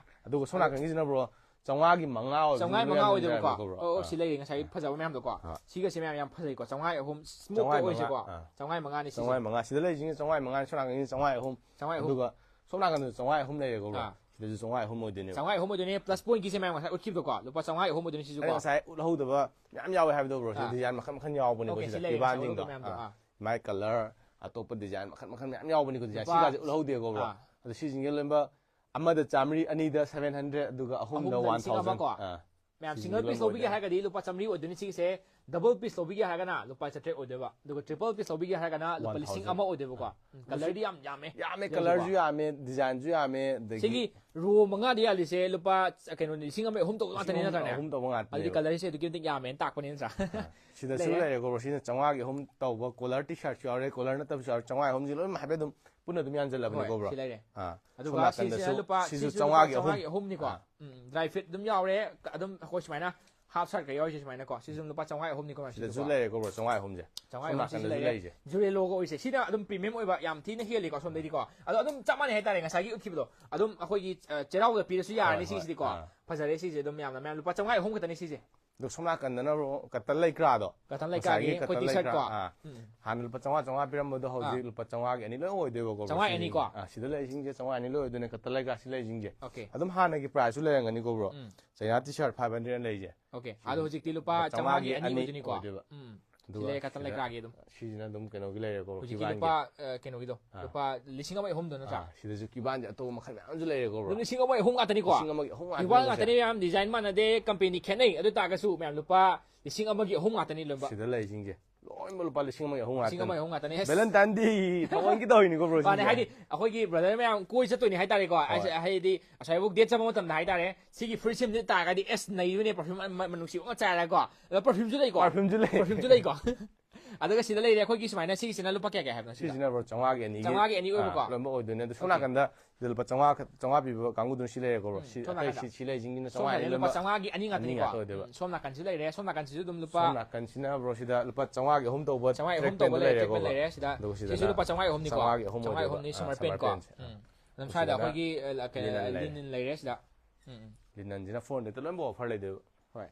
ꯑꯗꯨꯒ ꯁꯣꯝ ꯅꯥꯀꯟꯒꯤꯁꯤꯅ, ꯕ꯭ꯔꯣ, ꯆꯥꯝꯃꯉꯥꯒꯤ ꯃꯉꯥ ꯑꯣꯏꯕꯁꯨ ꯆꯥꯝꯃꯉꯥꯒꯤ ꯑꯗꯨꯝ ꯃꯉꯥ ꯑꯣꯏꯗꯣꯏꯕꯀꯣ꯫ ꯂꯩꯔꯦꯀꯣ, ꯕ꯭ꯔꯣ꯫ ꯑꯣ, ꯑꯣ, ꯑꯥ꯫ ꯁꯤ ꯂꯩꯔꯦ ꯉꯁꯥꯏꯒꯤ ꯐꯖꯕ ꯃꯌꯥꯝꯗꯣꯀꯣ꯫ ꯑꯥ꯫ ꯁꯤꯒꯁꯦ ꯃꯌꯥꯝ ꯌꯥꯝ ꯐꯖꯩꯀꯣ꯫ ꯆꯥꯝꯃꯉꯥꯒꯤ ꯑꯍꯨꯝ ꯁ꯭ꯃꯣꯛ ꯆꯥꯝꯃꯉꯥꯒꯤ ꯑꯣꯏꯁꯦꯀꯣ꯫ ꯃꯉꯥ, ꯑꯥ꯫ ꯆꯥꯝꯃꯉꯥꯒꯤ ꯃꯉꯥꯅꯤ ꯁꯤꯁꯨ꯫ ꯆꯥꯝꯃꯉꯥꯒꯤ ꯃꯉꯥ꯫ ꯁꯤꯗ ꯂꯩꯔꯤꯁꯤꯅ ꯆꯥꯝꯃꯉꯥꯒꯤ ꯑꯍꯨꯝ꯫ ꯆꯥꯝꯃꯉꯥꯒꯤ ꯑꯍꯨꯝ꯫ ꯑꯗꯨꯒ ꯁꯣꯝ ꯅꯥꯀꯟꯗ ꯆꯥꯝꯃꯉꯥꯒꯤ ꯑꯍꯨꯝ ꯂꯩꯔꯦꯀꯣ, ꯕ꯭ꯔꯣ꯫ ꯑꯥ꯫ ꯁꯤꯗꯁꯨ ꯆꯥꯝꯃꯉꯥꯒꯤ ꯑꯍꯨꯝ ꯑꯣꯏꯗꯣꯏꯅꯦꯕ꯫ ꯆꯥꯝꯃꯉꯥꯒꯤ ꯑꯍꯨꯝ ꯑꯣꯏꯗꯣꯏꯅꯦ꯫ ꯄ꯭ꯂꯁ ꯄꯣꯏꯟꯠꯀꯤꯁꯦ ꯃꯌꯥꯝ ꯉꯁꯥꯏ ꯎꯠꯈꯤꯕꯗꯣꯀꯣ꯫ ꯂꯨꯄꯥ ꯆꯥꯝꯃꯉꯥꯒꯤ ꯑꯍꯨꯝ ꯑꯣꯏꯗꯣꯏꯅꯦ ꯁꯤꯁꯨꯀꯣ꯫ ꯑꯩꯅ ꯉꯁꯥꯏ ꯎꯠꯍꯧꯗꯕ ꯃꯌꯥꯝ ꯌꯥꯎꯋꯦ ꯍꯥꯏꯕꯗꯣ, ꯕ꯭ꯔꯣ꯫ ꯁꯤꯗꯗꯤ ꯑꯥ꯫ ꯗꯤꯖꯥꯏꯟ ꯃꯈꯜ ꯃꯈꯜ ꯌꯥꯎꯕꯅꯤꯀꯣ꯫ ꯑꯣꯀꯦ, ꯁꯤꯗ ꯁꯤ ꯂꯩꯔꯦ, ꯉꯁꯥꯏ ꯀꯤꯕꯥꯟꯁꯤꯡꯗꯣ꯫ ꯎꯠꯍꯧꯗꯕ ꯃꯌꯥꯝꯗꯣ꯫ ꯑꯥ꯫ ꯑꯥ꯫ ꯃꯥꯏ ꯀꯂꯔ, ꯑꯇꯣꯞꯄ ꯗꯤꯖꯥꯏꯟ ꯃꯈꯜ ꯃꯈꯜ ꯃꯌꯥꯝ ꯌꯥꯎꯕꯅꯤꯀꯣ꯫ ꯗꯤꯖꯥꯏꯟ ꯂꯨꯄꯥ ꯁꯤꯒꯥꯁꯦ ꯎꯠꯍꯧꯗꯦꯀꯣ, ꯕ꯭ꯔꯣ꯫ ꯑꯥ꯫ ꯑꯗꯣ ꯁꯤꯁꯤꯡꯁꯦ ꯂꯣꯏꯅꯃꯛ ꯑꯃꯗ ꯆꯥꯝꯃꯔꯤ, ꯑꯅꯤꯗ ꯁꯚꯦꯟ ꯍꯟꯗ꯭ꯔꯦꯗ, ꯑꯗꯨꯒ ꯑꯍꯨꯝꯗ ꯑꯍꯨꯝꯗ ꯋꯥꯟ ꯂꯤꯁꯤꯡ ꯑꯃ ꯊꯥꯎꯖꯟ꯫ ꯀꯣ? ꯑꯥ꯫ ꯃꯌꯥꯝ ꯁꯤꯁꯤꯡꯁꯦ ꯁꯤꯡꯒꯜ ꯂꯣꯏ ꯄꯤꯁ ꯂꯧꯕꯤꯒꯦ ꯑꯣꯏꯗꯣꯏꯅꯦ꯫ ꯍꯥꯏꯔꯒꯗꯤ ꯂꯨꯄꯥ ꯆꯥꯝꯃꯔꯤ ꯑꯣꯏꯗꯣꯏꯅꯤ ꯁꯤꯒꯤꯁꯦ꯫ ꯗꯕꯜ ꯄꯤꯁ ꯂꯧꯕꯤꯒꯦ ꯍꯥꯏꯔꯒꯅ ꯂꯨꯄꯥ ꯆꯥꯇ꯭ꯔꯦꯠ ꯑꯣꯏꯗꯣꯏꯕ, ꯑꯗꯨꯒ ꯇ꯭ꯔꯤꯄꯜ ꯄꯤꯁ ꯂꯧꯕꯤꯒꯦ ꯍꯥꯏꯔꯒꯅ ꯂꯨꯄꯥ ꯋꯥꯟ ꯂꯤꯁꯤꯡ ꯊꯥꯎꯖꯟ꯫ ꯑꯃ ꯑꯣꯏꯗꯣꯏꯕꯀꯣ꯫ ꯑꯥ꯫ ꯎꯝ, ꯀꯂꯔꯗꯤ ꯌꯥꯝ ꯌꯥꯝꯃꯦ꯫ ꯌꯥꯝꯃꯦ, ꯁꯤꯗꯁꯨꯀꯣ꯫ ꯀꯂꯔꯁꯨ ꯌꯥꯝꯃꯦ, ꯗꯤꯖꯥꯏꯟꯁꯨ ꯌꯥꯝꯃꯦ, ꯑꯗꯒꯤ ꯁꯤꯒꯤ ꯔꯣ ꯃꯉꯥꯗꯤ ꯌꯥꯜꯂꯤꯁꯦ ꯂꯨꯄꯥ ꯀꯩꯅꯣ, ꯂꯤꯁꯤꯡ ꯑꯃ ꯑꯍꯨꯝ ꯇꯧꯕ ꯉꯥꯛꯇꯅꯤ, ꯂꯤꯁꯤꯡ ꯑꯍꯨꯝ, ꯅꯠꯇ꯭ꯔꯅꯦ? ꯑꯍꯨꯝ ꯇꯧꯕ ꯉꯥꯛꯇꯅꯦꯕ꯫ ꯑꯗꯨꯗꯤ ꯀꯂꯔꯁꯦ ꯑꯗꯨꯛꯀꯤ ꯃꯇꯤꯛ ꯌꯥꯝꯃꯦꯅ ꯇꯥꯛꯄꯅꯤ, ꯅꯠꯇ꯭ꯔꯥ? ꯑꯥ꯫ ꯁꯤꯗꯁꯨ ꯂꯩꯔꯦ꯫ ꯂꯩꯔꯦꯀꯣ, ꯕ꯭ꯔꯣ꯫ ꯁꯤꯅ ꯆꯥꯝꯃꯉꯥꯒꯤ ꯑꯍꯨꯝ ꯇꯧꯕ ꯀꯣꯂꯔ ꯇꯤ ꯁꯥꯔꯠꯁꯨ ꯌꯥꯎꯔꯦ, ꯀꯣꯂꯔ ꯅꯠꯇꯕꯁꯨ ꯌꯥꯎꯔꯦ꯫ ꯆꯥꯝꯃꯉꯥꯒꯤ ꯑꯍꯨꯝꯁꯤ ꯂꯣꯏꯅ ꯍꯥꯏꯐꯦꯠ ꯑꯗꯨꯝ ꯄꯨꯟꯅ ꯑꯗꯨꯝ ꯌꯥꯟꯁꯤꯜꯂꯕꯅꯤꯀꯣ, ꯍꯣꯏ, ꯕ꯭ꯔꯣ꯫ ꯁꯤ ꯂꯩꯔꯦ꯫ ꯑꯥ꯫ ꯁꯣꯝ ꯑꯗꯨꯒ ꯅꯥꯀꯟꯗꯁꯨ ꯁꯤꯁꯤꯅ ꯂꯨꯄꯥ, ꯁꯤꯁꯨ ꯁꯤꯁꯨ ꯂꯨꯄꯥ ꯆꯥꯝꯃꯉꯥꯒꯤ ꯆꯥꯝꯃꯉꯥꯒꯤ ꯑꯍꯨꯝ꯫ ꯑꯍꯨꯝꯅꯤꯀꯣ꯫ ꯑꯥ꯫ ꯎꯝ, ꯗ꯭ꯔꯥꯏ ꯐꯤꯠ ꯑꯗꯨꯝ ꯌꯥꯎꯔꯦ꯫ ꯑꯗꯨꯝ ꯑꯩꯈꯣꯏ ꯁꯨꯃꯥꯏꯅ ꯍꯥꯐ ꯁꯥꯔꯠꯀ ꯌꯥꯎꯔꯤꯁꯦ ꯁꯨꯃꯥꯏꯅꯀꯣ꯫ ꯁꯤꯁꯨ ꯑꯗꯨꯝ ꯂꯨꯄꯥ ꯆꯥꯝꯃꯉꯥꯒꯤ ꯑꯍꯨꯝꯅꯤꯀꯣ, ꯃꯌꯥꯝ ꯁꯤꯗꯁꯨ ꯁꯤꯁꯨꯀꯣ꯫ ꯂꯩꯔꯦꯀꯣ, ꯕ꯭ꯔꯣ, ꯆꯥꯝꯃꯉꯥꯒꯤ ꯑꯍꯨꯝꯁꯦ꯫ ꯆꯥꯝꯃꯉꯥꯒꯤ ꯁꯣꯝ ꯑꯍꯨꯝ ꯁꯤꯁꯨ ꯅꯥꯀꯟꯗꯁꯨ ꯂꯩꯔꯦ꯫ ꯂꯩꯔꯤꯁꯦ꯫ ꯖꯨꯔꯦꯂꯣꯒ ꯑꯣꯏꯁꯦ꯫ ꯁꯤꯅ ꯑꯗꯨꯝ ꯄ꯭ꯔꯤꯃꯤꯌꯝ ꯑꯣꯏꯕ ꯌꯥꯝ ꯊꯤꯅ ꯍꯦꯜꯂꯤꯀꯣ, ꯁꯣꯝꯗꯩꯗꯤꯀꯣ꯫ ꯑꯗꯣ ꯑꯗꯨꯝ ꯆꯞ ꯃꯥꯟꯅꯩ ꯍꯥꯏꯇꯥꯔꯦ, ꯉꯁꯥꯏꯒꯤ ꯎꯠꯈꯤꯕꯗꯣ꯫ ꯑꯗꯨꯝ ꯑꯩꯈꯣꯏꯒꯤ, ꯑ, ꯆꯩꯔꯥꯎꯗ ꯄꯤꯔꯁꯨ ꯌꯥꯔꯅꯤ꯫ ꯍꯣꯏ, ꯍꯣꯏ꯫ ꯁꯤꯁꯤꯗꯤꯀꯣ꯫ ꯑꯥ꯫ ꯐꯖꯔꯦ ꯁꯤꯁꯦ ꯑꯗꯨꯝ ꯌꯥꯝꯅ, ꯃꯌꯥꯝ ꯂꯨꯄꯥ ꯆꯥꯝꯃꯉꯥꯒꯤ ꯑꯍꯨꯝ ꯈꯛꯇꯅꯤ ꯁꯤꯁꯦ꯫ ꯑꯗꯣ ꯁꯣꯝ ꯅꯥꯀꯟꯗꯅ, ꯕ꯭ꯔꯣ, ꯀꯇꯟ ꯂꯩꯀ꯭ꯔꯥꯗꯣ꯫ ꯀꯇꯟ ꯂꯩꯀ꯭ꯔꯥꯒꯤ ꯉꯁꯥꯏꯒꯤ ꯀꯇꯟ ꯑꯩꯈꯣꯏ ꯇꯤ ꯁꯥꯔꯠ ꯂꯩꯀ꯭ꯔꯥ꯫ ꯀꯣ꯫ ꯑꯥ꯫ ꯎꯝ꯫ ꯍꯥꯟꯅ ꯂꯨꯄꯥ ꯆꯥꯝꯃꯉꯥ, ꯆꯥꯝꯃꯉꯥ ꯄꯤꯔꯝꯕꯗꯣ ꯍꯧꯖꯤꯛ ꯑꯥ꯫ ꯂꯨꯄꯥ ꯆꯥꯝꯃꯉꯥꯒꯤ ꯑꯅꯤ ꯂꯣꯏ ꯑꯣꯏꯗꯣꯏꯕꯀꯣ, ꯕ꯭ꯔꯣ, ꯆꯥꯝꯃꯉꯥꯒꯤ ꯁꯤꯁꯤꯡꯁꯦ꯫ ꯑꯅꯤꯀꯣ? ꯑꯥ, ꯁꯤꯗ ꯂꯩꯔꯤꯁꯤꯡꯁꯦ ꯆꯥꯝꯃꯉꯥꯒꯤ ꯑꯅꯤ ꯂꯣꯏ ꯑꯣꯏꯗꯣꯏꯅꯦ, ꯀꯇꯟ ꯂꯩꯀ꯭ꯔꯥ ꯁꯤ ꯂꯩꯔꯤꯁꯤꯡꯁꯦ꯫ ꯑꯣꯀꯦ꯫ ꯑꯗꯨꯝ ꯍꯥꯟꯅꯒꯤ ꯄ꯭ꯔꯥꯏꯁꯁꯨ ꯂꯩꯔꯝꯒꯅꯤꯀꯣ, ꯕ꯭ꯔꯣ꯫ ꯎꯝ꯫ ꯆꯩꯅꯥ ꯇꯤ ꯁꯥꯔꯠ ꯐꯥꯏꯚ ꯍꯟꯗ꯭ꯔꯦꯗ ꯂꯩꯁꯦ꯫ ꯑꯣꯀꯦ꯫ ꯑꯗꯣ ꯍꯧꯖꯤꯛꯇꯤ ꯂꯨꯄꯥ ꯂꯨꯄꯥ ꯆꯥꯝꯃꯉꯥꯒꯤ ꯆꯥꯝꯃꯉꯥꯒꯤ ꯑꯅꯤ ꯑꯅꯤ ꯑꯣꯏꯗꯣꯏꯅꯤꯀꯣ? ꯑꯣꯏꯗꯣꯏꯕ꯫ ꯎꯝ꯫ ꯁꯤ ꯑꯗꯨꯒ ꯂꯩꯔꯦ, ꯀꯇꯟ ꯁꯤꯗ ꯂꯩꯀ꯭ꯔꯥꯒꯤ ꯑꯗꯨꯝ꯫ ꯁꯤꯁꯤꯅ ꯑꯗꯨꯝ ꯀꯩꯅꯣꯒꯤ ꯂꯩꯔꯦꯀꯣ, ꯍꯧꯖꯤꯛꯀꯤ ꯀꯤꯕꯥꯟꯒꯤ꯫ ꯂꯨꯄꯥ, ꯑ, ꯀꯩꯅꯣꯒꯤꯗꯣ, ꯑꯥ꯫ ꯂꯨꯄꯥ ꯂꯤꯁꯤꯡ ꯑꯃ ꯑꯍꯨꯝꯗꯣ ꯅꯠꯇ꯭ꯔꯥ? ꯑꯥ, ꯁꯤꯗꯁꯨ ꯀꯤꯕꯥꯟꯁꯦ ꯑꯇꯣꯞꯄ ꯃꯈꯜ ꯃꯌꯥꯝꯁꯨ ꯂꯩꯔꯦꯀꯣ, ꯕ꯭ꯔꯣ꯫ ꯑꯗꯨꯝ ꯂꯤꯁꯤꯡ ꯑꯃ ꯑꯍꯨꯝ ꯉꯥꯛꯇꯅꯤꯀꯣ? ꯂꯤꯁꯤꯡ ꯑꯃꯒꯤ ꯑꯍꯨꯝ ꯉꯥꯛꯇꯅꯤ ꯀꯤꯕꯥꯟ ꯂꯩꯁꯦ꯫ ꯉꯥꯛꯇꯅꯤ ꯃꯌꯥꯝ, ꯗꯤꯖꯥꯏꯟ ꯃꯥꯟꯅꯗꯦ, ꯀꯝꯄꯦꯅꯤ ꯈꯦꯠꯅꯩ, ꯑꯗꯨ ꯇꯥꯔꯒꯁꯨ ꯃꯌꯥꯝ ꯂꯨꯄꯥ ꯂꯤꯁꯤꯡ ꯑꯃꯒꯤ ꯑꯍꯨꯝ ꯉꯥꯛꯇꯅꯤ ꯂꯣꯏꯅꯃꯛ꯫ ꯁꯤꯗ ꯂꯩꯁꯤꯡꯁꯦ꯫ ꯂꯣꯏꯅꯃꯛ ꯂꯨꯄꯥ ꯂꯤꯁꯤꯡ ꯑꯃꯒꯤ ꯑꯍꯨꯝ ꯂꯤꯁꯤꯡ ꯑꯃꯒꯤ ꯉꯥꯛꯇꯅꯤ꯫ ꯑꯍꯨꯝ ꯉꯥꯛꯇꯅꯦ ꯑꯁ꯫ ꯚꯦꯂꯦꯟꯇꯥꯏꯟ ꯗꯦ ꯊꯑꯣꯏꯒꯤ ꯇꯧꯔꯤꯅꯤꯀꯣ ꯕ꯭ꯔꯣ꯫ ꯃꯥꯅꯦ, ꯍꯥꯏꯗꯤ ꯑꯩꯈꯣꯏꯒꯤ ꯕ꯭ꯔꯗꯔ ꯃꯌꯥꯝ ꯀꯣꯏ ꯆꯠꯇꯣꯏꯅꯤ ꯍꯥꯏꯇꯥꯔꯦꯀꯣ꯫ ꯍꯣꯏ꯫ ꯑꯁ, ꯍꯥꯏꯗꯤ ꯑꯁ꯭ꯋꯥꯏꯐꯥꯎ ꯗꯦꯠ ꯆꯠꯄ ꯃꯇꯝꯗ ꯍꯥꯏꯇꯥꯔꯦ, ꯁꯤꯒꯤ ꯐꯨꯔꯤꯠꯁꯤꯃꯗꯤ ꯇꯥꯔꯒꯗꯤ ꯑꯁ ꯅꯩꯕꯅꯦ, ꯄꯔꯐ꯭ꯌꯨꯝ ꯃꯅꯨꯡꯁꯤꯕ ꯑꯃ ꯆꯥꯏꯔꯒꯀꯣ꯫ ꯑꯗꯣ ꯄꯔꯐ꯭ꯌꯨꯝꯁꯨ ꯂꯩꯀꯣ꯫ ꯄꯔꯐ꯭ꯌꯨꯝꯁꯨ ꯂꯩ꯫ ꯄꯔꯐ꯭ꯌꯨꯝꯁꯨ ꯂꯩꯀꯣ꯫ ꯑꯗꯨꯒ ꯁꯤꯗ ꯂꯩꯔꯦ ꯑꯩꯈꯣꯏꯒꯤ ꯁꯨꯃꯥꯏꯅ, ꯁꯤꯒꯤꯁꯤꯅ ꯂꯨꯄꯥ ꯀꯌꯥ ꯀꯌꯥ ꯍꯥꯏꯕꯅꯣ ꯁꯤꯗ? ꯁꯤꯁꯤꯅ ꯕ꯭ꯔꯣ ꯆꯥꯝꯃꯉꯥꯒꯤ ꯑꯅꯤꯒꯤ ꯆꯥꯝꯃꯉꯥꯒꯤ ꯑꯅꯤ ꯑꯣꯏꯕꯀꯣ꯫ ꯑꯥ, ꯂꯣꯏꯅꯃꯛ ꯑꯣꯏꯗꯣꯏꯅꯦ꯫ ꯑꯗꯣ ꯁꯣꯝ Okay. ꯅꯥꯀꯟꯗ ꯁꯤꯗ ꯂꯨꯄꯥ ꯆꯥꯝꯃꯉꯥ ꯈꯛ-, ꯆꯥꯝꯃꯉꯥ ꯄꯤꯕ ꯀꯥꯡꯕꯨꯗꯨꯅ ꯁꯤ ꯂꯩꯔꯦꯀꯣ ꯕ꯭ꯔꯣ꯫ ꯎꯝ, ꯁꯤ ꯁꯣꯝ ꯑꯇꯩ ꯅꯥꯀꯟꯗ꯫ ꯁꯤ ꯁꯤ ꯂꯩꯁꯤꯡꯁꯤꯅ ꯁꯣꯝ ꯆꯥꯝꯃꯉꯥ ꯅꯥꯀꯟꯗ ꯂꯨꯄꯥ ꯂꯣꯏꯅꯃꯛ ꯆꯥꯝꯃꯉꯥꯒꯤ ꯑꯅꯤ ꯑꯅꯤ ꯉꯥꯛꯇꯅꯤꯀꯣ꯫ ꯉꯥꯛꯇ ꯑꯣꯏꯗꯣꯏꯕ꯫ ꯎꯝ, ꯁꯣꯝ ꯅꯥꯀꯟꯁꯤꯗ ꯂꯩꯔꯦ, ꯁꯣꯝ ꯅꯥꯀꯟꯁꯤꯁꯨ ꯑꯗꯨꯝ ꯂꯨꯄꯥ ꯁꯣꯝ ꯅꯥꯀꯟꯁꯤꯅ ꯕ꯭ꯔꯣ ꯁꯤꯗ ꯂꯨꯄꯥ ꯆꯥꯝꯃꯉꯥꯒꯤ ꯑꯍꯨꯝ ꯇꯧꯕ ꯆꯥꯝꯃꯉꯥꯒꯤ track ꯑꯍꯨꯝ ꯇꯧꯕ pant ꯂꯩꯔꯦ, ꯂꯩꯔꯦꯀꯣ track pant ꯕ꯭ꯔꯣ꯫ ꯂꯩꯔꯦ ꯁꯤꯗ꯫ ꯑꯗꯨꯒ ꯁꯤꯗꯅ ꯁꯤꯁꯨ ꯂꯨꯄꯥ ꯆꯥꯝꯃꯉꯥꯒꯤ ꯑꯍꯨꯝꯅꯤꯀꯣ꯫ ꯆꯥꯝꯃꯉꯥꯒꯤ ꯑꯍꯨꯝ ꯆꯥꯝꯃꯉꯥꯒꯤ ꯑꯣꯏꯗꯣꯏꯕ꯫ ꯑꯍꯨꯝꯅꯤ, ꯑꯥ, summer summer pant ꯀꯣ꯫ pant ꯁꯦ꯫ ꯎꯝ꯫ ꯑꯥ, ꯑꯗꯨꯝ ꯁ꯭ꯋꯥꯏꯗ ꯁꯤꯗꯅ ꯑꯩꯈꯣꯏꯒꯤ ꯑ, ꯀꯩ-, linen ꯂꯩꯔꯦ꯫ linen ꯂꯩꯔꯦ ꯁꯤꯗ꯫ ꯎꯝ, ꯎꯝ꯫ Linenꯁꯤꯅ four hundredꯇ ꯂꯣꯏꯅꯃꯛ offer ꯂꯩꯗꯣꯏꯕ꯫ ꯍꯣꯏ꯫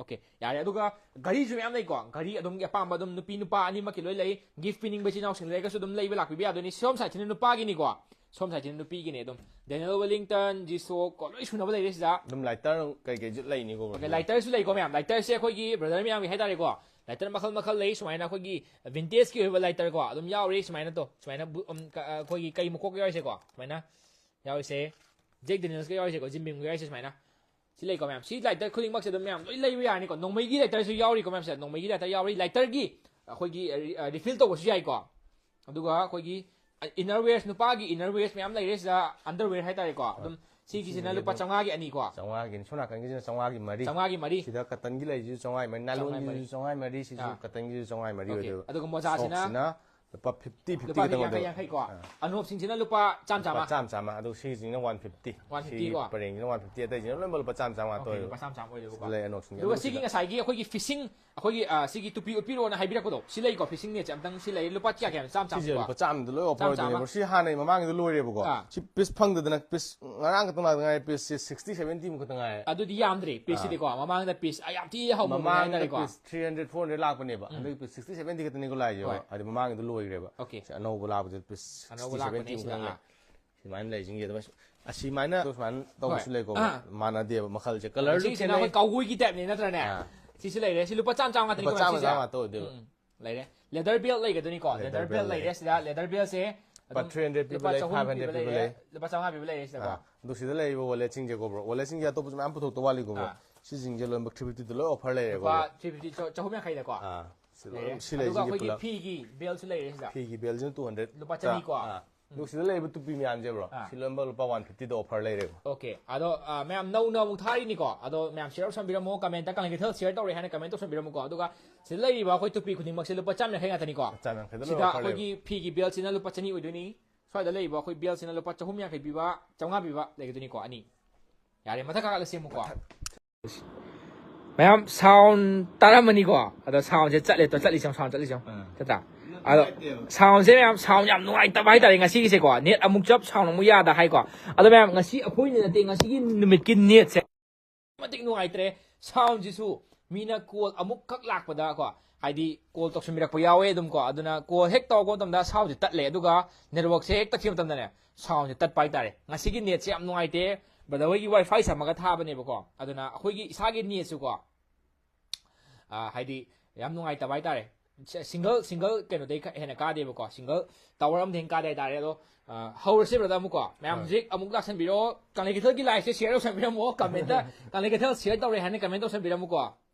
Okay, ꯌꯥꯔꯦ꯫ ꯑꯗꯨꯒ ꯘꯔꯤꯁꯨ ꯃꯌꯥꯝ ꯂꯩꯀꯣ꯫ ꯘꯔꯤ ꯑꯗꯣꯝꯒꯤ ꯑꯄꯥꯝꯕ ꯑꯗꯨꯝ ꯅꯨꯄꯤ ꯅꯨꯄꯥ ꯑꯅꯤꯃꯛꯀꯤ ꯂꯣꯏ ꯂꯩ꯫ Gift ꯄꯤꯅꯤꯡꯕ ꯏꯆꯤꯟ ꯏꯅꯥꯎꯁꯤꯡ ꯂꯩꯔꯒꯁꯨ ꯑꯗꯨꯝ ꯂꯩꯕ ꯂꯥꯛꯄꯤꯕ ꯌꯥꯗꯣꯏꯅꯤ꯫ ꯁꯣꯝ sideꯁꯤꯅ ꯅꯨꯄꯥꯒꯤꯅꯤꯀꯣ꯫ ꯁꯣꯝ sideꯁꯤꯅ ꯅꯨꯄꯤꯒꯤꯅꯤ ꯑꯗꯨꯝ꯫ Daniel Wellington, G-Shock ꯀꯣ, ꯂꯣꯏ ꯁꯨꯅꯕ ꯂꯩꯔꯦ ꯁꯤꯗ꯫ ꯑꯗꯨꯝ lighter ꯀꯩꯀꯩꯁꯨ ꯂꯩꯅꯤꯀꯣ ꯕ꯭ꯔꯣ꯫ Okay, lighterꯁꯨ ꯂꯩꯀꯣ ꯃꯌꯥꯝ꯫ Lighterꯁꯦ ꯑꯩꯈꯣꯏꯒꯤ brother ꯃꯌꯥꯝꯒꯤ ꯍꯥꯏꯇꯥꯔꯦꯀꯣ꯫ Lighter ꯃꯈꯜ ꯃꯈꯜ ꯂꯩ꯫ ꯁꯨꯃꯥꯏꯅ ꯑꯩꯈꯣꯏꯒꯤ vintageꯀꯤ ꯑꯣꯏꯕ lighter ꯀꯣ ꯑꯗꯨꯝ ꯌꯥꯎꯔꯤ꯫ ꯁꯨꯃꯥꯏꯅ ꯇꯣ, ꯁꯨꯃꯥꯏꯅ ꯕꯨ-, ꯎꯝ, ꯀ-, ꯑ, ꯑꯩꯈꯣꯏꯒꯤ ꯀꯩ ꯃꯈꯣꯛ ꯌꯥꯎꯔꯤꯁꯦꯀꯣ꯫ ꯁꯨꯃꯥꯏꯅ ꯌꯥꯎꯔꯤꯁꯦ꯫ Jack Danielsꯀ ꯌꯥꯎꯔꯤꯁꯦꯀꯣ, Jim Beamꯒ ꯌꯥꯎꯔꯤꯁꯦ ꯁꯨꯃꯥꯏꯅ꯫ ꯁꯤ ꯂꯩꯀꯣ ꯃꯌꯥꯝ꯫ ꯁꯤ lighter ꯈꯨꯗꯤꯡꯃꯛꯁꯦ ꯑꯗꯨꯝ ꯃꯌꯥꯝ ꯂꯣꯏ ꯂꯩꯕ ꯌꯥꯔꯅꯤꯀꯣ꯫ ꯅꯣꯡꯃꯩꯒꯤ lighterꯁꯨ ꯌꯥꯎꯔꯤꯀꯣ ꯃꯌꯥꯝꯁꯦ꯫ ꯅꯣꯡꯃꯩꯒꯤ lighter ꯌꯥꯎꯔꯤ꯫ Lighterꯒꯤ ꯑꯩꯈꯣꯏꯒꯤ, ꯑ, ꯔꯤ-, ꯑ, refill ꯇꯧꯕꯁꯨ ꯌꯥꯏꯀꯣ꯫ ꯑꯗꯨꯒ ꯑꯩꯈꯣꯏꯒꯤ, ꯑ, inner wears, ꯅꯨꯄꯥꯒꯤ inner wears ꯃꯌꯥꯝ ꯂꯩꯔꯦ ꯁꯤꯗ, underwear ꯍꯥꯏꯇꯥꯔꯦꯀꯣ꯫ ꯑꯗꯨꯝ ꯁꯤꯒꯤꯁꯤꯅ ꯁꯤꯒꯤꯗꯤ ꯂꯨꯄꯥ ꯑꯗꯨꯝ ꯆꯥꯝꯃꯉꯥꯒꯤ ꯑꯅꯤꯀꯣ꯫ ꯆꯥꯝꯃꯉꯥꯒꯤꯅꯤ꯫ ꯁꯣꯝ ꯅꯥꯀꯟꯒꯤꯁꯤꯅ ꯆꯥꯝꯃꯉꯥꯒꯤ ꯃꯔꯤ꯫ ꯆꯥꯝꯃꯉꯥꯒꯤ ꯃꯔꯤ꯫ ꯁꯤꯗ cottonꯒꯤ ꯂꯩꯁꯤꯁꯨ ꯆꯥꯝꯃꯉꯥꯒꯤ ꯃꯔꯤ, ꯆꯥꯝꯃꯉꯥꯒꯤ ꯃꯔꯤ꯫ nylonꯒꯤꯁꯤꯁꯨ ꯆꯥꯝꯃꯉꯥꯒꯤ ꯃꯔꯤ, ꯁꯤꯁꯨ ꯑꯥ꯫ cottonꯒꯤꯁꯨ ꯆꯥꯝꯃꯉꯥꯒꯤ ꯃꯔꯤ Okay. ꯑꯣꯏꯗꯣꯏꯕ꯫ ꯑꯗꯨꯒ ꯃꯣꯖꯥꯁꯤꯅ Socksꯁꯤꯅ ꯂꯨꯄꯥ fifty, fifty ꯂꯨꯄꯥ ꯈꯛꯇꯪ ꯌꯥꯡꯈꯩ, ꯑꯣꯏꯗꯣꯏꯕ꯫ ꯌꯥꯡꯈꯩꯀꯣ꯫ ꯑꯥ꯫ ꯑꯅꯣꯞꯁꯤꯡꯁꯤꯅ ꯂꯨꯄꯥ ꯆꯥꯝꯃ, ꯂꯨꯄꯥ ꯆꯥꯝꯃ꯫ ꯆꯥꯝꯃ, ꯆꯥꯝꯃ꯫ ꯑꯗꯨ ꯁꯤꯁꯤꯅ one fifty꯫ One fifty ꯁꯤꯒꯤ ꯀꯣ꯫ ꯄꯔꯦꯡꯁꯤꯅ one fifty, ꯑꯇꯩꯁꯤꯅ ꯂꯣꯏꯅꯃꯛ ꯂꯨꯄꯥ ꯆꯥꯝꯃ, ꯆꯥꯝꯃ Okay, ꯉꯥꯛꯇ ꯑꯣꯏꯗꯣꯏꯕ꯫ ꯂꯨꯄꯥ ꯆꯥꯝꯃ, ꯆꯥꯝꯃ ꯑꯣꯏꯗꯣꯏꯕꯀꯣ꯫ ꯁꯤꯗ ꯂꯩ ꯑꯅꯣꯞꯁꯤꯡꯁꯦ꯫ ꯑꯗꯨꯒ ꯑꯗꯨ ꯁꯤꯒꯤ ꯁꯤꯗ ꯉꯁꯥꯏꯒꯤ ꯑꯩꯈꯣꯏꯒꯤ fishing, ꯑꯩꯈꯣꯏꯒꯤ, ꯑ, ꯁꯤꯒꯤ ꯇꯨꯄꯤ ꯎꯞꯄꯤꯔꯣꯅ ꯍꯥꯏꯕꯤꯔꯛꯄꯗꯣ, ꯁꯤ ꯂꯩꯀꯣ, fishing netꯁꯦ ꯑꯝꯇꯪ ꯁꯤ ꯂꯩ, ꯂꯨꯄꯥ ꯀꯌꯥ ꯀꯌꯥꯅꯣ? ꯆꯥꯝꯃ, ꯆꯥꯝꯃ ꯁꯤꯁꯦ ꯀꯣ? ꯂꯨꯄꯥ ꯆꯥꯝꯃꯗ ꯂꯣꯏ offer ꯆꯥꯝꯃ, ꯑꯣꯏꯗꯣꯏꯅꯦ꯫ ꯆꯥꯝꯃ꯫ ꯁꯤ ꯍꯥꯟꯅꯩ ꯃꯃꯥꯡꯒꯤꯗ ꯂꯣꯏꯔꯦꯕꯀꯣ꯫ ꯑꯥ꯫ ꯁꯤ piece ꯐꯪꯗꯗꯅ piece ꯉꯔꯥꯡ ꯈꯛꯇꯪ ꯂꯥꯛꯇ ꯉꯥꯏꯔꯤ, pieceꯁꯦ sixty, seventy ꯃꯨꯛ ꯈꯛꯇ ꯉꯥꯏꯔꯦ꯫ ꯑꯗꯨꯗꯤ ꯌꯥꯝꯗ꯭ꯔꯤ, pieceꯁꯤꯗꯤꯀꯣ꯫ ꯃꯃꯥꯡꯗ piece ꯌꯥꯝ ꯊꯤ ꯍꯧꯕ ꯃꯃꯥꯡꯗ ꯍꯥꯏꯇꯥꯔꯦꯀꯣ꯫ piece three hundred, four hundred ꯂꯥꯛꯄꯅꯦꯕ꯫ ꯎꯝ꯫ ꯍꯟꯗꯛ piece sixty, seventy ꯈꯛꯇꯅꯤꯀꯣ ꯂꯥꯛꯏꯁꯦ꯫ ꯍꯣꯏ꯫ ꯍꯥꯏꯗꯤ ꯃꯃꯥꯡꯒꯤꯗ ꯂꯣꯏꯈ꯭ꯔꯦꯕ꯫ Okay꯫ ꯁꯤ ꯑꯅꯧꯕ ꯂꯥꯛꯄꯁꯦ piece ꯑꯅꯧꯕ sixty, seventy ꯂꯥꯛꯄꯅꯦ ꯃꯨꯛ ꯁꯤꯗ꯫ ꯈꯛꯇꯪ ꯂꯩ꯫ ꯑꯥ꯫ ꯁꯨꯃꯥꯏꯅ ꯂꯩꯁꯤꯡꯁꯦ ꯑꯗꯨꯃꯥꯏꯅ, ꯑꯁꯤꯃꯥꯏꯅ ꯁꯨꯃꯥꯏꯅ ꯇꯧꯕꯁꯨ ꯍꯣꯏ꯫ ꯂꯩꯀꯣ꯫ ꯑꯥ꯫ ꯃꯥꯟꯅꯗꯦꯕ ꯃꯈꯜꯁꯦ꯫ ꯍꯣꯏ, Colorꯁꯨ ꯁꯤꯒꯤꯁꯤꯅ ꯈꯦꯠꯅꯩ꯫ ꯑꯩꯈꯣꯏ cowboyꯒꯤ typeꯅꯤ ꯅꯠꯇ꯭ꯔꯅꯦ? ꯑꯥ꯫ ꯁꯤꯁꯨ ꯂꯩꯔꯦ꯫ ꯁꯤ ꯂꯨꯄꯥ ꯆꯥꯝꯃ, ꯆꯥꯝꯃ ꯉꯥꯛꯇꯅꯤꯀꯣ ꯂꯨꯄꯥ ꯆꯥꯝꯃ, ꯁꯤꯁꯦ꯫ ꯆꯥꯝꯃ ꯉꯥꯛꯇ ꯑꯣꯏꯗꯣꯏꯕ꯫ ꯎꯝ, ꯎꯝ꯫ ꯂꯩꯔꯦ꯫ Leather belt ꯂꯩꯒꯗꯣꯏꯅꯤꯀꯣ꯫ Leather Leather belt belt꯫ ꯂꯩꯔꯦ ꯁꯤꯗ꯫ Leather beltꯁꯦ ꯑꯗꯨꯝ ꯂꯨꯄꯥ three hundred ꯄꯤꯕ ꯂꯨꯄꯥ ꯂꯩ, ꯆꯍꯨꯝ five hundred ꯄꯤꯕ ꯄꯤꯕ ꯂꯩꯔꯦ, ꯂꯩ꯫ ꯂꯨꯄꯥ ꯆꯥꯝꯃꯉꯥ ꯄꯤꯕ ꯂꯩꯔꯦ ꯁꯤꯗꯀꯣ꯫ ꯑꯥ, ꯑꯗꯨ ꯁꯤꯗ ꯂꯩꯔꯤꯕ walletꯁꯤꯡꯁꯦꯀꯣ ꯕ꯭ꯔꯣ, walletꯁꯤꯡꯁꯦ ꯑꯇꯣꯞꯄꯁꯨ ꯃꯌꯥꯝ ꯄꯨꯊꯣꯛꯇꯧ ꯋꯥꯠꯂꯤꯀꯣ ꯕ꯭ꯔꯣ꯫ ꯑꯥ꯫ ꯁꯤꯁꯤꯡꯁꯦ ꯂꯣꯏꯅꯃꯛ three fiftyꯗ ꯂꯣꯏ offer ꯂꯩꯔꯦꯀꯣ ꯂꯨꯄꯥ ꯕ꯭ꯔꯣ꯫ three fifty, ꯆ-, ꯆꯍꯨꯝ ꯌꯥꯡꯈꯩꯗꯀꯣ꯫ ꯑꯥ, ꯁꯤ ꯂꯩꯔꯦ꯫ ꯂꯣꯏ ꯁꯤ ꯑꯗꯨꯒ ꯂꯩꯁꯤꯡꯁꯦ ꯑꯩꯈꯣꯏꯒꯤ ꯄꯨꯂꯞ꯫ ꯐꯤꯒꯤ ꯕꯦꯜꯁꯨ ꯂꯩꯔꯦ ꯁꯤꯗ꯫ ꯐꯤꯒꯤ ꯕꯦꯜꯁꯤꯅ ꯇꯨ ꯍꯟꯗ꯭ꯔꯦꯠ꯫ ꯂꯨꯄꯥ ꯆꯅꯤ ꯀꯣ? ꯑꯥ꯫ ꯑꯗꯨꯒ ꯁꯤꯗ ꯂꯩꯔꯤꯕ ꯇꯨꯄꯤ ꯃꯌꯥꯝꯁꯦ, ꯕ꯭ꯔꯣ, ꯑꯥ꯫ ꯁꯤ ꯂꯣꯏꯅꯃꯛ ꯂꯨꯄꯥ ꯋꯥꯟ ꯐꯤꯐꯇꯤꯗ ꯑꯣꯐꯔ ꯂꯩꯔꯦꯕ꯫ ꯑꯣꯀꯦ꯫ ꯑꯗꯣ, ꯑ, ꯃꯌꯥꯝ ꯅꯧꯅ ꯑꯃꯨꯛ ꯊꯥꯔꯤꯅꯤꯀꯣ꯫ ꯑꯗꯣ ꯃꯌꯥꯝ ꯁꯤꯌꯔ ꯇꯧꯁꯟꯕꯤꯔꯝꯃꯣ, ꯀꯃꯦꯟꯇ ꯀꯪꯂꯩ ꯀꯩꯊꯦꯜ ꯁꯤꯌꯔ ꯇꯧꯔꯦ ꯍꯥꯏꯅ ꯀꯃꯦꯟ ꯇꯧꯁꯟꯕꯤꯔꯝꯃꯨꯀꯣ꯫ ꯑꯗꯨꯒ ꯁꯤꯗ ꯂꯩꯔꯤꯕ ꯑꯩꯈꯣꯏ ꯇꯨꯄꯤ ꯈꯨꯗꯤꯡꯃꯛꯁꯦ ꯂꯨꯄꯥ ꯆꯥꯝ ꯌꯥꯡꯈꯩ ꯉꯥꯛꯇꯅꯤꯀꯣ꯫ ꯆꯥꯝ ꯌꯥꯡꯈꯩꯗ ꯂꯣꯏ ꯁꯤꯗ ꯑꯣꯐꯔ ꯂꯩꯕ꯫ ꯑꯩꯈꯣꯏꯒꯤ ꯐꯤꯒꯤ ꯕꯦꯜꯁꯤꯅ ꯂꯨꯄꯥ ꯆꯅꯤ ꯑꯣꯏꯗꯣꯏꯅꯤ꯫ ꯁ꯭ꯋꯥꯏꯗ ꯂꯩꯔꯤꯕ ꯑꯩꯈꯣꯏ ꯕꯦꯜꯁꯤꯅ ꯂꯨꯄꯥ ꯆꯍꯨꯝ ꯌꯥꯡꯈꯩ ꯄꯤꯕ, ꯆꯥꯝꯃꯉꯥ ꯄꯤꯕ ꯂꯩꯒꯗꯣꯏꯅꯤꯀꯣ, ꯑꯅꯤ꯫ ꯌꯥꯔꯦ, ꯃꯊꯛ ꯀꯥꯈꯠꯂꯁꯤ ꯑꯃꯨꯛꯀꯣ꯫ ꯃꯌꯥꯝ ꯁꯥꯎꯟ ꯇꯥꯔꯝꯃꯅꯤꯀꯣ? ꯑꯗꯣ ꯁꯥꯎꯟꯁꯦ ꯆꯠꯂꯦ, ꯇꯣ, ꯆꯠꯂꯤꯁꯦ ꯌꯦꯡꯉꯣ, ꯁꯥꯎꯟ ꯆꯠꯂꯤꯁꯦ ꯌꯦꯡꯉꯣ꯫ ꯑꯥ꯫ ꯆꯠꯇ꯭ꯔꯥ? ꯑꯗꯣ ꯅꯨꯡꯉꯥꯏꯇꯦꯕ꯫ ꯁꯥꯎꯟꯁꯦ ꯃꯌꯥꯝ, ꯁꯥꯎꯟ ꯌꯥꯝ ꯅꯨꯡꯉꯥꯏꯇꯕ ꯍꯥꯏꯇꯥꯔꯦ ꯉꯁꯤꯒꯤꯁꯦꯀꯣ꯫ ꯅꯦꯠ ꯑꯃꯨꯛ ꯆꯞ, ꯁꯥꯎꯟ ꯑꯃꯨꯛ ꯌꯥꯗ ꯍꯥꯏꯀꯣ꯫ ꯑꯗꯣ ꯃꯌꯥꯝ, ꯉꯁꯤ ꯑꯩꯈꯣꯏꯅ ꯅꯠꯇꯦ, ꯉꯁꯤꯒꯤ ꯅꯨꯃꯤꯠꯀꯤ ꯅꯦꯠꯁꯦ ꯃꯇꯤꯛ ꯅꯨꯡꯉꯥꯏꯇ꯭ꯔꯦ꯫ ꯁꯥꯎꯟꯁꯤꯁꯨ ꯃꯤꯅ ꯀꯣꯜ ꯑꯃꯨꯛꯈꯛ ꯂꯥꯛꯄꯗ ꯀꯣ, ꯍꯥꯏꯗꯤ ꯀꯣꯜ ꯇꯧꯁꯟꯕꯤꯔꯛꯄ ꯌꯥꯎꯋꯦ ꯑꯗꯨꯝ ꯀꯣ, ꯑꯗꯨꯅ ꯀꯣꯜ ꯍꯦꯛ ꯇꯧꯔꯛꯄ ꯃꯇꯝꯗ ꯁꯥꯎꯟꯁꯦ ꯇꯠꯂꯦ, ꯑꯗꯨꯒ ꯅꯦꯠꯋꯥꯛꯁꯦ ꯍꯦꯛ ꯇꯠꯈꯤꯕ ꯃꯇꯝꯗꯅꯦ ꯁꯥꯎꯟꯁꯦ ꯇꯠꯄ ꯍꯥꯏꯇꯥꯔꯦ꯫ ꯉꯁꯤꯒꯤ ꯅꯦꯠꯁꯦ ꯌꯥꯝ ꯅꯨꯡꯉꯥꯏꯇꯦ꯫ ꯕ꯭ꯔꯗꯔ ꯍꯣꯏꯒꯤ ꯋꯥꯏ ꯐꯥꯏ ꯁꯝꯃꯒ ꯊꯥꯕꯅꯦꯕꯀꯣ, ꯑꯗꯨꯅ ꯑꯩꯈꯣꯏꯒꯤ ꯏꯁꯥꯒꯤ ꯅꯦꯠꯁꯨꯀꯣ, ꯑ, ꯍꯥꯏꯗꯤ ꯌꯥꯝ ꯅꯨꯡꯉꯥꯏꯇꯕ ꯍꯥꯏꯇꯥꯔꯦ꯫ ꯁ-, ꯁꯤꯡꯒꯜ, ꯁꯤꯡꯒꯜ ꯀꯩꯅꯣꯗꯩ ꯈ-, ꯍꯦꯟꯅ ꯀꯥꯗꯦꯕꯀꯣ, ꯁꯤꯡꯒꯜ ꯇꯥꯋꯔ ꯑꯃꯗꯩ ꯍꯦꯟꯅ ꯀꯥꯗꯦ ꯍꯥꯏꯇꯥꯔꯦ꯫ ꯑꯗꯣ, ꯑ, ꯍꯧꯔꯁꯦ ꯕ꯭ꯔꯗꯔ ꯑꯃꯨꯛꯀꯣ꯫ ꯃꯌꯥꯝ ꯍꯣꯏ꯫ ꯍꯧꯖꯤꯛ ꯑꯃꯨꯛ ꯂꯥꯛꯁꯟꯕꯤꯔꯣ, ꯀꯪꯂꯩ ꯀꯩꯊꯦꯜꯒꯤ ꯂꯥꯏꯐꯁꯦ ꯁꯤꯌꯔ ꯇꯧꯁꯟꯕꯤꯔꯝꯃꯣ, ꯀꯃꯦꯟꯇ ꯀꯪꯂꯩ ꯀꯩꯊꯦꯜ ꯁꯤꯌꯔ ꯇꯧꯔꯦ ꯍꯥꯏꯅ ꯀꯃꯦꯟ ꯇꯧꯁꯟꯕꯤꯔꯝꯃꯨꯀꯣ꯫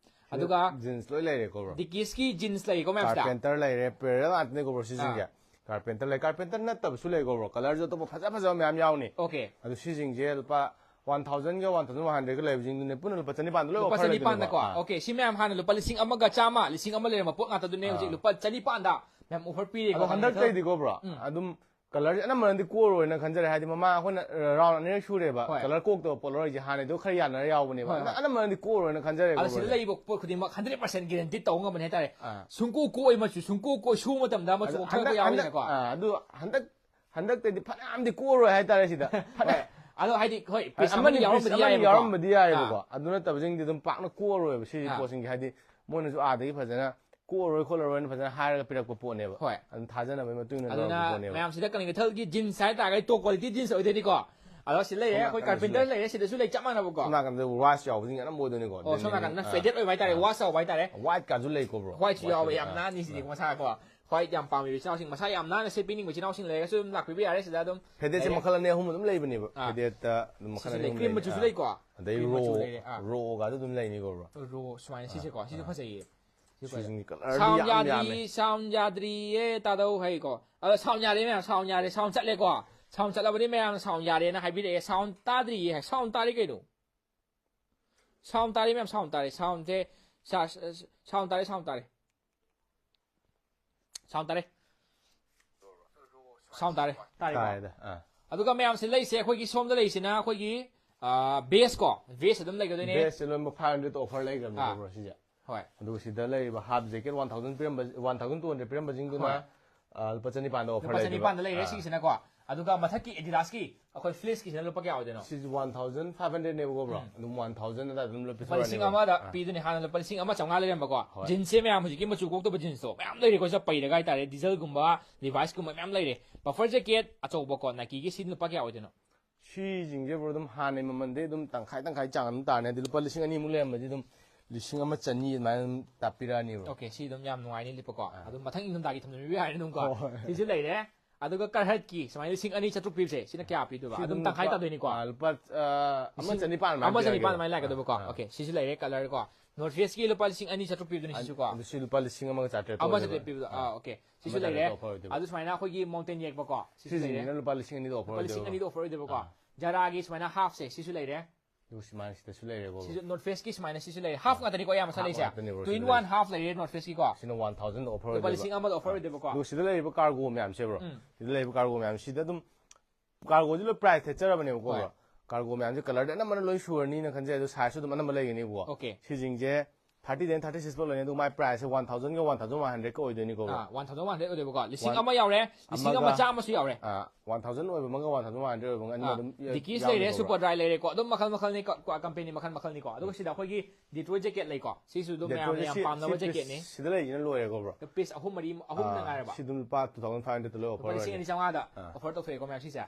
ꯑꯗꯨꯒ ꯖꯤꯟꯁ ꯂꯣꯏ ꯂꯩꯔꯦꯀꯣ, ꯕ꯭ꯔꯣ? ꯗꯤꯀꯤꯁꯀꯤ ꯖꯤꯟꯁ ꯂꯩꯀꯣ ꯃꯌꯥꯝꯁꯤꯗ꯫ ꯀꯥꯔꯄꯦꯟꯇꯔ ꯂꯩꯔꯦ, ꯄꯦꯔꯦꯂꯦꯜ ꯉꯥꯛꯇꯅꯦꯀꯣ, ꯕ꯭ꯔꯣ, ꯁꯤꯁꯤꯡꯁꯦ꯫ ꯑꯥ꯫ ꯀꯥꯔꯄꯦꯟꯇꯔ ꯂꯩ, ꯀꯥꯔꯄꯦꯟꯇꯔ ꯅꯠꯇꯕꯁꯨ ꯂꯩꯀꯣ, ꯕ꯭ꯔꯣ? ꯀꯂꯔꯁꯨ ꯑꯇꯣꯞꯄ ꯐꯖ ꯐꯖꯕ ꯃꯌꯥꯝ ꯌꯥꯎꯅꯤ꯫ ꯑꯣꯀꯦ꯫ ꯑꯗꯣ ꯁꯤꯁꯤꯡꯁꯦ ꯂꯨꯄꯥ ꯋꯥꯟ ꯊꯥꯎꯖꯟꯒ ꯋꯥꯟ ꯊꯥꯎꯖꯟ ꯋꯥꯟ ꯍꯟꯗ꯭ꯔꯦꯗꯀ ꯂꯩꯕꯁꯤꯡꯗꯨꯅꯦ ꯄꯨꯟꯅ ꯂꯨꯄꯥ ꯆꯅꯤꯄꯥꯟꯗ ꯂꯣꯏ ꯂꯨꯄꯥ ꯑꯣꯐꯔ ꯂꯩꯗꯣꯏꯅꯤꯀꯣ꯫ ꯆꯅꯤꯄꯥꯟꯗꯀꯣ꯫ ꯑꯥ꯫ ꯑꯣꯀꯦ, ꯁꯤ ꯃꯌꯥꯝ ꯍꯥꯟꯅ ꯂꯨꯄꯥ ꯂꯤꯁꯤꯡ ꯑꯃꯒ ꯆꯥꯝꯃ, ꯂꯤꯁꯤꯡ ꯑꯃ ꯂꯩꯔꯝꯕ ꯄꯣꯠ ꯉꯥꯛꯇꯗꯨꯅꯦ ꯍꯧꯖꯤꯛ ꯑꯥ꯫ ꯂꯨꯄꯥ ꯆꯅꯤꯄꯥꯟꯗ ꯃꯌꯥꯝ ꯑꯣꯐꯔ ꯄꯤꯔꯤꯀꯣ ꯑꯗꯣ ꯀꯪꯂꯩ ꯀꯩꯊꯦꯜ꯫ ꯍꯟꯗꯛꯇꯩꯗꯤꯀꯣ, ꯕ꯭ꯔꯣ, ꯎꯝ꯫ ꯑꯗꯨꯝ ꯀꯂꯔꯁꯦ ꯑꯅꯝꯕꯅꯗꯤ ꯀꯣꯛꯑꯔꯣꯏꯅ ꯈꯟꯖꯔꯦ, ꯍꯥꯏꯗꯤ ꯃꯃꯥꯡ ꯑꯩꯈꯣꯏꯅ, ꯑ, ꯔꯥꯎꯟ ꯑꯅꯤꯔꯛ ꯁꯨꯔꯦꯕ ꯍꯣꯏ꯫ ꯀꯂꯔ ꯀꯣꯛꯇꯕ ꯄꯣꯠ ꯂꯧꯔꯛꯏꯁꯦ, ꯍꯥꯟꯅꯩꯗꯣ ꯈꯔ ꯌꯥꯅꯔ ꯌꯥꯎꯕꯅꯦꯕ꯫ ꯍꯣꯏ, ꯑꯅ-, ꯍꯣꯏ꯫ ꯑꯅꯝꯕꯅꯗꯤ ꯀꯣꯛꯑꯔꯣꯏꯅ ꯈꯟꯖꯔꯦꯀꯣ, ꯑꯗꯣ ꯁꯤꯗ ꯕ꯭ꯔꯣ꯫ ꯂꯩꯔꯤꯕ ꯄꯣꯠ ꯈꯨꯗꯤꯡꯃꯛ ꯍꯟꯗ꯭ꯔꯦꯠ ꯄꯥꯔꯁꯦꯟ ꯒꯦꯔꯦꯟꯇꯤ ꯇꯧꯕ ꯉꯝꯕꯅꯤ ꯍꯥꯏꯇꯥꯔꯦ꯫ ꯑꯥ꯫ ꯁꯨꯡꯀꯣꯛ ꯀꯣꯛꯑꯣꯏ ꯃꯆꯨ, ꯁꯨꯡꯀꯣꯛ ꯀꯣꯛ-, ꯁꯨꯕ ꯃꯇꯝꯗ ꯃꯆꯨ ꯑꯗꯣ ꯑꯣꯟꯊꯣꯔꯛꯄ ꯍꯟꯗꯛ, ꯌꯥꯎꯋꯦꯅꯀꯣ꯫ ꯍꯟꯗꯛ, ꯑꯥ, ꯑꯗꯨ ꯍꯟꯗꯛ, ꯍꯟꯗꯛꯇꯩꯗꯤ ꯐꯅꯌꯥꯝꯗꯤ ꯀꯣꯛꯑꯔꯣꯏ ꯍꯥꯏꯇꯥꯔꯦ ꯁꯤꯗ꯫ ꯐꯅꯌꯥꯝ ꯍꯣꯏ꯫ ꯑꯗꯣ ꯍꯥꯏꯗꯤ, ꯍꯣꯏ, ꯄꯤꯁ ꯑꯃꯅꯤ, ꯑꯃꯅꯤ ꯄꯤꯁ ꯌꯥꯎꯔꯝꯕꯗꯤ ꯑꯃꯅꯤ ꯌꯥꯏꯌꯦꯕꯀꯣ꯫ ꯌꯥꯎꯔꯝꯕꯗꯤ ꯌꯥꯏꯌꯦꯕꯀꯣ꯫ ꯑꯥ꯫ ꯑꯗꯨ ꯅꯠꯇꯕꯁꯤꯡꯗꯤ ꯑꯗꯨꯝ ꯄꯥꯛꯅ ꯀꯣꯛꯑꯔꯣꯏꯕ ꯁꯤꯒꯤ ꯑꯥ꯫ ꯄꯣꯠꯁꯤꯡꯁꯦ꯫ ꯍꯥꯏꯗꯤ ꯃꯣꯏꯅꯁꯨ ꯑꯥꯗꯒꯤ ꯐꯖꯅ ꯀꯣꯛꯑꯔꯣꯏ ꯈꯣꯠꯂꯔꯣꯏꯅ ꯐꯖꯅ ꯍꯥꯏꯔꯒ ꯄꯤꯔꯛꯄ ꯄꯣꯠꯅꯦꯕ꯫ ꯍꯣꯏ꯫ ꯑꯗꯨꯝ ꯊꯥꯖꯅꯕꯒꯤ ꯃꯇꯨꯡ ꯏꯟꯅ ꯑꯗꯨꯅ ꯂꯧꯔꯛꯄ ꯄꯣꯠꯅꯦꯕ꯫ ꯃꯌꯥꯝꯁꯤꯗ ꯀꯪꯂꯩ ꯀꯩꯊꯦꯜꯒꯤ ꯖꯤꯟꯁ ꯍꯥꯏꯇꯥꯔꯒꯗꯤ ꯇꯣꯞ ꯀ꯭ꯋꯥꯂꯤꯇꯤ ꯖꯤꯟꯁ ꯑꯣꯏꯗꯣꯏꯅꯤꯀꯣ꯫ ꯑꯗꯣ ꯁꯤ ꯂꯩꯔꯦ, ꯁꯣꯝ ꯑꯩꯈꯣꯏ ꯅꯥꯀꯟꯗꯁꯨ ꯀꯥꯔꯄꯦꯟꯇꯔ ꯂꯩ꯫ ꯂꯩꯔꯦ, ꯁꯤꯗꯁꯨ ꯂꯩ, ꯆꯞ ꯃꯥꯟꯅꯕꯀꯣ꯫ ꯁꯣꯝ ꯅꯥꯀꯟꯗ ꯋꯥꯁ ꯌꯥꯎꯕꯁꯤꯡ ꯑꯅꯝꯕ ꯑꯣꯏꯗꯣꯏꯅꯤꯀꯣ꯫ ꯑꯣ, ꯁꯣꯝ ꯅꯥꯀꯟꯗꯅ ꯑꯥ꯫ ꯐꯦꯗꯦꯠ ꯑꯣꯏꯕ ꯍꯥꯏꯇꯥꯔꯦ, ꯑꯥ꯫ ꯋꯥꯁ ꯌꯥꯎꯕ ꯍꯥꯏꯇꯥꯔꯦ꯫ ꯋꯥꯏꯠꯀꯥꯁꯨ ꯂꯩꯀꯣ, ꯕ꯭ꯔꯣ? ꯋꯥꯏꯠꯁꯨ ꯋꯥꯏꯠꯁꯨ ꯌꯥꯎꯋꯦ, ꯂꯩ꯫ ꯌꯥꯝ ꯑꯥ꯫ ꯅꯥꯟꯅꯤ ꯁꯤꯗꯤ ꯑꯥ꯫ ꯃꯁꯥꯀꯣ꯫ ꯋꯥꯏꯠ ꯌꯥꯝ ꯄꯥꯝꯃꯤꯕ ꯏꯆꯤꯟ ꯏꯅꯥꯎꯁꯤꯡ, ꯃꯁꯥ ꯌꯥꯝ ꯅꯥꯟꯅ ꯁꯦꯠꯄꯤꯅꯤꯡꯕ ꯏꯆꯤꯟ ꯏꯅꯥꯎꯁꯤꯡ ꯂꯩꯔꯒꯁꯨ ꯑꯗꯨꯝ ꯂꯥꯛꯄꯤꯕ ꯌꯥꯔꯦ ꯁꯤꯗ ꯑꯗꯨꯝ꯫ ꯐꯦꯗꯦꯠꯁꯦ ꯂꯩꯔꯦ꯫ ꯃꯈꯜ ꯑꯅꯤ ꯑꯍꯨꯝ ꯑꯗꯨꯝ ꯂꯩꯕꯅꯦꯕ꯫ ꯑꯥ꯫ ꯐꯦꯗꯦꯠꯇ ꯑꯗꯨꯝ ꯃꯈꯜ ꯁꯤꯁꯨ ꯑꯅꯤ ꯂꯩ, ꯑꯍꯨꯝ ꯀ꯭ꯔꯤꯝ ꯂꯩꯅꯤ꯫ ꯃꯆꯨꯁꯨ ꯑꯥ꯫ ꯂꯩꯀꯣ꯫ ꯑꯗꯩ ꯀ꯭ꯔꯤꯝ ꯃꯆꯨ ꯔꯣ, ꯂꯩꯔꯦ꯫ ꯑꯥ꯫ ꯔꯣꯒꯥꯗꯨ ꯑꯗꯨꯝ ꯂꯩꯅꯤꯀꯣ, ꯕ꯭ꯔꯣ? ꯔꯣ ꯁꯨꯃꯥꯏꯅ ꯑꯥ, ꯁꯤꯁꯦꯀꯣ, ꯁꯤꯁꯨ ꯑꯥ꯫ ꯐꯖꯩꯌꯦ꯫ ꯁꯤꯁꯤꯡꯒꯤ ꯀꯂꯔꯗꯤ sound ꯌꯥꯝ ꯌꯥꯝꯃꯦ꯫ ꯌꯥꯗ꯭ꯔꯤ, sound ꯌꯥꯗ꯭ꯔꯤꯌꯦ, ꯇꯥꯗꯧ ꯍꯥꯏꯀꯣ꯫ ꯑꯗꯣ sound ꯌꯥꯔꯦ ꯃꯌꯥꯝ, sound ꯌꯥꯔꯦ, sound ꯆꯠꯂꯦꯀꯣ꯫ Sound ꯆꯠꯂꯕꯗꯤ ꯃꯌꯥꯝꯅ sound ꯌꯥꯔꯦꯅ ꯍꯥꯏꯕꯤꯔꯛꯑꯦ꯫ Sound ꯇꯥꯗ꯭ꯔꯤꯌꯦ ꯍꯥꯏ, sound ꯇꯥꯔꯦ ꯀꯩꯅꯣ? Sound ꯇꯥꯔꯦ ꯃꯌꯥꯝ, sound ꯇꯥꯔꯦ꯫ Soundꯁꯦ, ꯁꯥ-, ꯁ-, sound ꯇꯥꯔꯦ, sound ꯇꯥꯔꯦ꯫ Sound ꯇꯥꯔꯦ꯫ Sound ꯇꯥꯔꯦ꯫ ꯇꯥꯔꯦꯀꯣ? ꯇꯥꯔꯦꯗ, ꯑꯥ꯫ ꯑꯗꯨꯒ ꯃꯌꯥꯝꯁꯤ ꯂꯩꯁꯦ, ꯑꯩꯈꯣꯏꯒꯤ ꯁꯣꯝꯗ ꯂꯩꯁꯤꯅ ꯑꯩꯈꯣꯏꯒꯤ, ꯑ, bass ꯀꯣ, bass ꯑꯗꯨꯝ ꯂꯩꯒꯗꯣꯏꯅꯦ꯫ Bassꯁꯦ ꯂꯣꯏꯅꯃꯛ five hundred offer ꯂꯩꯈ꯭ꯔꯕꯅꯤꯀꯣ, ꯑꯥ꯫ Bro, ꯁꯤꯁꯦ꯫ ꯍꯣꯏ꯫ ꯑꯗꯨꯒ ꯁꯤꯗ ꯂꯩꯔꯤꯕ half jacket one thousand ꯄꯤꯔꯝꯕ, one thousand two hundred ꯄꯤꯔꯝꯕꯁꯤꯡꯗꯨꯅ, ꯍꯣꯏ꯫ ꯑ, ꯂꯨꯄꯥ ꯆꯅꯤꯄꯥꯟꯗ offer ꯂꯨꯄꯥ ꯂꯩꯗꯣꯏꯕ꯫ ꯆꯅꯤꯄꯥꯟꯗ ꯂꯩꯔꯦ, ꯑꯥ꯫ ꯁꯤꯒꯤꯁꯤꯅꯀꯣ꯫ ꯑꯗꯨꯒ ꯃꯊꯛꯀꯤ Adidasꯀꯤ ꯑꯩꯈꯣꯏ fleeceꯀꯤꯁꯤꯅ ꯂꯨꯄꯥ ꯀꯌꯥ ꯑꯣꯏꯗꯣꯏꯅꯣ? ꯁꯤꯁꯨ one thousand five hundredꯅꯦꯕꯀꯣ, bro꯫ ꯎꯝ꯫ ꯑꯗꯨꯝ one thousand ꯑꯗꯥꯏ ꯑꯗꯨꯝ ꯂꯣꯏ ꯂꯨꯄꯥ ꯂꯤꯁꯤꯡ ꯄꯤꯊꯣꯛꯑꯅꯦꯕ꯫ ꯑꯃꯗ ꯑꯥ꯫ ꯄꯤꯗꯣꯏꯅꯦ, ꯍꯥꯟꯅ ꯂꯨꯄꯥ ꯂꯤꯁꯤꯡ ꯑꯃ ꯆꯥꯝꯃꯉꯥ ꯂꯩꯔꯝꯕꯀꯣ꯫ ꯍꯣꯏ꯫ Jeansꯁꯦ ꯃꯌꯥꯝ ꯍꯧꯖꯤꯛꯀꯤ ꯃꯆꯨ ꯀꯣꯛꯇꯕ jeansꯇꯣ ꯃꯌꯥꯝ ꯂꯩꯔꯦꯀꯣ, ꯁꯤꯗ ꯄꯩꯔꯒ ꯍꯥꯏꯇꯥꯔꯦ, Dieselꯒꯨꯝꯕ, Levi'sꯀꯨꯝꯕ ꯃꯌꯥꯝ ꯂꯩꯔꯦ꯫ Puffer jacket ꯑꯆꯧꯕꯀꯣ, Nikeꯒꯤ, ꯁꯤ ꯂꯨꯄꯥ ꯀꯌꯥ ꯑꯣꯏꯗꯣꯏꯅꯣ? ꯁꯤꯁꯤꯡꯁꯦ, bro, ꯑꯗꯨꯝ ꯍꯥꯟꯅꯩ ꯃꯃꯜꯗꯩ ꯑꯗꯨꯝ ꯇꯪꯈꯥꯏ ꯇꯪꯈꯥꯏ ꯆꯥꯡ ꯑꯗꯨꯝ ꯇꯥꯔꯅꯤ꯫ ꯍꯥꯏꯗꯤ ꯂꯨꯄꯥ ꯂꯤꯁꯤꯡ ꯑꯅꯤꯃꯨꯛ ꯂꯩꯔꯝꯕꯁꯦ ꯑꯗꯨꯝ ꯂꯤꯁꯤꯡ ꯑꯃ ꯆꯅꯤ ꯑꯗꯨꯃꯥꯏꯅ ꯑꯗꯨꯝ ꯇꯥꯛꯄꯤꯔꯛꯑꯅꯤ, bro꯫ Okay, ꯁꯤ ꯑꯗꯨꯝ ꯌꯥꯝ ꯅꯨꯡꯉꯥꯏꯅꯤ ꯂꯤꯠꯄꯀꯣ꯫ ꯑꯥ꯫ ꯑꯗꯨꯝ ꯃꯊꯪ ꯏꯪꯊꯝꯊꯥꯒꯤ ꯊꯝꯖꯤꯟꯕꯤꯕ ꯌꯥꯏꯅꯦ ꯑꯗꯨꯝꯀꯣ꯫ ꯍꯣꯏ, ꯍꯣꯏ꯫ ꯁꯤꯁꯨ ꯂꯩꯔꯦ꯫ ꯑꯗꯨꯒ Carharttꯀꯤ ꯁꯨꯃꯥꯏꯅ ꯂꯤꯁꯤꯡ ꯑꯅꯤ ꯆꯥꯇ꯭ꯔꯨꯛ ꯄꯤꯕꯁꯦ, ꯁꯤꯅ ꯀꯌꯥ ꯄꯤꯗꯣꯏꯕ? ꯁꯤ ꯑꯗꯨꯝ ꯑꯗꯨꯝ ꯇꯪꯈꯥꯏ ꯂꯨꯄꯥ, ꯇꯥꯗꯣꯏꯅꯤꯀꯣ? ꯑꯥ, ꯂꯨꯄꯥ, ꯑꯥ, ꯑꯃ ꯂꯤꯁꯤꯡ ꯆꯅꯤꯄꯥꯟ ꯑꯗꯨꯃꯥꯏꯅ ꯑꯃ ꯆꯅꯤꯄꯥꯟ ꯄꯤꯔꯛꯑꯒꯦꯕ꯫ ꯑꯗꯨꯃꯥꯏꯅ ꯂꯥꯛꯀꯗꯕꯀꯣ꯫ ꯑꯥ, ꯑꯥ꯫ Okay, ꯁꯤꯁꯨ ꯂꯩꯔꯦ, colorꯀꯣ꯫ North Faceꯀꯤ ꯂꯨꯄꯥ ꯂꯤꯁꯤꯡ ꯑꯅꯤ ꯆꯥꯇ꯭ꯔꯨꯛ ꯄꯤꯕꯗꯨꯅꯤ ꯁꯤꯁꯨꯀꯣ꯫ ꯑꯗꯨ ꯁꯤ ꯂꯨꯄꯥ ꯂꯤꯁꯤꯡ ꯑꯃꯒ ꯆꯥꯇ꯭ꯔꯦꯠ ꯑꯃ ꯆꯥꯇ꯭ꯔꯦꯠ ꯑꯣꯏꯗꯣꯏꯕ꯫ ꯄꯤꯕꯗꯣ꯫ ꯑꯥ, ꯑꯥ꯫ Okay꯫ ꯁꯤꯁꯨ ꯑꯃ ꯆꯥꯇ꯭ꯔꯦꯠ ꯂꯩꯔꯦ꯫ Offer ꯑꯣꯏꯗꯣꯏꯕ꯫ ꯑꯗꯨ ꯁꯨꯃꯥꯏꯅ ꯑꯩꯈꯣꯏꯒꯤ mountain ꯌꯦꯛꯄꯀꯣ꯫ ꯁꯤꯁꯨ ꯂꯩꯔꯦ꯫ ꯁꯤꯁꯤꯡꯁꯤꯅ ꯂꯨꯄꯥ ꯂꯤꯁꯤꯡ ꯑꯅꯤꯗ offer ꯂꯨꯄꯥ ꯂꯤꯁꯤꯡ ꯑꯅꯤꯗ ꯑꯣꯏꯗꯣꯏꯕ꯫ Offer ꯑꯣꯏꯗꯣꯏꯕꯀꯣ꯫ ꯑꯥ꯫ Zaraꯒꯤ ꯁꯨꯃꯥꯏꯅ halfꯁꯦ, ꯁꯤꯁꯨ ꯂꯩꯔꯦ꯫ ꯑꯗꯨ ꯁꯨꯃꯥꯏꯅ ꯁꯤꯗꯁꯨ ꯂꯩꯔꯦꯀꯣ, bro꯫ ꯁꯤꯁꯨ North Faceꯀꯤ ꯁꯨꯃꯥꯏꯅ ꯁꯤꯁꯨ ꯂꯩꯔꯦ꯫ Half ꯑꯥ꯫ ꯉꯥꯛꯇꯅꯤꯀꯣ ꯑꯌꯥꯝꯕ half ꯆꯠꯂꯤꯁꯦ꯫ ꯉꯥꯛꯇꯅꯦ, bro, two ꯁꯤ in one ꯂꯩꯔꯤꯁꯦ꯫ Half ꯂꯩꯔꯦ North Faceꯀꯤꯀꯣ꯫ ꯁꯤꯅ one thousand offer ꯂꯨꯄꯥ ꯑꯣꯏꯗꯣꯏꯕ꯫ ꯂꯤꯁꯤꯡ ꯑꯃꯗ offer ꯑꯥ꯫ ꯑꯣꯏꯗꯣꯏꯕꯀꯣ꯫ ꯑꯗꯨꯒ ꯁꯤꯗ ꯂꯩꯔꯤꯕ cargo ꯃꯌꯥꯝꯁꯦ, bro꯫ ꯎꯝ꯫ ꯁꯤꯗ ꯂꯩꯔꯤꯕ cargo ꯃꯌꯥꯝꯁꯤꯗ ꯑꯗꯨꯝ cargoꯁꯤ ꯂꯣꯏ price ꯊꯦꯠꯆꯔꯕꯅꯦꯕꯀꯣ, ꯍꯣꯏ꯫ Bro꯫ Cargo ꯃꯌꯥꯝꯁꯦ colorꯗꯤ ꯑꯅꯝꯕꯅ ꯂꯣꯏ ꯁꯨꯔꯅꯤꯅ ꯈꯟꯖꯩ, ꯑꯗꯣ sizeꯁꯨ ꯑꯗꯨꯝ ꯑꯅꯝꯕ ꯂꯩꯒꯅꯤꯕꯀꯣ꯫ Okay꯫ ꯁꯤꯁꯤꯡꯁꯦ thirty ꯗꯩꯅ thirty six ꯐꯥꯎ ꯂꯩꯅꯤ, ꯑꯗꯨꯒ ꯃꯥꯏ priceꯁꯦ one thousandꯒ one thousand one hundredꯀ ꯑꯣꯏꯗꯣꯏꯅꯤꯀꯣ, bro꯫ ꯑꯥ, one thousand one hundred ꯑꯣꯏꯗꯣꯏꯕꯀꯣ꯫ ꯂꯤꯁꯤꯡ ꯑꯃ ꯌꯥꯎꯔꯦ, ꯂꯤꯁꯤꯡ ꯑꯃ ꯑꯃꯒ ꯆꯥꯝꯃꯁꯨ ꯌꯥꯎꯔꯦ꯫ ꯑꯥ, one thousand ꯑꯣꯏꯕ ꯑꯃꯒ one thousand one hundred ꯑꯣꯏꯕ ꯑꯃꯒ ꯑꯅꯤꯃꯛ ꯑꯥ, ꯑꯗꯨꯝ ꯌꯥ-, Dickies ꯂꯩꯔꯦ, ꯌꯥꯎꯅꯤꯀꯣ, bro꯫ Superdry ꯂꯩꯔꯦꯀꯣ, ꯑꯗꯨꯝ ꯃꯈꯜ ꯃꯈꯜꯅꯤ ꯀꯣ, ꯀꯣ-, company ꯃꯈꯜ ꯃꯈꯜꯅꯤꯀꯣ꯫ ꯑꯗꯨꯒ ꯁꯤꯗ ꯑꯩꯈꯣꯏꯒꯤ Detroit jacket ꯂꯩꯀꯣ, ꯁꯤꯁꯨ ꯑꯗꯨꯝ ꯃꯌꯥꯝꯅ Detroitꯁꯦ ꯌꯥꯝ ꯁꯤ, ꯄꯥꯝꯅꯕ ꯁꯤ jacketꯅꯤ꯫ Piece ꯁꯤꯗ ꯂꯩꯔꯤꯁꯤꯅ ꯂꯣꯏꯔꯦꯀꯣ, bro꯫ Piece ꯑꯍꯨꯝ ꯃꯔꯤ, ꯑꯍꯨꯝꯗ ꯑꯥ, ꯉꯥꯏꯔꯕ꯫ ꯁꯤ ꯑꯗꯨꯝ ꯂꯨꯄꯥ two thousand five hundredꯇ ꯂꯣꯏ offer ꯂꯨꯄꯥ ꯂꯤꯁꯤꯡ ꯑꯅꯤ ꯆꯥꯝꯃꯉꯥꯗ ꯑꯣꯏꯔꯅꯤ꯫ ꯑꯥ꯫ Offer ꯇꯧꯊꯣꯛꯑꯦꯀꯣ ꯃꯌꯥꯝ ꯁꯤꯁꯦ꯫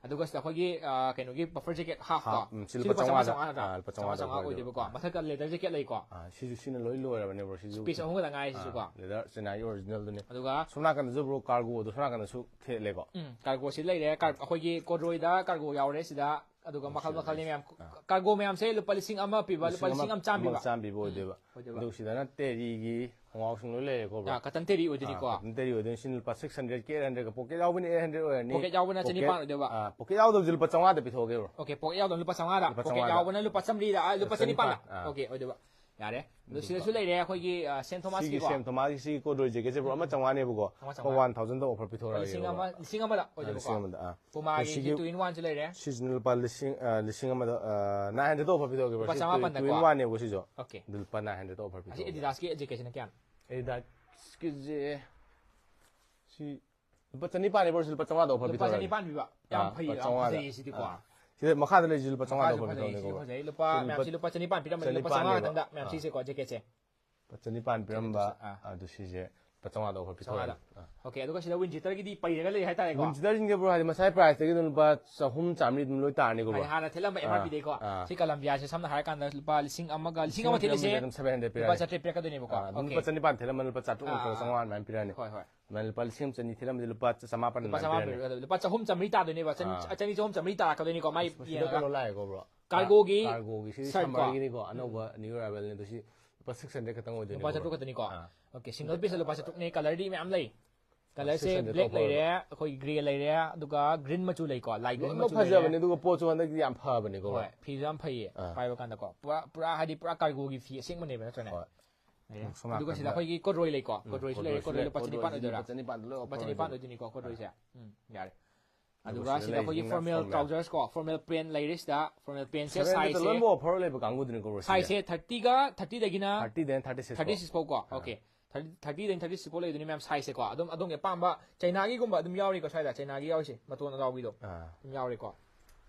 ꯑꯗꯨꯒ ꯁꯤꯗ ꯑꯩꯈꯣꯏꯒꯤ, ꯑ, ꯀꯩꯅꯣꯒꯤ puffer jacket halfꯇꯣ, half, ꯎꯝ, ꯁꯤ ꯁꯤ ꯂꯨꯄꯥ ꯂꯨꯄꯥ ꯆꯥꯝꯃꯉꯥ ꯆꯥꯝꯃꯉꯥ ꯆꯥꯝꯃꯉꯥ ꯅꯠꯇ꯭ꯔꯥ? ꯑꯥ, ꯂꯨꯄꯥ ꯆꯥꯝꯃꯉꯥ ꯆꯥꯝꯃꯉꯥ ꯆꯥꯝꯃꯉꯥ ꯑꯣꯏꯗꯣꯏꯕ꯫ ꯑꯣꯏꯗꯣꯏꯕꯀꯣ꯫ ꯑꯥ꯫ ꯃꯊꯛꯇ leather jacket ꯂꯩꯀꯣ꯫ ꯑꯥ, ꯁꯤꯁꯨ ꯁꯤꯅ ꯂꯣꯏ ꯂꯣꯏꯔꯕꯅꯦ, bro꯫ ꯁꯤꯁꯨ piece ꯑꯍꯨꯝ ꯈꯛꯇ ꯉꯥꯏꯔꯤ ꯁꯤꯁꯨꯀꯣ꯫ ꯑꯥ, leather Chennai originalꯗꯨꯅꯦ꯫ ꯑꯗꯨꯒ ꯑꯁꯣꯝ ꯅꯥꯀꯟꯗꯁꯨ, bro, cargoꯗꯣ ꯑꯁꯣꯝ ꯅꯥꯀꯟꯗꯁꯨ ꯊꯦꯠꯂꯦꯀꯣ꯫ ꯎꯝ, cargoꯁꯤ ꯂꯩꯔꯦ꯫ Car-, ꯑꯩꯈꯣꯏꯒꯤ corduroyꯗ cargo ꯌꯥꯎꯔꯦ ꯁꯤꯗ꯫ ꯑꯗꯨꯒ ꯃꯈꯜ ꯃꯈꯜꯅꯤ ꯃꯌꯥꯝ꯫ ꯑꯥ꯫ Cargo ꯃꯌꯥꯝꯁꯦ ꯂꯨꯄꯥ ꯂꯤꯁꯤꯡ ꯑꯃ ꯄꯤꯕ, ꯂꯨꯄꯥ ꯂꯤꯁꯤꯡ ꯑꯃ ꯆꯥꯝꯃ ꯄꯤꯕ꯫ ꯂꯤꯁꯤꯡ ꯑꯃ ꯆꯥꯝꯃ ꯄꯤꯕ ꯎꯝ, ꯑꯣꯏꯗꯣꯏꯕ꯫ ꯑꯣꯏꯗꯣꯏꯕ꯫ ꯑꯗꯨꯒ ꯁꯤꯗꯅ Terryꯒꯤ ꯈꯣꯡꯒ꯭ꯔꯥꯎꯁꯤꯡ ꯂꯣꯏ ꯂꯩꯔꯦꯀꯣ, bro꯫ ꯀꯇꯟ ꯇꯦꯔꯤ ꯑꯣꯏꯗꯣꯏꯅꯤꯀꯣ꯫ ꯀꯇꯟ ꯇꯦꯔꯤ ꯑꯣꯏꯗꯣꯏꯅꯤ꯫ ꯁꯤ ꯂꯨꯄꯥ six hundred, eight hundred ꯀ, pocket ꯌꯥꯎꯕꯅ eight hundred ꯑꯣꯏꯔꯅꯤ꯫ Pocket ꯌꯥꯎꯕꯅ ꯆꯅꯤꯄꯥꯟ ꯑꯣꯏꯗꯣꯏꯕ꯫ ꯑꯥ, pocket ꯌꯥꯎꯗꯕꯁꯦ ꯂꯨꯄꯥ ꯆꯥꯝꯃꯉꯥꯗ ꯄꯤꯊꯣꯛꯑꯒꯦ, bro꯫ Okay, pocket ꯌꯥꯎꯗꯕ ꯂꯨꯄꯥ ꯆꯥꯝꯃꯉꯥꯗ, ꯂꯨꯄꯥ pocket ꯆꯥꯝꯃꯉꯥꯗ꯫ ꯌꯥꯎꯕꯅ ꯂꯨꯄꯥ ꯆꯥꯝꯃꯔꯤꯗ, ꯑꯥ, ꯂꯨꯄꯥ ꯆꯅꯤꯄꯥꯟꯗ꯫ ꯆꯅꯤꯄꯥꯟ, ꯑꯥ꯫ Okay, ꯑꯣꯏꯗꯣꯏꯕ꯫ ꯌꯥꯔꯦ꯫ ꯑꯗꯣ ꯁꯤꯗꯁꯨ ꯂꯩꯔꯦ ꯑꯩꯈꯣꯏꯒꯤ, ꯑ, Saint Thomas ꯁꯤꯒꯤ ꯀꯤꯀꯣ꯫ Saint Thomas ꯀꯤ ꯁꯤꯒꯤ corduroy jacket ꯁꯦ, bro, ꯑꯃ ꯆꯥꯝꯃꯉꯥꯅꯦꯕꯀꯣ꯫ ꯑꯃ ꯂꯨꯄꯥ ꯆꯥꯝꯃꯉꯥ꯫ one thousand ꯗ offer ꯄꯤꯊꯣꯔꯛꯑꯒꯦ, ꯂꯤꯁꯤꯡ bro꯫ ꯑꯃ, ꯂꯤꯁꯤꯡ ꯑꯃꯗ ꯑꯥ, ꯂꯤꯁꯤꯡ ꯑꯣꯏꯗꯣꯏꯕꯀꯣ꯫ ꯑꯃꯗ, ꯑꯥ꯫ Pumaꯒꯤ ꯁꯤꯒꯤ two in one ꯁꯨ ꯂꯩꯔꯦ꯫ ꯁꯤꯁꯤꯅ ꯂꯨꯄꯥ ꯂꯤꯁꯤꯡ, ꯑ, ꯂꯤꯁꯤꯡ ꯑꯃꯗ, ꯑ, nine hundred ꯗ offer ꯄꯤꯊꯣꯛꯑꯒꯦ, bro꯫ ꯂꯨꯄꯥ ꯁꯤ ꯆꯥꯝꯃꯉꯥ two, two in ꯄꯟꯗꯀꯣ꯫ one ꯅꯦꯕ ꯁꯤꯁꯨ꯫ Okay꯫ ꯑꯗꯨ ꯂꯨꯄꯥ nine hundred ꯗ offer ꯑꯁꯤ ꯄꯤꯊꯣꯛꯑꯒꯦ꯫ Adidas ꯀꯤ jacket ꯁꯤꯅ ꯀꯌꯥꯅꯣ? Adidas ꯀꯤꯁꯦ ꯁꯤ ꯂꯨꯄꯥ ꯆꯅꯤꯄꯥꯟꯅꯦ, bro꯫ ꯁꯤ ꯂꯨꯄꯥ ꯆꯥꯝꯃꯉꯥꯗ offer ꯂꯨꯄꯥ ꯄꯤꯊꯣꯛꯑꯒꯦ꯫ ꯆꯅꯤꯄꯥꯟ ꯄꯤꯕ꯫ ꯌꯥꯝ ꯑꯥ, ꯐꯩꯌꯦ, ꯂꯨꯄꯥ ꯌꯥꯝ ꯆꯥꯝꯃꯉꯥꯗ꯫ ꯐꯖꯩꯌꯦ ꯁꯤꯗꯤꯀꯣ꯫ ꯑꯥ꯫ ꯁꯤꯗ ꯃꯈꯥꯗ ꯂꯩꯁꯤ ꯂꯨꯄꯥ ꯆꯥꯝꯃꯉꯥꯗ ꯃꯈꯥꯁꯨ offer ꯐꯖꯩꯌꯦ, ꯄꯤꯊꯣꯛꯑꯒꯦ, ꯁꯤꯁꯨ bro꯫ ꯐꯖꯩ꯫ ꯂꯨꯄꯥ, ꯁꯤ ꯂꯨꯄꯥ ꯃꯌꯥꯝꯁꯤ ꯂꯨꯄꯥ ꯆꯅꯤꯄꯥꯟ ꯄꯤꯔꯝꯕꯅꯤ, ꯂꯨꯄꯥ ꯆꯅꯤꯄꯥꯟꯅꯦꯕ꯫ ꯆꯥꯝꯃꯉꯥ ꯈꯛꯇꯪꯗ ꯃꯌꯥꯝ ꯑꯥ꯫ ꯁꯤꯁꯦꯀꯣ, jacket ꯁꯦ꯫ ꯂꯨꯄꯥ ꯆꯅꯤꯄꯥꯟ ꯄꯤꯔꯝꯕ꯫ ꯑꯥ꯫ ꯑꯗꯨ ꯁꯤꯁꯦ ꯂꯨꯄꯥ ꯆꯥꯝꯃꯉꯥꯗ offer ꯄꯤꯊꯣꯛꯑꯒꯦ꯫ ꯆꯥꯝꯃꯉꯥꯗ꯫ ꯑꯥ꯫ Okay, ꯑꯗꯨꯒ ꯁꯤꯗ winter ꯒꯤꯗꯤ ꯄꯩꯔꯒ ꯂꯩ ꯍꯥꯏꯇꯥꯔꯦꯀꯣ꯫ Winter ꯁꯤꯡꯁꯦ, bro, ꯍꯥꯏꯗꯤ ꯃꯁꯥꯏ price ꯇꯒꯤ ꯑꯗꯨꯝ ꯂꯨꯄꯥ ꯆꯍꯨꯝ ꯆꯥꯝꯃꯔꯤ ꯑꯗꯨꯝ ꯂꯣꯏ ꯇꯥꯔꯅꯤꯀꯣ, bro꯫ ꯍꯥꯏꯗꯤ ꯍꯥꯟꯅ ꯊꯦꯠꯂꯝꯕ ꯑꯥ, M R P ꯗꯩꯀꯣ꯫ ꯑꯥ꯫ ꯁꯤ Columbia ꯁꯦ ꯁꯝꯅ ꯍꯥꯏꯔꯀꯥꯟꯗ ꯂꯨꯄꯥ ꯂꯤꯁꯤꯡ ꯑꯃꯒ, ꯂꯤꯁꯤꯡ ꯑꯃ ꯊꯦꯠꯂꯤꯁꯦ꯫ ꯑꯗꯨꯝ seven hundred ꯂꯨꯄꯥ ꯄꯤꯔꯛꯑꯅꯤ꯫ ꯆꯥꯇ꯭ꯔꯦꯠ ꯄꯤꯔꯛꯀꯗꯣꯏꯅꯦꯕꯀꯣ꯫ ꯑꯥ, ꯑꯗꯨꯝ Okay꯫ ꯂꯨꯄꯥ ꯆꯅꯤꯄꯥꯟ ꯊꯦꯠꯂꯝꯕ ꯂꯨꯄꯥ ꯆꯥꯇ꯭ꯔꯨꯛ ꯑꯥ, ꯅꯠꯇ꯭ꯔꯒ ꯑꯥ, ꯆꯥꯝꯃꯉꯥ ꯑꯗꯨꯃꯥꯏꯅ ꯄꯤꯔꯛꯑꯅꯤ꯫ ꯍꯣꯏ, ꯍꯣꯏ꯫ ꯑꯗꯨꯃꯥꯏꯅ ꯂꯨꯄꯥ ꯂꯤꯁꯤꯡ ꯑꯃ ꯆꯅꯤ ꯊꯦꯠꯂꯝꯕꯗꯤ ꯂꯨꯄꯥ ꯆꯥꯝꯃꯉꯥ ꯂꯨꯄꯥ ꯆꯥꯝꯃꯉꯥ ꯄꯤꯔꯛꯑꯅꯤ꯫ ꯂꯨꯄꯥ ꯆꯍꯨꯝ ꯆꯥꯝꯃꯔꯤ ꯇꯥꯗꯣꯏꯅꯦꯕ꯫ ꯆꯅꯤ-, ꯑꯥ꯫ ꯆꯅꯤ, ꯆꯍꯨꯝ ꯆꯥꯝꯃꯔꯤ ꯇꯥꯔꯛꯀꯗꯣꯏꯅꯤꯀꯣ, ꯃꯥꯏ ꯁꯤꯗ ꯌꯦꯡꯉꯒ꯫ ꯀꯩꯅꯣ ꯂꯥꯛꯑꯦꯀꯣ, bro꯫ Cargo ꯒꯤ Cargo ꯒꯤ ꯁꯤ shirt ꯀꯣ꯫ Summer ꯒꯤꯅꯤꯀꯣ, ꯑꯅꯧꯕ new arrival ꯅꯦ꯫ ꯑꯗꯣ ꯁꯤ ꯂꯨꯄꯥ six hundred ꯈꯛꯇꯪ ꯑꯣꯏꯗꯣꯏꯅꯦ, ꯂꯨꯄꯥ bro꯫ ꯆꯥꯇ꯭ꯔꯨꯛ ꯈꯛꯇꯅꯤꯀꯣ꯫ ꯑꯥ꯫ Okay, single piece ꯂꯨꯄꯥ ꯆꯥꯇ꯭ꯔꯨꯛꯅꯦ, colour ꯗꯤ ꯃꯌꯥꯝ ꯂꯩ꯫ Colour ꯁꯦ Six hundred black offer ꯂꯩꯔꯦ, ꯑꯣꯏꯕ꯫ ꯑꯩꯈꯣꯏꯒꯤ grey ꯂꯩꯔꯦ, ꯑꯗꯨꯒ green ꯃꯆꯨ ꯂꯩꯀꯣ, light green ꯂꯣꯏꯅꯃꯛ ꯃꯆꯨ ꯂꯩꯔꯦ꯫ ꯐꯖꯕꯅꯦ, ꯑꯗꯨꯒ ꯄꯣꯠꯁꯨ ꯍꯟꯗꯛꯇꯤ ꯌꯥꯝ ꯐꯕꯅꯦꯀꯣ, bro꯫ ꯍꯣꯏ, ꯐꯤꯁꯨ ꯌꯥꯝ ꯐꯩꯌꯦ, ꯑꯥ꯫ ꯄꯥꯏꯕ ꯀꯥꯟꯗꯀꯣ꯫ ꯄꯨꯔꯥ, ꯄꯨꯔꯥ ꯍꯥꯏꯗꯤ ꯄꯨꯔꯥ cargo ꯒꯤ ꯐꯤ ꯑꯁꯦꯡꯕꯅꯦꯕ, ꯅꯠꯇ꯭ꯔꯅꯦ? ꯍꯣꯏ꯫ ꯂꯩꯔꯦ꯫ ꯁꯣꯝ ꯑꯗꯨꯒ ꯁꯤꯗ ꯅꯥꯀꯟꯗ ꯑꯩꯈꯣꯏꯒꯤ corduroy ꯂꯩꯀꯣ, ꯎꯝ, corduroy ꯁꯨ corduroy ꯂꯩꯔꯦ, ꯁꯨ corduroy ꯂꯩ, ꯂꯨꯄꯥ ꯆꯅꯤꯄꯥꯟ corduroy ꯑꯣꯏꯗꯣꯏꯔꯥ? ꯁꯨ ꯂꯨꯄꯥ ꯆꯅꯤꯄꯥꯟꯗ ꯂꯣꯏ offer ꯂꯨꯄꯥ ꯆꯅꯤꯄꯥꯟ ꯑꯣꯏꯗꯣꯏꯅꯦ꯫ ꯑꯣꯏꯗꯣꯏꯅꯤꯀꯣ, corduroy ꯁꯦ꯫ ꯎꯝ, ꯌꯥꯔꯦ꯫ ꯑꯗꯨꯒ ꯑꯗꯨꯒ ꯁꯤꯗ ꯁꯤꯗ ꯑꯩꯈꯣꯏꯒꯤ ꯂꯩꯁꯤꯅ formal formal꯫ trousers ꯀꯣ, formal pant ꯁꯦ, Seven hundred size ꯇ ꯁꯦ, ꯂꯣꯏꯅꯃꯛ offer ꯂꯩꯕ ꯀꯥꯡꯕꯨꯗꯨꯅꯤꯀꯣ, bro, ꯁꯤꯁꯦ꯫ size ꯁꯦ thirty ꯒ, thirty ꯗꯒꯤꯅ Thirty ꯗꯩꯅ thirty six thirty ꯐꯥꯎ꯫ six ꯐꯥꯎ ꯀꯣ꯫ ꯑꯥ꯫ Okay꯫ Thirty, thirty six ꯐꯥꯎ ꯂꯩꯗꯣꯏꯅꯤ ꯃꯌꯥꯝ, size ꯁꯦꯀꯣ꯫ ꯑꯗꯨꯝ ꯑꯗꯣꯝꯒꯤ ꯑꯄꯥꯝꯕ ꯆꯩꯅꯥꯒꯤꯒꯨꯝꯕ ꯑꯗꯨꯝ ꯌꯥꯎꯔꯤꯀꯣ ꯁ꯭ꯋꯥꯏꯗ, ꯆꯩꯅꯥꯒꯤ ꯌꯥꯎꯔꯤꯁꯦ, ꯃꯇꯣꯟ ꯑꯔꯥꯎꯕꯤꯗꯣ꯫ ꯑꯥ꯫ ꯑꯗꯨꯝ ꯌꯥꯎꯔꯦꯀꯣ꯫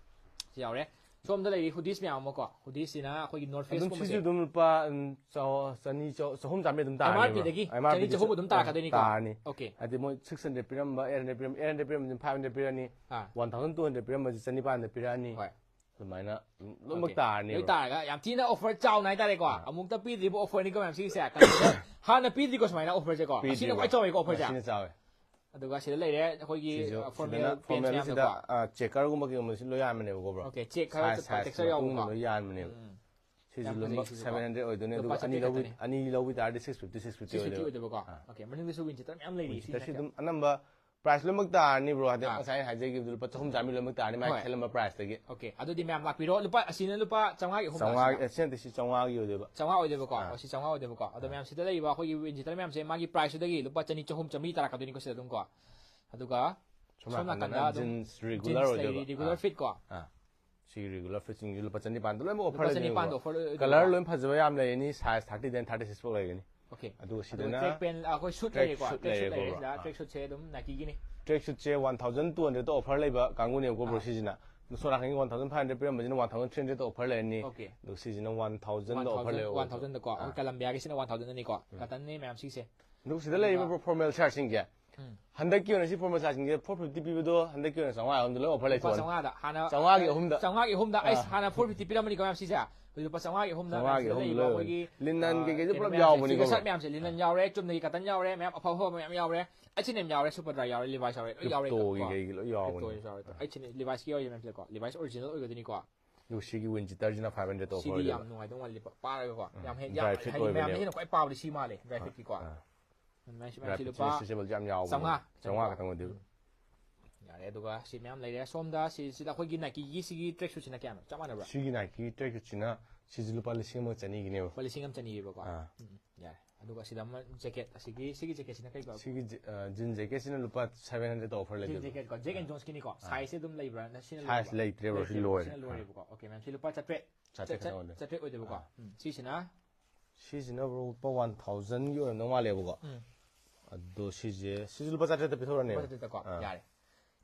ꯁꯤ ꯌꯥꯎꯔꯦ꯫ ꯁꯣꯝꯗ ꯂꯩꯔꯤ hoodies ꯃꯌꯥꯝ ꯑꯃꯀꯣ꯫ Hoodies ꯁꯤꯅ ꯑꯩꯈꯣꯏꯒꯤ North Face ꯑꯗꯨꯝ ꯀꯨꯝꯕꯁꯦ꯫ ꯁꯤꯁꯨ ꯑꯗꯨꯝ ꯂꯨꯄꯥ, ꯎꯝ, ꯆꯍꯨ-, ꯆꯅꯤ, ꯆꯍꯨ-, ꯆꯍꯨꯝ ꯆꯥꯝꯃꯔꯤ ꯑꯗꯨꯝ ꯇꯥꯔꯅꯤ, M R P bro꯫ ꯗꯒꯤ M R P ꯆꯅꯤ ꯆꯍꯨꯝ ꯑꯗꯨꯝ ꯇꯥꯔꯛꯀꯗꯣꯏꯅꯤꯀꯣ꯫ ꯇꯥꯔꯅꯤ꯫ Okay꯫ ꯍꯥꯏꯗꯤ ꯃꯣꯏ six hundred ꯄꯤꯔꯝꯕ, eight hundred ꯄꯤꯔꯝꯕ, eight hundred ꯄꯤꯔꯝꯕ five hundred ꯄꯤꯔꯅꯤ꯫ ꯑꯥ꯫ One thousand two hundred ꯄꯤꯔꯝꯕꯁꯦ ꯆꯅꯤꯄꯥꯟꯗ ꯄꯤꯔꯛꯑꯅꯤ꯫ ꯍꯣꯏ꯫ ꯑꯗꯨꯃꯥꯏꯅ ꯑꯗꯨꯝ ꯂꯣꯏꯅꯃꯛ Okay꯫ ꯇꯥꯔꯅꯤ, ꯂꯣꯏ bro꯫ ꯇꯥꯔꯒ ꯌꯥꯝ ꯊꯤꯅ offer ꯆꯥꯎꯅ ꯍꯥꯏꯇꯥꯔꯦꯀꯣ꯫ ꯑꯥ꯫ ꯑꯃꯨꯛꯇ ꯄꯤꯗ꯭ꯔꯤꯕ offer ꯅꯤꯀꯣ ꯃꯌꯥꯝ ꯁꯤꯒꯤꯁꯦ꯫ ꯀꯩꯅꯣꯗ ꯍꯥꯟꯅ ꯄꯤꯗ꯭ꯔꯤꯀꯣ ꯁꯨꯃꯥꯏꯅ offer ꯁꯦꯀꯣ꯫ ꯑꯁꯤꯅ ꯄꯤꯗ꯭ꯔꯤꯕ꯫ ꯈ꯭ꯋꯥꯏ ꯆꯥꯎꯋꯦꯀꯣ offer ꯁꯦ꯫ ꯑꯁꯤꯅ ꯆꯥꯎꯋꯦ꯫ ꯑꯗꯨꯒ ꯁꯤꯗ ꯂꯩꯔꯦ ꯑꯩꯈꯣꯏꯒꯤ, ꯁꯤꯁꯨ ꯑ, formal ꯁꯤꯗꯅ pants formal ꯁꯤꯗ, ꯃꯌꯥꯝꯗꯀꯣ꯫ ꯑ, checkerꯒꯨꯝꯕ ꯀꯩꯒꯨꯝꯕꯁꯤ ꯂꯣꯏ ꯌꯥꯟꯕꯅꯦꯕꯀꯣ, bro꯫ Okay, check ꯈꯔ Size, ꯆꯠꯄ size texture ꯃꯇꯨꯡ ꯌꯥꯎꯕꯀꯣ꯫ ꯏꯟꯅ ꯂꯣꯏ ꯌꯥꯟꯕꯅꯦꯕ꯫ ꯎꯝ꯫ ꯁꯤꯁꯨ ꯌꯥꯝ ꯐꯖꯩ ꯂꯣꯏꯅꯃꯛ ꯁꯤꯁꯨ seven hundred ꯑꯣꯏꯗꯣꯏꯅꯦ꯫ ꯂꯨꯄꯥ ꯑꯗꯨꯒ ꯑꯅꯤ ꯆꯥꯇ꯭ꯔꯦꯠ ꯂꯧꯕꯤ ꯈꯛꯇꯅꯤ꯫ ꯑꯅꯤ ꯂꯧꯕꯤ ꯇꯥꯔꯗꯤ six fifty six fifty six fifty ꯑꯣꯏꯗꯣꯏꯕ꯫ ꯑꯣꯏꯗꯕꯀꯣ꯫ ꯑꯥ꯫ Okay, ꯃꯅꯤꯡꯗꯁꯨ ꯋꯤꯟ ꯆꯤꯇꯔ ꯃꯌꯥꯝ ꯂꯩꯔꯤ꯫ ꯋꯤꯟ ꯁꯤ ꯆꯤꯇꯔꯁꯤ ꯅꯠꯇꯕ꯫ ꯑꯗꯨꯝ ꯑꯅꯝꯕ price ꯂꯣꯏꯅꯃꯛ ꯇꯥꯔꯅꯤ bro꯫ ꯍꯥꯏꯗꯤ ꯑꯥ꯫ ꯉꯁꯥꯏ ꯑꯩꯅ ꯍꯥꯏꯖꯈꯤꯕꯗꯨ ꯂꯨꯄꯥ ꯆꯍꯨꯝ ꯆꯥꯝꯃꯔꯤ ꯂꯣꯏꯅꯃꯛ ꯇꯥꯔꯅꯤ ꯃꯥꯒꯤ ꯍꯣꯏ꯫ ꯈꯦꯠꯂꯝꯕ priceꯇꯒꯤ꯫ Okay, ꯑꯗꯨꯗꯤ ꯃꯌꯥꯝ ꯂꯥꯛꯄꯤꯔꯣ꯫ ꯂꯨꯄꯥ ꯑꯁꯤꯅ ꯂꯨꯄꯥ ꯆꯥꯝꯃꯉꯥꯒꯤ ꯑꯍꯨꯝ ꯆꯥꯝꯃꯉꯥ, ꯁꯤ ꯅꯠꯇꯦ, ꯁꯤ ꯆꯥꯝꯃꯉꯥꯒꯤ ꯑꯣꯏꯗꯣꯏꯕ꯫ ꯆꯥꯝꯃꯉꯥ ꯑꯣꯏꯗꯣꯏꯕꯀꯣ꯫ ꯑꯥ꯫ ꯑꯣ, ꯁꯤ ꯆꯥꯝꯃꯉꯥ ꯑꯣꯏꯗꯣꯏꯕꯀꯣ꯫ ꯑꯗꯣ ꯑꯥ꯫ ꯃꯌꯥꯝ ꯁꯤꯗ ꯂꯩꯔꯤꯕ ꯑꯩꯈꯣꯏꯒꯤ ꯋꯤꯟ ꯆꯤꯇꯔ ꯃꯌꯥꯝꯁꯦ ꯃꯥꯒꯤ priceꯇꯨꯗꯒꯤ ꯂꯨꯄꯥ ꯆꯅꯤ, ꯆꯍꯨꯝ, ꯆꯥꯝꯃꯔꯤ ꯇꯥꯔꯛꯀꯗꯣꯏꯅꯤꯀꯣ ꯁꯤꯗ ꯑꯗꯨꯝ ꯀꯣ꯫ ꯑꯗꯨꯒ ꯁꯣꯝ ꯁꯣꯝ ꯅꯥꯀꯟꯗꯅ ꯅꯥꯀꯟꯗ ꯑꯗꯨꯝ jeans regular jeans ꯑꯣꯏꯗꯣꯏꯕ꯫ ꯂꯩꯔꯤ, regular ꯑꯥ꯫ fit ꯀꯣ꯫ ꯑꯥ꯫ ꯁꯤ regular fitꯁꯤꯡꯁꯤ ꯂꯨꯄꯥ ꯆꯅꯤꯄꯥꯟꯗ ꯂꯣꯏꯅꯃꯛ offer ꯂꯨꯄꯥ ꯂꯩꯗꯣꯏꯅꯦꯕꯀꯣ꯫ ꯆꯅꯤꯄꯥꯟꯗꯣ offer ꯑꯣꯏꯗꯣꯏꯕꯀꯣ꯫ Colour ꯂꯣꯏ ꯐꯖꯕ ꯌꯥꯝ ꯂꯩꯔꯅꯤ, size thirty ꯗꯩꯅ thirty six ꯐꯥꯎ ꯂꯩꯒꯅꯤ꯫ Okay꯫ ꯑꯗꯨꯒ ꯑꯗꯨꯒ ꯁꯤꯗꯅ track pant, ꯑꯩꯈꯣꯏ suit track ꯂꯩꯔꯦꯀꯣ꯫ suit Track suit ꯂꯩꯔꯦꯀꯣ, ꯂꯩꯔꯦ bro꯫ ꯁꯤꯗ꯫ ꯑꯥ꯫ Track suitꯁꯦ ꯑꯗꯨꯝ Nikeꯒꯤꯅꯤ꯫ Track suitꯁꯦ one thousand two hundredꯇ offer ꯂꯩꯕ ꯀꯥꯡꯕꯨꯅꯦꯕꯀꯣ bro꯫ ꯑꯥ꯫ ꯁꯤꯁꯤꯅ꯫ ꯁꯣꯝ ꯅꯥꯀꯟꯒꯤ one thousand five hundred ꯄꯤꯔꯝꯕꯁꯤꯅ one thousand three hundredꯇ offer ꯂꯩꯔꯅꯤ꯫ Okay꯫ ꯑꯗꯨꯒ ꯁꯤꯁꯤꯅ one thousandꯗ offer ꯂꯩꯕ꯫ one thousandꯗꯀꯣ꯫ ꯑꯩꯈꯣꯏ ꯑꯥ꯫ Columbiaꯒꯤꯁꯤꯅ one thousandꯗꯅꯤꯀꯣ꯫ Cottonꯅꯤ ꯃꯌꯥꯝ ꯁꯤꯁꯦ꯫ ꯑꯗꯨꯒ ꯁꯤꯗ ꯂꯩꯔꯤꯕ formal shirtꯁꯤꯡꯁꯦ꯫ ꯎꯝ꯫ ꯍꯟꯗꯛꯀꯤ ꯑꯣꯏꯅ ꯁꯤ formal shirtꯁꯤꯡꯁꯦ four fifty ꯄꯤꯕꯗꯣ ꯍꯟꯗꯛꯀꯤ ꯑꯣꯏꯅ ꯆꯥꯝꯃꯉꯥ ꯑꯍꯨꯝꯗ ꯂꯣꯏ offer ꯂꯨꯄꯥ ꯂꯩꯊꯣꯛꯑꯅꯤ꯫ ꯆꯥꯝꯃꯉꯥꯗ ꯍꯥꯟꯅ ꯆꯥꯝꯃꯉꯥꯒꯤ ꯑꯍꯨꯝꯗ꯫ ꯆꯥꯝꯃꯉꯥꯒꯤ ꯑꯍꯨꯝꯗ ꯑꯩ ꯑꯥ꯫ ꯍꯥꯟꯅ four fifty ꯄꯤꯔꯝꯕꯅꯤꯀꯣ ꯃꯌꯥꯝ ꯁꯤꯁꯦ꯫ ꯂꯨꯄꯥ ꯆꯥꯝꯃꯉꯥꯒꯤ ꯑꯍꯨꯝꯗ ꯆꯥꯝꯃꯉꯥꯒꯤ ꯁꯤꯗ ꯑꯍꯨꯝ ꯂꯩꯔꯤꯕ ꯂꯣꯏ꯫ ꯑꯩꯈꯣꯏꯒꯤ, Linen ꯑꯥ, ꯀꯩꯀꯩꯁꯦ ꯀꯩꯅꯣ ꯄꯨꯂꯞ ꯃꯌꯥꯝꯁꯦ, ꯌꯥꯎꯕꯅꯤꯀꯣ꯫ T-shirt ꯃꯌꯥꯝꯁꯦ linen ꯌꯥꯎꯔꯦ, ꯆꯨꯝꯅꯒꯤ cotton ꯌꯥꯎꯔꯦ, ꯃꯌꯥꯝ ꯑꯐꯕ ꯑꯐꯕ ꯃꯌꯥꯝ ꯌꯥꯎꯔꯦ, H and M ꯌꯥꯎꯔꯦ, Superdry ꯌꯥꯎꯔꯦ, Levi's ꯌꯥꯎꯔꯦ, ꯂꯣꯏ ꯌꯥꯎꯔꯦ꯫ Cryptoꯒꯤ ꯀꯩꯒꯤ ꯂꯣꯏ ꯌꯥꯎꯕꯅꯤ꯫ Cryptoꯒꯤ ꯌꯥꯎꯔꯦ꯫ H and M, Levi'sꯀꯤ ꯌꯥꯎꯔꯤꯕ ꯃꯌꯥꯝꯁꯦꯀꯣ, Levi's original ꯑꯣꯏꯒꯗꯣꯏꯅꯤꯀꯣ꯫ ꯑꯗꯨꯒ ꯁꯤꯒꯤ wind cheaterꯁꯤꯅ five hundredꯇ offer ꯁꯤꯗꯤ ꯑꯣꯏꯗꯣꯏꯕ꯫ ꯌꯥꯝ ꯅꯨꯡꯉꯥꯏꯗꯧ ꯃꯥꯜꯂꯦ, ꯄꯥꯔꯒꯀꯣ꯫ ꯎꯝ꯫ ꯌꯥꯝ ꯍꯦ-, Dry ꯌꯥꯝ fit ꯍꯥꯏꯗꯤ ꯃꯌꯥꯝ ꯑꯣꯏꯕꯅꯦꯕ꯫ ꯍꯦꯟꯅ ꯈ꯭ꯋꯥꯏ ꯄꯥꯕꯗꯤ ꯁꯤ ꯃꯥꯜꯂꯦ, dry fitꯀꯤꯀꯣ꯫ ꯑꯥ꯫ ꯑꯗꯨꯃꯥꯏꯅ ꯁꯤ Dry ꯃꯌꯥꯝꯁꯤ fit ꯂꯨꯄꯥ ꯁꯤ ꯁꯤꯕꯜꯁꯦ ꯌꯥꯝ ꯌꯥꯎꯕꯅꯦ꯫ ꯆꯥꯝꯃꯉꯥ ꯆꯥꯝꯃꯉꯥ ꯈꯛꯇꯪ꯫ ꯈꯛꯇꯪ ꯑꯣꯏꯗꯣꯏꯕ꯫ ꯎꯝ꯫ ꯌꯥꯔꯦ, ꯑꯗꯨꯒ ꯁꯤ ꯃꯌꯥꯝ ꯂꯩꯔꯦ꯫ ꯁꯣꯝꯗ ꯁꯤ, ꯁꯤꯗ ꯑꯩꯈꯣꯏꯒꯤ Nikeꯒꯤ ꯁꯤꯒꯤ track suitꯁꯤꯅ ꯀꯌꯥꯅꯣ? ꯆꯞ ꯃꯥꯟꯅꯕ꯭ꯔꯥ? ꯁꯤꯒꯤ Nike track suitꯁꯤꯅ ꯁꯤꯁꯤ ꯂꯨꯄꯥ ꯂꯤꯁꯤꯡ ꯑꯃꯒ ꯆꯅꯤꯒꯤꯅꯦꯕ꯫ ꯂꯨꯄꯥ ꯂꯤꯁꯤꯡ ꯑꯃ ꯆꯅꯤꯒꯤꯕꯀꯣ꯫ ꯑꯥ꯫ ꯎꯝ, ꯌꯥꯔꯦ꯫ ꯑꯗꯨꯒ ꯁꯤꯗ ꯑꯃ jacket, ꯑꯁꯤꯒꯤ, ꯁꯤꯒꯤ jacketꯁꯤꯅ ꯀꯩ ꯀꯧꯕ? ꯁꯤꯒꯤ ꯖꯤ-, ꯑ, jean jacketꯁꯤꯅ ꯂꯨꯄꯥ seven hundredꯇ offer Jean ꯂꯩꯗꯣꯏꯕ꯫ jacketꯀꯣ, Jack and Jonesꯀꯤꯅꯤꯀꯣ꯫ Sizeꯁꯦ ꯑꯗꯨꯝ ꯂꯩꯕ꯭ꯔꯥ? ꯅ-, ꯁꯤꯅ Size ꯂꯣꯏꯔꯕ꯭ꯔꯥ? ꯂꯩꯇ꯭ꯔꯦ bro, ꯁꯤ ꯂꯩꯇ꯭ꯔꯦꯕꯀꯣ, ꯂꯣꯏꯔꯦ꯫ ꯁꯤꯅ ꯂꯣꯏꯔꯦꯕꯀꯣ꯫ Okay, ma'am, ꯁꯤ ꯂꯨꯄꯥ ꯆꯥꯇ꯭ꯔꯦꯠ꯫ ꯆꯥꯇ꯭ꯔꯦꯠ ꯆꯥ-, ꯈꯛꯇꯪ ꯑꯣꯏꯗꯣꯏꯕ꯫ ꯆꯥꯇ꯭ꯔꯦꯠ ꯑꯣꯏꯗꯣꯏꯕꯀꯣ꯫ ꯑꯥ꯫ ꯎꯝ, ꯁꯤꯁꯤꯅ? ꯁꯤꯁꯤꯅ bro ꯂꯨꯄꯥ one thousandꯒꯤ ꯑꯣꯏꯔꯝꯗꯧ ꯃꯥꯜꯂꯦꯕꯀꯣ꯫ ꯎꯝ꯫ ꯑꯗꯣ ꯁꯤꯁꯦ, ꯁꯤꯁꯨ ꯂꯨꯄꯥ ꯆꯥꯇ꯭ꯔꯦꯠꯇ ꯄꯤꯊꯣꯛꯈ꯭ꯔꯅꯦꯕ꯫ ꯂꯨꯄꯥ ꯆꯥꯇ꯭ꯔꯦꯠꯇꯀꯣ꯫ ꯑꯥ꯫ ꯌꯥꯔꯦ꯫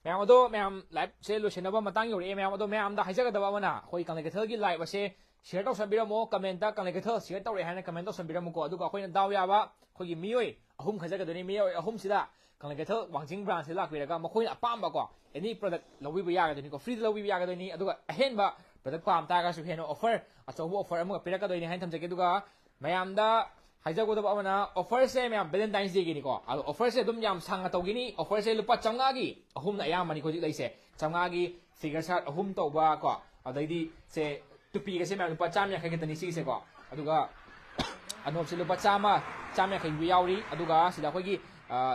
ꯃꯌꯥꯝ ꯑꯗꯣ, ꯃꯌꯥꯝ, liveꯁꯦ ꯂꯣꯏꯁꯤꯟꯅꯕ ꯃꯇꯥꯡ ꯌꯧꯔꯛꯑꯦ, ꯃꯌꯥꯝ꯫ ꯑꯗꯣ ꯃꯌꯥꯝꯗ ꯍꯥꯏꯖꯒꯗꯕ ꯑꯃꯅ, ꯑꯩꯈꯣꯏ ꯀꯪꯂꯩ ꯀꯩꯊꯦꯜꯒꯤ live ꯑꯁꯦ share ꯇꯧꯁꯟꯕꯤꯔꯝꯃꯣ, commentꯇ "ꯀꯪꯂꯩ ꯀꯩꯊꯦꯜ share ꯇꯧꯔꯦ" ꯍꯥꯏꯅ comment ꯇꯧꯁꯟꯕꯤꯔꯝꯃꯨꯀꯣ꯫ ꯑꯗꯨꯒ ꯑꯩꯈꯣꯏꯅ ꯗꯥꯎ ꯌꯥꯕ ꯑꯩꯈꯣꯏꯒꯤ ꯃꯤꯑꯣꯏ ꯑꯍꯨꯝ ꯈꯟꯖꯒꯗꯣꯏꯅꯤ꯫ ꯃꯤꯑꯣꯏ ꯑꯍꯨꯝꯁꯤꯗ ꯀꯪꯂꯩ ꯀꯩꯊꯦꯜ ꯋꯥꯡꯖꯤꯡ branchꯁꯤꯗ ꯂꯥꯛꯄꯤꯔꯒ ꯃꯈꯣꯏꯅ ꯑꯄꯥꯝꯕꯀꯣ, any product ꯂꯧꯕꯤꯕ ꯌꯥꯒꯗꯣꯏꯅꯤꯀꯣ, freeꯗ ꯂꯧꯕꯤꯕ ꯌꯥꯒꯗꯣꯏꯅꯤ꯫ ꯑꯗꯨꯒ ꯑꯍꯦꯟꯕ product ꯄꯥꯝ ꯇꯥꯔꯒꯁꯨ ꯍꯦꯟꯅ offer, ꯑꯆꯧꯕ offer ꯑꯃꯒ ꯄꯤꯔꯛꯀꯗꯣꯏꯅꯤ ꯍꯥꯏꯅ ꯊꯝꯖꯒꯦ꯫ ꯑꯗꯨꯒ ꯃꯌꯥꯝꯗ ꯍꯥꯏꯖꯒꯗꯕ ꯑꯃꯅ, offerꯁꯦ ꯃꯌꯥꯝ Valentine's Dayꯒꯤꯅꯤꯀꯣ꯫ ꯑꯗꯣ offerꯁꯦ ꯑꯗꯨꯝ ꯌꯥꯝ ꯁꯥꯡꯅ ꯇꯧꯒꯅꯤ꯫ Offerꯁꯦ ꯂꯨꯄꯥ ꯆꯥꯝꯃꯉꯥꯒꯤ ꯑꯍꯨꯝꯅ ꯑꯌꯥꯝꯕꯅꯤ ꯍꯧꯖꯤꯛ ꯂꯩꯁꯦ꯫ ꯆꯥꯝꯃꯉꯥꯒꯤ figure shirt ꯑꯍꯨꯝ ꯇꯧꯕ ꯀꯣ, ꯑꯗꯩꯗꯤ ꯁꯦ ꯇꯨꯄꯤꯒꯁꯦ ꯃꯌꯥꯝ ꯂꯨꯄꯥ ꯆꯥꯝꯃ ꯌꯥꯡꯈꯩ ꯈꯛꯇꯅꯤ ꯁꯤꯒꯤꯁꯦꯀꯣ꯫ ꯑꯗꯨꯒ ꯑꯅꯣꯞꯁꯦ ꯂꯨꯄꯥ ꯆꯥꯝꯃ, ꯆꯥꯝꯃ ꯌꯥꯡꯈꯩ ꯄꯤꯕ ꯌꯥꯎꯔꯤ꯫ ꯑꯗꯨꯒ ꯁꯤꯗ ꯑꯩꯈꯣꯏꯒꯤ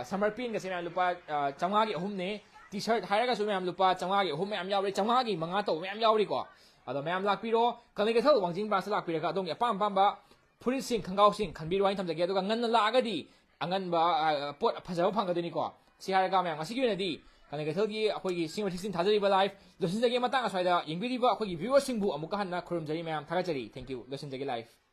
ꯁꯝꯃꯔ ꯄꯦꯟꯒꯁꯦ ꯃꯌꯥꯝ ꯂꯨꯄꯥ ꯆꯥꯝꯃꯉꯥꯒꯤ ꯑꯍꯨꯝꯅꯦ꯫ ꯇꯤ ꯁꯔꯠ ꯍꯥꯏꯔꯒꯁꯨ ꯃꯌꯥꯝ ꯂꯨꯄꯥ ꯆꯥꯝꯃꯉꯥꯒꯤ ꯑꯍꯨꯝ ꯃꯌꯥꯝ ꯌꯥꯎꯔꯤ, ꯆꯥꯝꯃꯉꯥꯒꯤ ꯃꯉꯥ ꯇꯧꯕ ꯃꯌꯥꯝ ꯌꯥꯎꯔꯤꯀꯣ꯫ ꯑꯗꯣ ꯃꯌꯥꯝ ꯂꯥꯛꯄꯤꯔꯣ, ꯀꯪꯂꯩ ꯀꯩꯊꯦꯜ ꯋꯥꯡꯖꯤꯡ ꯕ꯭ꯔꯥꯟꯁꯇ ꯂꯥꯛꯄꯤꯔꯒ ꯑꯗꯣꯝꯒꯤ ꯑꯄꯥꯝ ꯑꯄꯥꯝꯕ ꯐꯨꯔꯤꯠꯁꯤꯡ, ꯈꯪꯒꯥꯎꯁꯤꯡ ꯈꯟꯕꯤꯔꯣ ꯍꯥꯏꯅ ꯊꯝꯖꯒꯦ꯫ ꯑꯗꯨꯒ ꯉꯟꯅ ꯂꯥꯛꯑꯒꯗꯤ ꯑꯉꯟꯕ, ꯑ, ꯄꯣꯠ ꯐꯖꯕ ꯐꯪꯒꯗꯣꯏꯅꯤꯀꯣ꯫ ꯁꯤ ꯍꯥꯏꯔꯒ ꯃꯌꯥꯝ, ꯉꯁꯤꯒꯤ ꯑꯣꯏꯅꯗꯤ ꯀꯪꯂꯩ ꯀꯩꯊꯦꯜꯒꯤ ꯑꯩꯈꯣꯏꯒꯤ ꯁꯤꯡ ꯊꯥꯖꯔꯤꯕ ꯂꯥꯏꯐ ꯂꯣꯏꯁꯤꯟꯖꯒꯦ꯫ ꯃꯇꯥꯡ ꯑꯁ꯭ꯋꯥꯏꯗ ꯌꯦꯡꯕꯤꯔꯤꯕ ꯑꯩꯈꯣꯏꯒꯤ ꯚ꯭ꯌꯨꯋꯔꯁꯤꯡꯕꯨ ꯑꯃꯨꯛꯀ ꯍꯟꯅ ꯈꯨꯔꯨꯝꯖꯔꯤ ꯃꯌꯥꯝ, ꯊꯥꯒꯠꯆꯔꯤ꯫ Thank you꯫ ꯂꯣꯏꯁꯤꯟꯖꯒꯦ ꯂꯥꯏꯐ꯫